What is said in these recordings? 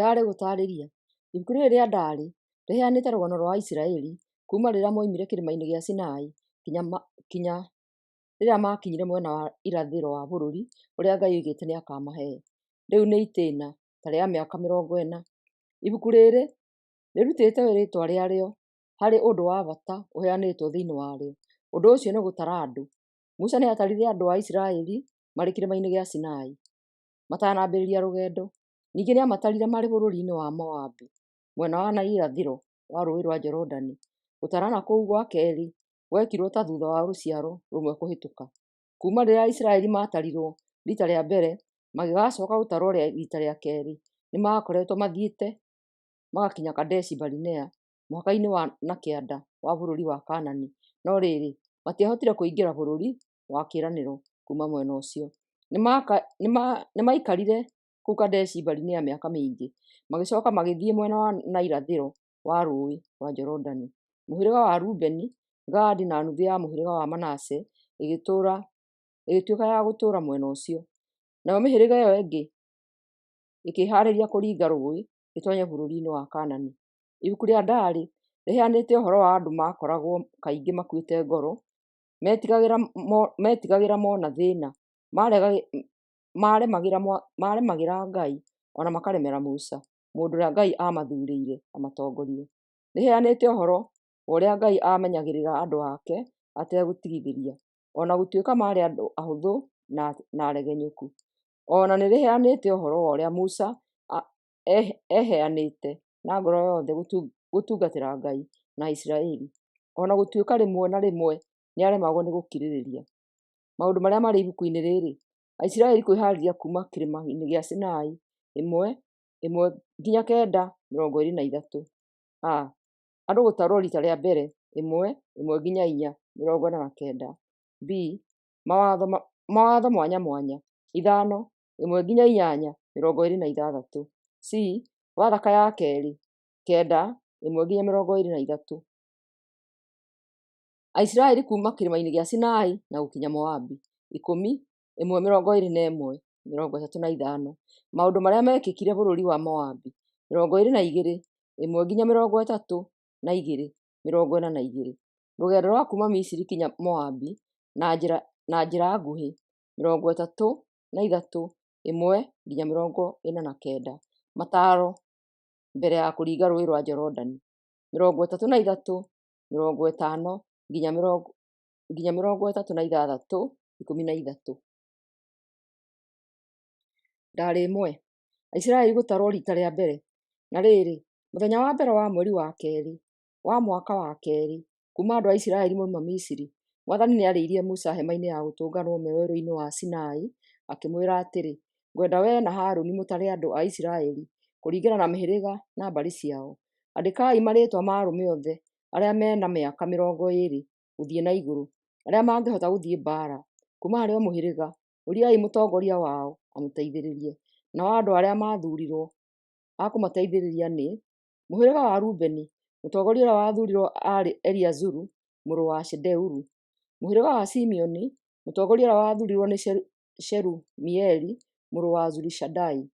Ndaarĩ gũtaarĩria. Ibuku rĩrĩ rĩa Ndaarĩ rĩheanĩte rũgano rwa Aisiraeli kuuma rĩrĩa moimire Kĩrĩma-inĩ gĩa Sinai kinya rĩrĩa maakinyire mwena wa irathĩro wa bũrũri ũrĩa Ngai oigĩte nĩakamahe. Rĩu nĩ itĩna ta rĩa mĩaka 40. Ibuku rĩrĩ rĩrutĩte rĩĩtwa rĩarĩo harĩ ũndũ wa bata ũheanĩtwo thĩinĩ warĩo. Ũndũ ũcio nĩ gũtara andũ. Musa nĩatarire andũ a Isiraeli marĩ Kĩrĩma-inĩ gĩa Sinai matanambĩrĩria rũgendo. Ningĩ nĩamatarire marĩ bũrũri-inĩ wa Moabi, mwena wa na irathĩro wa Rũũĩ rwa Jorodani. Gũtarana kũu gwa keerĩ gwekirwo ta thutha wa rũciaro rũmwe kũhĩtũka. Kuuma rĩrĩa Aisiraeli maatarirwo riita rĩa mbere magĩgacoka gũtarwo riita rĩa keerĩ, nĩmakoretwo mathiĩte magakinya Kadeshi-Barinea, mũhaka-inĩ wa na kĩanda wa bũrũri wa Kaanani, no rĩrĩ, matiahotire kũingĩra bũrũri wa kĩĩranĩro kuuma mwena ũcio. Nĩmaikarire kũu Kadeshi-Barinea mĩaka mĩingĩ, magĩcoka magĩthiĩ mwena wa na irathĩro wa Rũũĩ rwa Jorodani. Mũhĩrĩga wa Rubeni, Gadi na nuthu ya mũhĩrĩga wa Manase ĩgĩtuĩka ya gũtũũra mwena ũcio. Nayo mĩhĩrĩga ĩyo ĩngĩ ĩkĩĩhaarĩria kũringa rũũĩ ĩtoonye bũrũri-inĩ wa Kaanani. Ibuku rĩa Ndaarĩ rĩheanĩte ũhoro wa andũ maakoragwo kaingĩ makuĩte ngoro, metigagĩra mona thĩna, maaremagĩra Ngai o na makaremera Musa, mũndũ ũrĩa Ngai aamathuurĩire amatongorie. Rĩheanĩte ũhoro wa ũrĩa Ngai aamenyagĩrĩra andũ ake ategũtigithĩria, o na gũtuĩka maarĩ andũ ahũthũ na aregenyũku. O na nĩrĩheanĩte ũhoro wa ũrĩa Musa eeheanĩte na ngoro yothe gũtungatĩra Ngai na Aisiraeli, o na gũtuĩka rĩmwe na rĩmwe nĩaremagwo nĩ gũkirĩrĩria. Maũndũ marĩa marĩ ibuku-inĩ rĩrĩ: Aisiraeli kwĩhaarĩria kuuma Kĩrĩma-inĩ gĩa Sinai 1 1-9 23. A. Andũ gũtarwo riita rĩa mbere 1 1-4 49. B. Mawatho mwanya mwanya 5 1-8 26. C. Bathaka ya keerĩ 9 1-23. Aisiraeli kuuma Kĩrĩma-inĩ gĩa Sinai na gũkinya Moabi 10 1 21 35. Maũndũ marĩa meekĩkire bũrũri wa Moabi 22 1-32 42. Rũgendo rwa kuuma Misiri kinya Moabi na njĩra nguhĩ 33 1-49. Mataaro mbere ya kũringa Rũũĩ rwa Jorodani 33 50-36 13. Ndaarĩ 1. Aisiraeli gũtarwo riita rĩa mbere. Na rĩrĩ, mũthenya wa mbere wa mweri wa keerĩ, wa mwaka wa keerĩ kuuma andũ a Isiraeli moima Misiri, mwathani nĩarĩirie Musa hemainĩ ya gũtũnganwo me werũinĩ wa Sinai akĩmwĩra atĩrĩ, Ngwenda wee na Harũni mũtare andũ a Isiraeli kũringana na mĩhĩrĩga na mbarĩ ciao. Andĩkaai marĩĩtwa ma arũme oothe arĩa me na mĩaka 20 gũthiĩ na igũrũ, arĩa mangĩhota gũthiĩ mbaara. Kuuma harĩ o mũhĩrĩga, ũriai mũtongoria wao amũteithĩrĩrie. Nao andũ arĩa maathuurirwo a kũmateithĩrĩria nĩ: Mũhĩrĩga wa Rubeni, mũtongoria ũrĩa wathuurirwo aarĩ Eliazuru mũrũ wa Shedeuru; mũhĩrĩga wa Simeoni, mũtongoria ũrĩa wathuurirwo nĩ Shelumieli mũrũ wa Zurishadai;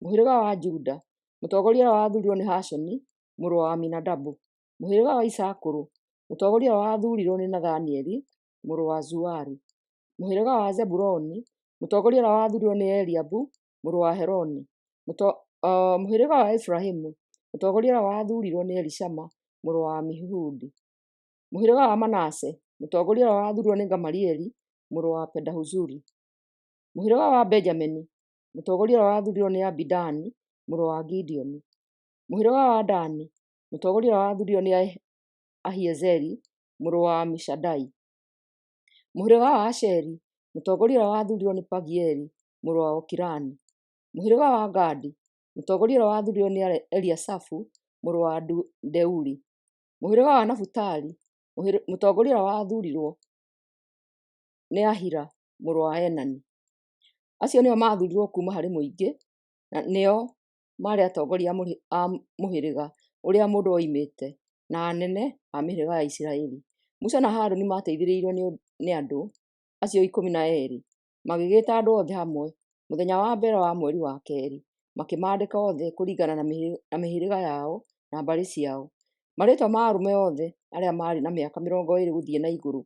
mũhĩrĩga wa Juda, mũtongoria ũrĩa wathuurirwo nĩ Hashoni mũrũ wa Aminadabu; mũhĩrĩga wa Isakaru, mũtongoria ũrĩa wathuurirwo nĩ Nathanieli mũrũ wa Zuaru; mũhĩrĩga wa Zebuluni, mũtongoria ũrĩa wathuurirwo nĩ Eliabu mũrũ wa Heloni; mũhĩrĩga wa Efiraimu, mũtongoria ũrĩa wathuurirwo nĩ Elishama mũrũ wa Amihudi; mũhĩrĩga wa Manase, mũtongoria ũrĩa wathuurirwo nĩ Gamalieli mũrũ wa Pedahuzuri; mũhĩrĩga wa Benjamini, mũtongoria ũrĩa wathuurirwo nĩ Abidani mũrũ wa Gideoni; mũhĩrĩga wa Dani, mũtongoria ũrĩa wathuurirwo nĩ Ahiezeri mũrũ wa Amishadai; mũhĩrĩga wa Asheri, mũtongoria ũrĩa wathuurirwo nĩ Pagieli mũrũ wa Okirani; mũhĩrĩga wa Gadi, mũtongoria ũrĩa wathuurirwo nĩ Eliasafu mũrũ wa Deuri; mũhĩrĩga wa Nafutali, mũtongoria ũrĩa wathuurirwo nĩ Ahira mũrũ wa Enani. Acio nĩo maathuurirwo kuuma harĩ mũingĩ, na nĩo maarĩ atongoria a mũhĩrĩga ũrĩa mũndũ oimĩte, na anene a mĩhĩrĩga ya Isiraeli. Musa na Harũni maateithĩrĩirio nĩ andũ acio 12, magĩgĩĩta andũ othe hamwe mũthenya wa mbere wa mweri wa keerĩ. makĩmaandĩka othe kũringana na mĩhĩrĩga yao na mbarĩ ciao. Marĩĩtwa ma arũme othe arĩa maarĩ na mĩaka 20 gũthiĩ na igũrũ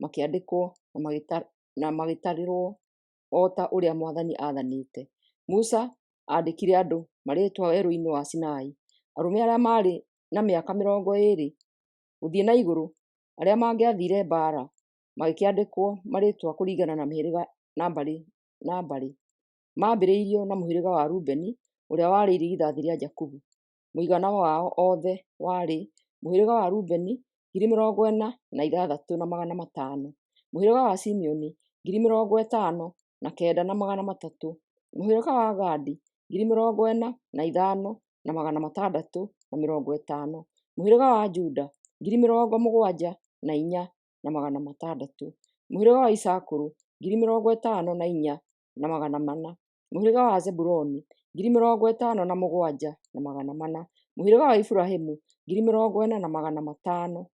makĩandĩkwo na magĩtarĩrwo o ta ũrĩa mwathani aathanĩte. Musa aandĩkire andũ marĩĩtwa werũ-inĩ wa Sinai. Arũme arĩa maarĩ na mĩaka 20 gũthiĩ na igũrũ arĩa mangĩathiire mbaara magĩkĩandĩkwo marĩĩtwa kũringana na mĩhĩrĩga na mbarĩ na mbarĩ. Maambĩrĩirio na mũhĩrĩga wa Rubeni ũrĩa warĩ irigithathi rĩa Jakubu. Mũigana wao othe warĩ: mũhĩrĩga wa Rubeni 46,500, mũhĩrĩga wa Simeoni 59,300, mũhĩrĩga wa Gadi 45,650, mũhĩrĩga wa Juda 74,600, mũhĩrĩga wa Isakaru 54,400, mũhĩrĩga wa Zebuloni 57,400, mũhĩrĩga wa Efiraimu 40,500,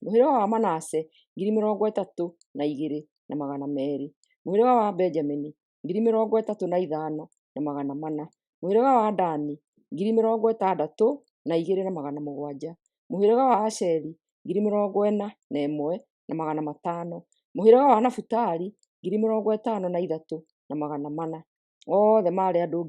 mũhĩrĩga wa Manase 32,200, mũhĩrĩga wa Benjamini 35,400, mũhĩrĩga wa Dani 62,700, mũhĩrĩga wa Asheri 41,500, mũhĩrĩga wa Nafutali 53,400. Othe maarĩ andũ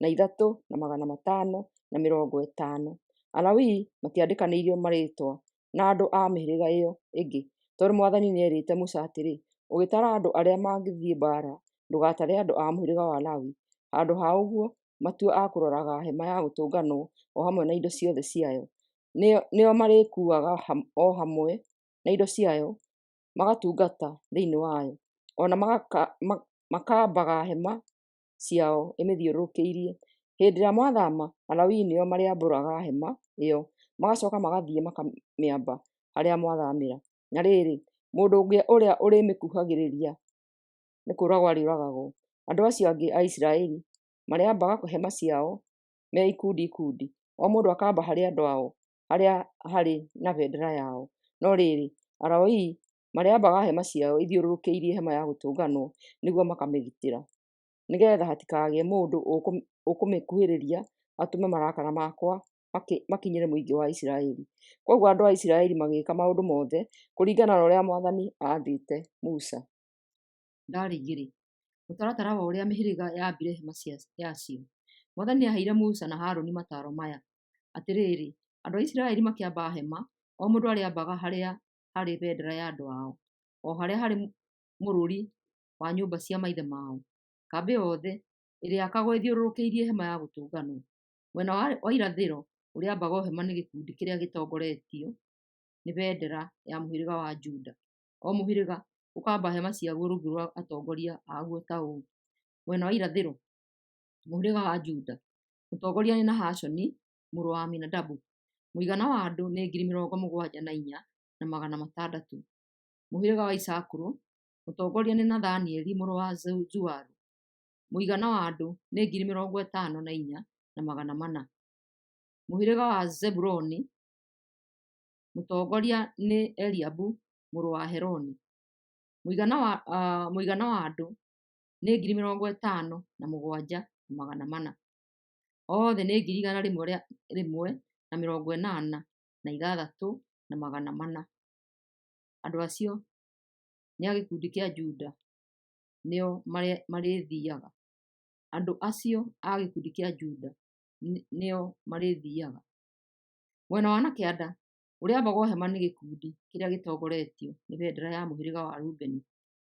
603,550. Alawii matiandĩkanĩirio marĩĩtwa na andũ a mĩhĩrĩga ĩyo ĩngĩ, tondũ mwathani nĩeerĩte Musa atĩrĩ, “Ũgĩtara andũ arĩa mangĩthiĩ mbaara, ndũgatare andũ a mũhĩrĩga wa Lawi. Handũ ha ũguo, matue a kũroraga Hema-ya-Gũtũnganwo o hamwe na indo ciothe ciayo. Nĩo marĩĩkuuaga o hamwe na indo ciayo, magatungata thĩinĩ wayo, o na makaambaga hema ciao ĩmĩthiũrũrũkĩrie. Hĩndĩ ĩrĩa mwathaama, Alawii nĩo marĩambũraga hema ĩyo, magacooka magathiĩ makamĩamba harĩa mwathaamĩra. Na rĩrĩ, mũndũ ũngĩ ũrĩa ũrĩmĩkuhagĩrĩria nĩ kũũragwo arĩũragagwo. Andũ acio angĩ a Isiraeli marĩambaga hema ciao me ikundi ikundi, o mũndũ akamba harĩa andũ ao harĩa harĩ na bendera yao. No rĩrĩ, Alawii marĩambaga hema ciao ithiũrũrũkĩirie Hema-ya-Gũtũnganwo nĩguo makamĩgitĩra, nĩgeetha hatikagĩe mũndũ ũkũmĩkuhĩrĩria atũme marakara makwa makinyĩre mũingĩ wa Isiraeli.” Kwoguo andũ a Isiraeli magĩĩka maũndũ mothe kũringana na ũrĩa mwathani aathĩte Musa. Ndari 2. Mũtaratara wa ũrĩa mĩhĩrĩga yaambire hema yacio. Mwathani nĩaheire Musa na Harũni mataaro maya: Atĩrĩrĩ, andũ a Isiraeli makĩamba hema, o mũndũ arĩambaga harĩa harĩ bendera ya andũ ao, o harĩa harĩ mũrũri wa nyũmba cia maithe mao. Kambĩ yothe ĩrĩakagwo ĩthiũrũrũkĩirie Hema-ya-Gũtũnganwo. Mwena wa irathĩro ũrĩambagwo hema nĩ gĩkundi kĩrĩa gĩtongoretio nĩ bendera ya mũhĩrĩga wa Juda. O mũhĩrĩga ũkaamba hema ciaguo rungu rwa atongoria aguo ta ũũ: mwena wa irathĩro, mũhĩrĩga wa Juda, mũtongoria nĩ Nahashoni mũrũ wa Aminadabu. Mũigana wa andũ nĩ 74,600. Mũhĩrĩga wa Isakaru, mũtongoria nĩ Nathanieli mũrũ wa Zuaru. Mũigana wa andũ nĩ 54,400. Mũhĩrĩga wa Zebuloni, mũtongoria nĩ Eliabu mũrũ wa Heloni. Mũigana wa andũ nĩ 57,400. Othe nĩ 186,400. Andũ acio nĩ a gĩkundi kĩa Juda nĩo marĩthiiaga. Andũ acio a gĩkundi kĩa Juda nĩo marĩthiiaga. Mwena wa na kĩanda ũrĩambagwo hema nĩ gĩkundi kĩrĩa gĩtongoretio nĩ bendera ya mũhĩrĩga wa Rubeni.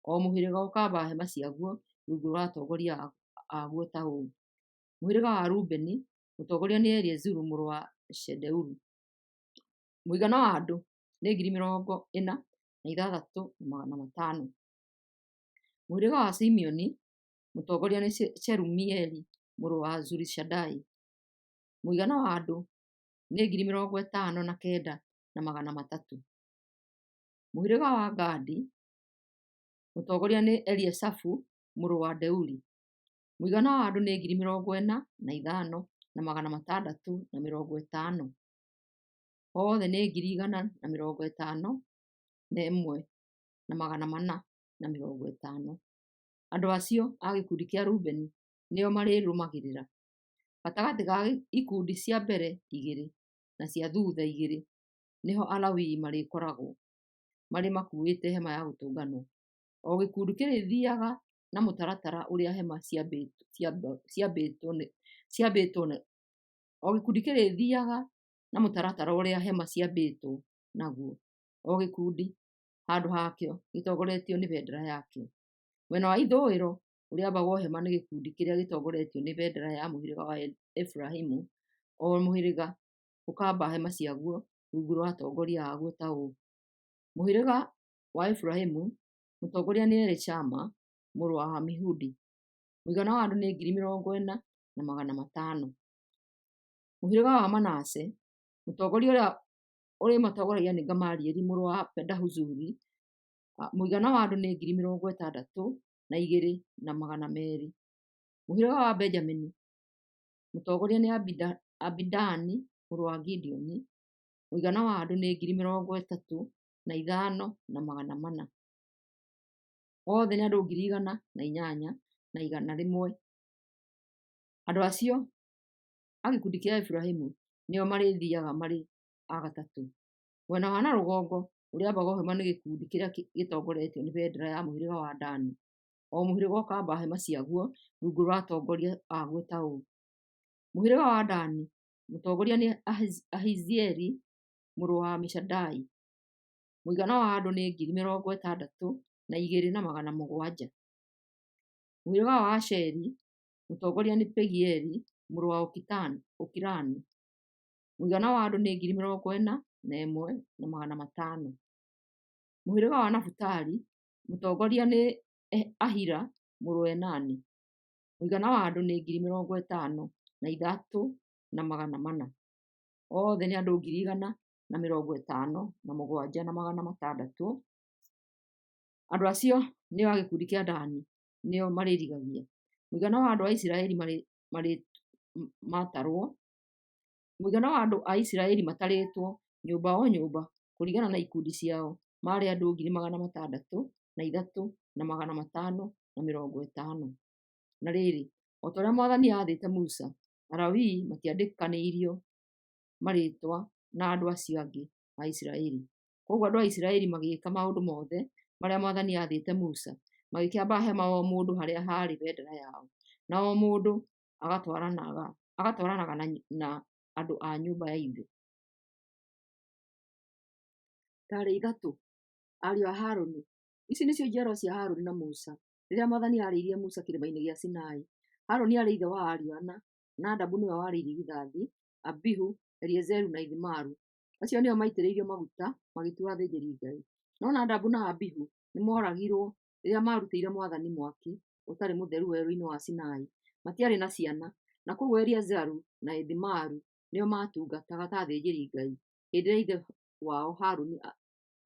O mũhĩrĩga ũkaamba hema ciaguo rungu rwa atongoria aguo ta ũũ: mũhĩrĩga wa Rubeni, mũtongoria nĩ Eliezuru mũrũ wa Shedeuru. Mũigana wa andũ nĩ 46,500. Mũhĩrĩga wa Simeoni, mũtongoria nĩ Shelumieli mũrũ wa Zurishadai. Mũigana wa andũ nĩ 59,300. Mũhĩrĩga wa Gadi, mũtongoria nĩ Eliasafu mũrũ wa Deuri. Mũigana wa andũ nĩ 45,650. Othe nĩ 151,450. Andũ acio a gĩkundi kĩa Rubeni nĩo marĩrũmagĩrĩra. Gatagatĩ ga ikundi cia mbere igĩrĩ na cia thutha igĩrĩ nĩho Alawii marĩkoragwo marĩ makuuĩte Hema-ya-Gũtũnganwo. O gĩkundi kĩrĩthiiaga na mũtaratara ũrĩa hema ciambĩtwo O gĩkundi kĩrĩthiiaga na mũtaratara ũrĩa hema ciambĩtwo naguo, o gĩkundi handũ hakĩo gĩtongoretio nĩ bendera yakĩo. Mwena wa ithũĩro ũrĩambagwo hema nĩ gĩkundi kĩrĩa gĩtongoretio nĩ bendera ya mũhĩrĩga wa Efiraimu, o mũhĩrĩga ũkamba hema ciaguo rungu rwa atongoria aguo ta ũũ: Mũhĩrĩga wa Efiraimu, mũtongoria nĩ Elishama mũrũ wa Amihudi; mũigana wa andũ nĩ 40,500. Mũhĩrĩga wa Manase, mũtongoria ũrĩa ũrĩmatongoragia nĩ Gamalieli mũrũ wa Pedahuzuri; mũigana wa andũ nĩ 62,200. Mũhĩrĩga wa Benjamini, mũtongoria nĩ Abidani mũrũ wa Gideoni; mũigana wa andũ nĩ 35,400. Othe nĩ andũ 108,100. Andũ acio a gĩkundi kĩa Efiraimu nĩo marĩthiiaga marĩ a gatatũ. Mwena wa na rũgongo ũrĩambagwo hema nĩ gĩkundi kĩrĩa gĩtongoretio nĩ bendera ya mũhĩrĩga wa Dani, o mũhĩrĩga ũkamba hema ciaguo rungu rwa atongoria aguo ta ũũ: Mũhĩrĩga wa Dani, mũtongoria nĩ Ahiezeri mũrũ wa Amishadai; mũigana wa andũ nĩ 62,700. Mũhĩrĩga wa Asheri, mũtongoria nĩ Pagieli mũrũ wa Okirani; mũigana wa andũ nĩ 41,500. Mũhĩrĩga wa Nafutali, mũtongoria nĩ Ahira mũrũ wa Enani; mũigana wa andũ nĩ 53,400. Othe nĩ andũ 157,600. Andũ acio nĩo a gĩkundi kĩa Dani, nĩo marĩrigagia. Mũigana wa andũ a Isiraeli matarwo Mũigana wa andũ a Isiraeli matarĩtwo, nyũmba o nyũmba, kũringana na ikundi ciao, maarĩ andũ 603,550. Na rĩrĩ, o ta ũrĩa mwathani aathĩte Musa, Alawii matiandĩkanĩirio marĩĩtwa na andũ acio angĩ a Isiraeli. Kwoguo andũ a Isiraeli magĩĩka maũndũ mothe marĩa mwathani aathĩte Musa, magĩkĩamba hema o mũndũ harĩa haarĩ bendera yao, na o mũndũ agatwaranaga na andũ a nyũmba ya ithe. Taarĩ ithatũ. Ariũ a Harũni. Ici nĩcio njiarwa cia Harũni na Musa, rĩrĩa mwathani aarĩirie Musa kĩrĩmainĩ gĩa Sinai. Harũni aarĩ ithe wa ariũ ana: Nadabu nĩwe warĩ irigithathi, Abihu, Eliazaru na Ithamaru. Acio nĩo maitĩrĩirio maguta magĩtuuo athĩnjĩri-Ngai. No Nadabu na Abihu nĩmooragirwo rĩrĩa maarutĩire mwathani mwaki ũtarĩ mũtheru werũinĩ wa Sinai. Matiarĩ na ciana, na kwoguo Eliazaru na Ithamaru nĩo maatungataga ta athĩnjĩri-Ngai hĩndĩ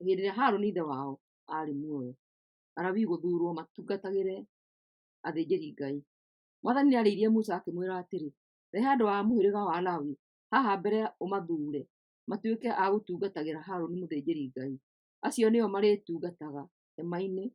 ĩrĩa Harũni ithe wao aarĩ muoyo. Alawii gũthuurwo matungatagĩre athĩnjĩri-Ngai. Mwathani nĩarĩirie Musa akĩmwĩra atĩrĩ, Rehe andũ a mũhĩrĩga wa Lawi haha mbere ũmathuure matuĩke a gũtungatagĩra Harũni mũthĩnjĩri-Ngai. Acio nĩo marĩtungataga Hema-inĩ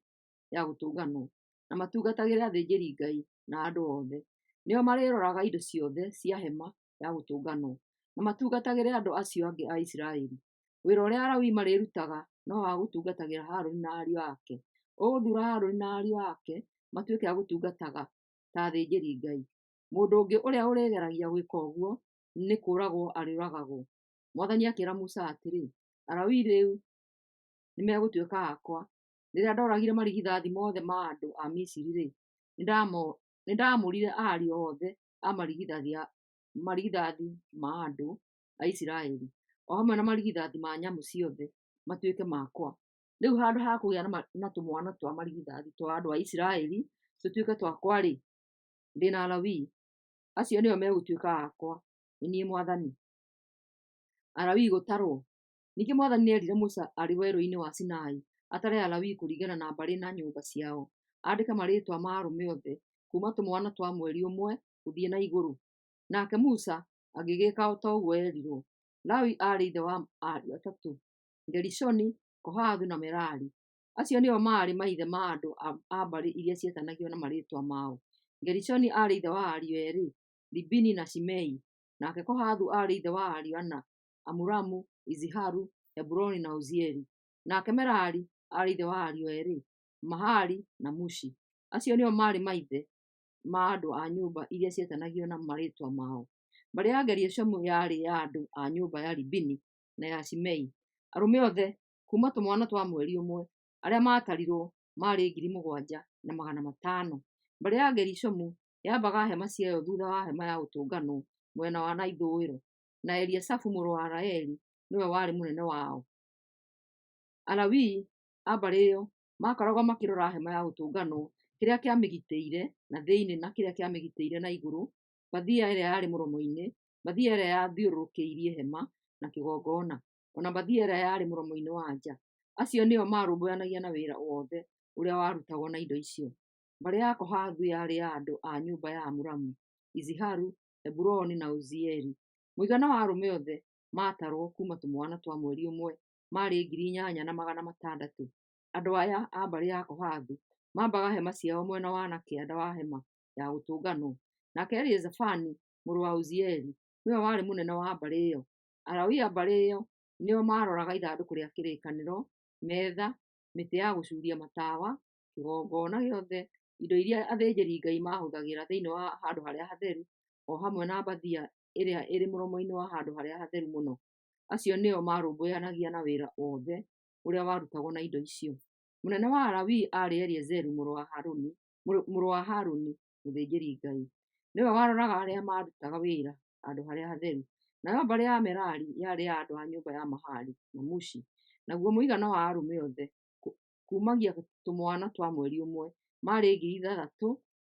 ya Gũtũnganwo, na matungatagĩre athĩnjĩri-Ngai na andũ othe. Nĩo marĩroraga indo ciothe cia Hema ya Gũtũnganwo, na matungatagĩre andũ acio angĩ a Isiraeli. Wĩra ũrĩa Alawii marĩrutaga no wa gũtungatagĩra Harũni na ariũ ake. Ũgũthuura Harũni na ariũ ake matuĩke a gũtungataga ta athĩnjĩri-Ngai. Mũndũ ũngĩ ũrĩa ũrĩgeragia gwĩka ũguo nĩ kũũragwo arĩũragagwo. Mwathani akĩĩra Musa atĩrĩ, Alawii rĩu nĩmegũtuĩka akwa. Rĩrĩa ndooragire marigithathi mothe ma andũ a Misiri-rĩ, nĩndamũrire ariũ othe a marigithathi ma andũ a Isiraeli, o hamwe na marigithathi ma nyamũ ciothe matuĩke makwa. Rĩu handũ ha kũgĩa na tũmwana twa marigithathi twa andũ a Isiraeli tũtuĩke twakwa-rĩ, ndĩ na Alawii. Acio nĩo megũtuĩka akwa. Nĩ niĩ Mwathani. Alawii gũtarwo. Ningĩ Mwathani nĩerire Musa arĩ werũ-inĩ wa Sinai atare Alawii kũringana na mbarĩ na nyũmba ciao, andĩke marĩĩtwa ma arũme othe kuuma tũmwana twa mweri ũmwe gũthiĩ na igũrũ. Nake Musa agĩgĩka o ta ũguo eerirwo. Lawi aarĩ ithe wa ariũ atatũ: Gerishoni, Kohathu na Merari. Acio nĩo maarĩ maithe ma andũ a mbarĩ iria cietanagio na marĩĩtwa mao. Gerishoni aarĩ ithe wa ariũ eerĩ, Libini na Shimei. Nake Kohathu aarĩ ithe wa ariũ ana, Amuramu, Iziharu, Heburoni na Uzieli. Nake Merari aarĩ ithe wa ariũ eerĩ, Mahali na Mushi. Acio nĩo maarĩ maithe ma andũ a nyũmba iria cietanagio na marĩĩtwa mao. Mbarĩ ya Gerishomu yarĩ ya andũ a nyũmba ya Libini na ya Shimei. Arũme othe kuuma tũmwana twa mweri ũmwe arĩa maatarirwo maarĩ 7,500. Mbarĩ ya Gerishomu yambaga hema ciayo thuutha wa hema ya gũtũnganwo mwena wa na ithũĩro, na Eliasafu mũrũ wa Laeli nĩwe warĩ mũnene wao. Alawii a mbarĩ ĩyo maakoragwo makĩrora hema ya gũtũnganwo, kĩrĩa kĩamĩgitĩire na thĩinĩ na kĩrĩa kĩamĩgitĩire na igũrũ, mbathia ĩrĩa yarĩ mũromo-inĩ, mbathia ĩrĩa yathiũrũrũkĩirie hema na kĩgongona, o na mbathia ĩrĩa yarĩ mũromo-inĩ wa nja. Acio nĩo maarũmbũyanagia na wĩra wothe ũrĩa warutagwo na indo icio. Mbarĩ ya Kohathu yarĩ ya andũ a nyũmba ya Amuramu, Iziharu, Heburoni na Uzieli. Mũigana wa arũme othe maatarwo kuuma tũmwana twa mweri ũmwe maarĩ 8,600. Andũ aya a mbarĩ ya Kohathu maambaga hema ciao mwena wa na kĩanda wa hema ya gũtũnganwo. Nake Elizafani mũrũ wa Uzieli nĩwe warĩ mũnene wa mbarĩ ĩyo. Alawii a mbarĩ ĩyo nĩo maaroraga ithandũkũ rĩa kĩrĩkanĩro, metha, mĩtĩ ya gũcuuria matawa, kĩgongona gĩothe, indo iria athĩnjĩri-Ngai maahũthagĩra thĩinĩ wa handũ harĩa hatheru, o hamwe na mbathia ĩrĩa ĩrĩ mũromo-inĩ wa handũ harĩa hatheru mũno. Acio nĩo maarũmbũyanagia na wĩra wothe ũrĩa warutagwo na indo icio. Mũnene wa Alawii aarĩ Eliazeru mũrũ wa Harũni mũthĩnjĩri-Ngai. Nĩwe waroraga arĩa maarutaga wĩra handũ harĩa hatheru. Nayo mbarĩ ya Merari yarĩ ya andũ a nyũmba ya Mahali na Mushi. Naguo mũigana wa arũme othe kuumagia tũmwana twa mweri ũmwe maarĩ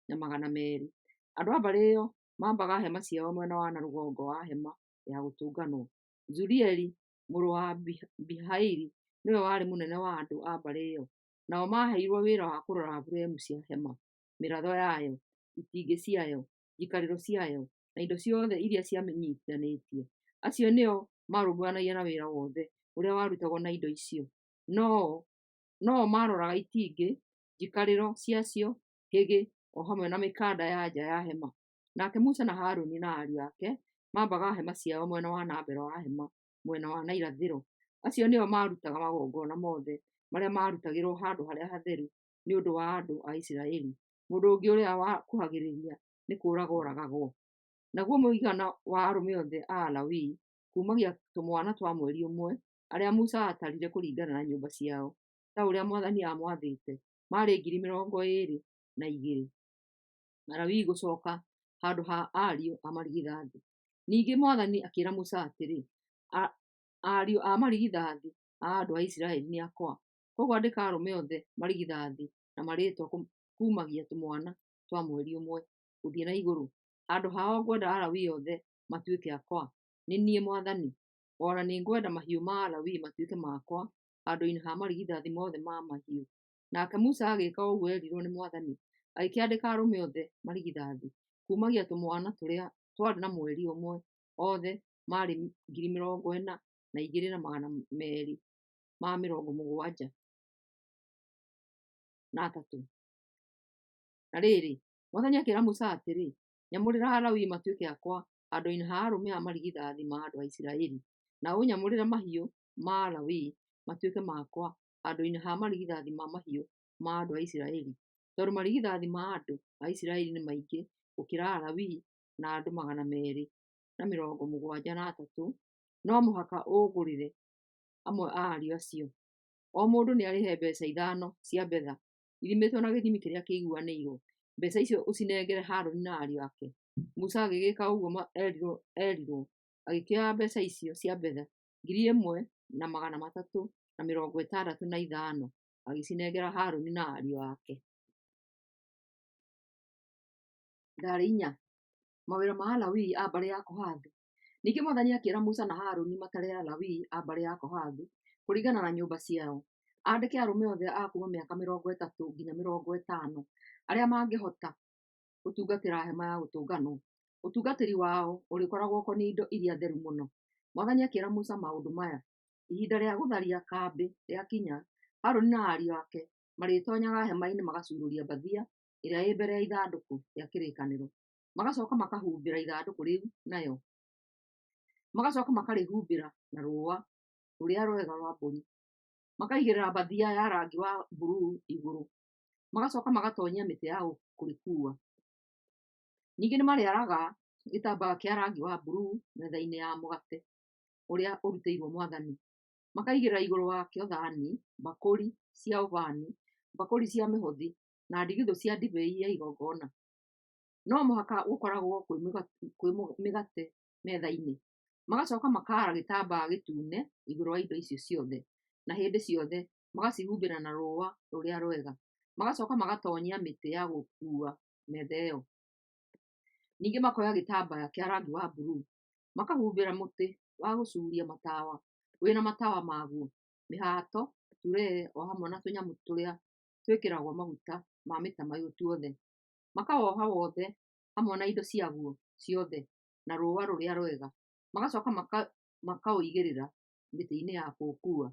6,200. Andũ a mbarĩ ĩyo maambaga hema ciao mwena wa na rũgongo wa hema ya gũtũnganwo. Zurieli mũrũ wa Abihaili nĩwe warĩ mũnene wa andũ a mbarĩ ĩyo. Nao maaheirwo wĩra wa kũrora buremu cia hema, mĩratho yayo, itingĩ ciayo, njikarĩro ciayo, na indo ciothe iria ciamĩnyiitithanĩtie. Acio nĩo maarũmbũyanagia na wĩra wothe ũrĩa warutagwo na indo icio. No maaroraga itingĩ, njikarĩro ciacio, hĩgĩ, o hamwe na mĩkanda ya nja ya hema. Nake Musa na Harũni na ariũ ake maambaga hema ciao mwena wa na mbere wa hema mwena wa na irathĩro. Acio nĩo maarutaga magongona mothe marĩa maarutagĩrwo handũ harĩa hatheru nĩ ũndũ wa andũ a Isiraeli. Mũndũ ũngĩ ũrĩa wakuhagĩrĩria nĩ kũũragwo ooragagwo. Naguo mũigana wa arũme othe a Alawii kuumagia tũmwana twa mweri ũmwe arĩa Musa aatarire kũringana na nyũmba ciao, ta ũrĩa Mwathani aamwathĩte, maarĩ 22,000. Alawii gũcooka handũ ha ariũ a marigithathi. Ningĩ Mwathani akĩĩra Musa atĩrĩ, Ariũ a marigithathi a andũ a Isiraeli nĩ akwa. Kwoguo andĩka arũme othe marigithathi na marĩĩtwa kuumagia tũmwana twa mweri ũmwe gũthiĩ na igũrũ. Handũ hao ngwenda Alawii othe matuĩke akwa. Nĩ niĩ Mwathani. O na nĩngwenda mahiũ ma Alawii matuĩke makwa handũ-inĩ ha marigithathi mothe ma mahiũ. Nake Musa agĩĩka o ũguo eerirwo nĩ Mwathani, agĩkĩandĩka arũme othe marigithathi kuumagia tũmwana tũrĩa twarĩ na mweri ũmwe, othe maarĩ 42,273. Na rĩrĩ, Mwathani akĩĩra Musa atĩrĩ, Nyamũrĩra Alawii matuĩke akwa handũ-inĩ ha arũme a marigithathi ma andũ a Isiraeli, na ũnyamũrĩre mahiũ ma Alawii matuĩke makwa handũ-inĩ ha marigithathi ma mahiũ ma andũ a Isiraeli, tondũ marigithathi ma andũ a Isiraeli nĩ maingĩ gũkĩra Alawii na andũ 273, no mũhaka ũgũrĩre amwe a ariũ acio. O mũndũ nĩarĩhe mbeeca ithano cia betha ithimĩtwo na gĩthimi kĩrĩa kĩiguanĩirwo. Mbeeca icio ũcinengere Harũni na ariũ ake. Musa agĩgĩka ũguo eerirwo, agĩkĩoya mbeeca icio cia betha 1,365 agĩcinengera Harũni na ariũ ake. Ndaarĩ inya. Mawĩra ma Alawii a mbarĩ ya Kohathu. Ningĩ Mwathani akĩĩra Musa na Harũni matare Alawii a mbarĩ ya Kohathu kũringana na nyũmba ciao. Andĩke arũme othe a kuuma mĩaka 30 nginya 50 arĩa mangĩhota gũtungatĩra hema ya gũtũnganwo. Ũtungatĩri wao ũrĩkoragwo ũkoniĩ indo iria theru mũno. Mwathani akĩĩra Musa maũndũ maya. Ihinda rĩa gũtharia kambĩ rĩakinya, Harũni na ariũ ake marĩtoonyaga hema-inĩ magacuurũria mbathia ĩrĩa ĩ mbere ya ithandũkũ rĩa kĩrĩkanĩro. Magacoka makahumbĩra ithandũkũ rĩu nayo. Magacoka makarĩhumbĩra na rũũa rũrĩa rwega rwa mbũri. Makaigĩrĩra mbathia ya rangi wa mburuu igũrũ. Magacoka magatonyia mĩtĩ ya kũrĩkuua. Ningĩ nĩmarĩaraga gĩtambaya kĩa rangi wa mburuu metha-inĩ ya mũgate ũrĩa ũrutĩirwo Mwathani. Makaigĩrĩra igũrũ wakĩo thaani, mbakũri cia ũbani, mbakũri cia mĩhothi, na ndigithũ cia ndibei ya igongona. No mũhaka gũkoragwo kwĩ mĩgate metha-inĩ. Magacoka makaara gĩtambaya gĩtune igũrũ wa indo icio ciothe, na hĩndĩ ciothe magacihumbĩra na rũũa rũrĩa rwega. Magacoka magatonyia mĩtĩ ya gũkuua metha ĩyo. Ningĩ makoya gĩtambaya kĩa rangi wa mburuu, makahumbĩra mũtĩ wa gũcuuria matawa wĩna matawa maguo, mĩhato, turee o hamwe na tũnyamũ tũrĩa twĩkĩragwo maguta ma mĩtamaiyũ tuothe. Makawoha wothe hamwe na indo ciaguo ciothe na rũũa rũrĩa rwega. Magacoka makaũigĩrĩra mĩtĩ-inĩ ya kũũkuua.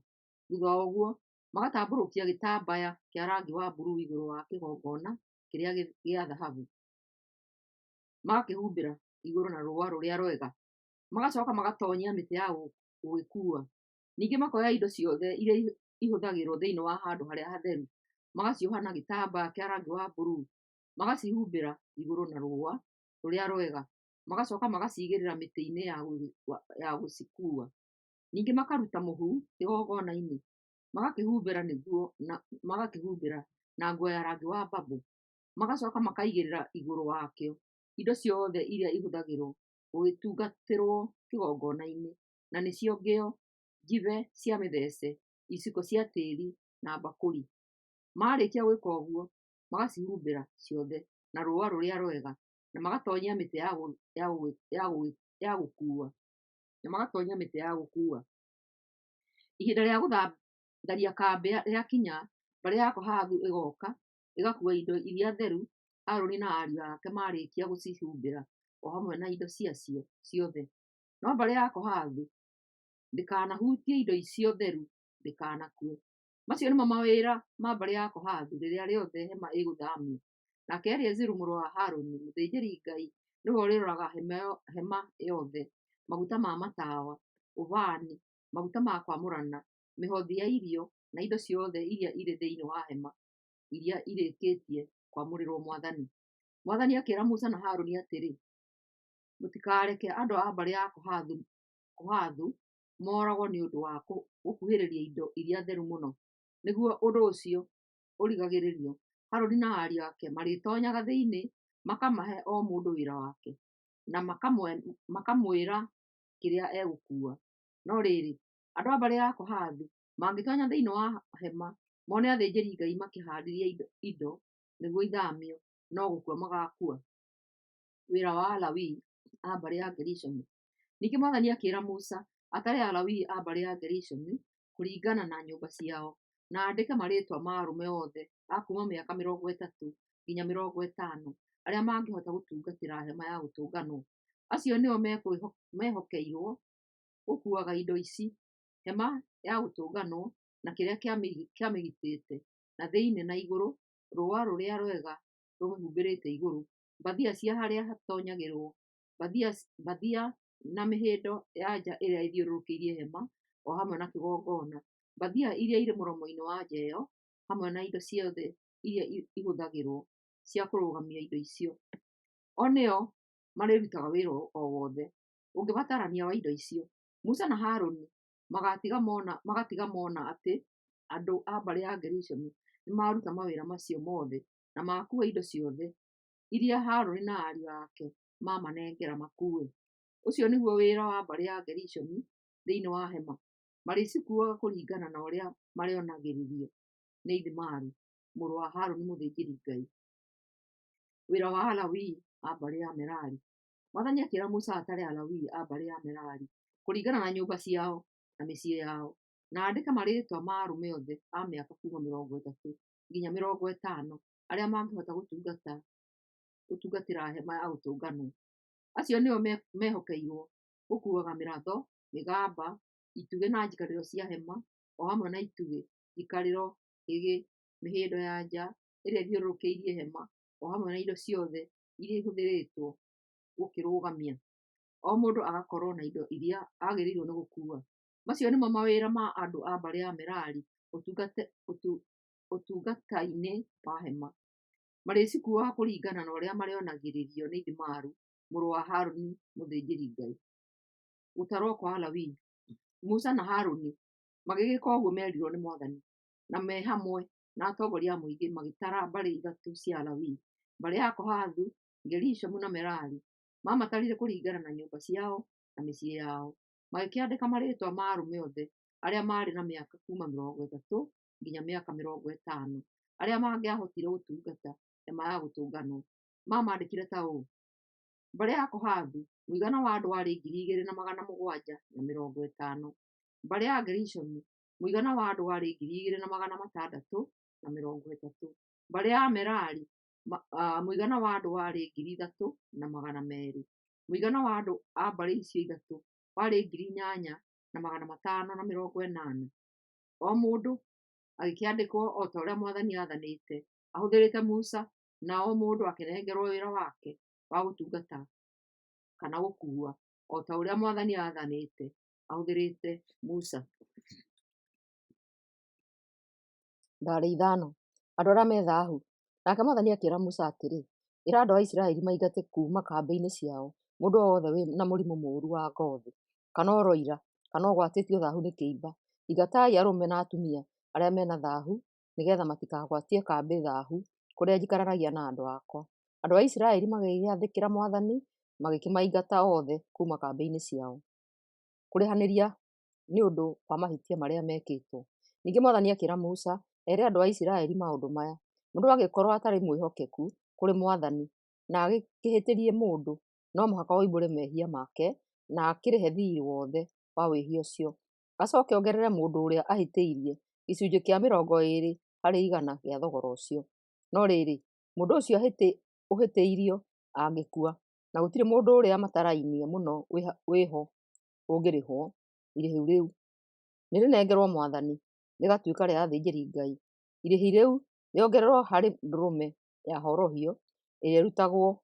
Thutha wa ũguo, magatambũrũkia gĩtambaya kĩa rangi wa mburuu igũrũ wa kĩgongona kĩrĩa gĩa thahabu. Magakĩhumbĩra igũrũ na rũũa rũrĩa rwega. Magacoka magatonyia mĩtĩ ya gũgĩkuua. Ningĩ makoya indo ciothe iria ihũthagĩrwo thĩinĩ wa handũ harĩa hatheru, magacioha na gĩtambaya kĩa rangi wa mburuu, magacihumbĩra igũrũ na rũũa rũrĩa rwega. Magacoka magaciigĩrĩra mĩtĩ-inĩ ya gũcikuua. Ningĩ makaruta mũhu kĩgongona-inĩ, magakĩhumbĩra magakĩhumbĩra na nguo ya rangi wa babũ. Magacoka makaigĩrĩra igũrũ wakĩo indo ciothe iria ihũthagĩrwo gũgĩtungatĩrwo kĩgongona-inĩ, na nĩcio ngĩo, njibe cia mĩthece, iciko cia tĩĩri na mbakũri. Marĩkia gwĩka ũguo, magacihumbĩra ciothe na rũũa rũrĩa rwega, na magatonyia mĩtĩ ya gũkuua. Na magatonyia mĩtĩ ya gũkuua. Ihinda rĩa gũtharia kambĩ rĩakinya, mbarĩ ya Kohathu ĩgooka ĩgakuua indo iria theru Harũni na ariũ ake marĩkia gũcihumbĩra o hamwe na indo ciacio ciothe. No mbarĩ ya Kohathu ndĩkanahutie indo icio theru ndĩkanakue. Macio nĩmo mawĩra ma mbarĩ ya Kohathu rĩrĩa rĩothe hema ĩgũthaamio. Nake Eliazaru mũrũ wa Harũni mũthĩnjĩri-Ngai nĩwe ũrĩroraga hema yothe, maguta ma matawa, ũbani, maguta ma kwamũrana, mĩhothi ya irio, na indo ciothe iria irĩ thĩinĩ wa hema iria irĩkĩtie kwamũrĩrwo Mwathani. Mwathani akĩĩra Musa na Harũni atĩrĩ, Mũtikareke andũ a mbarĩ ya Kohathu mooragwo nĩ ũndũ wa gũkuhĩrĩria indo iria theru mũno. Nĩguo ũndũ ũcio ũrigagĩrĩrio, Harũni na ariũ ake marĩtoonyaga thĩinĩ, makamahe o mũndũ wĩra wake, na makamwĩra kĩrĩa egũkuua. No rĩrĩ, andũ a mbarĩ ya Kohathu mangĩtoonya thĩinĩ wa hema mone athĩnjĩri-Ngai makĩhaarĩria indo nĩguo ithaamio, no gũkua magaakua. Wĩra wa Alawii a mbarĩ ya Gerishoni. Ningĩ Mwathani akĩĩra Musa atare Alawii a mbarĩ ya Gerishoni kũringana na nyũmba ciao, na andĩke marĩĩtwa ma arũme othe a kuuma mĩaka 30 nginya 50 arĩa mangĩhota gũtungatĩra hema ya gũtũnganwo. Acio nĩo mehokeirwo gũkuuaga indo ici: hema ya gũtũnganwo na kĩrĩa kĩamĩgitĩte, na thĩinĩ na igũrũ, rũũa rũrĩa rwega rũmĩhumbĩrĩte igũrũ, mbathia cia harĩa hatoonyagĩrwo, mbathia na mĩhĩndo ya nja ĩrĩa ĩthiũrũrũkĩirie hema o hamwe na kĩgongona, mbathia iria irĩ mũromo-inĩ wa nja ĩyo, hamwe na indo ciothe iria ihũthagĩrwo cia kũrũgamia indo icio. O nĩo marĩrutaga wĩra o wothe ũngĩbatarania wa indo icio. Musa na Harũni magatiga mona atĩ andũ a mbarĩ ya Gerishoni nĩmaruta mawĩra macio mothe na makuua indo ciothe iria Harũni na ariũ ake mamanengera makuue. Ũcio nĩguo wĩra wa mbarĩ ya Gerishoni thĩinĩ wa hema. Marĩcikuuaga kũringana na ũrĩa marĩonagĩrĩrio nĩ Ithamaru mũrũ wa Harũni mũthĩnjĩri-Ngai. Wĩra wa Alawii a mbarĩ ya Merari. Mwathani akĩĩra Musa atare Alawii a mbarĩ ya Merari kũringana na nyũmba ciao na mĩciĩ yao, na andĩke marĩĩtwa ma arũme othe a mĩaka kuuma 30 nginya 50 arĩa mangĩhota gũtungatĩra hema ya gũtũnganwo. Acio nĩo mehokeirwo gũkuuaga mĩratho, mĩgamba, itugĩ na njikarĩro cia hema, o hamwe na itugĩ, njikarĩro, higĩ, mĩhĩndo ya nja ĩrĩa ĩthiũrũrũkĩirie hema, o o hamwe na indo ciothe iria ihũthĩrĩtwo gũkĩrũgamia, o mũndũ agakorũo na indo iria agĩrĩirũo nĩ gũkuua. Macio nĩmo mawĩra ma andũ a mbarĩ ya Merari ũtungata-inĩ wa Hema. Marĩcikuuaga kũringana na ũrĩa marĩonagĩrĩrio nĩ Ithamaru mũrũ wa Harũni mũthĩnjĩri-Ngai. Gũtarwo kwa Alawii. Musa na Harũni magĩgĩka ũguo meerirwo nĩ mwathani, na me hamwe na atongoria a mũingĩ magĩtara mbarĩ ithatũ cia Alawii, mbarĩ ya Kohathu, Gerishomu na Merari. Maamatarire kũringana na nyũmba ciao na mĩciĩ yao. Magĩkĩandĩka marĩĩtwa ma arũme othe arĩa maarĩ na mĩaka kuuma 30 nginya mĩaka 50, arĩa mangĩahotire gũtungata hema ya gũtũnganwo. Maamandĩkire ta ũũ: Mbarĩ ya Kohathu, mũigana wa andũ warĩ 2,750. Mbarĩ ya Gerishoni, mũigana wa andũ warĩ 2,630. Mbarĩ ya Merari, mũigana wa andũ warĩ 3,200. Mũigana wa andũ a mbarĩ icio ithatũ warĩ 8,580. O mũndũ agĩkĩandĩkwo o ta ũrĩa mwathani aathanĩte ahũthĩrĩte Musa, na o mũndũ akĩnengerwo wĩra wake wa gũtungata kana gũkuua, o ta ũrĩa mwathani aathanĩte ahũthĩrĩte Musa. Tharĩ ithano. Andũ arĩa me thaahu. Nake mwathani akĩĩra Musa atĩrĩ, Ĩra andũ a Isiraeli maingate kuuma kambĩinĩ ciao mũndũ o wothe wĩ na mũrimũ mũũru wa ngoothi, kana ũroira, kana ũgwatĩtio thaahu nĩ kĩimba. Ingatai arũme na atumia arĩa me na thaahu, nĩ geetha matikagwatie kambĩ thaahu kũrĩa njikaranagia na andũ akwa. Andũ a Isiraeli magĩgĩathĩkĩra mwathani, magĩkĩmaingata othe kuuma kambĩinĩ ciao. Kũrĩhanĩria nĩ ũndũ wa mahĩtia marĩa mekĩtwo. Ningĩ mwathani akĩĩra Musa ere andũ a Isiraeli maũndũ maya: Mũndũ angĩkorwo atarĩ mwĩhokeku kũrĩ mwathani na akĩhĩtĩrie mũndũ, no mũhaka oimbũre mehia make na akĩrĩhe thiirĩ wothe wa wĩhia ũcio. Acoke ongerere mũndũ ũrĩa ahĩtĩirie gĩcunjĩ kĩa 20 harĩ igana gĩa thogora ũcio. No rĩrĩ, mũndũ ũcio ũhĩtĩirio angĩkua, na gũtirĩ mũndũ ũrĩa matarainie mũno wĩ ho ũngĩrĩhwo, irĩhi rĩu nĩrĩnengerwo mwathani, rĩgatuĩka rĩa athĩnjĩri-Ngai. Irĩhi rĩu rĩongererwo harĩ ndũrũme ya horohio ĩrĩa ĩrutagwo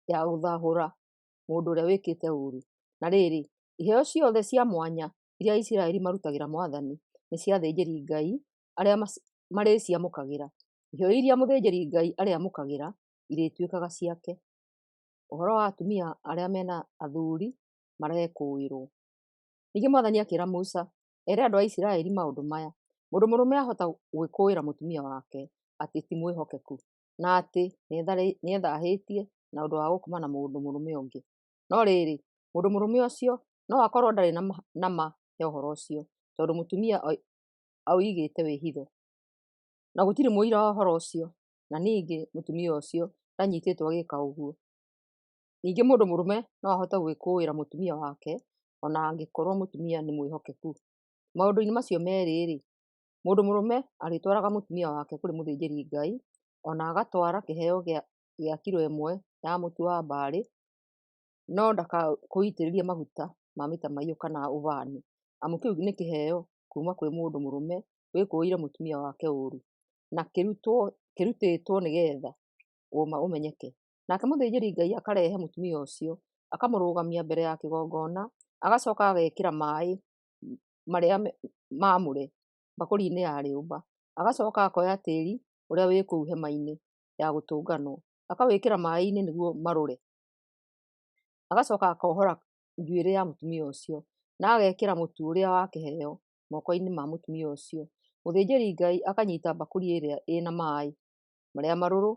ya gũthahũra mũndũ ũrĩa wĩkĩte ũũru. Na rĩrĩ, iheo ciothe cia mwanya iria Aisiraeli marutagĩra mwathani nĩ cia athĩnjĩri-Ngai arĩa marĩciamũkagĩra. Iheo iria mũthĩnjĩri-Ngai arĩamũkagĩra irĩtuĩkaga ciake. Ũhoro wa atumia arĩa me na athuuri marekũĩrwo. Ningĩ mwathani akĩĩra Musa ere andũ a Isiraeli maũndũ maya: Mũndũ mũrũme ahota gwĩkũĩra mũtumia wake atĩ ti mwĩhokeku, na atĩ nĩethaahĩtie na ũndũ wa gũkoma na mũndũ mũrũme ũngĩ. No rĩrĩ, mũndũ mũrũme ũcio no akorwo ndarĩ na ma ya ũhoro ũcio, tondũ mũtumia aũigĩte wĩ hitho, na gũtirĩ mũira wa ũhoro ũcio, na ningĩ mũtumia ũcio ndanyiitĩtwo agĩĩka ũguo. Ningĩ mũndũ mũrũme no ahote gwĩkũĩra mũtumia wake o na angĩkorwo mũtumia nĩ mwĩhokeku. Maũndũ-inĩ macio meerĩ-rĩ, mũndũ mũrũme arĩtwaraga mũtumia wake kũrĩ mũthĩnjĩri-Ngai, o na agatwara kĩheo gĩa kilo 1 ya mũtu wa mbarĩ, no ndakũitĩrĩrie maguta ma mĩtamaiyũ kana ũbani, amu kĩu nĩ kĩheo kuuma kwĩ mũndũ mũrũme wĩkũĩire mũtumia wake ũũru, na kĩrutĩtwo nĩgeetha ũũma ũmenyeke. Nake mũthĩnjĩri-Ngai akarehe mũtumia ũcio, akamũrũgamia mbere ya kĩgongona, agacoka agekĩra maaĩ marĩa maamũre mbakũri-inĩ ya rĩũmba. Agacoka akoya tĩĩri ũrĩa wĩ kũu hema-inĩ ya gũtũnganwo, akawĩkĩra maaĩ-inĩ nĩguo marũre. Agacoka akohora njuĩrĩ ya mũtumia ũcio, na agekĩra mũtu ũrĩa wa kĩheo moko-inĩ ma mũtumia ũcio. Mũthĩnjĩri-Ngai akanyiita mbakũri ĩrĩa ĩna maaĩ marĩa marũrũ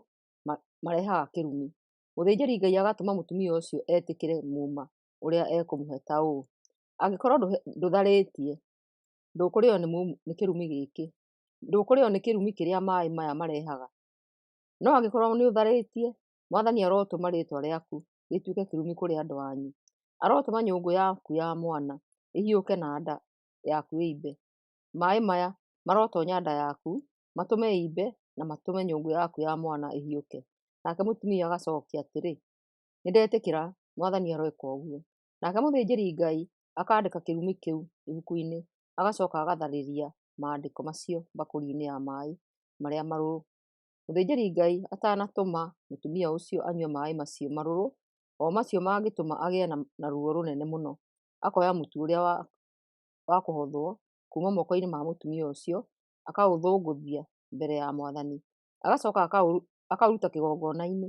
marehaga kĩrumi. Mũthĩnjĩri-Ngai agatũma mũtumia ũcio etĩkĩre muuma ũrĩa ekũmũhe ta ũũ: Angĩkorwo ndũtharĩtie, ndũkũrĩo nĩ kĩrumi gĩkĩ, ndũkũrĩo nĩ kĩrumi kĩrĩa maaĩ maya marehaga. No angĩkorwo nĩũtharĩtie, mwathani arotũma rĩĩtwa rĩaku rĩtuĩke kĩrumi kũrĩ andũ anyu. Arotũma nyũngũ yaku ya mwana ĩhiũke na nda yaku ĩimbe. Maaĩ maya marotoonya nda yaku, matũme ĩimbe na matũme nyũngũ yaku ya mwana ĩhiũke. Nake mũtumia agacookia atĩrĩ, Nĩndetĩkĩra, mwathani aroeka ũguo. Nake mũthĩnjĩri-Ngai akaandĩka kĩrumi kĩu ibuku-inĩ, agacoka agatharĩria maandĩko macio mbakũri-inĩ ya maaĩ marĩa marũrũ. Mũthĩnjĩri-Ngai atanatũma mũtumia ũcio anyue maaĩ macio marũrũ, o macio mangĩtũma agĩe na ruo rũnene mũno, akoya mũtu ũrĩa wa kũhothwo kuuma moko-inĩ ma mũtumia ũcio, akaũthũngũthia mbere ya Mwathani, agacoka akaũruta kĩgongona-inĩ.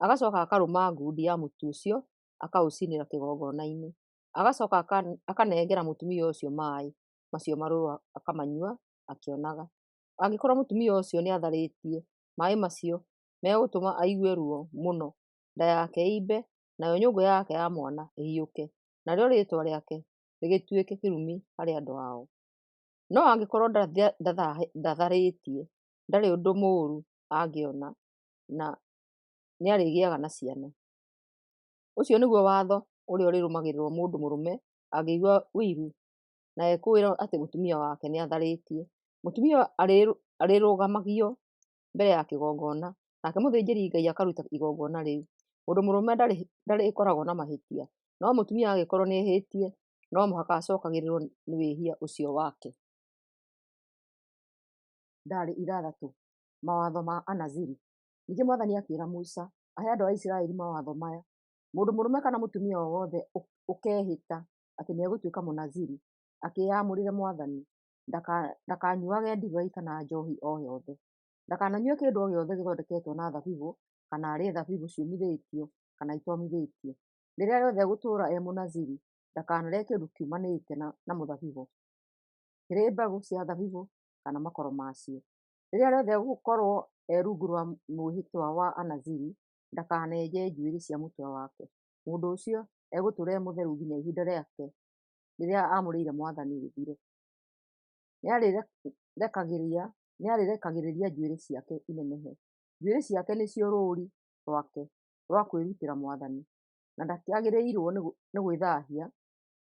Agacoka akarũma ngundi ya mũtu ũcio, akaũcinĩra kĩgongona-inĩ. Agacoka akanengera mũtumia ũcio maaĩ macio marũrũ akamanyua akĩonaga. Angĩkorwo mũtumia ũcio nĩatharĩtie, maaĩ macio megũtũma aigue ruo mũno, nda yake ĩimbe, nayo nyũngũ yake ya mwana ĩhiũke, narĩo rĩĩtwa rĩake rĩgĩtuĩke kĩrumi harĩ andũ ao. No angĩkorwo ndatharĩtie, ndarĩ ũndũ mũũru angĩona, na nĩarĩgĩaga na ciana. Ũcio nĩguo watho ũrĩa ũrĩrũmagĩrĩrwo mũndũ mũrũme angĩigua ũiru na ekũũĩre atĩ mũtumia wake nĩatharĩtie. Mũtumia arĩrũgamagio mbere ya kĩgongona, nake mũthĩnjĩri-Ngai akaruta igongona rĩu. Mũndũ mũrũme ndarĩkoragwo na mahĩtia, no mũtumia angĩkorwo nĩehĩtie, no mũhaka acookagĩrĩrwo nĩ wĩhia ũcio wake. Ndarĩ ithathatũ. Mawatho ma Anaziri. Ningĩ Mwathani akĩĩra Musa ahe andũ a Isiraeli mawatho maya: Mũndũ mũrũme kana mũtumia o wothe ũkeehĩta atĩ nĩegũtuĩka Mũnaziri akĩĩamũrĩre Mwathani, ndakanyuage ndibei kana njoohi o yothe. Ndakananyue kĩndũ o gĩothe gĩthondeketwo na thabibũ, kana arĩe thabibũ ciũmithĩtio kana itomithĩtio. Rĩrĩa rĩothe egũtũũra e Mũnaziri, ndakanarĩe kĩndũ kiumanĩte na mũthabibũ, kĩrĩ mbegũ cia thabibũ kana makoro macio. Rĩrĩa rĩothe egũkorwo e rungu rwa mwĩhĩtwa wa Anaziri, ndakanenje njuĩrĩ cia mũtwe wake. Mũndũ ũcio egũtũũra e mũtheru nginya ihinda rĩake rĩrĩa aamũrĩire Mwathani rĩthire. Nĩarĩrekagĩrĩria njuĩrĩ ciake inenehe. Njuĩrĩ ciake nĩcio rũũri rwake rwa kwĩrutĩra Mwathani, na ndakĩagĩrĩirwo nĩ gwĩthaahia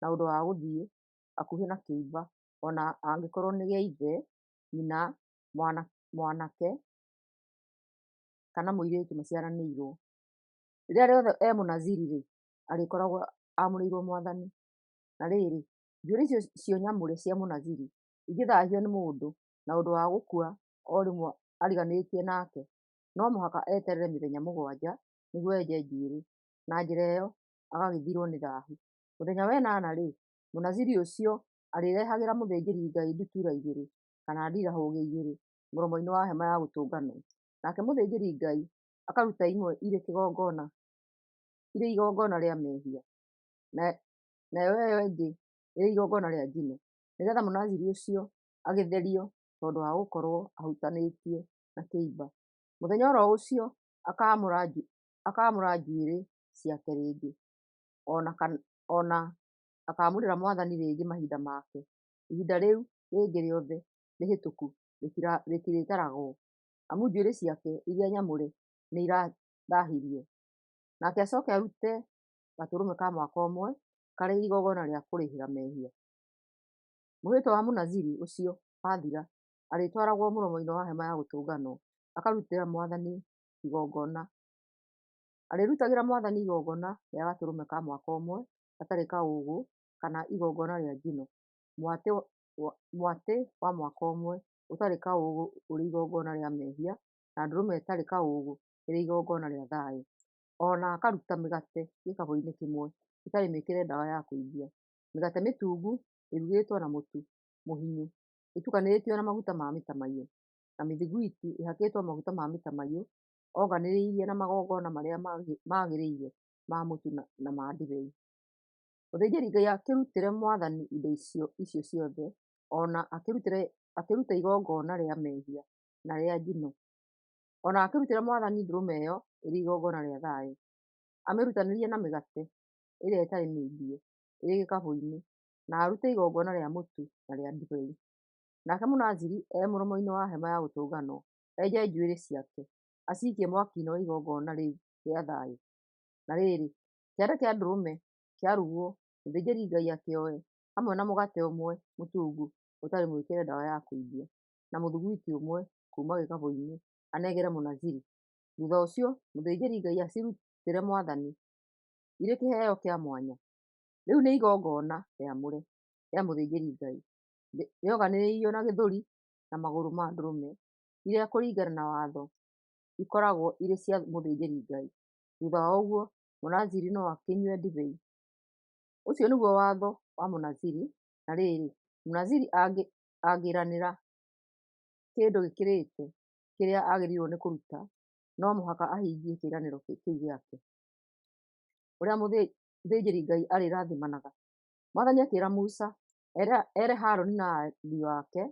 na ũndũ wa gũthiĩ hakuhĩ na kĩimba, o na angĩkorwo nĩ gĩa ithe, nyina, mwanake kana mũirĩtu maciaranĩirwo. Rĩrĩa rĩothe e Mũnaziri-rĩ, arĩkoragwo aamũrĩirwo Mwathani. Na rĩrĩ, njuĩrĩ icio nyamũre cia Mũnaziri ingĩthaahio nĩ mũndũ na ũndũ wa gũkua o rĩmwe ariganĩtie nake, no mũhaka eterere mĩthenya mũgwanja nĩguo enje njuĩrĩ, na njĩra ĩyo agagĩthirwo nĩ thaahu. Mũthenya wa ĩnana-rĩ, Mũnaziri ũcio arĩrehagĩra mũthĩnjĩri-Ngai ndutura igĩrĩ kana ndirahũgĩ igĩrĩ mũromo-inĩ wa Hema-ya-Gũtũnganwo, nake mũthĩnjĩri-Ngai akaruta ĩmwe ĩrĩ igongona rĩa mehia, nayo ĩyo ĩngĩ ĩrĩ igongona rĩa njino, nĩgeetha Mũnaziri ũcio agĩtherio tondũ wa gũkorwo ahutanĩtie na kĩimba. Mũthenya o ro ũcio akaamũra njuĩrĩ ciake rĩngĩ, o na akaamũrĩra Mwathani rĩngĩ mahinda make; ihinda rĩu rĩngĩ rĩothe rĩhĩtũku rĩtirĩtaragwo, amu njuĩrĩ ciake iria nyamũre nĩirathaahirio. Nake acooke arute gatũrũme ka mwaka ũmwe karĩ igongona rĩa kũrĩhĩra mehia. Mwĩhĩtwa wa Mũnaziri ũcio wathira, arĩtwaragwo mũromo-inĩ wa Hema-ya-Gũtũnganwo akarutĩre Mwathani igongona. Arĩrutagĩra Mwathani igongona rĩa gatũrũme ka mwaka ũmwe gatarĩ kaũũgũ kana igongona rĩa njino, mwatĩ wa mwaka ũmwe ũtarĩ kaũũgũ ũrĩ igongona rĩa mehia, na ndũrũme ĩtarĩ kaũũgũ ĩrĩ igongona rĩa thayũ, o na akaruta mĩgate gĩkabũ-inĩ kĩmwe ĩtarĩ mĩĩkĩre ndawa ya kũimbia, mĩgate mĩtungu ĩrugĩtwo na mũtu mũhinyu ĩtukanĩtio na maguta ma mĩtamaiyũ, na mĩthuguiti ĩhakĩtwo maguta ma mĩtamaiyũ, onganĩrĩirie na magongona marĩa magĩrĩire ma mũtu na ma ndibei. Mũthĩnjĩri-Ngai akĩrutĩre Mwathani indo icio ciothe, o na akĩrute igongona rĩa mehia na rĩa njino, o na akĩrutĩre Mwathani ndũrũme ĩyo ĩrĩ igongona rĩa thayũ, amĩrutanĩrie na mĩgate ĩrĩa ĩtarĩ mĩimbie ĩrĩ gĩkabũ-inĩ, na arute igongona rĩa mũtu na rĩa ndibei. Nake Mũnaziri e mũromo-inĩ wa Hema-ya-Gũtũnganwo enje njuĩrĩ ciake, aciikie mwaki-inĩ wa igongona rĩu rĩa thayũ. Na rĩrĩ, kĩande kĩa ndũrũme kĩarugwo, mũthĩnjĩri-Ngai akĩoe hamwe na mũgate ũmwe mũtungu ũtarĩ mwĩkĩre ndawa ya kũimbia, na mũthugwiti ũmwe kuuma gĩkabũ-inĩ, anengere Mũnaziri. Thuutha ũcio mũthĩnjĩri-Ngai acirutĩre Mwathani irĩ kĩheo kĩa mwanya. Rĩu nĩ igongona rĩamũre rĩa mũthĩnjĩri-Ngai, rĩonganĩrĩirio na gĩthũri na magũrũ ma ndũrũme, iria kũringana na watho ikoragwo irĩ cia mũthĩnjĩri-Ngai. Thutha wa ũguo, Mũnaziri no akĩnyue ndibei. Ũcio nĩguo watho wa Mũnaziri. Na rĩrĩ, Mũnaziri angĩĩranĩra kĩndũ gĩkĩrĩte kĩrĩa agĩrĩirwo nĩ kũruta, no mũhaka ahingie kĩĩranĩro kĩu gĩake. Ũrĩa mũthĩnjĩri-Ngai arĩrathimanaga. Mwathani akĩĩra Musa ere Harũni na ariũ ake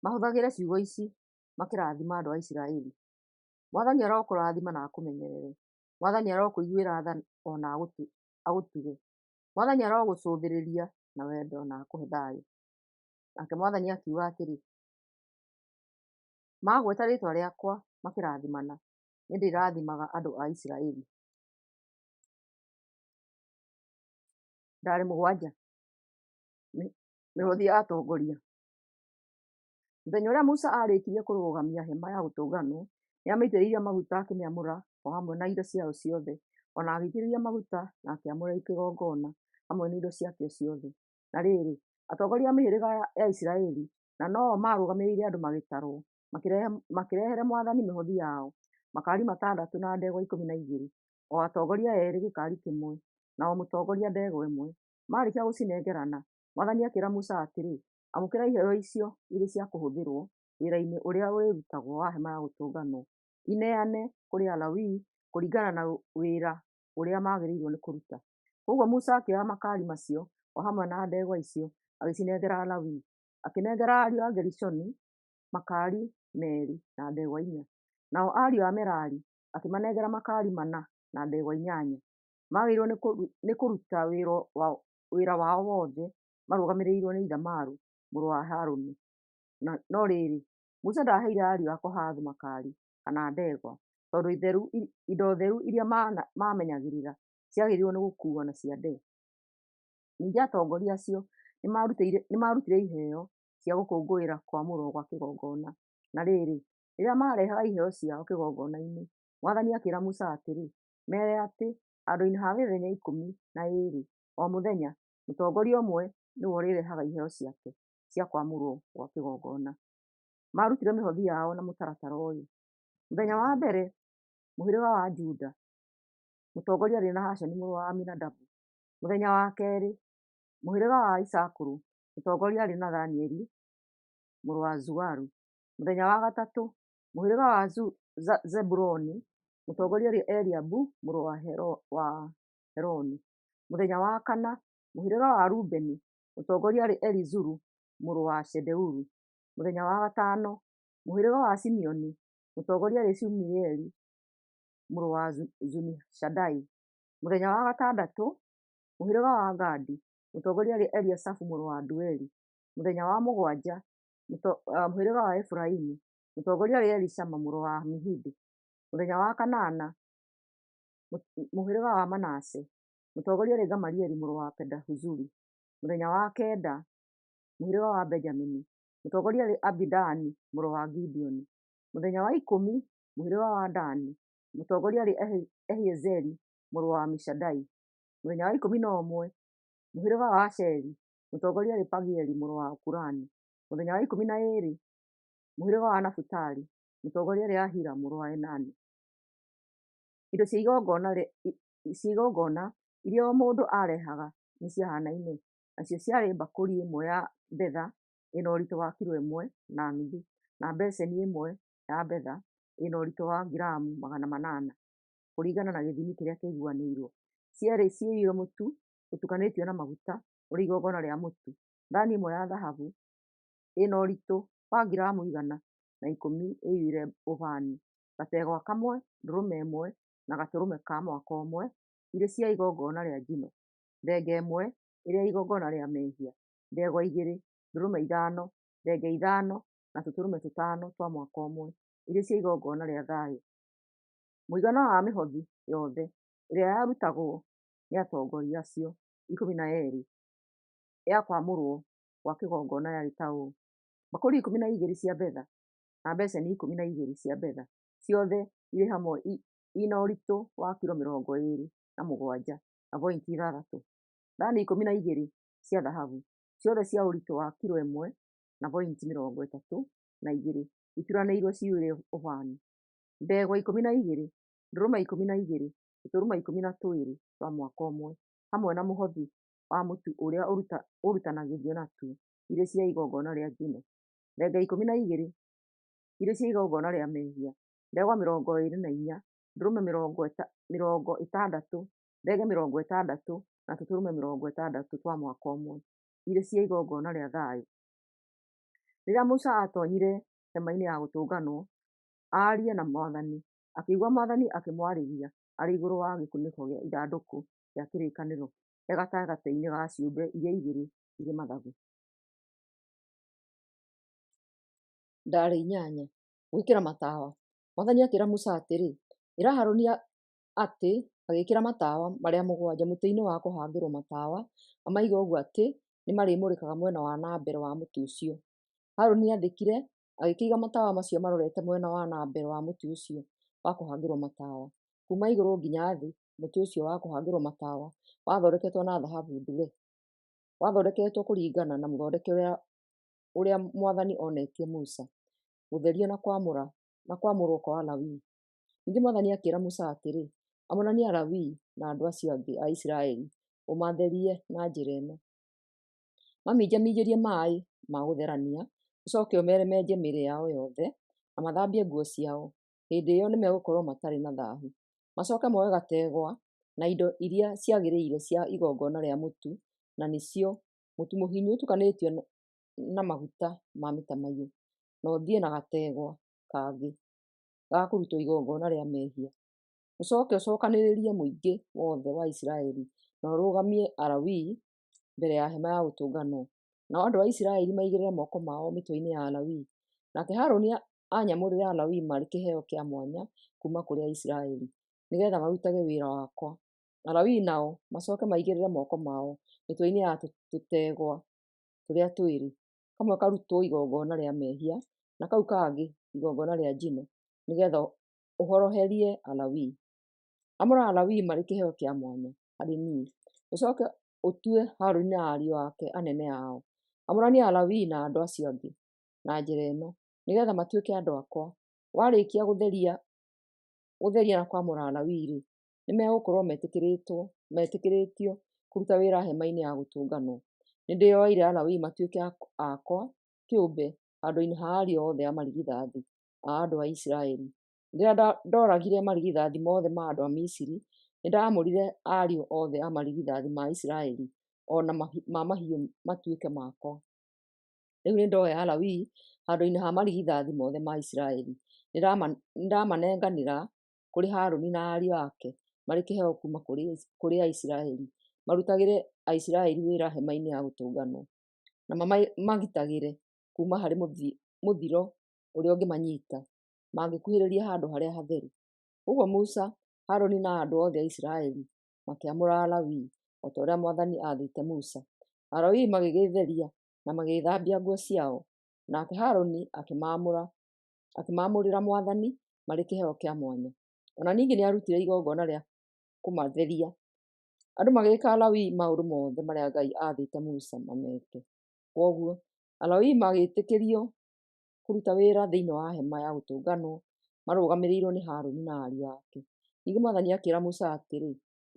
mahũthagĩre ciugo ici makĩrathima andũ a Isiraeli: Mwathani arokũrathima na akũmenyerere. Mwathani arokũiguĩra tha o na agũtuge. Mwathani arogũcũthĩrĩria na wendo na akũhe thayũ. Nake Mwathani akiuga atĩrĩ, magweta rĩĩtwa rĩakwa makĩrathimana, nĩndĩrathimaga andũ a Isiraeli. Ndarĩ 7. Mĩhothi ya atongoria. Mũthenya ũrĩa Musa aarĩkirie kũrũgamia Hema-ya-Gũtũnganwo, nĩamĩitĩrĩirie maguta akĩmĩamũra o hamwe na indo ciayo ciothe, o na agĩitĩrĩria maguta na akĩamũra kĩgongona hamwe na indo ciakĩo ciothe. Na rĩrĩ, atongoria a mĩhĩrĩga ya Isiraeli, na no-o maarũgamĩrĩire andũ magĩtarwo, makĩrehere Mwathani mĩhothi yao: makaari 6 na ndegwa 12, o atongoria eerĩ gĩkaari kĩmwe, na o mũtongoria ndegwa ĩmwe. Maarĩkia gũcinengerana, Mwathani akĩĩra Musa atĩrĩ, Amũkĩra iheo icio irĩ cia kũhũthĩrwo wĩra-inĩ ũrĩa ũrĩrutagwo wa Hema-ya-Gũtũnganwo. Ineane kũrĩ Alawii kũringana na wĩra ũrĩa magĩrĩirwo nĩ kũruta. Kwoguo Musa akĩoya makaari macio o hamwe na ndegwa icio agĩcinengera Alawii. Akĩnengera ariũ a Gerishoni makaari 2 na ndegwa 4, nao ariũ a Merari akĩmanengera makaari 4 na ndegwa 8. Maagĩrĩirwo nĩ kũruta wĩra wao wothe marũgamĩrĩirwo nĩ Ithamaru mũrũ wa Harũni. No rĩrĩ, Musa ndaaheire ariũ a Kohathu makaari kana ndegwa, tondũ indo theru iria maamenyagĩrĩra ciagĩrĩirwo nĩ gũkuuo na ciande. Ningĩ atongoria acio nĩmarutire iheo cia gũkũngũĩra kwamũrwo gwa kĩgongona. Na rĩrĩ, rĩrĩa maarehaga iheo ciao kĩgongona-inĩ, Mwathani akĩĩra Musa atĩrĩ, Meere atĩ, handũ-inĩ ha mĩthenya 12 o mũthenya, mũtongoria ũmwe nĩwe ũrĩrehaga iheo ciake cia kwamũrwo gwa kĩgongona. Maarutire mĩhothi yao na mũtaratara ũyũ: Mũthenya wa mbere, mũhĩrĩga wa Juda, mũtongoria aarĩ Nahashoni mũrũ wa Aminadabu; mũthenya wa keerĩ, mũhĩrĩga wa Isakaru, mũtongoria aarĩ Nethaneli mũrũ wa Zuaru; mũthenya wa gatatũ, mũhĩrĩga wa Zebuluni, mũtongoria aarĩ Eliabu mũrũ wa Heloni; mũthenya wa kana, mũhĩrĩga wa Rubeni, mũtongoria aarĩ Elizuru mũrũ wa Shedeuru; mũthenya wa gatano, mũhĩrĩga wa Simeoni, mũtongoria aarĩ Shelumieli mũrũ wa Zurishadai; mũthenya wa gatandatũ, mũhĩrĩga wa Gadi, mũtongoria aarĩ Eliasafu mũrũ wa Dueli; mũthenya wa mũgwanja, mũhĩrĩga wa Efiraimu, mũtongoria aarĩ Elishama mũrũ wa Amihudu; mũthenya wa kanana, mũhĩrĩga wa Manase, mũtongoria aarĩ Gamalieli mũrũ wa Pedahuzuri; mũthenya wa kenda, mũhĩrĩga wa Benjamini, mũtongoria aarĩ Abidani mũrũ wa Gideoni; mũthenya wa 10, mũhĩrĩga wa Dani, mũtongoria aarĩ Ahiezeri mũrũ wa Amishadai; mũthenya wa 11, mũhĩrĩga wa Asheri, mũtongoria aarĩ Pagieli mũrũ wa Okurani; mũthenya wa 12, mũhĩrĩga wa Nafutali, mũtongoria aarĩ Ahira mũrũ wa Enani. Indo cia igongona iria o mũndũ aarehaga nĩciahanaine, nacio ciarĩ mbakũri ĩmwe ya betha ĩna ũritũ wa kilo 1.5, na mbeceni ĩmwe ya betha ĩna ũritũ wa giramu 800, kũringana na gĩthimi kĩrĩa kĩiguanĩirwo, cierĩ ciyũire mũtu ũtukanĩtio na maguta ũrĩ igongona rĩa mũtu; thaani ĩmwe ya thahabu ĩna ũritũ wa giramu 110 ĩiyũire ũbani; gategwa kamwe, ndũrũme ĩmwe na gatũrũme ka mwaka ũmwe, irĩ cia igongona rĩa njino; thenge ĩmwe ĩrĩ ya igongona rĩa mehia; ndegwa igĩrĩ, ndũrũme ithano, thenge ithano na tũtũrũme tũtano twa mwaka ũmwe, irĩ cia igongona rĩa thayũ. Mũigana wa mĩhothi yothe ĩrĩa yarutagwo nĩ atongoria acio 12 ya kwamũrwo gwa kĩgongona yarĩ ta ũũ: mbakũri 12 cia betha, na mbeceni 12 cia betha, ciothe irĩ hamwe ina ũritũ wa kilo 27.6, thaani 12 cia thahabu, ciothe cia ũritũ wa kilo 1.32 ituranĩirwo ciyũire ũbani. Ndegwa 12, ndũrũme 12, tũtũrũme 12 twa mwaka ũmwe, hamwe na mũhothi wa mũtu ũrĩa ũrutanagĩrio natuo, irĩ cia igongona rĩa njino; thenge 12 irĩ cia igongona rĩa mehia; ndegwa 24, ndũrũme 60, thenge 60, na tũtũrũme 60 twa mwaka ũmwe, irĩ cia igongona rĩa thayũ. Rĩrĩa Musa aatoonyire Hema-inĩ-ya-Gũtũnganwo aarie na mwathani, akĩigua mwathani akĩmwarĩria arĩ igũrũ wa gĩkunĩko kĩa ithandũkũ rĩa kĩrĩkanĩro e gatagatĩ-inĩ ga ciũmbe iria igĩrĩ irĩ mathagu. Ndaarĩ 8. Gwĩkĩra matawa Mwathani akĩĩra Musa atĩrĩ, Ĩra Harũni atĩ agĩĩkĩra matawa marĩa mũgwanja mũtĩ-inĩ wa kũhangĩrwo matawa, amaige ũguo atĩ nĩmarĩmũrĩkaga mwena wa na mbere wa mũtĩ ũcio. Harũni nĩathĩkire agĩkĩiga matawa macio marorete mwena wa na mbere wa mũtĩ ũcio wa kũhangĩrwo matawa. Kuuma igũrũ nginya thĩ mũtĩ ũcio wa kũhangĩrwo matawa wathondeketwo na thahabu ndure, wathondeketwo kũringana na mũthondekere ũrĩa mwathani onetie Musa. Gũtherio na kwamũrwo kwa Alawii. Ningĩ mwathani akĩĩra Musa atĩrĩ, Amũrania Alawii na andũ acio angĩ a Isiraeli ũmatherie na njĩra ĩno: Maminjaminjĩrie maaĩ ma gũtherania, ũcooke ũmeere menje mĩĩrĩ yao yothe, na mathambie nguo ciao. Hĩndĩ ĩyo nĩmegũkorwo matarĩ na thaahu. Macooke moe gategwa na indo iria ciagĩrĩire cia igongona rĩa mũtu na nĩcio, mũtu mũhinyu ũtukanĩtio na maguta ma mĩtamaiyũ, na ũthiĩ na gategwa kangĩ ga kũrutwo igongona rĩa mehia. Ũcooke ũcookanĩrĩrie mũingĩ wothe wa Isiraeli na ũrũgamie Alawii mbere ya Hema-ya-Gũtũnganwo. Nao andũ a Isiraeli maigĩrĩre moko mao mĩtwe-inĩ ya Alawii. Nake Harũni anyamũrĩre Alawii marĩ kĩheo kĩa mwanya kuuma kũrĩ Aisiraeli, nĩgeetha marutage wĩra wakwa. Alawii nao macooke maigĩrĩre moko mao mĩtwe-inĩ ya tũtegwa tũrĩa twĩrĩ, kamwe karutwo igongona rĩa mehia na kau kangĩ igongona rĩa njino, nĩgeetha ũhoroherie Alawii. Amũra Alawii marĩ kĩheo kĩa mwanya harĩ niĩ, ũcooke ũtue Harũni na ariũ ake anene ao. Amũrania Alawii na andũ acio angĩ na njĩra ĩno, nĩgeetha matuĩke andũ akwa. Warĩkia gũtheria na kwamũra Alawii-rĩ, nĩmegũkorwo metĩkĩrĩtio kũruta wĩra Hema-inĩ-ya-Gũtũnganwo. Nĩndĩoeire Alawii matuĩke akwa kĩũmbe handũ-inĩ ha ariũ othe a marigithathi a andũ a Isiraeli. Rĩrĩa ndooragire marigithathi mothe ma andũ a Misiri, nĩndamũrire ariũ othe a marigithathi ma Isiraeli o na ma mahiũ matuĩke makwa. Rĩu nĩndoya Alawii handũ-inĩ ha marigithathi mothe ma Isiraeli. Nĩndamanenganĩra kũrĩ Harũni na ariũ ake marĩ kĩheo kuuma kũrĩ Aisiraeli, marutagĩre Aisiraeli wĩra Hema-inĩ-ya-Gũtũnganwo, na mamagitagĩre kuuma harĩ mũthiro ũrĩa ũngĩmanyiita mangĩkuhĩrĩria handũ harĩa hatheru. Kwoguo Musa, Harũni na andũ othe a Isiraeli makĩamũra Alawii, o ta ũrĩa mwathani aathĩte Musa. Alawii magĩgĩĩtheria na magĩĩthamba nguo ciao, nake Harũni akĩmaamũrĩra mwathani marĩ kĩheo kĩa mwanya. O na ningĩ nĩarutire igongona rĩa kũmatheria. Andũ magĩĩka Alawii maũndũ mothe marĩa Ngai aathĩte Musa mameke. Kwoguo Alawii magĩtĩkĩrio kũruta wĩra thĩinĩ wa Hema-ya-Gũtũnganwo marũgamĩrĩirwo nĩ Harũni na ariũ ake. Ningĩ mwathani akĩĩra Musa atĩrĩ,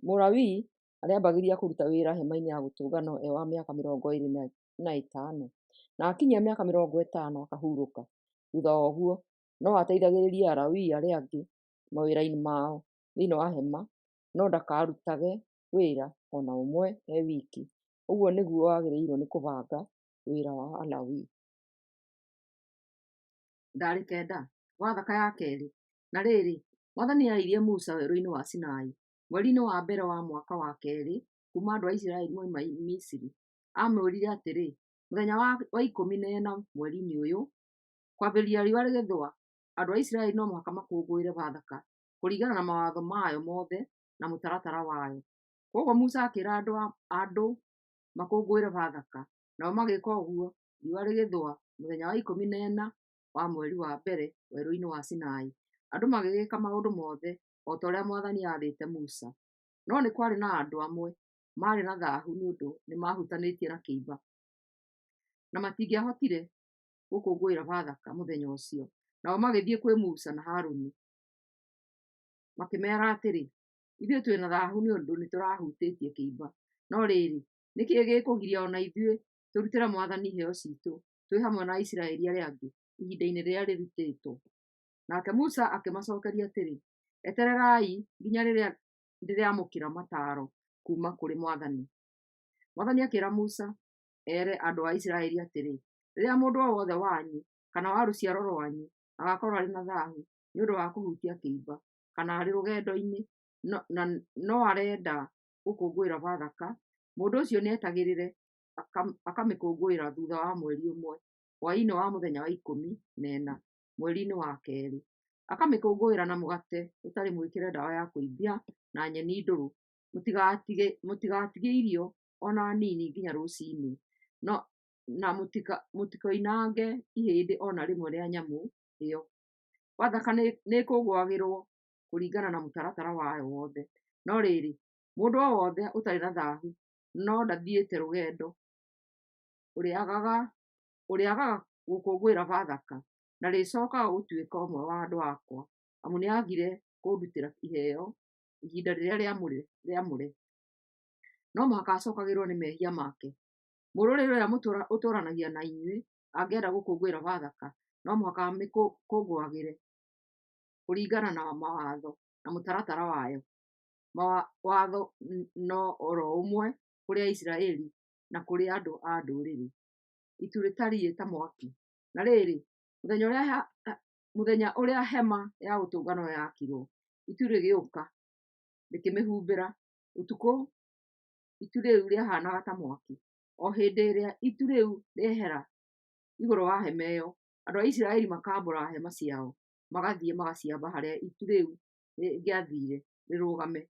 Mũlawii arĩambagĩrĩria kũruta wĩra Hema-inĩ-ya-Gũtũnganwo e wa mĩaka 25, na akinyia mĩaka 50 akahurũka. Thuutha wa ũguo no ateithagĩrĩrie Alawii arĩa angĩ mawĩra-inĩ mao thĩinĩ wa hema, no ndakarutage wĩra o na ũmwe e wiki. Ũguo nĩguo wagĩrĩirwo nĩ kũbanga wĩra wa Alawii. Ndaarĩ 9. Bathaka ya Keerĩ. Na rĩrĩ, mwathani nĩarĩirie Musa werũ-inĩ wa Sinai, mweri-inĩ wa mbere wa mwaka wa keerĩ kuuma andũ a Isiraeli moima Misiri. Aamwĩrire atĩrĩ, Mũthenya wa 14 mweri-inĩ ũyũ, kwambĩrĩria riũa rĩgĩthũa, andũ a Isiraeli no mũhaka makũngũĩre Bathaka kũringana na mawatho mayo mothe na mũtaratara wayo. Kwoguo Musa akĩĩra andũ makũngũĩre Bathaka, nao magĩĩka ũguo riũa rĩgĩthũa mũthenya wa 14 wa mweri wa mbere werũ-inĩ wa Sinai. Andũ magĩgĩka maũndũ mothe o ta ũrĩa mwathani aathĩte Musa. No nĩ kwarĩ na andũ amwe maarĩ na thaahu nĩ ũndũ nĩmahutanĩtie na kĩimba, na matingĩahotire gũkũngũĩra Bathaka mũthenya ũcio. Nao magĩthiĩ kwĩ Musa na Harũni. Makĩmeera atĩrĩ, Ithuĩ twĩ na thaahu nĩ ũndũ nĩtũrahuutĩĩtie kĩimba, no rĩĩrĩ, nĩ kĩĩ gĩkũgiria o na ithuĩ tũrutĩre mwathani iheeo ciitũ twĩ hamwe na Aisiraeli arĩa angĩ ihindainĩ rĩrĩa rĩrutĩĩtwo? Naake Musa akĩmacookeria atĩrĩ, Etereraai nginya rĩrĩa ndĩrĩamũkĩra mataaro kuuma kũrĩ mwathani. Mwathani akĩĩra Musa eere andũ a Isiraeli atĩrĩ, Rĩrĩa mũndũ o wothe wanyu kana wa rũciaro rwanyu agaakorwo arĩ na thaahu nĩ ũndũ wa kũhuutia kĩimba, kana arĩ rũgendoinĩ na no arenda gũkũngũĩra Bathaka, mũndũ ũcio nĩetagĩrĩre akamĩkũngũĩra thuutha wa mweri ũmwe, hwaĩinĩ wa mũthenya wa 14 mweriinĩ wa keerĩ. Akamĩkũngũĩra na mũgate ũtarĩ mwĩkĩre ndawa ya kũimbia na nyeni ndũrũ. Mũtigatigie irio o na nini nginya rũciinĩ, na mũtikoinange ihĩndĩ o na rĩmwe rĩa nyamũ ĩyo. Bathaka nĩĩkũngũagĩrwo kũringana na mũtaratara wayo wothe. No rĩrĩ, mũndũ o wothe ũtarĩ na thaahu no ndathiĩte rũgendo, ũrĩagaga gũkũngũĩra Bathaka, ndarĩcookaga gũtuĩka ũmwe wa andũ akwa, amu nĩagire kũndutĩra iheo ihinda rĩrĩa rĩamũre. No mũhaka acookagĩrwo nĩ mehia make. Mũrũrĩrĩ ũrĩa ũtũũranagia na inyuĩ angĩenda gũkũngũĩra Bathaka, no mũhaka amĩkũngũagĩre kũringana na mawatho na mũtaratara wayo. Watho no o ro ũmwe kũrĩ Aisiraeli na kũrĩ andũ a ndũrĩrĩ. Itu rĩtariĩ ta mwaki. Na rĩrĩ, mũthenya ũrĩa hema ya gũtũnganwo yaakirwo, itu rĩgĩũka rĩkĩmĩhumbĩra. Ũtukũ itu rĩu rĩahaanaga ta mwaki. O hĩndĩ ĩrĩa itu rĩu rĩehera igũrũ wa hema ĩyo, andũ a Isiraeli makambũra hema ciao, magathiĩ magaciamba harĩa itu rĩu rĩngĩathiire rĩrũgame.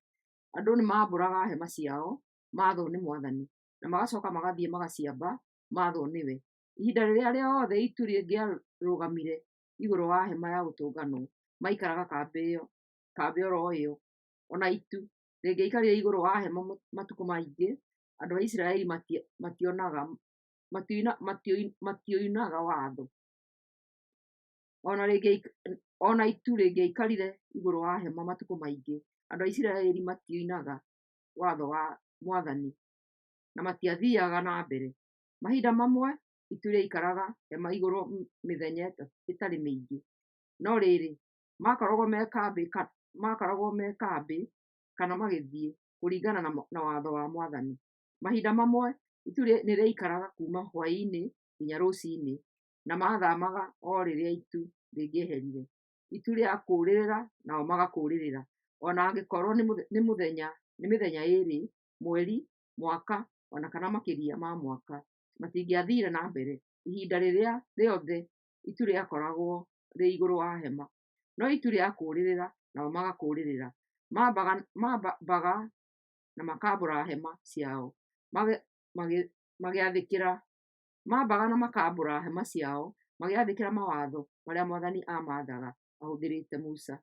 Andũ nĩmambũraga hema ciao maathwo nĩ mwathani, na magacooka magathiĩ magaciamba maathwo nĩwe. Ihinda rĩrĩa rĩothe itu rĩngĩarũgamire igũrũ wa hema ya gũtũnganwo, maikaraga kambĩ o ro ĩyo. O na itu rĩngĩaikarire igũrũ wa hema matukũ maingĩ, andũ a Isiraeli matioinaga watho. O na itu rĩngĩaikarire igũrũ wa hema matukũ maingĩ, andũ a Isiraeli matioinaga watho wa mwathani na matiathiaga na mbere. Mahinda mamwe itu rĩaikaraga hema igũrũ mĩthenya ĩtarĩ mĩingĩ. No rĩrĩ, maakoragwo me kambĩ kana magĩthiĩ, kũringana na watho wa mwathani. Mahinda mamwe itu nĩrĩaikaraga kuuma hwaĩ-inĩ nginya rũciinĩ, na maathaamaga o rĩrĩa itu rĩngĩeherire. Itu rĩakũũrĩrĩra nao magakũũrĩrĩra, o na angĩkorwo nĩ mĩthenya 2, mweri, mwaka, o na kana makĩria ma mwaka, matingĩathiire na mbere ihinda rĩrĩa rĩothe itu rĩakoragwo rĩ igũrũ wa hema. No itu rĩakũũrĩrĩra nao magakũũrĩrĩra. Maambaga na makambũra hema ciao magĩathĩkĩra Maambaga na makambũra hema ciao magĩathĩkĩra mawatho marĩa mwathani aamaathaga ahũthĩrĩte Musa.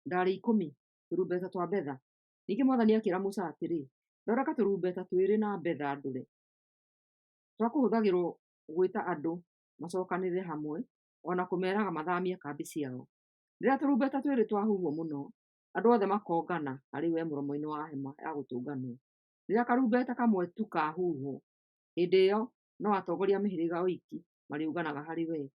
Ndaarĩ 10. Tũrumbeta twa betha. Ningĩ mwathani akĩĩra Musa atĩrĩ, Thondeka tũrumbeta twĩrĩ na betha ndure, twa kũhũthagĩrwo gwĩta andũ macookanĩrĩre hamwe, o na kũmeeraga mathaamie kambĩ ciao. Rĩrĩa tũrumbeta twĩrĩ twahuhwo mũno, andũ othe makongana harĩ we mũromo-inĩ wa hema ya gũtũnganwo. Rĩrĩa karumbeta kamwe tu kaahuhwo, hĩndĩ ĩyo no atongoria a mĩhĩrĩga oiki marĩũnganaga harĩ we.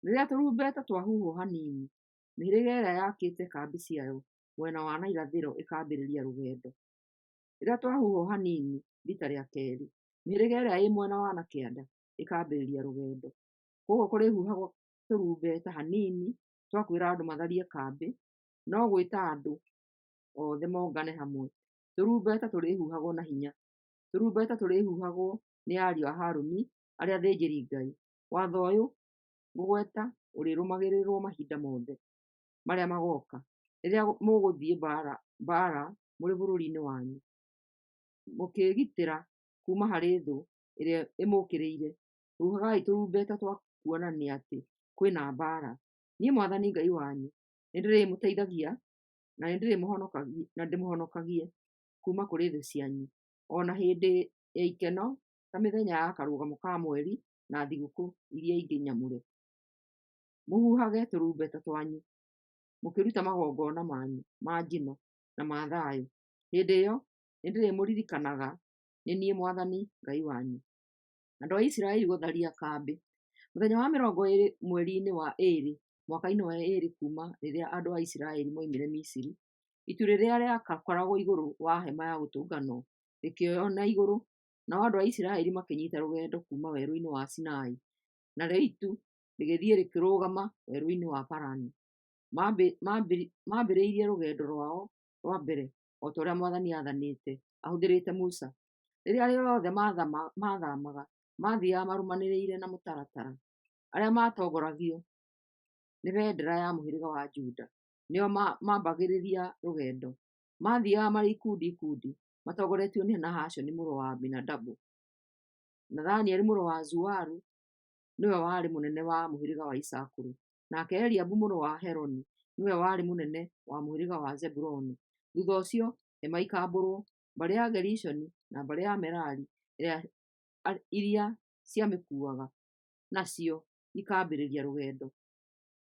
Rĩrĩa tũrumbeta twahuhwo hanini, mĩhĩrĩga ĩrĩa yakĩte kambĩ ciayo mwena wa na irathĩro ĩkambĩrĩria rũgendo. Rĩrĩa twahuhwo hanini riita rĩa keerĩ, mĩhĩrĩga ĩrĩa ĩ mwena wa na kĩanda ĩkambĩrĩria rũgendo. Kwoguo kũrĩhuhagwo tũrumbeta hanini twa kwĩra andũ matharie kambĩ, no gwĩta andũ othe mongane hamwe, tũrumbeta tũrĩhuhagwo na hinya. Tũrumbeta tũrĩhuhagwo nĩ ariũ a Harũni arĩa athĩnjĩri-Ngai. Watho ũyũ ngũgweta ũrĩrũmagĩrĩrwo mahinda mothe marĩa magooka, rĩrĩa mũgũthiĩ mbaara mũrĩ bũrũri-inĩ wanyu, mũkĩĩgitĩra kuuma harĩ thũ ĩrĩa ĩmũũkĩrĩire. Huhagai tũrumbeta twa kuonania atĩ kwĩ na mbaara. Niĩ mwathani Ngai wanyu nĩndĩrĩmũteithagia na ndĩmũhonokagie kuuma kũrĩ thũ cianyu, o na hĩndĩ ya ikeno ta mĩthenya ya Karũgamo ka Mweri na thigũkũ iria ingĩ nyamũre. Mũhuhage tũrumbeta twanyu mũkĩruta magongona manyu ma njino na ma thayũ. Hĩndĩ ĩyo nĩndĩrĩmũririkanaga nĩ niĩ mwathani Ngai wanyu. Andũ a Isiraeli gũtharia kambĩ. Mũthenya wa 20 mweriinĩ wa ĩĩrĩ mwakainĩ wa ĩĩrĩ kuuma rĩrĩa andũ a Isiraeli moimire Misiri, itu rĩrĩa rĩakoragwo igũrũ wa hema ya gũtũnganwo rĩkĩoywo na igũrũ, nao andũ a Isiraeli makĩnyiita rũgendo kuuma werũinĩ wa Sinai, narĩo itu rĩgĩthiĩ rĩkĩrũgama werũinĩ wa Parani. Maambĩrĩirie rũgendo rwao rwa mbere o ta ũrĩa mwathani aathanĩte ahũthĩrĩte Musa. Rĩrĩa rĩothe maathaamaga, maathiiaga marũmanĩrĩire na mũtaratara. Arĩa maatongoragio nĩ bendera ya mũhĩrĩga wa Juda nĩo maambagĩrĩria rũgendo. Maathiiaga marĩ ikundi ikundi matongoretio nĩ Nahashoni mũrũ wa Aminadabu. Nathanieli mũrũ wa Zuaru nĩwe warĩ mũnene wa mũhĩrĩga wa Isakaru, nake Eliabu mũrũ wa Heloni nĩwe warĩ mũnene wa mũhĩrĩga wa Zebuluni. Thutha ũcio hema ikambũrwo, mbarĩ ya Gerishoni na mbarĩ ya Merari iria ciamĩkuuaga nacio ikambĩrĩria rũgendo.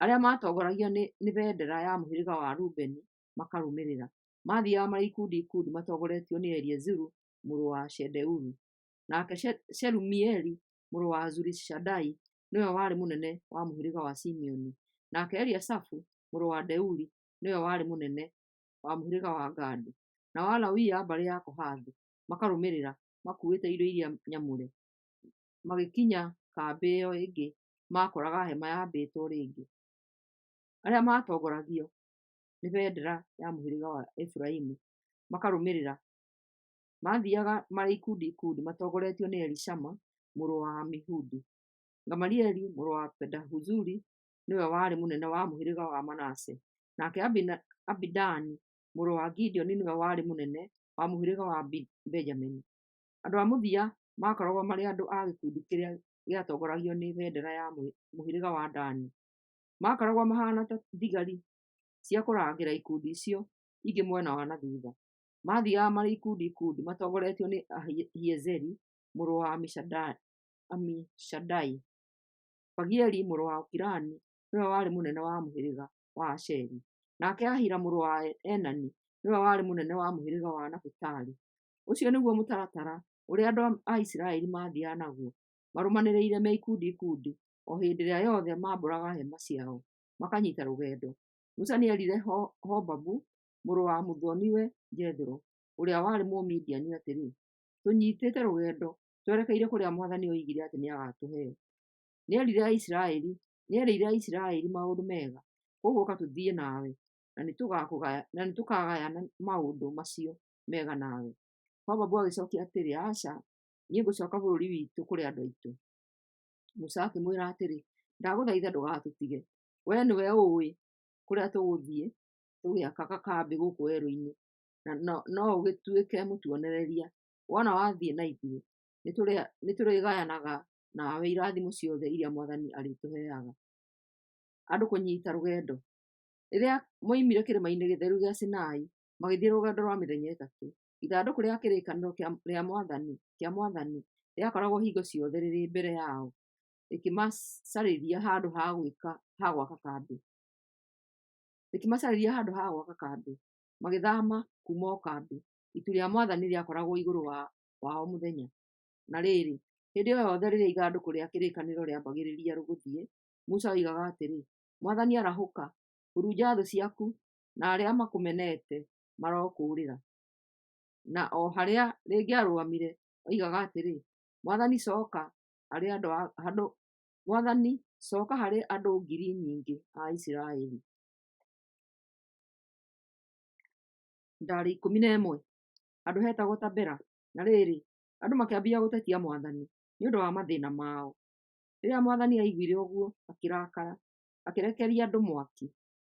Arĩa maatongoragio nĩ bendera ya mũhĩrĩga wa Rubeni makarũmĩrĩra. Maathiiaga marĩ ikundi ikundi matongoretio nĩ Eliezuru mũrũ wa Shedeuru. Nake Shelumieli mũrũ wa Zurishadai nĩwe warĩ mũnene wa mũhĩrĩga wa Simeoni, nake Eliasafu mũrũ wa Deuri nĩwe warĩ mũnene wa mũhĩrĩga wa Gadi. Nao Alawii a mbarĩ ya Kohathu makarũmĩrĩra makuuĩte indo iria nyamũre. Magĩkinya kambĩ ĩyo ĩngĩ maakoraga hema yambĩtwo rĩngĩ. Arĩa maatongoragio nĩ bendera ya mũhĩrĩga wa Efiraimu makarũmĩrĩra. Maathiiaga marĩ ikundi ikundi matongoretio nĩ Elishama mũrũ wa Amihudi. Gamalieli mũrũ wa Pedahuzuri nĩwe warĩ mũnene wa mũhĩrĩga wa Manase, nake Abidani mũrũ wa Gideoni nĩwe warĩ mũnene wa mũhĩrĩga wa Benjamini. Andũ a mũthia maakoragwo marĩ andũ a gĩkundi kĩrĩa gĩatongoragio nĩ bendera ya mũhĩrĩga wa Dani. Maakoragwo mahaana ta thigari cia kũrangĩra ikundi icio ingĩ mwena wa na thutha. Maathiiaga marĩ ikundi ikundi matongoretio nĩ Ahiezeri mũrũ wa Amishadai. Pagieli mũrũ wa Okirani nĩwe warĩ mũnene wa mũhĩrĩga wa Asheri, nake Ahira mũrũ wa Enani nĩwe warĩ mũnene wa mũhĩrĩga wa Nafutali. Ũcio nĩguo mũtaratara ũrĩa andũ a Isiraeli maathiiaga naguo marũmanĩrĩire me ikundi ikundi o hĩndĩ ĩrĩa yothe maambũraga hema ciao makanyiita rũgendo. Musa nĩerire Hobabu mũrũ wa mũthoni-we Jethero, ũrĩa warĩ Mũmidiani atĩrĩ, “Tũnyiitĩte rũgendo twerekeire kũrĩa mwathani oigire atĩ nĩagatũhe. Nĩerĩire Aisiraeli maũndũ mega, kwoguo ũka tũthiĩ nawe, na nĩtũkagayana maũndũ macio mega nawe.” Hobabu agĩcookia atĩrĩ, “Aca, niĩ ngũcooka bũrũri witũ kũrĩ andũ aitũ.” Musa akĩmwĩra atĩrĩ, “Ndagũthaitha ndũgatũtige. Wee nĩwe ũũĩ kũrĩa tũgũthiĩ tũgĩaka kambĩ gũkũ werũ-inĩ, na no ũgĩtuĩke mũtuonereria. Wona wathiĩ na ithuĩ, nĩtũrĩgayanaga nawe irathimo ciothe iria mwathani arĩtũheaga.” Andũ kũnyiita rũgendo. Rĩrĩa moimire kĩrĩma-inĩ gĩtheru gĩa Sinai magĩthiĩ rũgendo rwa mĩthenya ĩtatũ, ithandũkũ rĩa kĩrĩkanĩro kĩa mwathani rĩakoragwo hingo ciothe rĩrĩ mbere yao, rĩkĩmacarĩria handũ ha gwaka kambĩ. Magĩthaama kuuma o kambĩ, itu rĩa mwathani rĩakoragwo igũrũ wao mũthenya. Na rĩrĩ, hĩndĩ o yothe rĩrĩa ithandũkũ rĩa kĩrĩkanĩro rĩambagĩrĩria gũthiĩ, Musa oigaga atĩrĩ, “Mwathani arahũka! Hurunja thũ ciaku, na arĩa makũmenete marokũũrĩra.” Na o harĩa rĩngĩarũgamire, oigaga atĩrĩ, “Mwathani cooka harĩ andũ ngiri nyingĩ a Isiraeli.” Ndaarĩ 11 handũ hetagwo Tabera. Na rĩrĩ, andũ makĩambia gũtetia mwathani nĩ ũndũ wa mathĩĩna mao. Rĩrĩa mwathani aiguire ũguo, akĩrakara, akĩrekeria andũ mwaki,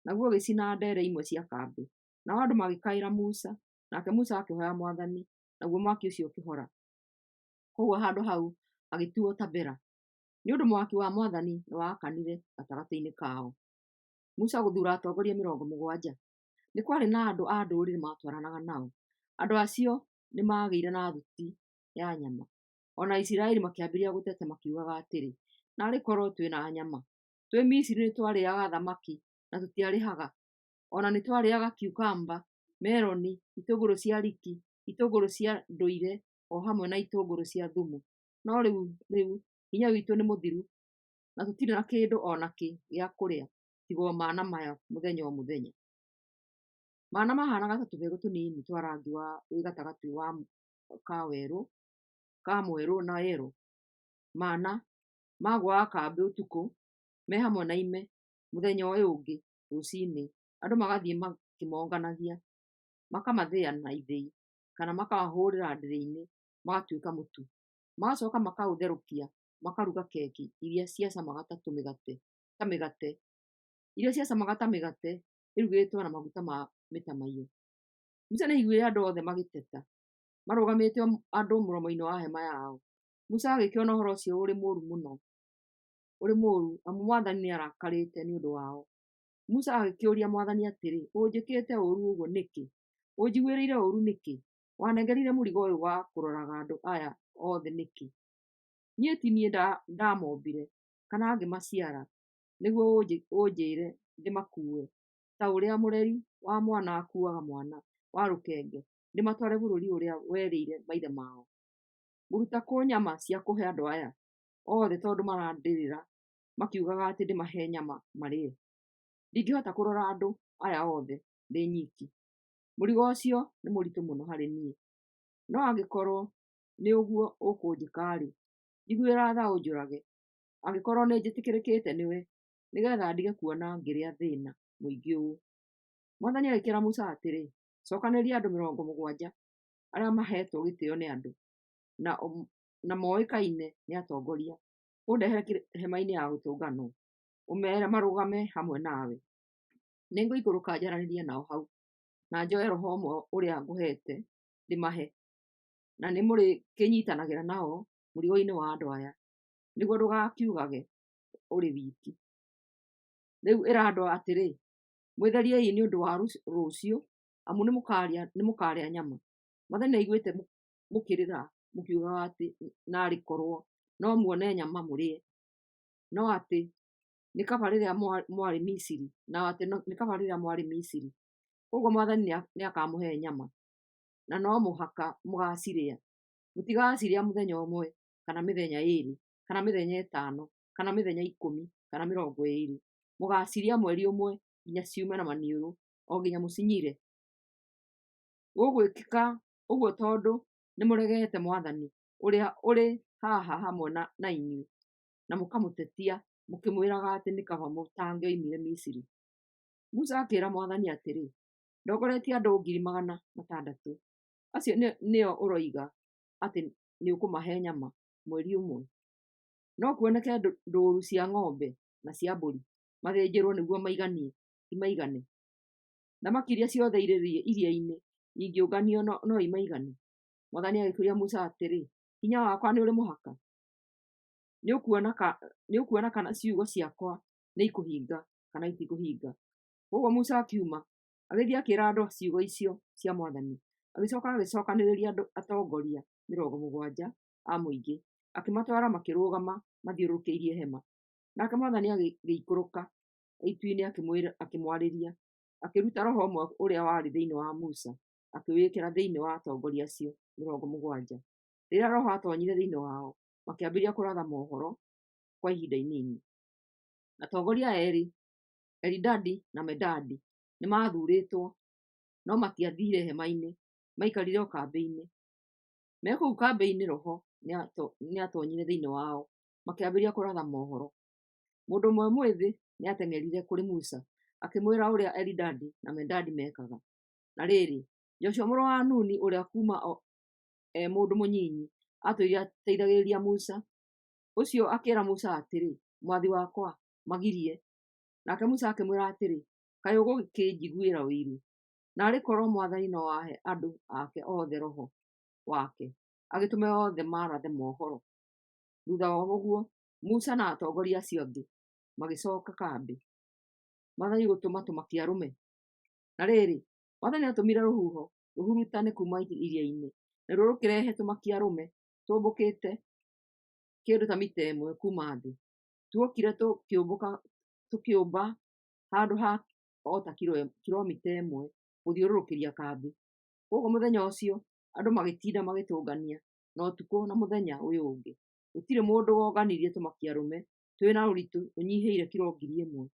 naguo ũgĩcina ndere imwe cia kambĩ. Nao andũ magĩkaĩra Musa, nake Musa akĩhooya mwathani, naguo mwaki ũcio ũkĩhora. Kwoguo handũ hau hagĩtuuo Tabera, nĩ ũndũ mwaki wa mwathani nĩwakanire gatagatĩ-inĩ kao. Musa gũthuura atongoria 70. Nĩ kwarĩ na andũ a ndũrĩrĩ maatwaranaga nao. Andũ acio nĩmagĩire na thuti ya nyama. O na Isiraeli makĩambĩrĩria gũteta makiugaga atĩrĩ, “Naarĩ korwo twĩ na nyama! Twĩ Misiri nĩtwarĩaga thamaki na tũtiarĩhaga. O na nĩtwarĩaga cucumber, meroni, itũngũrũ cia riki, itũngũrũ cia ndũire o hamwe na itũngũrũ cia thumu. No rĩu hinya witũ nĩ mũthiru na tũtirĩ na kĩndũ o nakĩ gĩa kũrĩa tiga o mana maya mũthenya o mũthenya. Mana mahanaga ta tũbegũ tũnini twa rangi wĩ gatagatĩ ka mwerũ na yerũ. Mana magũaga kambĩ ũtukũ me hamwe na ime. Mũthenya ũyũ ũngĩ rũcinĩ andũ magathiĩ makĩmonganagia, makamathĩa na ithĩi kana makamahũrĩra ndĩrĩ-inĩ magatuĩka mũtu. Magacoka makaũtherũkia makaruga keki iria ciacamaga ta mĩgate iria ciacamaga ta mĩgate ĩrugĩtwo na maguta ma mĩtamaiyũ. Musa nĩaiguire andũ othe magĩteta, marũgamĩte andũ mũromo-inĩ wa hema yao. Musa agĩkĩona ũhoro ũcio ũrĩ mũũru mũno, ũrĩ mũũru, amu Mwathani nĩarakarĩte nĩ ũndũ wao. Musa agĩkĩũria Mwathani atĩrĩ, "Ũnjĩkĩte ũũru ũguo nĩkĩ? Ũnjiguĩrĩire ũũru nĩkĩ? Wanengerire mũrigo ũyũ wa kũroraga andũ aya othe nĩkĩ? Niĩ ti niĩ ndaamombire kana ngĩmaciara nĩguo ũnjĩĩre ndĩmakuue ta ũrĩa mũreri wa mwana akuuaga mwana wa rũkenge ndĩmatware bũrũri ũrĩa werĩire maithe mao. Ngũruta kũ nyama cia kũhe andũ aya othe tondũ marandĩrĩra makiugaga atĩ ndĩmahe nyama marĩe? Ndingĩhota kũrora andũ aya othe ndĩ nyiki. Mũrigo ũcio nĩ mũritũ mũno harĩ niĩ. No angĩkorwo nĩ ũguo ũkũnjĩka-rĩ, njiguĩra tha ũnjũrage, angĩkorwo nĩnjĩtĩkĩrĩkĩte nĩwe, nĩgeetha ndige kuona ngĩrĩa thĩĩna mũingĩ ũũ." Mwathani agĩkĩĩra Musa atĩrĩ, "Cookanĩrĩria andũ 70 arĩa maheetwo gĩtĩĩo nĩ andũ, na moĩkaine nĩ atongoria, ũndehere hema-inĩ ya gũtũnganwo, ũmeere marũgame hamwe nawe. Nĩngũikũrũka njaranĩrie nao hau, na njoe roho ũmwe ũrĩa ngũheete ndĩmahe, na nĩmũrĩkĩnyiitanagĩra nao mũrigo-inĩ wa andũ aya, nĩguo ndũgakiugage ũrĩ wiki. Rĩu ĩra andũ atĩrĩ, 'Mwĩtheriei nĩ ũndũ wa rũciũ, amu nĩmũkarĩa nyama. Mwathani nĩaiguĩte mũkĩrĩra mũkiugaga atĩ naarĩ korwo no muone nyama mũrĩe, no atĩ nĩ kaba rĩrĩa mwarĩ Misiri, na atĩ nĩ kaba rĩrĩa mwarĩ Misiri. Kwoguo Mwathani nĩakamũhe nyama, na no mũhaka mũgaacirĩa. Mũtigaacirĩa mũthenya ũmwe, kana mĩthenya 2, kana mĩthenya 5, kana mĩthenya 10, kana 20. Mũgaacirĩa mweri ũmwe nginya ciume na maniũrũ, o nginya mũcinyire. Gũgwĩkĩka ũguo tondũ nĩmũregete Mwathani, ũrĩa ũrĩ haha hamwe na inyuĩ, na mũkamũtetia mũkĩmwĩraga atĩ nĩ kaba mũtangĩoimire Misiri." Musa akĩĩra Mwathani atĩrĩ, "Ndongoretie andũ 600,000. Acio nĩo ũroiga atĩ nĩũkũmahe nyama mweri ũmwe? No kuoneke ndũũru cia ng'ombe na cia mbũri mathĩnjĩrwo nĩguo imaigane? Thamaki iria ciothe irĩ iria-inĩ ingĩũnganio no imaigane?" Mwathani agĩkĩũria Musa atĩrĩ, "Hinya wakwa nĩũrĩ mũhaka? Nĩũkuona kana ciugo ciakwa nĩikũhinga kana itikũhinga." Kwoguo Musa akiuma, agĩthiĩ akĩĩra andũ ciugo icio cia Mwathani. Agĩcooka agĩcookanĩrĩria andũ atongoria 70 a mũingĩ, akĩmatwara makĩrũgama mathiũrũrũkĩirie hema. Nake Mwathani agĩikũrũka itu-inĩ akĩmwarĩria, akĩruta roho ũmwe ũrĩa warĩ thĩinĩ wa Musa, akĩwĩkĩra thĩinĩ wa atongoria acio 70. Rĩrĩa roho aatoonyire thĩinĩ wao, makĩambĩrĩria kũratha mohoro kwa ihinda inini. Atongoria eerĩ, Elidadi na Medadi, nĩmathuurĩtwo, no matiathiire hema-inĩ, maikarire o kambĩ-inĩ. Me kũu kambĩ-inĩ roho nĩatoonyire thĩinĩ wao, makĩambĩrĩria kũratha mohoro. Mũndũ ũmwe mwĩthĩ nĩateng'erire kũrĩ Musa, akĩmwĩra ũrĩa Elidadi na Medadi meekaga. Na rĩrĩ, Joshua mũrũ wa Nuni, ũrĩa kuuma e mũndũ mũnyinyi aatũire ateithagĩrĩria Musa, ũcio akĩĩra Musa atĩrĩ, "Mwathi wakwa, magirie!" Nake Musa akĩmwĩra atĩrĩ, "Kaĩ ũgũkĩnjiguĩra ũiru? Naarĩ korwo Mwathani no ahe andũ ake othe roho wake, agĩtũme othe marathe mohoro!" Thuutha wa ũguo, Musa na atongoria acio angĩ magĩcooka kambĩ. Mwathani gũtũma tũmakia arũme. Na rĩrĩ, Mwathani nĩatũmire rũhuho rũhurutane kuuma iria-inĩ, naruo rũkĩrehe tũmakia arũme tũmbũkĩte kĩndũ ta mita 1 kuuma thĩ. Tuokire tũkĩũmbũka Tũkĩũmba handũ ha o ta kilomita 1 gũthiũrũrũkĩria kambĩ. Kwoguo mũthenya ũcio andũ magĩtinda magĩtũngania, na ũtukũ na mũthenya ũyũ ũngĩ. Gũtirĩ mũndũ wonganirie tũmakia-arũme twĩ na ũritũ ũnyihĩire kilo 1,000.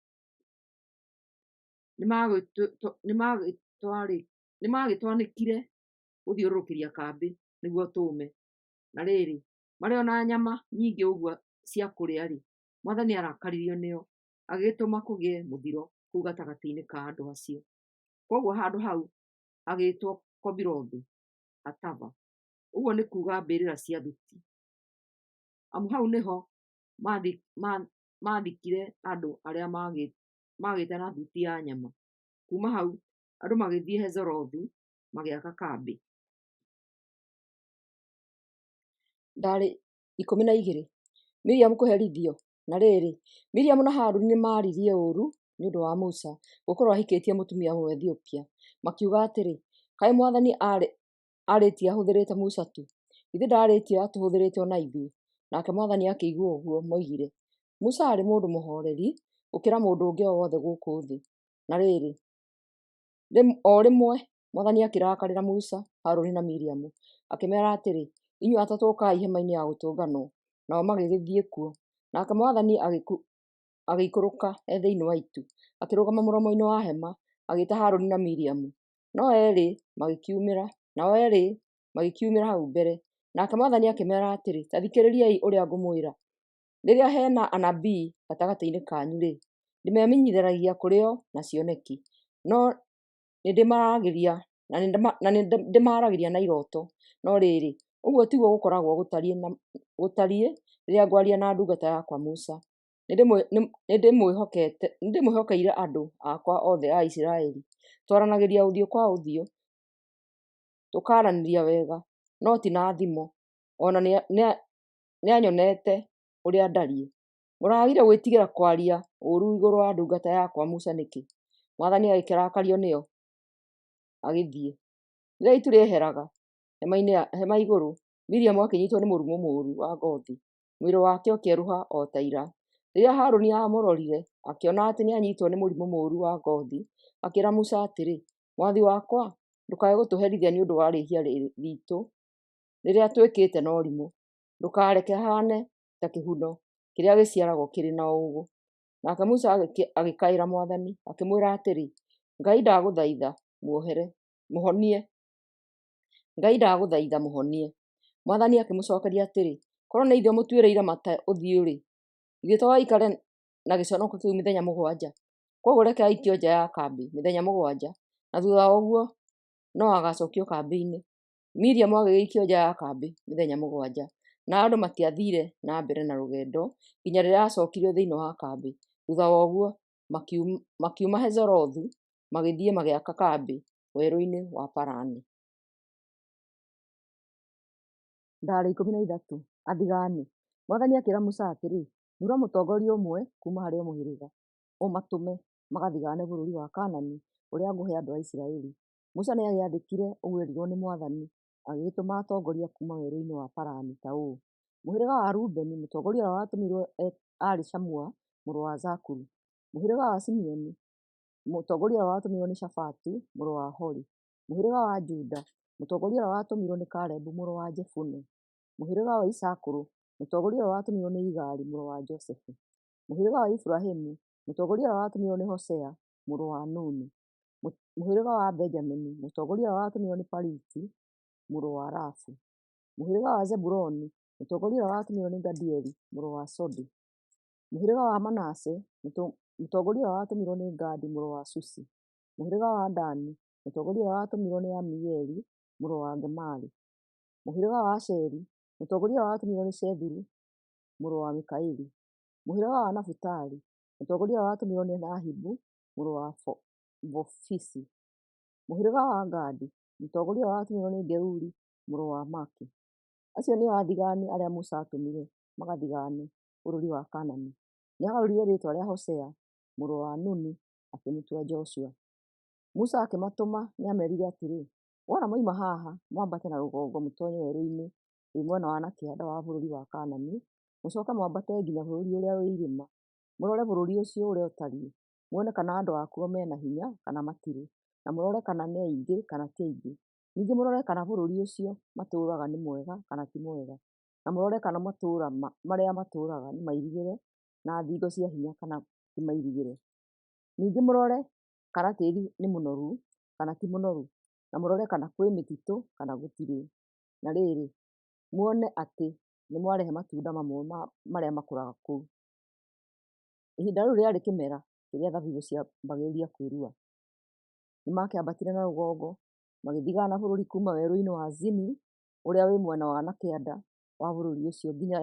Nĩmagĩtwanĩkire gũthiũrũrũkĩria kambĩ nĩguo tũũme. Na rĩrĩ, marĩ o na nyama nyingĩ ũguo cia kũrĩa-rĩ, mwathani nĩarakaririo nĩo, agĩgĩtũma kũgĩe mũthiro kũu gatagatĩ-inĩ ka andũ acio. Kwoguo handũ hau hagĩĩtwo Kobirothu-Hatava, ũguo nĩ kuuga Mbĩrĩra cia Thuti, amu hau nĩho maathikire andũ arĩa maagĩĩte na thuti ya nyama. Kuuma hau andũ magĩthiĩ Hezerothu magĩaka kambĩ. Ndaarĩ 12. Miriamu Kũherithio. Na rĩrĩ, Miriamu na Harũni nĩmaaririe ũũru nĩ ũndũ wa Musa gũkorwo ahikĩtie mũtumia Mũethiopia, makiuga atĩrĩ, Kaĩ Mwathani aarĩtie ahũthĩrĩte Musa tu? Githĩ ndaarĩtie atũhũthĩrĩte o na ithuĩ? Nake Mwathani akĩigua ũguo moigire. Musa aarĩ mũndũ mũhooreri gũkĩra mũndũ ũngĩ o wothe gũkũ thĩ. Na rĩrĩ, o rĩmwe Mwathani akĩrakarĩra Musa, Harũni na Miriamu, akĩmeera atĩrĩ, Inyuĩ atatũ ũkai hema-inĩ ya gũtũnganwo. Nao magĩgĩthiĩ kuo. Nake Mwathani agĩikũrũka e thĩinĩ wa itu, akĩrũgama mũromo-inĩ wa hema, agĩĩta Harũni na Miriamu. No eerĩ magĩkiumĩra hau mbere. Nake Mwathani akĩmeera atĩrĩ, Ta thikĩrĩriai ũrĩa ngũmwĩra. Rĩrĩa he na anabii gatagatĩ-inĩ kanyu-rĩ, ndĩmemenyithanagia kũrĩ o na cioneki, no nĩndĩmaaragĩria na iroto. No rĩrĩ, ũguo tiguo gũkoragwo gũtariĩ rĩrĩa ngwaria na ndungata yakwa Musa. Nĩndĩmwĩhokeire andũ akwa othe a Isiraeli. Twaranagĩria ũthiũ kwa ũthiũ, tũkaaranĩria wega, no ti na thimo, o na nĩanyonete ũrĩa ndariĩ. Mũraagire gwĩtigĩra kwaria ũũru igũrũ wa ndungata yakwa Musa nĩkĩ? Mwathani agĩkĩrakario nĩo, agĩthiĩ. Rĩrĩa itu rĩeheraga hema igũrũ, Miriamu akĩnyiitwo nĩ mũrimũ mũũru wa ngoothi, mwĩrĩ wake ũkĩerũha o ta ira. Rĩrĩa Harũni aamũrorire akĩona atĩ nĩanyiitwo nĩ mũrimũ mũũru wa ngoothi, akĩĩra Musa atĩrĩ, Mwathi wakwa, ndũkae gũtũherithia nĩ ũndũ wa rĩĩhia riitũ rĩrĩa twĩkĩte na ũrimũ. Ndũkareke haane ta kĩhuno kĩrĩa gĩciaragwo kĩrĩ na ũũgũ. Nake Musa agĩkaĩra Mwathani, akĩmwĩra atĩrĩ, Ngai ndagũthaitha, mũhonie! Ngai ndagũthaitha, mũhonie! Mwathani akĩmũcookeria atĩrĩ, Korwo nĩ ithe ũmũtuĩrĩire mata ũthiũ-rĩ, githĩ to aikare na gĩconoko kĩu mĩthenya 7? Kwoguo reke aikio nja ya kambĩ mĩthenya 7, na thuutha wa ũguo no agacookio kambĩ-inĩ. Miriamu agĩgĩikio nja ya kambĩ mĩthenya 7, na andũ matiathiire na mbere na rũgendo nginya rĩrĩa aacookirio thĩinĩ wa kambĩ. Thuutha wa ũguo makiuma Hezerothu magĩthiĩ magĩaka kambĩ werũ-inĩ wa Parani. Ndaarĩ 13. Athigaani. Mwathani akĩĩra Musa atĩrĩ, Thuura mũtongoria ũmwe kuuma harĩ o mũhĩrĩga, ũmatũme magathigaane bũrũri wa Kaanani ũrĩa ngũhe andũ a Isiraeli. Musa nĩagĩathĩkire ũguo eerirwo nĩ Mwathani, agĩgĩtũma atongoria kuuma werũinĩ wa Parani ta ũũ: Mũhĩrĩga wa Rubeni, mũtongoria ũrĩa watũmirwo aarĩ Shamua mũrũ wa Zakuru; mũhĩrĩga wa Simeoni, mũtongoria ũrĩa watũmirwo nĩ Shafatu mũrũ wa Hori; mũhĩrĩga wa Juda, mũtongoria ũrĩa watũmirwo nĩ Kalebu mũrũ wa Jefune; mũhĩrĩga wa Isakaru, mũtongoria ũrĩa watũmirwo nĩ Igali mũrũ wa Josefu; mũhĩrĩga wa Efiraimu, mũtongoria ũrĩa watũmirwo nĩ Hosea mũrũ wa Nuni; mũhĩrĩga wa Benjamini, mũtongoria ũrĩa watũmirwo nĩ Paliti mũrũ wa Rafu; mũhĩrĩga wa Zebuluni, mũtongoria ũrĩa watũmirwo nĩ Gadieli mũrũ wa Sodi; mũhĩrĩga wa Manase, mũtongoria ũrĩa watũmirwo nĩ Gadi mũrũ wa Susi; mũhĩrĩga wa Dani, mũtongoria ũrĩa watũmirwo nĩ Amieli mũrũ wa Gemali; mũhĩrĩga wa Asheri, mũtongoria ũrĩa watũmirwo nĩ Shethuru mũrũ wa Mikaeli; mũhĩrĩga wa Nafutali, mũtongoria ũrĩa watũmirwo nĩ Nahibu mũrũ wa Vofisi; mũhĩrĩga wa Gadi, mũtongoria ũrĩa watũmirwo nĩ Geuli mũrũ wa Maki. Acio nĩo athigaani arĩa Musa aatũmire magathigaane bũrũri wa Kaanani. Nĩagarũrire rĩĩtwa rĩa Hosea mũrũ wa Nuni akĩmũtua Joshua. Musa akĩmatũma nĩameerire atĩrĩ, Wona mwoima haha, mwambate na rũgongo mũtoonye werũ-inĩ wĩ mwena wa na kĩanda wa bũrũri wa Kaanani, mũcooke mwambate nginya bũrũri ũrĩa wĩ irĩma. Mũrore bũrũri ũcio ũrĩa ũtariĩ, muone kana andũ akuo me na hinya kana matirĩ, na mũrore kana nĩ aingĩ kana ti aingĩ. Ningĩ mũrore kana bũrũri ũcio matũũraga nĩ mwega kana ti mwega, na mũrore kana matũũra marĩa matũũraga nĩ mairigĩre na thingo cia hinya kana ti mairigĩre. Ningĩ mũrore kana tĩĩri nĩ mũnoru kana ti mũnoru, na mũrore kana kwĩ mĩtitũ kana gũtirĩ. Na rĩrĩ, muone atĩ nĩmwarehe matunda mamwe ma marĩa makũraga kũu. Ihinda rĩu rĩarĩ kĩmera kĩrĩa thabibũ ciambagĩrĩria kwĩrua. Nĩmakĩambatire na rũgongo, magĩthigaana bũrũri kuuma werũ-inĩ wa Zini ũrĩa wĩ mwena wa na kĩanda wa bũrũri ũcio nginya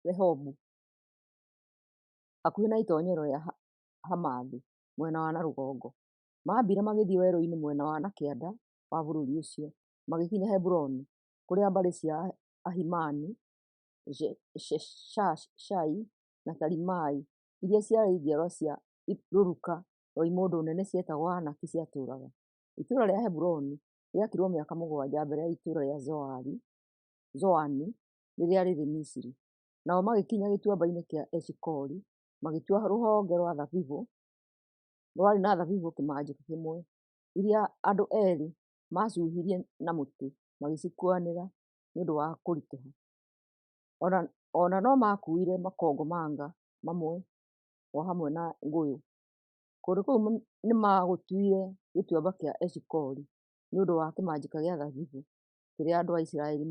Rehobu, hakuhĩ na itoonyero rĩa Hamathu mwena wa na rũgongo. Maambire magĩthiĩ werũ-inĩ mwena wa na kĩanda wa bũrũri ũcio, magĩkinya Heburoni, kũrĩa mbarĩ cia Ahimani, Sheshai na Talimai, iria ciarĩ njiarwa cia rũruka rwa imũndũ nene cietagwo Anaki ciatũũraga. Itũũra rĩa Heburoni rĩakirwo mĩaka 7 mbere ya itũũra rĩa Zoani rĩrĩa rĩrĩ Misiri. Nao magĩkinya gĩtuamba-inĩ kĩa Eshikoli, magĩtua rũhonge rwa thabibũ rwarĩ na thabibũ kĩmanjĩka kĩmwe, iria andũ eerĩ maacuhirie na mũtĩ magĩcikuuanĩra nĩ ũndũ wa kũritũha. O na no maakuuire makomamanga mamwe o hamwe na ngũyũ. Kũndũ kũu nĩmagũtuire Gĩtuamba kĩa Eshikoli nĩ ũndũ wa kĩmanjĩka gĩa thabibũ kĩrĩa andũ a Isiraeli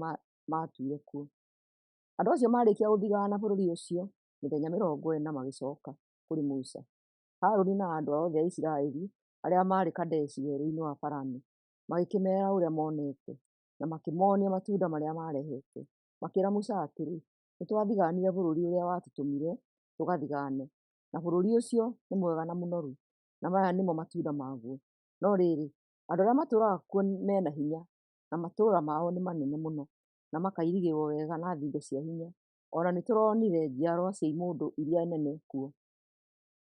maatuire kuo. Andũ acio maarĩkia gũthigaana bũrũri ũcio mĩthenya 40 magĩcooka kũrĩ Musa, Harũni na andũ othe a Isiraeli arĩa maarĩ Kadeshi werũ-inĩ wa Parani. Magĩkĩmeera ũrĩa monete, na makĩmoonia matunda marĩa maarehete. Makĩĩra Musa atĩrĩ, “Nĩtwathigaanire bũrũri ũrĩa watũtũmire tũgathigaane, na bũrũri ũcio nĩ mwega na mũnoru, na maya nĩmo matunda maguo. No rĩrĩ, andũ arĩa matũũraga kuo me na hinya, na matũũra mao nĩ manene mũno, na makairigĩrwo wega na thingo cia hinya. O na nĩtũronire njiarwa cia imũndũ iria nene kuo.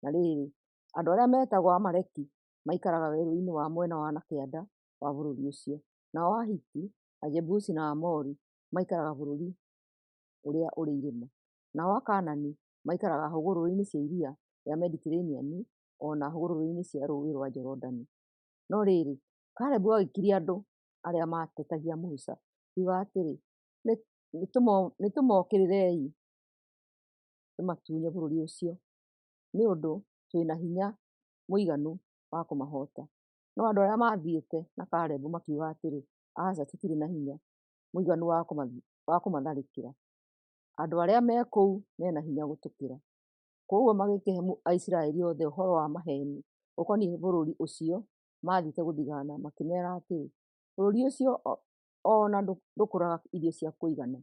Na rĩrĩ, andũ arĩa metagwo Amaleki maikaraga werũ-inĩ wa mwena wa na kĩanda wa bũrũri ũcio, nao Ahiti, Ajebusi na Aamori maikaraga bũrũri ũrĩa ũrĩ irĩma, nao Akaanani maikaraga hũgũrũrũ-inĩ cia iria rĩa Meditereniani o na hũgũrũrũ-inĩ cia Rũũĩ rwa Jorodani.” No rĩrĩ, Kalebu agĩkiria andũ arĩa maatetagia Musa, akiuga atĩrĩ, “Nĩtũmookĩrĩrei tũmatunye bũrũri ũcio, nĩ ũndũ twĩ na hinya mũiganu wa kũmahoota.” No andũ arĩa maathiĩte na Kalebu makiuga atĩrĩ, “Aca, tũtirĩ na hinya mũiganu wa kũmatharĩkĩra. Andũ arĩa me kũu me na hinya gũtũkĩra.” Kwoguo magĩkĩhe Aisiraeli othe ũhoro wa maheeni ũkoniĩ bũrũri ũcio maathiĩte gũthigaana, makĩmeera atĩrĩ, “Bũrũri ũcio o na ndũkũraga irio cia kũigana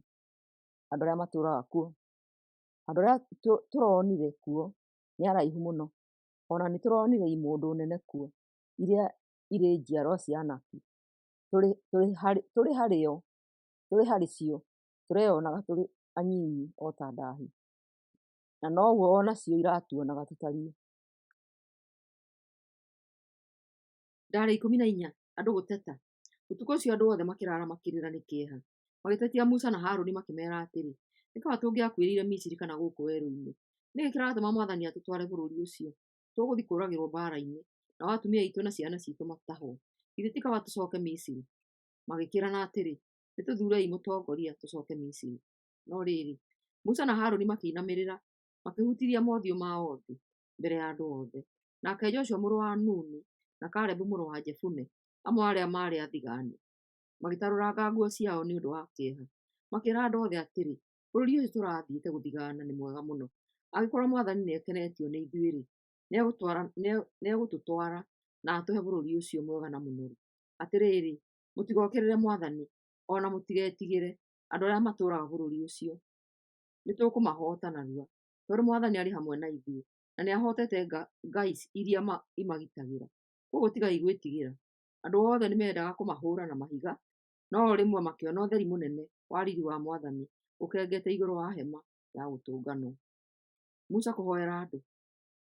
andũ arĩa matũũraga kuo. Andũ arĩa tũronire kuo nĩ araihu mũno. O na nĩtũronire imũndũ nene kuo, iria irĩ njiarwa cia Anaki. Tũrĩ harĩ cio tũreyonaga tũrĩ anyinyi o ta ndaahi, na noguo o nacio iratuonaga tũtariĩ.” Ndaarĩ 14. Andũ Gũteta. Ũtukũ ũcio andũ othe makĩraara makĩrĩra nĩ kĩeha. Magĩtetia Musa na Harũni makĩmeera atĩrĩ, Nĩ kaba tũngĩakuĩrĩire Misiri kana gũkũ werũ-inĩ! Nĩ kĩĩ kĩratũma mwathani atũtware bũrũri ũcio? Tũgũthiĩ kũũragĩrwo mbaara-inĩ, nao atumia aitũ na ciana ciitũ matahwo. Githĩ ti kaba tũcooke Misiri?” Magĩkĩĩrana atĩrĩ, “Nĩtũthuurei mũtongoria tũcooke Misiri.” No rĩrĩ, Musa na Harũni makĩinamĩrĩra, makĩhutiria mothiũ mao thĩ mbere ya andũ othe. Nake Joshua mũrũ wa Nuni na Kalebu mũrũ wa Jefune, amwe a arĩa maarĩ athigaani, magĩtarũranga nguo ciao nĩ ũndũ wa kĩeha, makĩĩra andũ othe atĩrĩ, “Bũrũri ũyũ tũrathiĩte gũthigaana nĩ mwega mũno. Angĩkorwo Mwathani nĩakenetio nĩ ithuĩ-rĩ, nĩegũtũtwara na atũhe bũrũri ũcio mwega na mũnoru. Atĩrĩrĩ, mũtigookĩrĩre Mwathani, o na mũtigetigĩre andũ arĩa matũũraga bũrũri ũcio. Nĩtũkũmahoota narua, tondũ Mwathani arĩ hamwe na ithuĩ, na nĩahootete ngai iria imagitagĩra. Kwoguo tigai gwĩtigĩra.” Andũ othe nĩmendaga kũmahũũra na mahiga, no o rĩmwe makĩona ũtheri mũnene wa riiri wa Mwathani ũkengete igũrũ wa hema ya gũtũnganwo. Musa kũhoera andũ.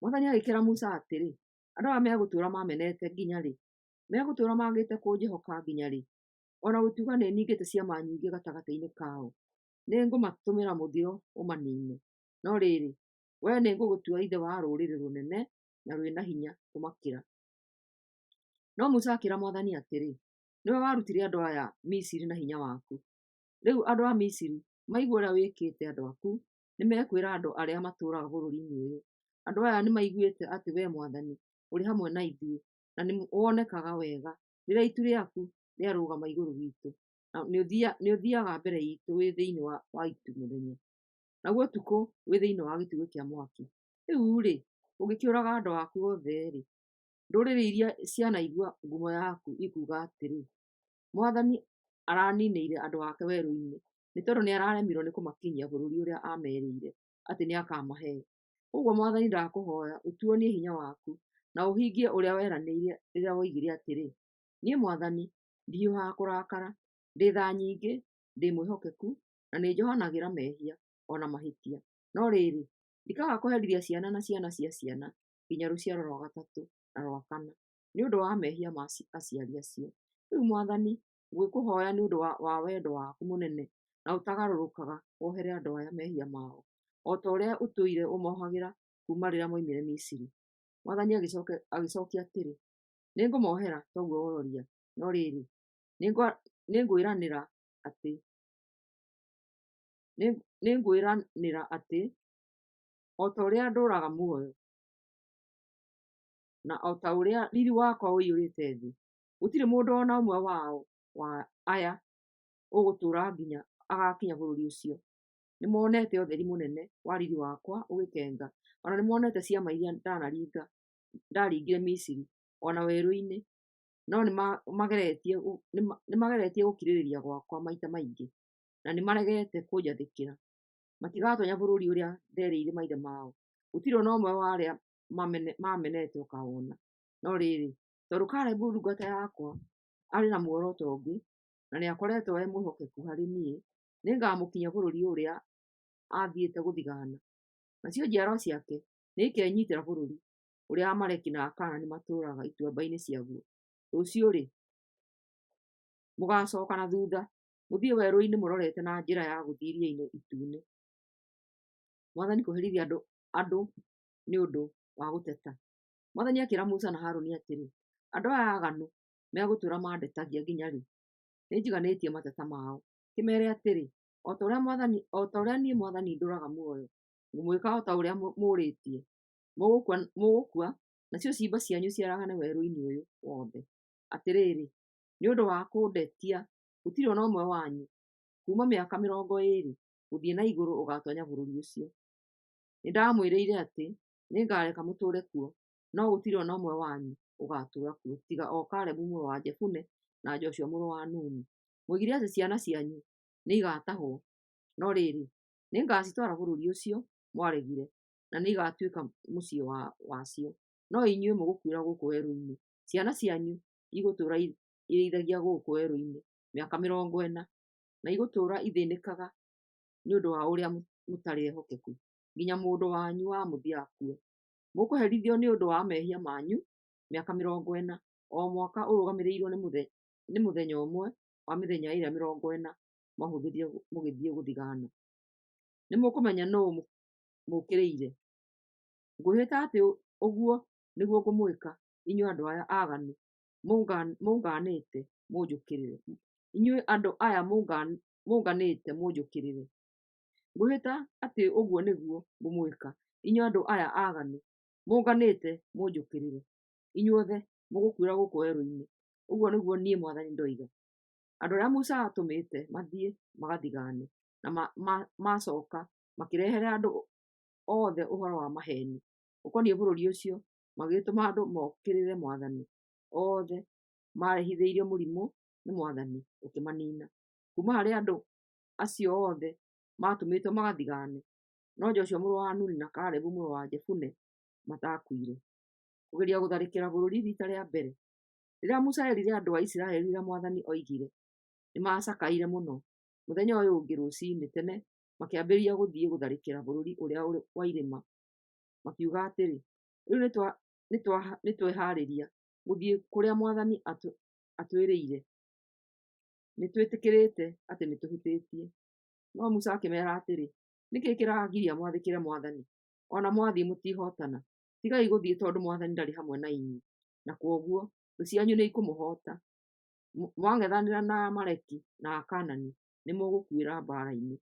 Mwathani agĩkĩĩra Musa atĩrĩ, “Andũ aya megũtũũra maamenete nginya rĩ? Megũtũũra maagĩte kũnjĩhoka nginya rĩ, o na gũtuĩka nĩningĩte ciama nyingĩ gatagatĩ-inĩ kao? Nĩngũmatũmĩra mũthiro ũmaniine. No rĩrĩ, Wee nĩngũgũtua ithe wa rũrĩrĩ rũnene na rwĩ na hinya kũmakĩra. No Musa akĩĩra Mwathani atĩrĩ, Nĩwe warutire andũ aya Misiri na hinya waku. Rĩu andũ a Misiri maigua ũrĩa wĩkĩte andũ aku, nĩmekwĩra andũ arĩa matũũraga bũrũri-inĩ ũyũ, 'Andũ aya nĩmaiguĩte atĩ wee Mwathani ũrĩ hamwe na ithuĩ, na nĩwonekaga wega rĩrĩa itu rĩaku rĩarũgama igũrũ witũ, na nĩũthiiaga mbere iitũ wĩ thĩinĩ wa itu mũthenya, naguo ũtukũ wĩ thĩinĩ wa gĩtugĩ kĩa mwaki. Rĩu-rĩ, ũngĩkĩũraga andũ aku othe-rĩ, ndũrĩrĩ iria cianaigua ngumo yaku ikuuga atĩrĩ, 'Mwathani araninĩire andũ ake werũ-inĩ, nĩ tondũ nĩararemirwo nĩ kũmakinyia bũrũri ũrĩa aamerĩire atĩ nĩakamahe.' Ũguo Mwathani ndakũhooya ũtuonie hinya waku, na ũhingie ũrĩa weranĩire rĩrĩa woigire atĩrĩ, 'Niĩ Mwathani ndihiũhaga kũrakara, ndĩ tha nyingĩ, ndĩ mwĩhokeku, na nĩnjohanagĩra mehia o na mahĩtia. No rĩrĩ, ndikaaga kũherithia ciana na ciana cia ciana nginya rũciaro rwa gatatũ na rwa kana, nĩ ũndũ wa mehia ma aciari acio. Rĩu Mwathani, ngwĩkũhooya nĩ ũndũ wa wendo waku mũnene na ũtagarũrũkaga wohere andũ aya mehia mao, o ta ũrĩa ũtũire ũmohagĩra kuuma rĩrĩa moimire Misiri. Mwathani agĩcookia atĩrĩ, Nĩngũmohera ta ũguo woria, no rĩrĩ, nĩngwĩranĩra atĩ nĩngwĩranĩra atĩ, o ta ũrĩa ndũũraga muoyo, na o ta ũrĩa riiri wakwa ũiyũrĩte thĩ, gũtirĩ mũndũ o na ũmwe wao wa aya ũgũtũũra nginya agaakinya bũrũri ũcio. Nĩmonete ũtheri mũnene wa riiri wakwa ũgĩkenga, o na nĩmonete ciama iria ndaringire Misiri o na werũ-inĩ, no nĩmageretie gũkirĩrĩria gwakwa maita maingĩ, na nĩmaregete kũnjathĩkĩra. Matigatoonya bũrũri ũrĩa nderĩire maithe mao, gũtirĩ o na ũmwe wa arĩa maamenete ũkaawona. No rĩrĩ, tondũ Kalebu ndungata yakwa arĩ na muoroto ũngĩ, na nĩakoretwo e mwĩhokeku harĩ niĩ, nĩngamũkinyia bũrũri ũrĩa aathiĩte gũthigaana. Nacio njiarwa ciake nĩikenyiitĩra bũrũri ũrĩa Aamaleki na Akaanani matũũraga ituamba-inĩ ciaguo. Rũciũ-rĩ, mũgaacooka na thuutha, mũthiĩ werũ-inĩ mũrorete na njĩra ya gũthiĩ Iria-inĩ Itune. Mwathani kũherithia andũ nĩ ũndũ wa gũteta. Mwathani akĩĩra Musa na Harũni atĩrĩ, Andũ aya aaganu megũtũũra mandetagia nginya rĩ? Nĩnjiganĩtie mateta mao. Kĩmeere atĩrĩ, 'O ta ũrĩa niĩ Mwathani ndũũraga muoyo, ngũmwĩka o ta ũrĩa mũũrĩtie. Mũgũkua, nacio ciimba cianyu ciaragane werũ-inĩ ũyũ wothe. Atĩrĩrĩ, nĩ ũndũ wa kũndetia, gũtirĩ o na ũmwe wanyu kuuma mĩaka 20 gũthiĩ na igũrũ ũgaatoonya bũrũri ũcio. Nĩndamwĩrĩire atĩ nĩngareka mũtũũre kuo, no gũtirĩ o na ũmwe wanyu ũgaatũũra kuo tiga o Kalebu mũrũ wa Jefune na Joshua mũrũ wa Nuni. Mwoigire atĩ ciana cianyu nĩigatahwo, no rĩrĩ, nĩngacitwara bũrũri ũcio mwaregire, na nĩigatuĩka mũciĩ wacio. No inyuĩ mũgũkuĩra gũkũ werũ-inĩ. Ciana cianyu igũtũũra irĩithagia gũkũ werũ-inĩ mĩaka 40, na igũtũũra ithĩnĩkaga nĩ ũndũ wa ũrĩa mũtarĩ ehokeku, nginya mũndũ wanyu wa mũthia akue. Mũkũherithio nĩ ũndũ wa mehia manyu mĩaka 40, o mwaka ũrũgamĩrĩirwo nĩ mũthenya ũmwe wa mĩthenya ĩrĩa 40 mwahũthĩrire mũgĩthiĩ gũthigaana. Nĩmũkũmenya nũũ mũũkĩrĩire. Ngwĩhĩta atĩ ũguo nĩguo ngũmwĩka, inyuĩ andũ aya aaganu mũnganĩte mũnjũkĩrĩre. Inyuĩ andũ aya mũnganĩte mũnjũkĩrĩre. Ngwĩhĩta atĩ ũguo nĩguo ngũmwĩka, inyuĩ andũ aya aaganu mũnganĩte mũnjũkĩrĩre. Inyuothe mũgũkuĩra gũkũ werũ-inĩ. Ũguo nĩguo niĩ Mwathani ndoiga. Andũ arĩa Musa aatũmĩte mathiĩ magathigaane, na maacooka makĩrehere andũ othe ũhoro wa maheeni ũkoniĩ bũrũri ũcio, magĩtũma andũ mookĩrĩre Mwathani. Othe maarehithĩirio mũrimũ nĩ Mwathani ũkĩmaniina. Kuuma harĩ andũ acio othe maatũmĩtwo magathigaane, no Joshua mũrũ wa Nuni na Kalebu mũrũ wa Jefune mataakuire. Kũgeria gũtharĩkĩra bũrũri riita rĩa mbere. Rĩrĩa Musa eerire andũ a Isiraeli ũrĩa Mwathani oigire, nĩmacakaire mũno. Mũthenya ũyũ ũngĩ rũciinĩ tene makĩambĩrĩria gũthiĩ gũtharĩkĩra bũrũri ũrĩa wa irĩma, makiuga atĩrĩ, Rĩu nĩtwehaarĩria gũthiĩ kũrĩa Mwathani atwĩrĩire. Nĩtwĩtĩkĩrĩte atĩ nĩtũhĩtĩtie. No Musa akĩmeera atĩrĩ, Nĩ kĩĩ kĩragiria mwathĩkĩre Mwathani? O na mwathiĩ mũtihootana. Tigai gũthiĩ tondũ mwathani ndarĩ hamwe na inyuĩ, na kwoguo thũ cianyu nĩikũmũhoota. Mwang'ethanĩra na Aamaleki na Akaanani nĩmũgũkuĩra mbaarainĩ.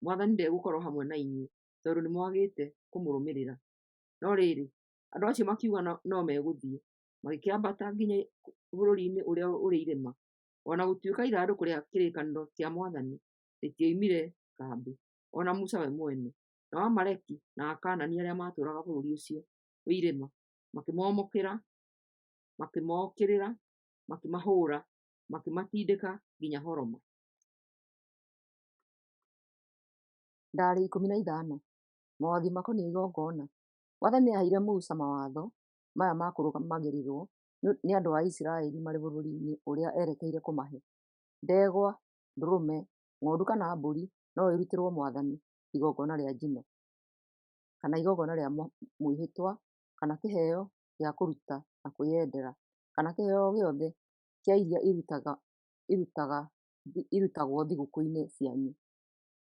Mwathani ndegũkorwo hamwe na inyuĩ tondũ nĩmwagĩĩte kũmũrũmĩrĩra. No rĩrĩ, andũ acio makiuga no megũthiĩ, magĩkĩambata nginya bũrũri-inĩ ũrĩa ũrĩ irĩma, o na gũtuĩka ithandũkũ rĩa kĩrĩkanĩro kĩa Mwathani rĩtioimire kambĩ, o na Musa we mwene. Nao Amaleki na Akaanani arĩa maatũũraga bũrũri ũcio wĩ irĩma makĩmookĩrĩra, makĩmahũũra, makĩmatindĩka nginya Horoma. Ndaarĩ 15. Mawatho makoniĩ igongona. Mwathani nĩaheire Musa mawatho maya ma kũrũmagĩrĩrwo nĩ andũ a Isiraeli marĩ bũrũriinĩ ũrĩa erekeire kũmahe: Ndegwa, ndũrũme, ng'ondu kana mbũri no irutĩrwo Mwathani igongona rĩa njino, kana igongona rĩa mwĩhĩtwa, kana kĩheo gĩa kũruta na kwĩyendera, kana kĩheo o gĩothe kĩa iria irutagwo thigũkũ-inĩ cianyu.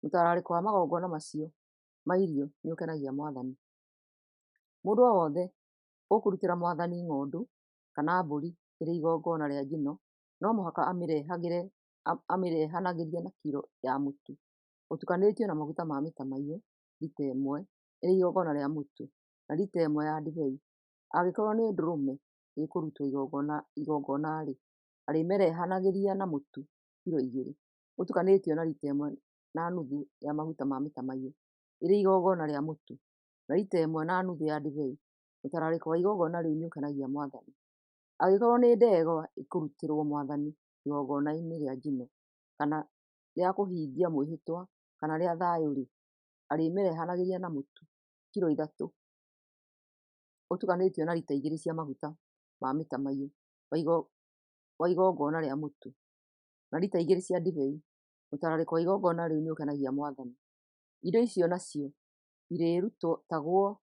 Mũtararĩko wa magongona macio ma irio nĩũkenagia Mwathani. Mũndũ o wothe ũkũrutĩra Mwathani ng'ondu kana mbũri ĩrĩ igongona rĩa njino no mũhaka amĩrehanagĩrie na kilo ya mũtu ũtukanĩtio na maguta ma mĩtamaiyũ rita ĩmwe ĩrĩ igongona rĩa mũtu, na rita ĩmwe ya ndibei. Angĩkorwo nĩ ndũrũme ĩkũrutwo igongona-rĩ, arĩmĩrehanagĩria na mũtu kilo 2 ũtukanĩtio na rita ĩmwe na nuthu ya maguta ma mĩtamaiyũ ĩrĩ igongona rĩa mũtu, na rita ĩmwe na nuthu ya ndibei. Mũtararĩko wa igongona rĩu nĩũkenagia Mwathani. Angĩkorwo nĩ ndegwa ĩkũrutĩrwo Mwathani igongona-inĩ rĩa njino, kana rĩa kũhingia mwĩhĩtwa, kana rĩa thayũ-rĩ, arĩmĩrehanagĩria na mũtu kilo 3 ũtukanĩtio na rita 2 cia maguta ma mĩtamaiyũ wa igongona rĩa mũtu, na rita 2 cia ndibei. Mũtararĩko wa igongona rĩu nĩũkenagia Mwathani. Indo icio nacio irĩrutagwo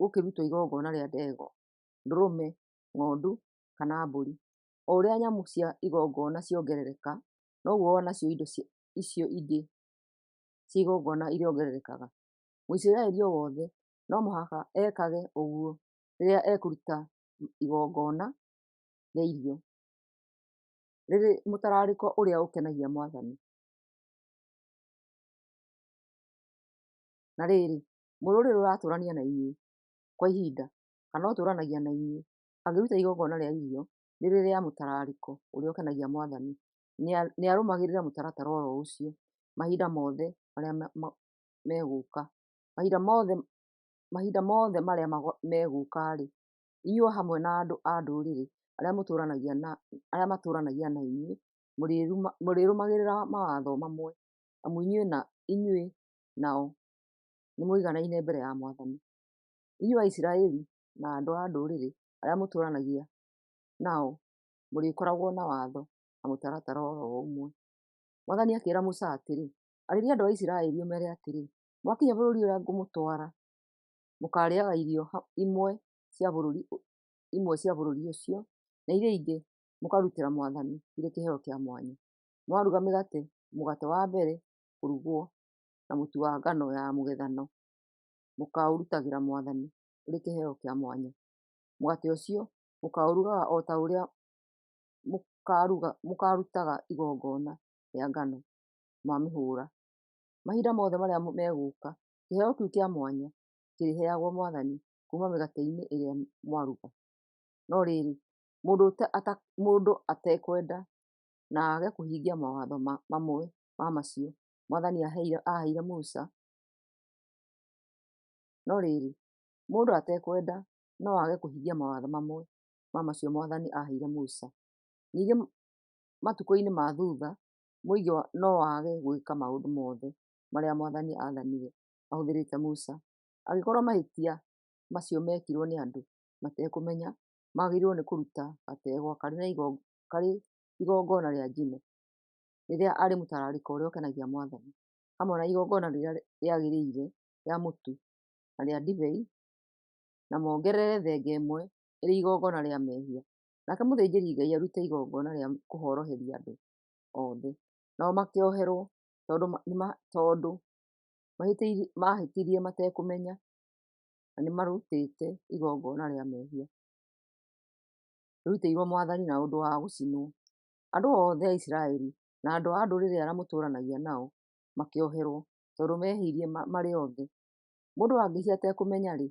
gũkĩrutwo igongona rĩa ndegwa, ndũrũme, ng'ondu kana mbũri. O ũrĩa nyamũ cia igongona ciongerereka, noguo o nacio indo icio ingĩ cia igongona irĩongererekaga. Mũisiraeli o wothe no mũhaka ekage ũguo rĩrĩa ekũruta igongona rĩa irio, rĩrĩ mũtararĩko ũrĩa ũkenagia Mwathani. Na rĩrĩ, mũrũrĩrĩ ũratũũrania na inyuĩ kwa ihinda, kana ũtũũranagia na inyuĩ, angĩruta igongona rĩa irio rĩrĩ rĩa mũtararĩko ũrĩa ũkenagia Mwathani, nĩarũmagĩrĩre mũtaratara o ro ũcio mahinda mothe marĩa megũũka. Mahinda mothe marĩa megũũka-rĩ, inyuĩ hamwe na andũ a ndũrĩrĩ arĩa matũũranagia na inyuĩ mũrĩrũmagĩrĩra mawatho mamwe, amu inyuĩ nao nĩmũiganaine mbere ya Mwathani. Inyuĩ Aisiraeli na andũ a ndũrĩrĩ arĩa mũtũũranagia nao mũrĩkoragwo na watho na mũtaratara o ro ũmwe. Mwathani akĩĩra Musa atĩrĩ, Arĩria andũ a Isiraeli ũmeere atĩrĩ, ‘Mwakinya bũrũri ũrĩa ngũmũtwara, mũkaarĩĩaga irio imwe cia bũrũri ũcio, na iria ingĩ mũkarutĩra Mwathani irĩ kĩheo kĩa mwanya. Mwaruga mĩgate, mũgate wa mbere kũrugwo na mũtu wa ngano ya mũgethano mũkaũrutagĩra Mwathani ũrĩ kĩheo kĩa mwanya. Mũgate ũcio mũkaũrugaga o ta ũrĩa mũkaarutaga igongona rĩa ngano mwamĩhũũra. Mahinda mothe marĩa megũũka, kĩheo kĩu kĩa mwanya kĩrĩheagwo Mwathani kuuma mĩgate-inĩ ĩrĩa mwaruga. No rĩrĩ, mũndũ atekwenda na aage kũhingia mawatho mamwe ma macio Mwathani aaheire Musa. No rĩrĩ, mũndũ atekwenda no aage kũhingia mawatho mamwe ma macio Mwathani aaheire Musa. Ningĩ matukũ-inĩ ma thuutha, mũingĩ no wage gwĩka maũndũ mothe marĩa Mwathani aathanire ahũthĩrĩte Musa. Angĩkorwo mahĩtia macio mekirwo nĩ andũ matekũmenya, magĩrĩirwo nĩ kũruta gategwa karĩ igongona rĩa njino, rĩrĩa arĩ mũtararĩko ũrĩa ũkenagia Mwathani, hamwe na igongona rĩrĩa rĩagĩrĩire rĩa mũtu na rĩa ndibei, na mongerere thenge ĩmwe ĩrĩ igongona rĩa mehia. Nake mũthĩnjĩri-Ngai arute igongona rĩa kũhoroheria andũ othe, nao makĩoherwo, tondũ Maahĩtirie matekũmenya, na nĩmarutĩte igongona rĩa mehia rĩrutĩirwo Mwathani na ũndũ wa gũcinwo. Andũ othe a Isiraeli na andũ a ndũrĩrĩ arĩa matũũranagia nao makĩoherwo, tondũ meehirie marĩ othe. Mũndũ angĩĩhia atekũmenya-rĩ,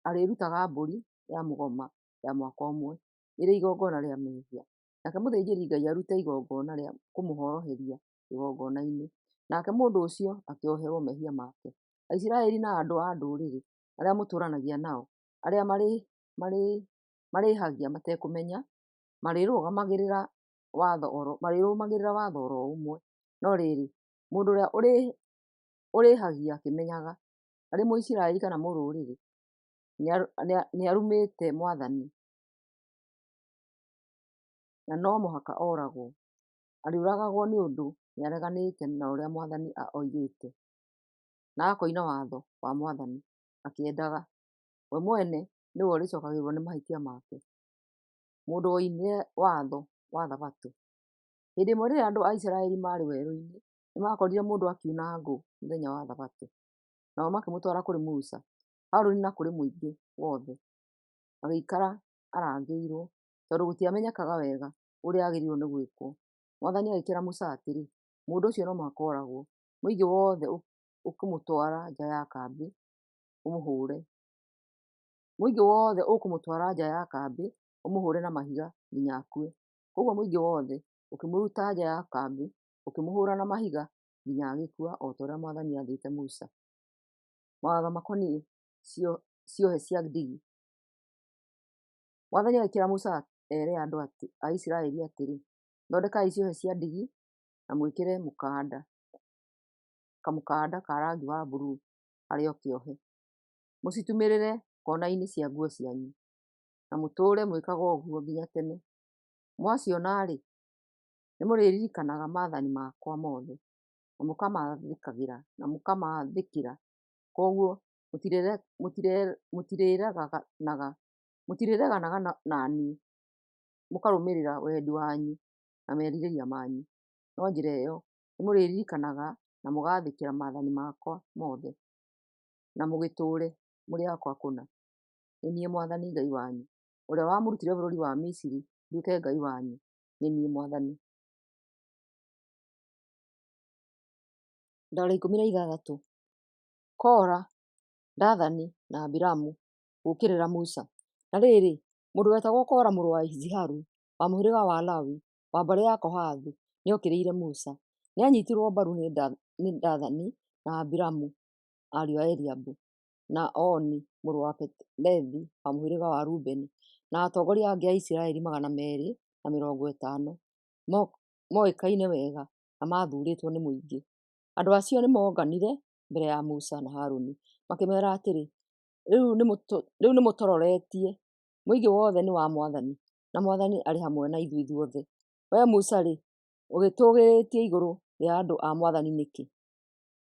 arĩrutaga mbũri ya mũgoma ya mwaka ũmwe ĩrĩ igongona rĩa mehia. Nake mũthĩnjĩri-Ngai arute igongona rĩa kũmũhoroheria kĩgongona-inĩ, nake mũndũ ũcio akĩoherwo mehia make. Aisiraeli na andũ a ndũrĩrĩ arĩa matũũranagia nao, arĩa marĩĩhagia matekũmenya, marĩrũmagĩrĩra watho o ro ũmwe. No rĩrĩ, mũndũ ũrĩa ũrĩĩhagia akĩmenyaga, arĩ Mũisiraeli kana mũrũrĩrĩ, nĩarumĩte Mwathani, na no mũhaka ooragwo. Arĩũragagwo nĩ ũndũ nĩareganĩte na ũrĩa Mwathani oigĩte, na akoina watho wa Mwathani akĩendaga. We mwene nĩwe ũrĩcookagĩrĩrwo nĩ mahĩtia make. Mũndũ woinire watho wa Thabatũ. Hĩndĩ ĩmwe rĩrĩa andũ a Isiraeli maarĩ werũ-inĩ, nĩmakorire mũndũ akiuna ngũ mũthenya wa Thabatũ. Nao makĩmũtwara kũrĩ Musa, Harũni na kũrĩ mũingĩ wothe. Agĩikara arangĩirwo, tondũ gũtiamenyekaga wega ũrĩa aagĩrĩirwo nĩ gwĩkwo. Mwathani agĩkĩĩra Musa atĩrĩ, Mũndũ ũcio no mũhaka ooragwo. Mũingĩ wothe ũkũmũtwara nja ya kambĩ ũmũhũũre. Mũingĩ wothe ũkũmũtwara nja ya kambĩ ũmũhũũre na mahiga nginya akue. Kwoguo mũingĩ wothe ũkĩmũruta nja ya kambĩ, ũkĩmũhũũra na mahiga nginya agĩkua, o ta ũrĩa Mwathani aathĩte Musa. Mawatho makoniĩ ciohe cia ndigi. Mwathani agĩkĩĩra Musa ere andũ a Isiraeli atĩrĩ, Thondekai ciohe cia ndigi na mwĩkĩre kamũkanda ka rangi wa bururu harĩ o kĩohe. Mũcitumĩrĩre kona-inĩ cia nguo cianyu, na mũtũũre mwĩkaga ũguo nginya tene. Mwaciona-rĩ, nĩmũrĩririkanaga maathani makwa mothe, na mũkamaathĩkĩra. Kwoguo mũtirĩreganaga na niĩ, mũkarũmĩrĩra wendi wanyu na merirĩria manyu. Na njĩra ĩyo nĩmũrĩririkanaga na mũgaathĩkĩra maathani makwa mothe, na mũgĩtũũre mũrĩ akwa kũna. Nĩ niĩ Mwathani Ngai wanyu, ũrĩa wamũrutire bũrũri wa Misiri nduĩke Ngai wanyu. Nĩ niĩ Mwathani. Ndaro 16. Kora, Dathani, na Abiramu gũũkĩrĩra Musa. Na rĩrĩ, mũndũ wetagwo Kora mũrũ wa Iziharu, wa mũhĩrĩga wa Lawi, wa mbarĩ ya Kohathu, nĩokĩrĩire Musa. Nĩanyiitirwo mbaru nĩ Dathani na Abiramu, ariũ a Eliabu, na Oni mũrũ wa Pelethi wa mũhĩrĩga wa Rubeni, na atongoria angĩ a Isiraeli 250 moĩkaine wega na maathuurĩtwo nĩ mũingĩ. Andũ acio nĩmonganire mbere ya Musa na Harũni, makĩmeera atĩrĩ, Rĩu nĩmũtororetie! Mũingĩ wothe nĩ wa Mwathani, na Mwathani arĩ hamwe na ithuĩ ithuothe. Wee Musa-rĩ, ũgĩtũũgĩrĩtie igũrũ rĩa andũ a Mwathani nĩkĩ?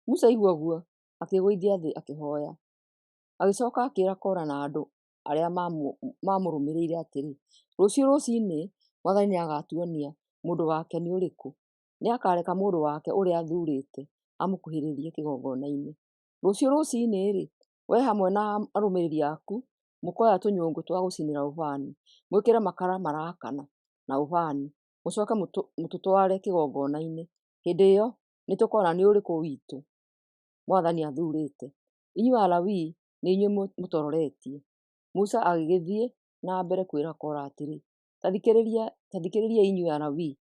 Musa aigua ũguo, akĩĩgũithia thĩ akĩhooya. Agĩcooka akĩĩra Kora na andũ arĩa maamũrũmĩrĩire atĩrĩ, Rũciũ rũciinĩ Mwathani nĩagatuonia mũndũ wake nĩ ũrĩkũ. Nĩakareka mũndũ wake ũrĩa athuurĩte amũkuhĩrĩrie kĩgongona-inĩ. Rũciũ rũciinĩ-rĩ, wee hamwe na arũmĩrĩri aku mũkoya tũnyũngũ twa gũcinĩra ũbani, mwĩkĩre makara marakana na ũbani, mũcooke mũtũtware kĩgongona-inĩ. Hĩndĩ ĩyo nĩtũkoona nĩ ũrĩkũ witũ Mwathani athuurĩte. Inyuĩ Alawii nĩ inyuĩ mũtororetie. Musa agĩgĩthiĩ na mbere kwĩra Kora atĩrĩ, Ta thikĩrĩriai inyuĩ Alawii!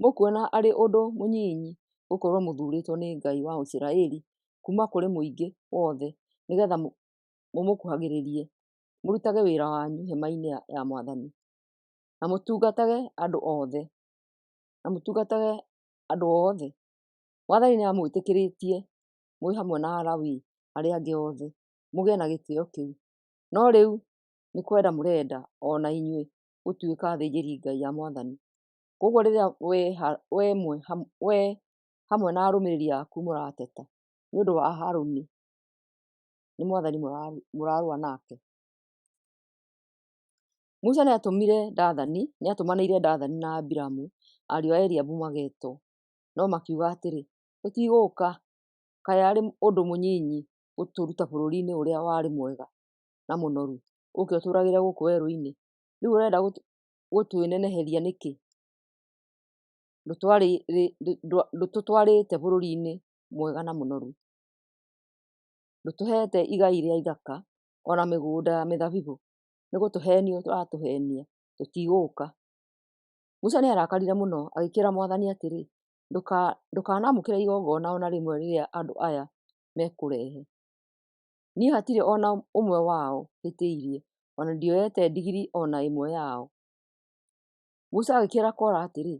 Mũkuona arĩ ũndũ mũnyinyi gũkorwo mũthuurĩtwo nĩ Ngai wa Isiraeli kuuma kũrĩ mũingĩ wothe nĩgeetha mũmũkuhagĩrĩrie, mũrutage wĩra wanyu hema-inĩ ya Mwathani, na mũtungatage andũ othe. Mwathani nĩamwĩtĩkĩrĩtie mwĩ hamwe na Alawii arĩa angĩ othe mũgĩe na gĩtĩĩo kĩu. No rĩu nĩ kwenda mũrenda o na inyuĩ gũtuĩka athĩnjĩri-Ngai a Mwathani. Kwoguo rĩrĩa wee hamwe na arũmĩrĩri aku mũrateta nĩ ũndũ wa Harũni, nĩ Mwathani mũrarũa nake. Musa nĩatũmanĩire Dathani na Abiramu ariũ a Eliabu mageetwo, no makiuga atĩrĩ, Tũtigũũka! Kaĩ arĩ ũndũ mũnyinyi gũtũruta bũrũri-inĩ ũrĩa warĩ mwega na mũnoru, ũũke ũtũũragĩre gũkũ werũ-inĩ? Rĩu ũrenda gũtwĩneneheria nĩkĩ? Ndũtũtwarĩte bũrũri-inĩ mwega na mũnoru, ndũtũheete igai rĩa ithaka, o na mĩgũnda ya mĩthabibũ. Nĩ gũtũheenia ũratũheenia, tũtigũũka. Musa nĩarakarire mũno, agĩkĩĩra mwathani atĩrĩ, Ndũkanamũkĩre igongona o na rĩmwe rĩrĩa andũ aya mekũrehe. Niĩ hatirĩ o na ũmwe wao hĩtĩirie, o na ndioete ndigiri o na ĩmwe yao. Musa agĩkĩĩra Kora atĩrĩ,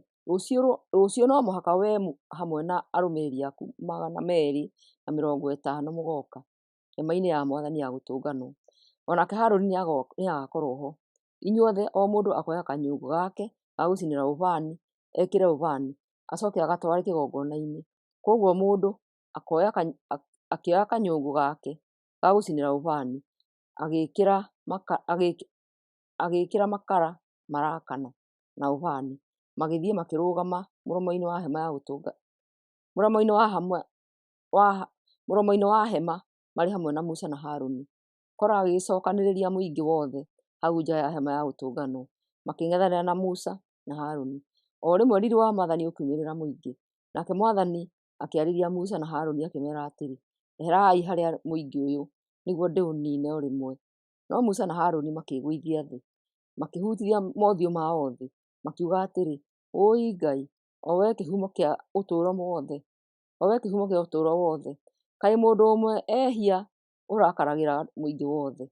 Rũciũ no mũhaka wee hamwe na arũmĩrĩri aku 250 mũgooka hema-inĩ ya mwathani ya gũtũnganwo, o nake Harũni nĩagakorwo ho. Inyuothe o mũndũ akoya kanyũngũ gake ga gũcinĩra ũbani ekĩre ũbani, acooke agatware kĩgongona-inĩ. Kwoguo o mũndũ akĩoya kanyũngũ gake ga gũcinĩra ũbani, agĩĩkĩra makara marakana na ũbani, magĩthiĩ makĩrũgama mũromo-inĩ wa hema ya gũtũnganwo mũromo-inĩ wa hema marĩ hamwe na Musa na Harũni. Kora agĩgĩcookanĩrĩria mũingĩ wothe hau nja ya hema ya gũtũnganwo, makĩng'ethanĩra na Musa na Harũni. O rĩmwe riiri wa mwathani ũkiumĩrĩra mũingĩ, nake mwathani akĩarĩria Musa na Harũni akĩmeera atĩrĩ, Eherai harĩa mũingĩ ũyũ, nĩguo ndĩũniine o rĩmwe. No Musa na Harũni makĩĩgũithia thĩ, makĩhutithia mothiũ mao thĩ, makiuga atĩrĩ, Wũi Ngai, o wee kĩhumo kĩa ũtũũro wothe, kaĩ mũndũ ũmwe ehia ũrakaragĩra mũingĩ wothe?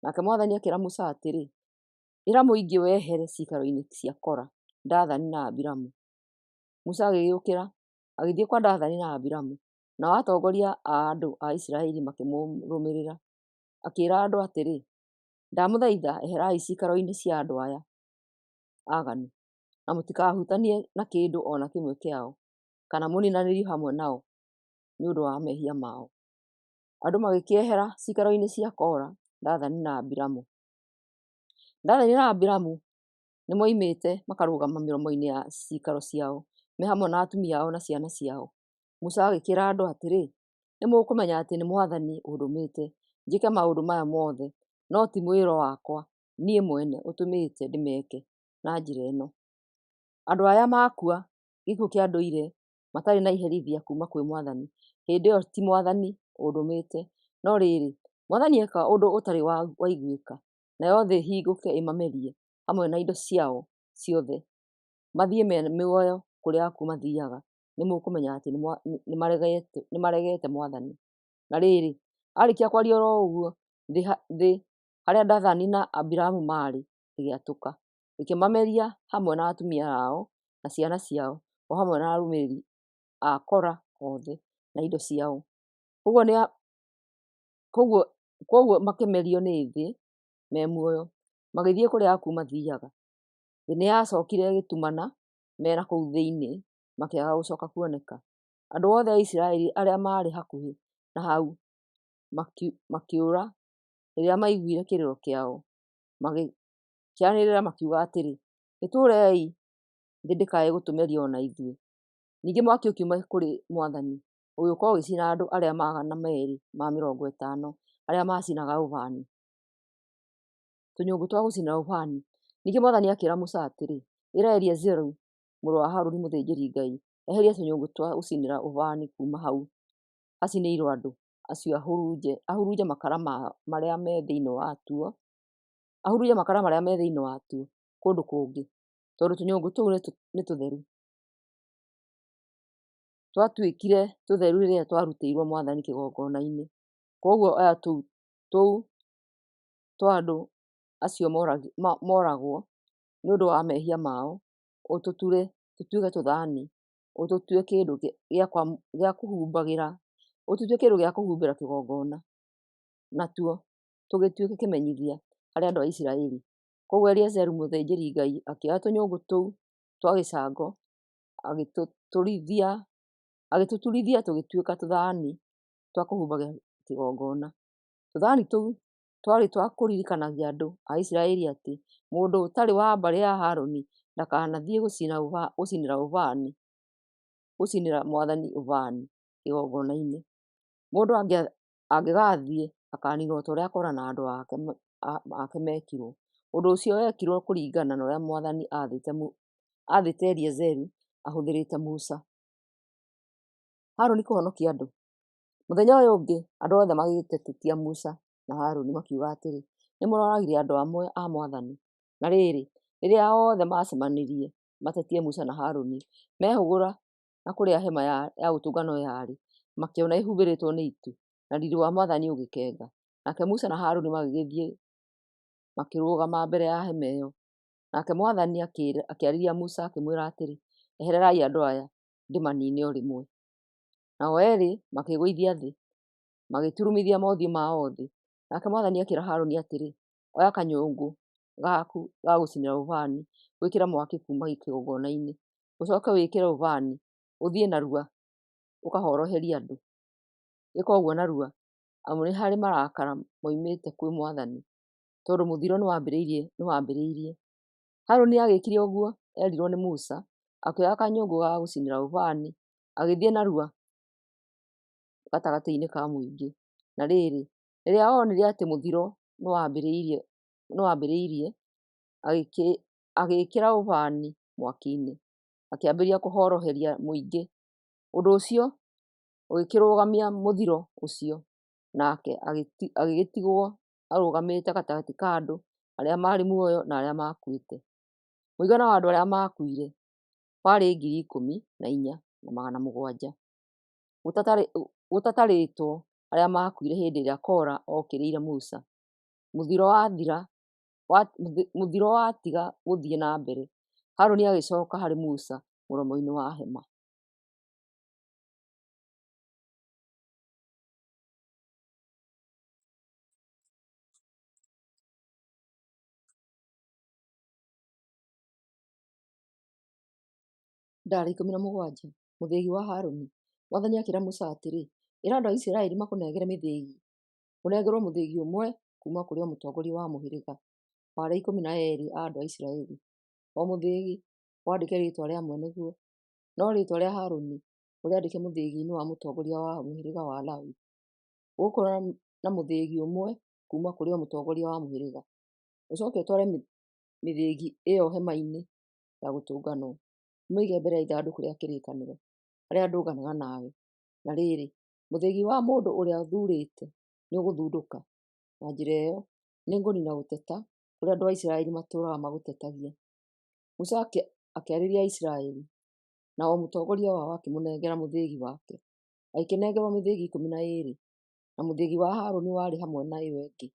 Nake mwathani akĩĩra Musa atĩrĩ, Ĩra mũingĩ wehere ciikaro-inĩ cia Kora, Dathani na Abiramu. Musa agĩũkĩra agĩthiĩ kwa Dathani na Abiramu, nao atongoria a andũ a Isiraeli makĩmũrũmĩrĩra. Akĩĩra andũ atĩrĩ, Ndamũthaitha eherai ciikaro-inĩ cia andũ aya aaganu, na mũtikahutanie na kĩndũ o na kĩmwe kĩao, kana mũniinanĩrio hamwe nao nĩ ũndũ wa mehia mao. Andũ magĩkĩehera ciikaro-inĩ cia Kora, Dathani na Abiramu. Dathani na Abiramu nĩmoimĩte makarũgama mĩromo-inĩ ya ciikaro ciao, me hamwe na atumia ao na ciana ciao. Musa agĩkĩĩra andũ atĩrĩ, Nĩmũkũmenya atĩ nĩ mwathani ũndũmĩte njĩke maũndũ maya mothe, no ti mwĩĩro wakwa niĩ mwene ũtũmĩte ndĩmeke na njĩra ĩno. Andũ aya maakua gĩkuũ kĩa ndũire matarĩ na iherithia kuuma kwĩ mwathani, hĩndĩ ĩyo ti mwathani ũndũmĩte, no rĩrĩ, mwathani eka ũndũ ũtarĩ waiguĩka, nayo thĩ ĩhingũke ĩmamerie hamwe na indo ciao ciothe, mathiĩ me mĩoyo kũrĩa akuũ mathiaga, nĩmũkũmenya atĩ nĩmaregete mwathani. Na rĩrĩ, aarĩkia kwaria o ũguo, thĩ harĩa Dathani na Abiramu maarĩ ĩgĩatũka, ĩkĩmameria hamwe na atumia ao na ciana ciao, o hamwe na arũmĩrĩri a Kora othe na indo ciao. Kwoguo makĩmerio nĩ thĩ me muoyo, magĩthiĩ kũrĩa akuũ mathiaga. Thĩ nĩyacookire ĩgĩtumana me na kũu thĩinĩ, makĩaga gũcooka kuoneka. Andũ othe a Isiraeli arĩa maarĩ hakuhĩ na hau makĩũra rĩrĩa maiguire kĩrĩro kĩao, magĩkĩanĩrĩra makiuga atĩrĩ, Nĩtũũrei, thĩ ndĩkae gũtũmeria o na ithuĩ. Ningĩ mwaki ũkiuma kũrĩ mwathani, ũgĩũka ũgĩcina andũ arĩa 250 arĩa maacinaga ũbani. Tũnyũngũ twa gũcinĩra ũbani. Ningĩ mwathani akĩĩra Musa atĩrĩ, Ĩra Eleazaru mũrũ wa Harũni mũthĩnjĩri-Ngai eherie tũnyũngũ twa gũcinĩra ũbani kuuma hau hacinĩirwo andũ acio ahurunje makara marĩa me thĩinĩ watuo ahurunje makara marĩa me thĩinĩ watuo kũndũ kũngĩ, tondũ tũnyũngũ tũu nĩ tũtheru. Twatuĩkire tũtheru rĩrĩa twarutĩirwo mwathani kĩgongona-inĩ. Kwoguo oya tũu twa andũ acio moragwo nĩ ũndũ wa mehia mao, ũtũture tũtuĩke tũthaani, ũtũtue kĩndũ gĩa kũhumbĩra kĩgongona, natuo tũgĩtuĩke kĩmenyithia harĩ andũ a Isiraeli. Kwoguo Eleazaru mũthĩnjĩri-Ngai akĩoya tũnyũngũ tũu twa gĩcango, agĩtũturithia tũgĩtuĩka tũthaani twa kũhumbagĩra kĩgongona. Tũthaani tũu twarĩ twa kũririkanagia andũ a Isiraeli atĩ mũndũ ũtarĩ wa mbarĩ ya Harũni ndakanathiĩ gũcinĩra mwathani ũbani kĩgongona-inĩ. Mũndũ angĩgaathiĩ, akaaniinwo o ta ũrĩa Kora na andũ ake meekirwo. Ũndũ ũcio wekirwo kũringana na ũrĩa mwathani aathĩte Eliazaru ahũthĩrĩte Musa. Harũni kũhonokia andũ. Mũthenya ũyũ ũngĩ andũ othe magĩgĩtetia Musa na Harũni makiuga atĩrĩ, Nĩmũrooragire andũ amwe a mwathani. Na rĩrĩ, rĩrĩa othe maacemanirie matetie Musa na Harũni, mehũgũra na kũrĩa hema ya gũtũnganwo yarĩ, makĩona ĩhumbĩrĩtwo nĩ itu, na riiri wa mwathani ũgĩkenga. Nake Musa na Harũni magĩgĩthiĩ makĩrũgama mbere ya hema ĩyo. Nake mwathani akĩarĩria Musa akĩmwĩra atĩrĩ, Ehererai andũ aya, ndĩmaniine o rĩmwe. Nao eerĩ makĩĩgũithia thĩ, magĩturumithia mothiũ mao thĩ. Nake mwathani akĩĩra Harũni atĩrĩ, Oya kanyũngũ gaku ga gũcinĩra ũbani, wĩkĩre mwaki kuuma kĩgongona-inĩ, ũcoke wĩkĩre ũbani, ũthiĩ narua ũkahoroherie andũ. Ĩka ũguo narua, amu nĩ harĩ marakara moimĩte kwĩ mwathani, tondũ mũthiro nĩwambĩrĩirie. Harũni agĩĩkire ũguo eerirwo nĩ Musa, akĩoya kanyũngũ ga gũcinĩra ũbani, agĩthiĩ narua gatagatĩ-inĩ ka mũingĩ. Na rĩrĩ, rĩrĩa onire atĩ mũthiro nĩwambĩrĩirie, agĩĩkĩra ũbani mwaki-inĩ, akĩambĩrĩria kũhoroheria mũingĩ. Ũndũ ũcio ũgĩkĩrũgamia mũthiro ũcio, nake agĩgĩtigwo arũgamĩte gatagatĩ ka andũ arĩa maarĩ muoyo na arĩa maakuĩte. Mũigana wa andũ arĩa maakuire warĩ 14,700, gũtatarĩtwo arĩa maakuire hĩndĩ ĩrĩa Kora ookĩrĩire Musa. Mũthiro watiga gũthiĩ na mbere, Harũni agĩcooka harĩ Musa mũromo-inĩ wa hema. Ndaarĩ 17. Mũthĩgi wa Harũni. Mwathani akĩĩra Musa atĩrĩ, Ĩra andũ a Isiraeli makũnengere mĩthĩgi. Ũnengerwo mũthĩgi ũmwe kuuma kũrĩ o mũtongoria wa mũhĩrĩga wa arĩa 12 a andũ a Isiraeli. O mũthĩgi wandĩke rĩĩtwa rĩa mwene guo, no rĩĩtwa rĩa Harũni ũrĩandĩke mũthĩgi-inĩ wa mũtongoria wa mũhĩrĩga wa Lawi. Ũgũkorwo na mũthĩgi ũmwe kuuma kũrĩ o mũtongoria wa mũhĩrĩga. Ũcooke ũtware mĩthĩgi ĩyo hema-inĩ ya gũtũnganwo, ũmĩige mbere ya ithandũkũ rĩa kĩrĩkanĩro, harĩa ndũnganaga nawe. Na rĩrĩ, mũthĩgi wa mũndũ ũrĩa thuurĩte nĩũgũthundũka. Na njĩra ĩyo nĩngũniina gũteta kũrĩa andũ a Isiraeli matũũraga magũtetagia. Musa akĩarĩria Aisiraeli, na o mũtongoria wao akĩmũnengera mũthĩgi wake. Agĩkĩnengerwo mĩthĩgi 12, na mũthĩgi wa Harũni warĩ hamwe na ĩyo ĩngĩ.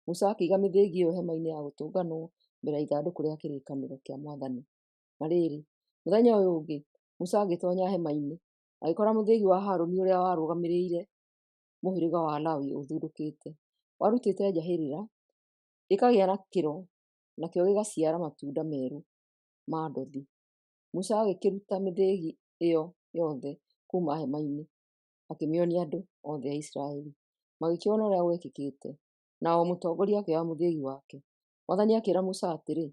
Musa akĩiga mĩthĩgi ĩyo hema-inĩ ya gũtũnganwo mbere ya ithandũkũ rĩa kĩrĩkanĩro kĩa Mwathani. Na rĩrĩ, mũthenya ũyũ ũngĩ, Musa agĩtoonya hema-inĩ, agĩkora mũthĩgi wa Harũni ũrĩa warũgamĩrĩire mũhĩrĩga wa Lawi ũthundũkĩte, warutĩte njahĩrĩra, ĩkagĩa na kĩro, nakĩo gĩgaciara matunda meru ma ndothi. Musa agĩkĩruta mĩthĩgi ĩyo yothe kuuma hema-inĩ, akĩmĩonia andũ othe a Isiraeli. Magĩkĩona ũrĩa gwekĩkĩte, na o mũtongoria akĩoya mũthĩgi wake. Mwathani akĩĩra Musa atĩrĩ,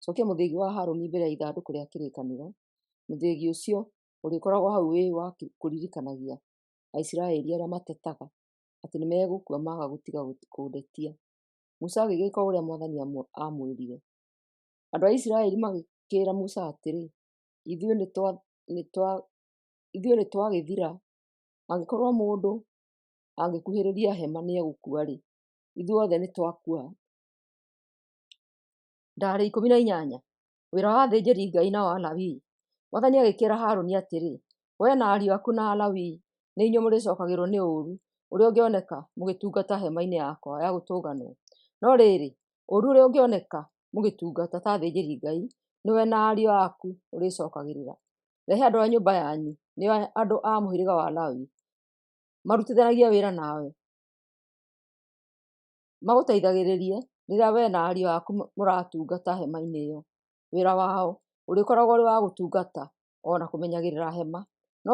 Cookia mũthĩgi wa Harũni mbere ya ithandũkũ rĩa kĩrĩkanĩro. Mũthĩgi ũcio ũrĩkoragwo hau wĩ wa kũririkanagia Aisiraeli arĩa matetaga atĩ nĩmegũkua maaga gũtiga kũndetia. Musa agĩgĩĩka o ũrĩa mwathani aamwĩrire. Andũ a Isiraeli magĩkĩĩra Musa atĩrĩ, Ithuĩ nĩtwagĩthira! Angĩkorwo mũndũ angĩkuhĩrĩria hema nĩegũkua-rĩ, ithuothe nĩtwakua! Ndaarĩ 18. Wĩra wa athĩnjĩri Ngai na wa Alawii. Mwathani agĩkĩĩra Harũni atĩrĩ, Wee na ariũ aku na Alawii nĩ inyuĩ mũrĩcookagĩrwo nĩ ũũru ũrĩa ũngĩoneka mũgĩtungata hemainĩ yakwa ya gũtũnganwo. No rĩrĩ, ũũru ũrĩa ũngĩoneka mũgĩtungata ta athĩnjĩri Ngai, nĩwe na ariũ aku ũrĩcookagĩrĩra. Rehe andũ a nyũmba yanyu, nĩo andũ a mũhĩrĩga wa Lawi, marutithanagie wĩra nawe, magũteithagĩrĩrie rĩrĩa wee na ariũ aku mũratungata hema-inĩ ĩyo. Wĩra wao ũrĩkoragwo ũrĩ wa gũtungata o na kũmenyagĩrĩra hema, no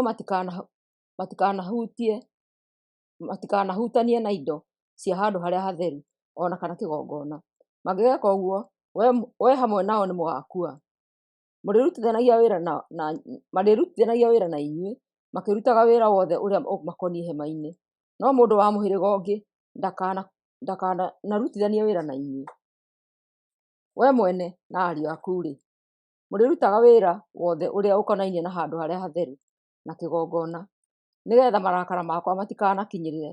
matikanahutanie na indo cia handũ harĩa hatheru o na kana kĩgongona. Mangĩgeeka ũguo, wee hamwe nao nĩmũgakua. Mũrĩrutithanagia wĩra na inyuĩ makĩrutaga wĩra wothe ũrĩa ũmakoniĩ hema-inĩ. No mũndũ wa mũhĩrĩga ũngĩ ndakanarutithanie wĩra na inyuĩ. Wee mwene na ariũ aku-rĩ, mũrĩrutaga wĩra wothe ũrĩa ũkonainie na handũ harĩa hatheru na kĩgongona, nĩgeetha marakara makwa matikanakinyĩre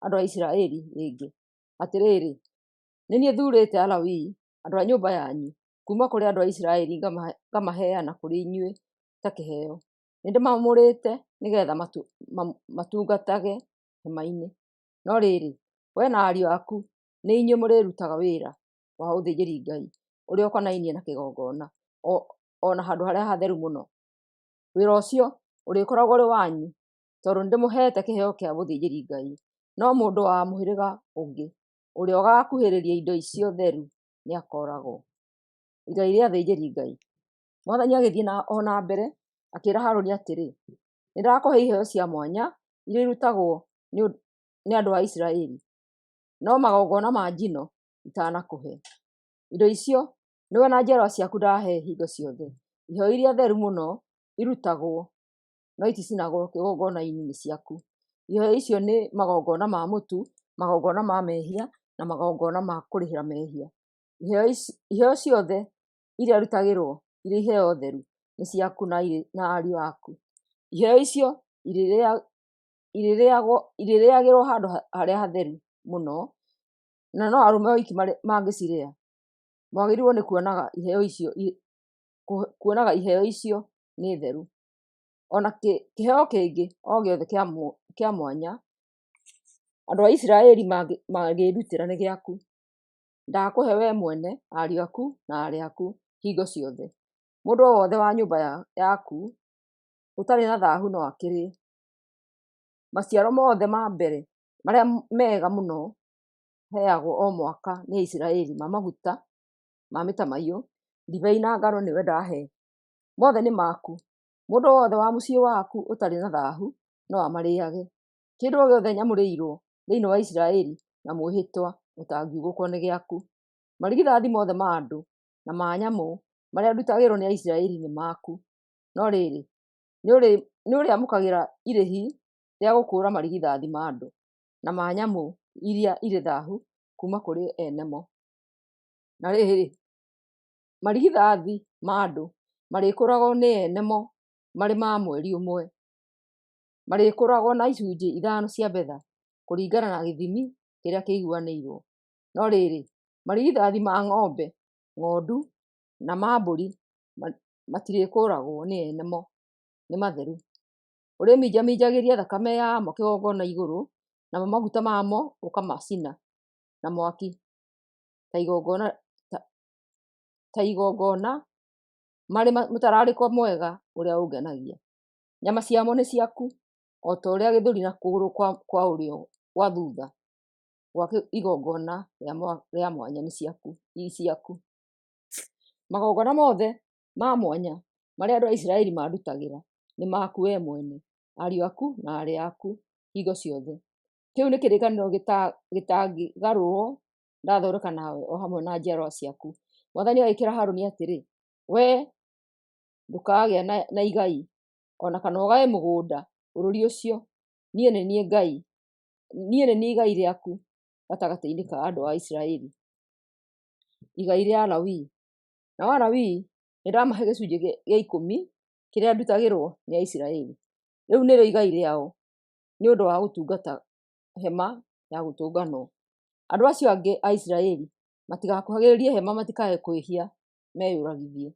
andũ a Isiraeli rĩngĩ. Atĩrĩrĩ, nĩ niĩ thuurĩte Alawii, andũ a nyũmba yanyu, kuuma kũrĩ andũ a Isiraeli ngamaheana kũrĩ inyuĩ ta kĩheo. Nĩndĩmaamũrĩte nĩgeetha matungatage hema-inĩ. No rĩrĩ, wee na ariũ aku nĩ inyuĩ mũrĩrutaga wĩra wa ũthĩnjĩri-Ngai ũrĩa ũkonainie na kĩgongona, o na Handũ-harĩa-Hatheru-Mũno. Wĩra ũcio ũrĩkoragwo ũrĩ wanyu, tondũ nĩndĩmũheete kĩheo kĩa ũthĩnjĩri-Ngai. No mũndũ wa mũhĩrĩga ũngĩ ũrĩa ũgaakuhĩrĩria indo icio theru nĩakooragwo. Igai rĩa athĩnjĩri-Ngai. Mwathani agĩthiĩ o na mbere akĩĩra Harũni atĩrĩ, Nĩndakũhe iheo cia mwanya iria irutagwo nĩ andũ a Isiraeli, no magongona ma njino itanakũhe. Indo icio nĩwe na njiarwa ciaku ndaahe hingo ciothe. Iheo iria theru mũno irutagwo no iticinagwo kĩgongona-inĩ nĩ ciaku. Iheo icio nĩ magongona ma mũtu, magongona ma mehia, na magongona ma kũrĩhĩra mehia. Iheo ciothe iria irutagĩrwo irĩ iheo theru nĩ ciaku na ariũ aku. Iheo icio irĩrĩagĩrwo handũ harĩa hatheru mũno, na no arũme oiki mangĩcirĩa. Mwagĩrĩirwo nĩ kuonaga iheo icio nĩ theru. O na kĩheo kĩngĩ o gĩothe kĩa mwanya andũ a Isiraeli mangĩndutĩra nĩ gĩaku. Ndakũhe wee mwene, ariũ aku na aarĩ aku hingo ciothe. Mũndũ o wothe wa nyũmba yaku ũtarĩ na thaahu no akĩrĩe. Maciaro mothe ma mbere marĩa mega mũno heagwo o mwaka nĩ Aisiraeli ma maguta ma mĩtamaiyũ, ndibei na ngano nĩwe ndahe. Mothe nĩ maku. Mũndũ o wothe wa mũciĩ waku ũtarĩ na thaahu no amarĩĩage. Kĩndũ o gĩothe nyamũrĩirwo thĩinĩ wa Isiraeli na mwĩhĩtwa ũtangiugũkwo nĩ gĩaku. Marigithathi mothe ma andũ na ma nyamũ marĩa ndutagĩrwo nĩ Aisiraeli nĩ maku. No rĩrĩ, nĩũrĩamũkagĩra irĩhi rĩa gũkũũra marigithathi ma andũ na ma nyamũ iria irĩ thaahu kuuma kũrĩ ene mo. Na rĩrĩ, marigithathi ma andũ marĩkũũragwo nĩ ene mo marĩ ma mweri ũmwe. Marĩkũũragwo na icunjĩ ithano cia betha kũringana na gĩthimi kĩrĩa kĩiguanĩirwo. No rĩrĩ, marigithathi ma ng'ombe, ng'ondu, na ma mbũri matirĩkũũragwo nĩ ene mo, nĩ matheru. Ũrĩminjaminjagĩria thakame yamo kĩgongona igũrũ, namo maguta mamo ũkamacina na mwaki ta igongona marĩ mũtararĩko mwega ũrĩa ũngenagia. Nyama ciamo nĩ ciaku, o ta ũrĩa gĩthũri na kũgũrũ kwa ũrĩo gwa thutha gwa igongona rĩa mwanya nĩ ciaku. Magongona mothe ma mwanya marĩa andũ a Isiraeli mandutagĩra nĩ maku wee mwene, ariũ aku na aarĩ aku hingo ciothe. Kĩu nĩ kĩrĩkanĩro gĩtangĩgarũrwo ndathondeka nawe o hamwe na njiarwa ciaku. Mwathani agĩkĩĩra Harũni atĩrĩ, Wee ndũkagĩa na igai o na kana ũgae mũgũnda bũrũri ũcio. Niĩ nĩ niĩ igai rĩaku gatagatĩ-inĩ ka andũ a Isiraeli. Igai rĩa Alawii. Nao Alawii nĩndamahe gĩcunjĩ gĩa ikũmi kĩrĩa ndutagĩrwo nĩ Aisiraeli. Rĩu nĩrĩo igai rĩao nĩ ũndũ wa gũtungata hema ya gũtũnganwo. Andũ acio angĩ a Isiraeli matigakuhagĩrĩrie hema matikae kwĩhia meyũragithie.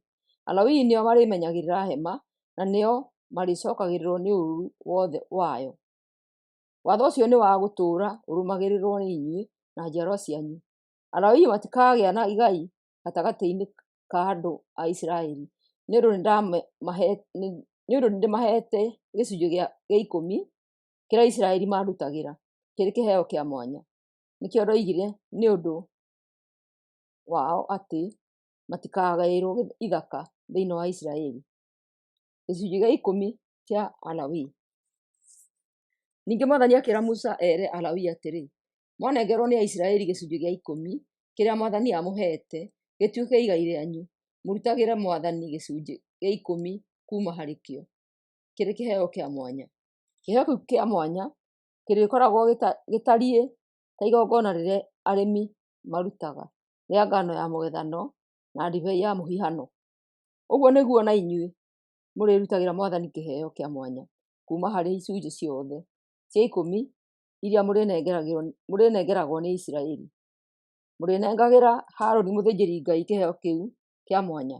Alawii nĩo marĩmenyagĩrĩra hema na nĩo marĩcookagĩrĩrwo nĩ ũũru wothe wayo. Watho ũcio nĩ wa gũtũũra ũrũmagĩrĩrwo nĩ inyuĩ na njiarwa cianyu. Alawii matikagĩa na igai gatagatĩ-inĩ ka andũ a Isiraeli, nĩ ũndũ nĩndĩmaheete gĩcunjĩ gĩa ikũmi kĩrĩa Aisiraeli mandutagĩra kĩrĩ kĩheo kĩa mwanya. Nĩkĩo ndoigire nĩ ũndũ wao atĩ matikagaĩrwo ithaka thĩinĩ wa Isiraeli. Gĩcunjĩ gĩa ikũmi kĩa Alawii. Ningĩ Mwathani akĩĩra Musa ere Alawii atĩrĩ, Mwanengerwo nĩ Aisiraeli gĩcunjĩ gĩa ikũmi kĩrĩa Mwathani amũheete gĩtuĩke igai rĩanyu, mũrutagĩre Mwathani gĩcunjĩ gĩa ikũmi kuuma harĩ kĩo, kĩrĩ kĩheo kĩa mwanya. Kĩheo kĩu kĩa mwanya Kĩrĩkoragwo gĩtariĩ ta igongona rĩrĩa arĩmi marutaga rĩa ngano ya mũgethano na ndibei ya mũhihano. Ũguo nĩguo na inyuĩ mũrĩrutagĩra mwathani kĩheeo kĩa mwanya kuuma harĩ icunjĩ ciothe cia ikũmi iria mũrĩnengeragwo nĩ Aisiraeli. Mũrĩnengagĩra Harũni mũthĩnjĩri Ngai kĩheeo kĩu kĩa mwanya.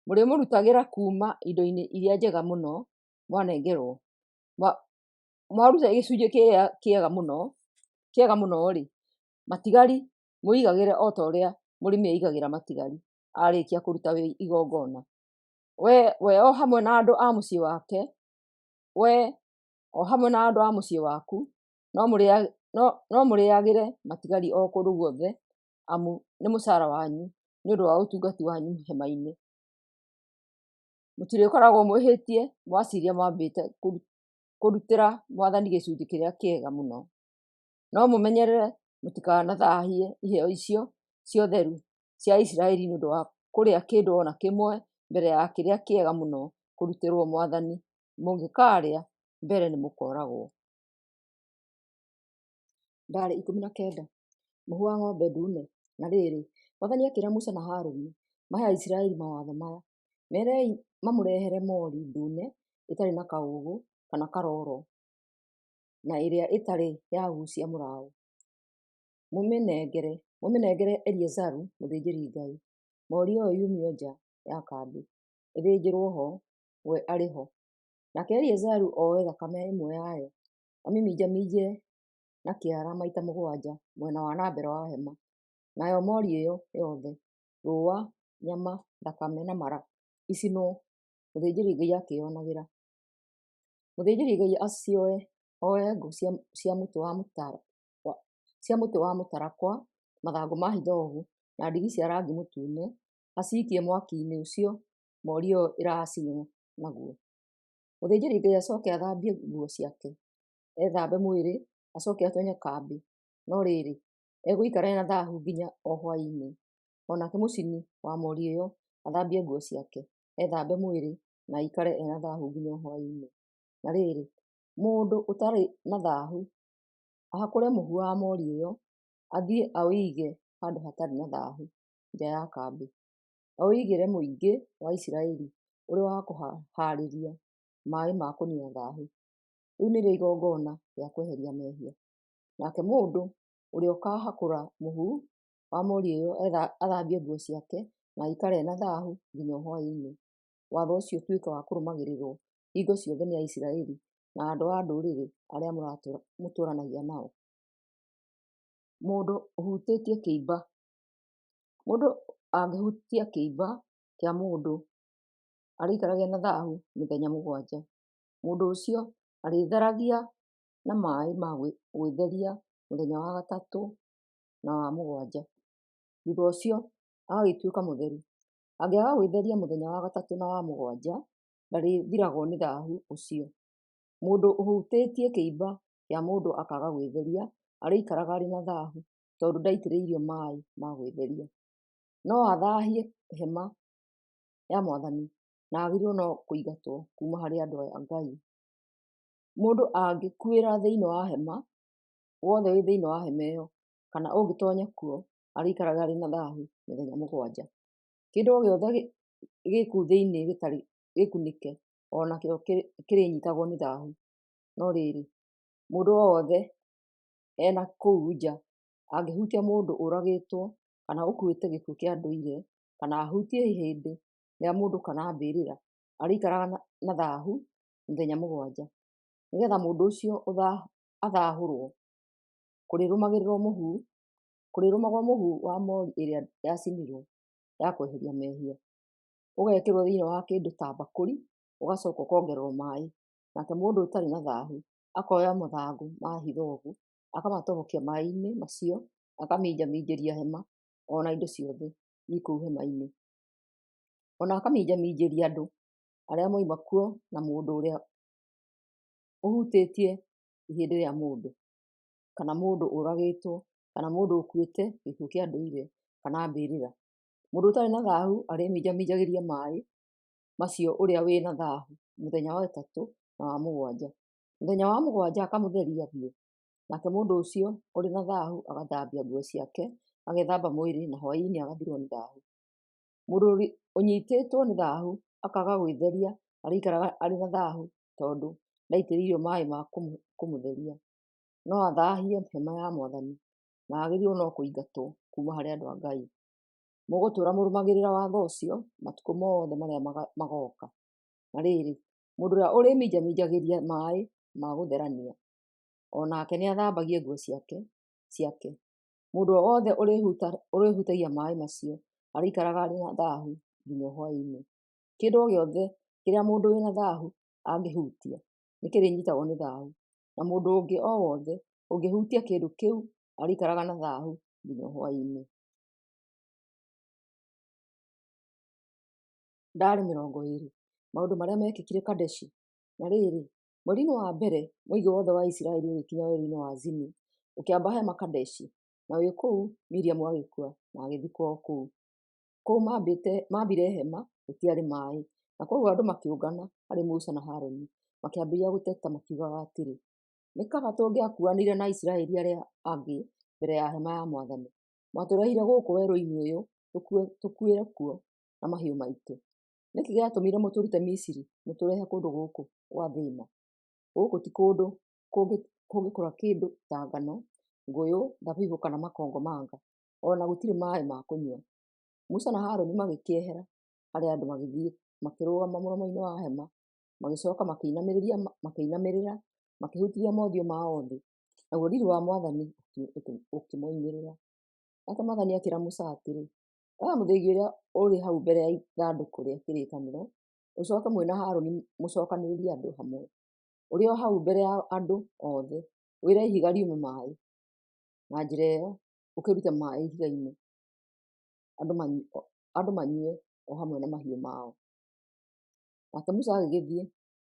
Mũrĩmũrutagĩra kuuma indoinĩ iria njega mũno mwanengerwo. Mwaruta gĩcunjĩ kĩrĩa kĩega mũno-rĩ, matigari mwĩigagĩre o ta ũrĩa mũrĩmi eigagĩra matigari arĩkia kũruta igongona. We o hamwe na andũ a mũciĩ wake, we o hamwe na andũ a mũciĩ waku no mũrĩagĩre matigari o kũndũ guothe, amu nĩ mũcara wanyu nĩ ũndũ wa ũtungata wanyu hema-inĩ. Mũtirĩkoragwo mwĩhĩtie mwaciria mwambĩte kũrutĩra mwathani gĩcunjĩ kĩrĩa kĩega mũno. No mũmenyerere mũtikanathaahie iheo icio cia ũtheru cia Isiraeli nĩ ũndũ wa kũrĩa kĩndũ o na kĩmwe mbere ya kĩrĩa kĩega mũno kũrutĩrwo mwathani; mũngĩkaarĩa mbere nĩmũkooragwo. Ndaarĩ 19. Mũhu wa Ng'ombe Ndune Na rĩrĩ, mwathani akĩĩra Musa na Harũni mahe Aisiraeli mawatho maya: “Meerei mamũrehere moori ndune ĩtarĩ na kaũũgũ kana karooro na ĩrĩa ĩtarĩ yaguucia mũraũ. Mũmĩnengere Eleazaru mũthĩnjĩri-Ngai. Moori ĩyo yumio nja ya kambĩ, ĩthĩnjĩrwo ho we arĩ ho. Nake Eleazaru oe thakame ĩmwe yayo, amĩminjaminjie na kĩara maita mũgwanja mwena wa na mbere wa Hema, nayo moori ĩyo yothe, rũũa, nyama, thakame, na mara, icinwo, mũthĩnjĩri-Ngai akĩĩonagĩra. Mũthĩnjĩri-Ngai acioe, oe ngũ cia mũtĩ wa mũtarakwa, mathangũ ma hithobu, na ndigi cia rangi mũtune, aciikie mwaki-inĩ ũcio moori ĩyo ĩracinwo naguo. Mũthĩnjĩri-Ngai acooke athambie nguo ciake, ethambe mwĩrĩ, acooke atoonye kambĩ, no rĩrĩ, egũikara e na thaahu nginya o hwaĩ-inĩ. O nake mũcini wa moori ĩyo athambie nguo ciake, ethambe mwĩrĩ, na aikare e na thaahu nginya hwaĩ-inĩ. Na rĩrĩ, mũndũ ũtarĩ na thaahu ahakũre mũhu wa moori ĩyo, athiĩ aũige handũ hatarĩ na thaahu nja ya kambĩ, aũigĩre mũingĩ wa Isiraeli ũrĩ wa kũhaarĩria maaĩ ma kũniina thaahu. Rĩu nĩrĩo igongona rĩa kweheria mehia. Nake mũndũ ũrĩa ũkaahakũra mũhu wa moori ĩyo athambie nguo ciake, na aikare e na thaahu nginya hwaĩ-inĩ. Watho ũcio ũtuĩke wa kũrũmagĩrĩrũo hingo ciothe nĩ Aisiraeli na andũ a ndũrĩrĩ arĩa mũtũũranagia nao. Mũndũ ũhutĩtie kĩimba. Mũndũ angĩhutia kĩimba kĩa mũndũ, arĩikaraga na thaahu mĩthenya mũgwanja. Mũndũ ũcio arĩĩtheragia na maaĩ ma gwĩtheria mũthenya wa gatatũ na wa mũgwanja. Thutha ũcio agagĩtuĩka mũtheru. Angĩaga gwĩtheria mũthenya wa gatatũ na wa mũgwanja, ndarĩthiragwo nĩ thaahu ũcio. Mũndũ ũhutĩtie kĩimba kĩa mũndũ akaaga gwĩtheria arĩikaraga arĩ na thaahu tondũ ndaitĩrĩirio maaĩ ma gwĩtheria. No athaahie hema ya mwathani na agĩrĩirwo no kũingatwo kuuma harĩ andũ a Ngai. Mũndũ angĩkuĩra thĩinĩ wa hema, wothe wĩ thĩinĩ wa hema ĩyo kana ũngĩtoonya kuo arĩikaraga arĩ na thaahu mĩthenya mũgwanja. Kĩndũ o gĩothe gĩ kũu thĩinĩ gĩtarĩ gĩkunĩke o nakĩo kĩrĩnyiitagwo nĩ thaahu. No rĩrĩ, mũndũ o wothe e na kũu nja angĩhutia mũndũ ũragĩtwo kana ũkuĩte gĩkuũ kĩa ndũire kana ahutie ihĩndĩ rĩa mũndũ kana mbĩrĩra, arĩikaraga na thaahu mĩthenya mũgwanja. Nĩgeetha mũndũ ũcio athaahũrwo, kũrĩrũmagwo mũhu wa moori ĩrĩa yacinirwo ya kweheria mehia, ũgekĩrwo thĩinĩ wa kĩndũ ta mbakũri, ũgacooka ũkongererwo maaĩ. Nake mũndũ ũtarĩ na thaahu akoya mathangũ ma hithobu, akamatobokia maaĩ-inĩ macio, akaminjaminjĩria hema o na indo ciothe i kũu hema-inĩ. O na akaminjaminjĩria andũ arĩa moima kuo na mũndũ ũrĩa ũhutĩtie ihĩndĩ rĩa mũndũ, kana mũndũ ũragĩtwo, kana mũndũ ũkuĩte gĩkuũ kĩa ndũire, kana mbĩrĩra. Mũndũ ũtarĩ na thaahu arĩminjaminjagĩria maaĩ macio ũrĩa wĩ na thaahu mũthenya wa ĩtatũ na wa mũgwanja. Mũthenya wa mũgwanja akamũtheria biũ, nake mũndũ ũcio ũrĩ na thaahu agathambia nguo ciake, agethamba mwĩrĩ, na hwaĩ-inĩ agathirwo nĩ thaahu. Mũndũ ũnyiitĩtwo nĩ thaahu akaaga gwĩtheria arĩikaraga arĩ na thaahu tondũ ndaitĩrĩirio maaĩ ma kũmũtheria. No athaahie hema ya Mwathani, na agĩrĩirwo no kũingatwo kuuma harĩ andũ a Ngai. Mũgũtũũra mũrũmagĩrĩra watho ũcio matukũ mothe marĩa magooka. Na rĩrĩ, mũndũ ũrĩa ũrĩminjaminjagĩria maaĩ ma gũtherania, o nake nĩathambagie nguo ciake. Mũndũ o wothe ũrĩhutagia maaĩ macio arĩikaraga arĩ na thaahu nginya hwaĩ-inĩ. Kĩndũ o gĩothe kĩrĩa mũndũ wĩ na thaahu angĩhutia nĩkĩrĩnyiitagwo nĩ thaahu, na mũndũ ũngĩ o wothe ũngĩhutia kĩndũ kĩu arĩikaraga na thaahu nginya hwaĩ-inĩ. Ndaarĩ 20. Maũndũ marĩa meekĩkire Kadeshi. Na rĩrĩ, mweri-inĩ wa mbere, mũingĩ wothe wa Isiraeli ũgĩkinya werũ-inĩ wa Zini, ũkĩamba hema Kadeshi. Na wĩ kũu Miriamu agĩkua na agĩthikwo o kũu. Kũu maambire hema gũtiarĩ maaĩ, na kwoguo andũ makĩũngana harĩ Musa na Harũni, makĩambĩrĩria gũteta makiugaga atĩrĩ, “Nĩ kaba tũngĩakuanĩire na Aisiraeli arĩa angĩ mbere ya hema ya Mwathani! Mwatũrehire gũkũ werũ-inĩ ũyũ tũkuĩre kuo na mahiũ maitũ. Nĩkĩ gĩatũmire mũtũrute Misiri mũtũrehe kũndũ gũkũ gwa thĩĩna? Gũkũ ti kũndũ kũngĩkũra kĩndũ ta ngano, ngũyũ, thabibũ kana makongomanga, o na gũtirĩ maaĩ ma kũnyua.” Musa na Harũni magĩkĩehera harĩ andũ magĩthiĩ makĩrũgama mũromo-inĩ wa hema, magĩcooka makĩinamĩrĩra, makĩhutiria mothiũ mao thĩ, naguo riiri wa Mwathani ũkĩmoimĩrĩra. Nake Mwathani akĩĩra Musa atĩrĩ, “Oya mũthĩgi ũrĩa ũrĩ hau mbere ya ithandũkũ rĩa kĩrĩkanĩro, ũcooke mwĩ na Harũni mũcookanĩrĩrie andũ hamwe. Ũrĩ o hau mbere ya andũ othe, wĩre ihiga riume maaĩ. Na njĩra ĩyo ũkĩrute maaĩ ihiga-inĩ, andũ manyue o hamwe na mahiũ mao.” Nake Musa agĩgĩthiĩ,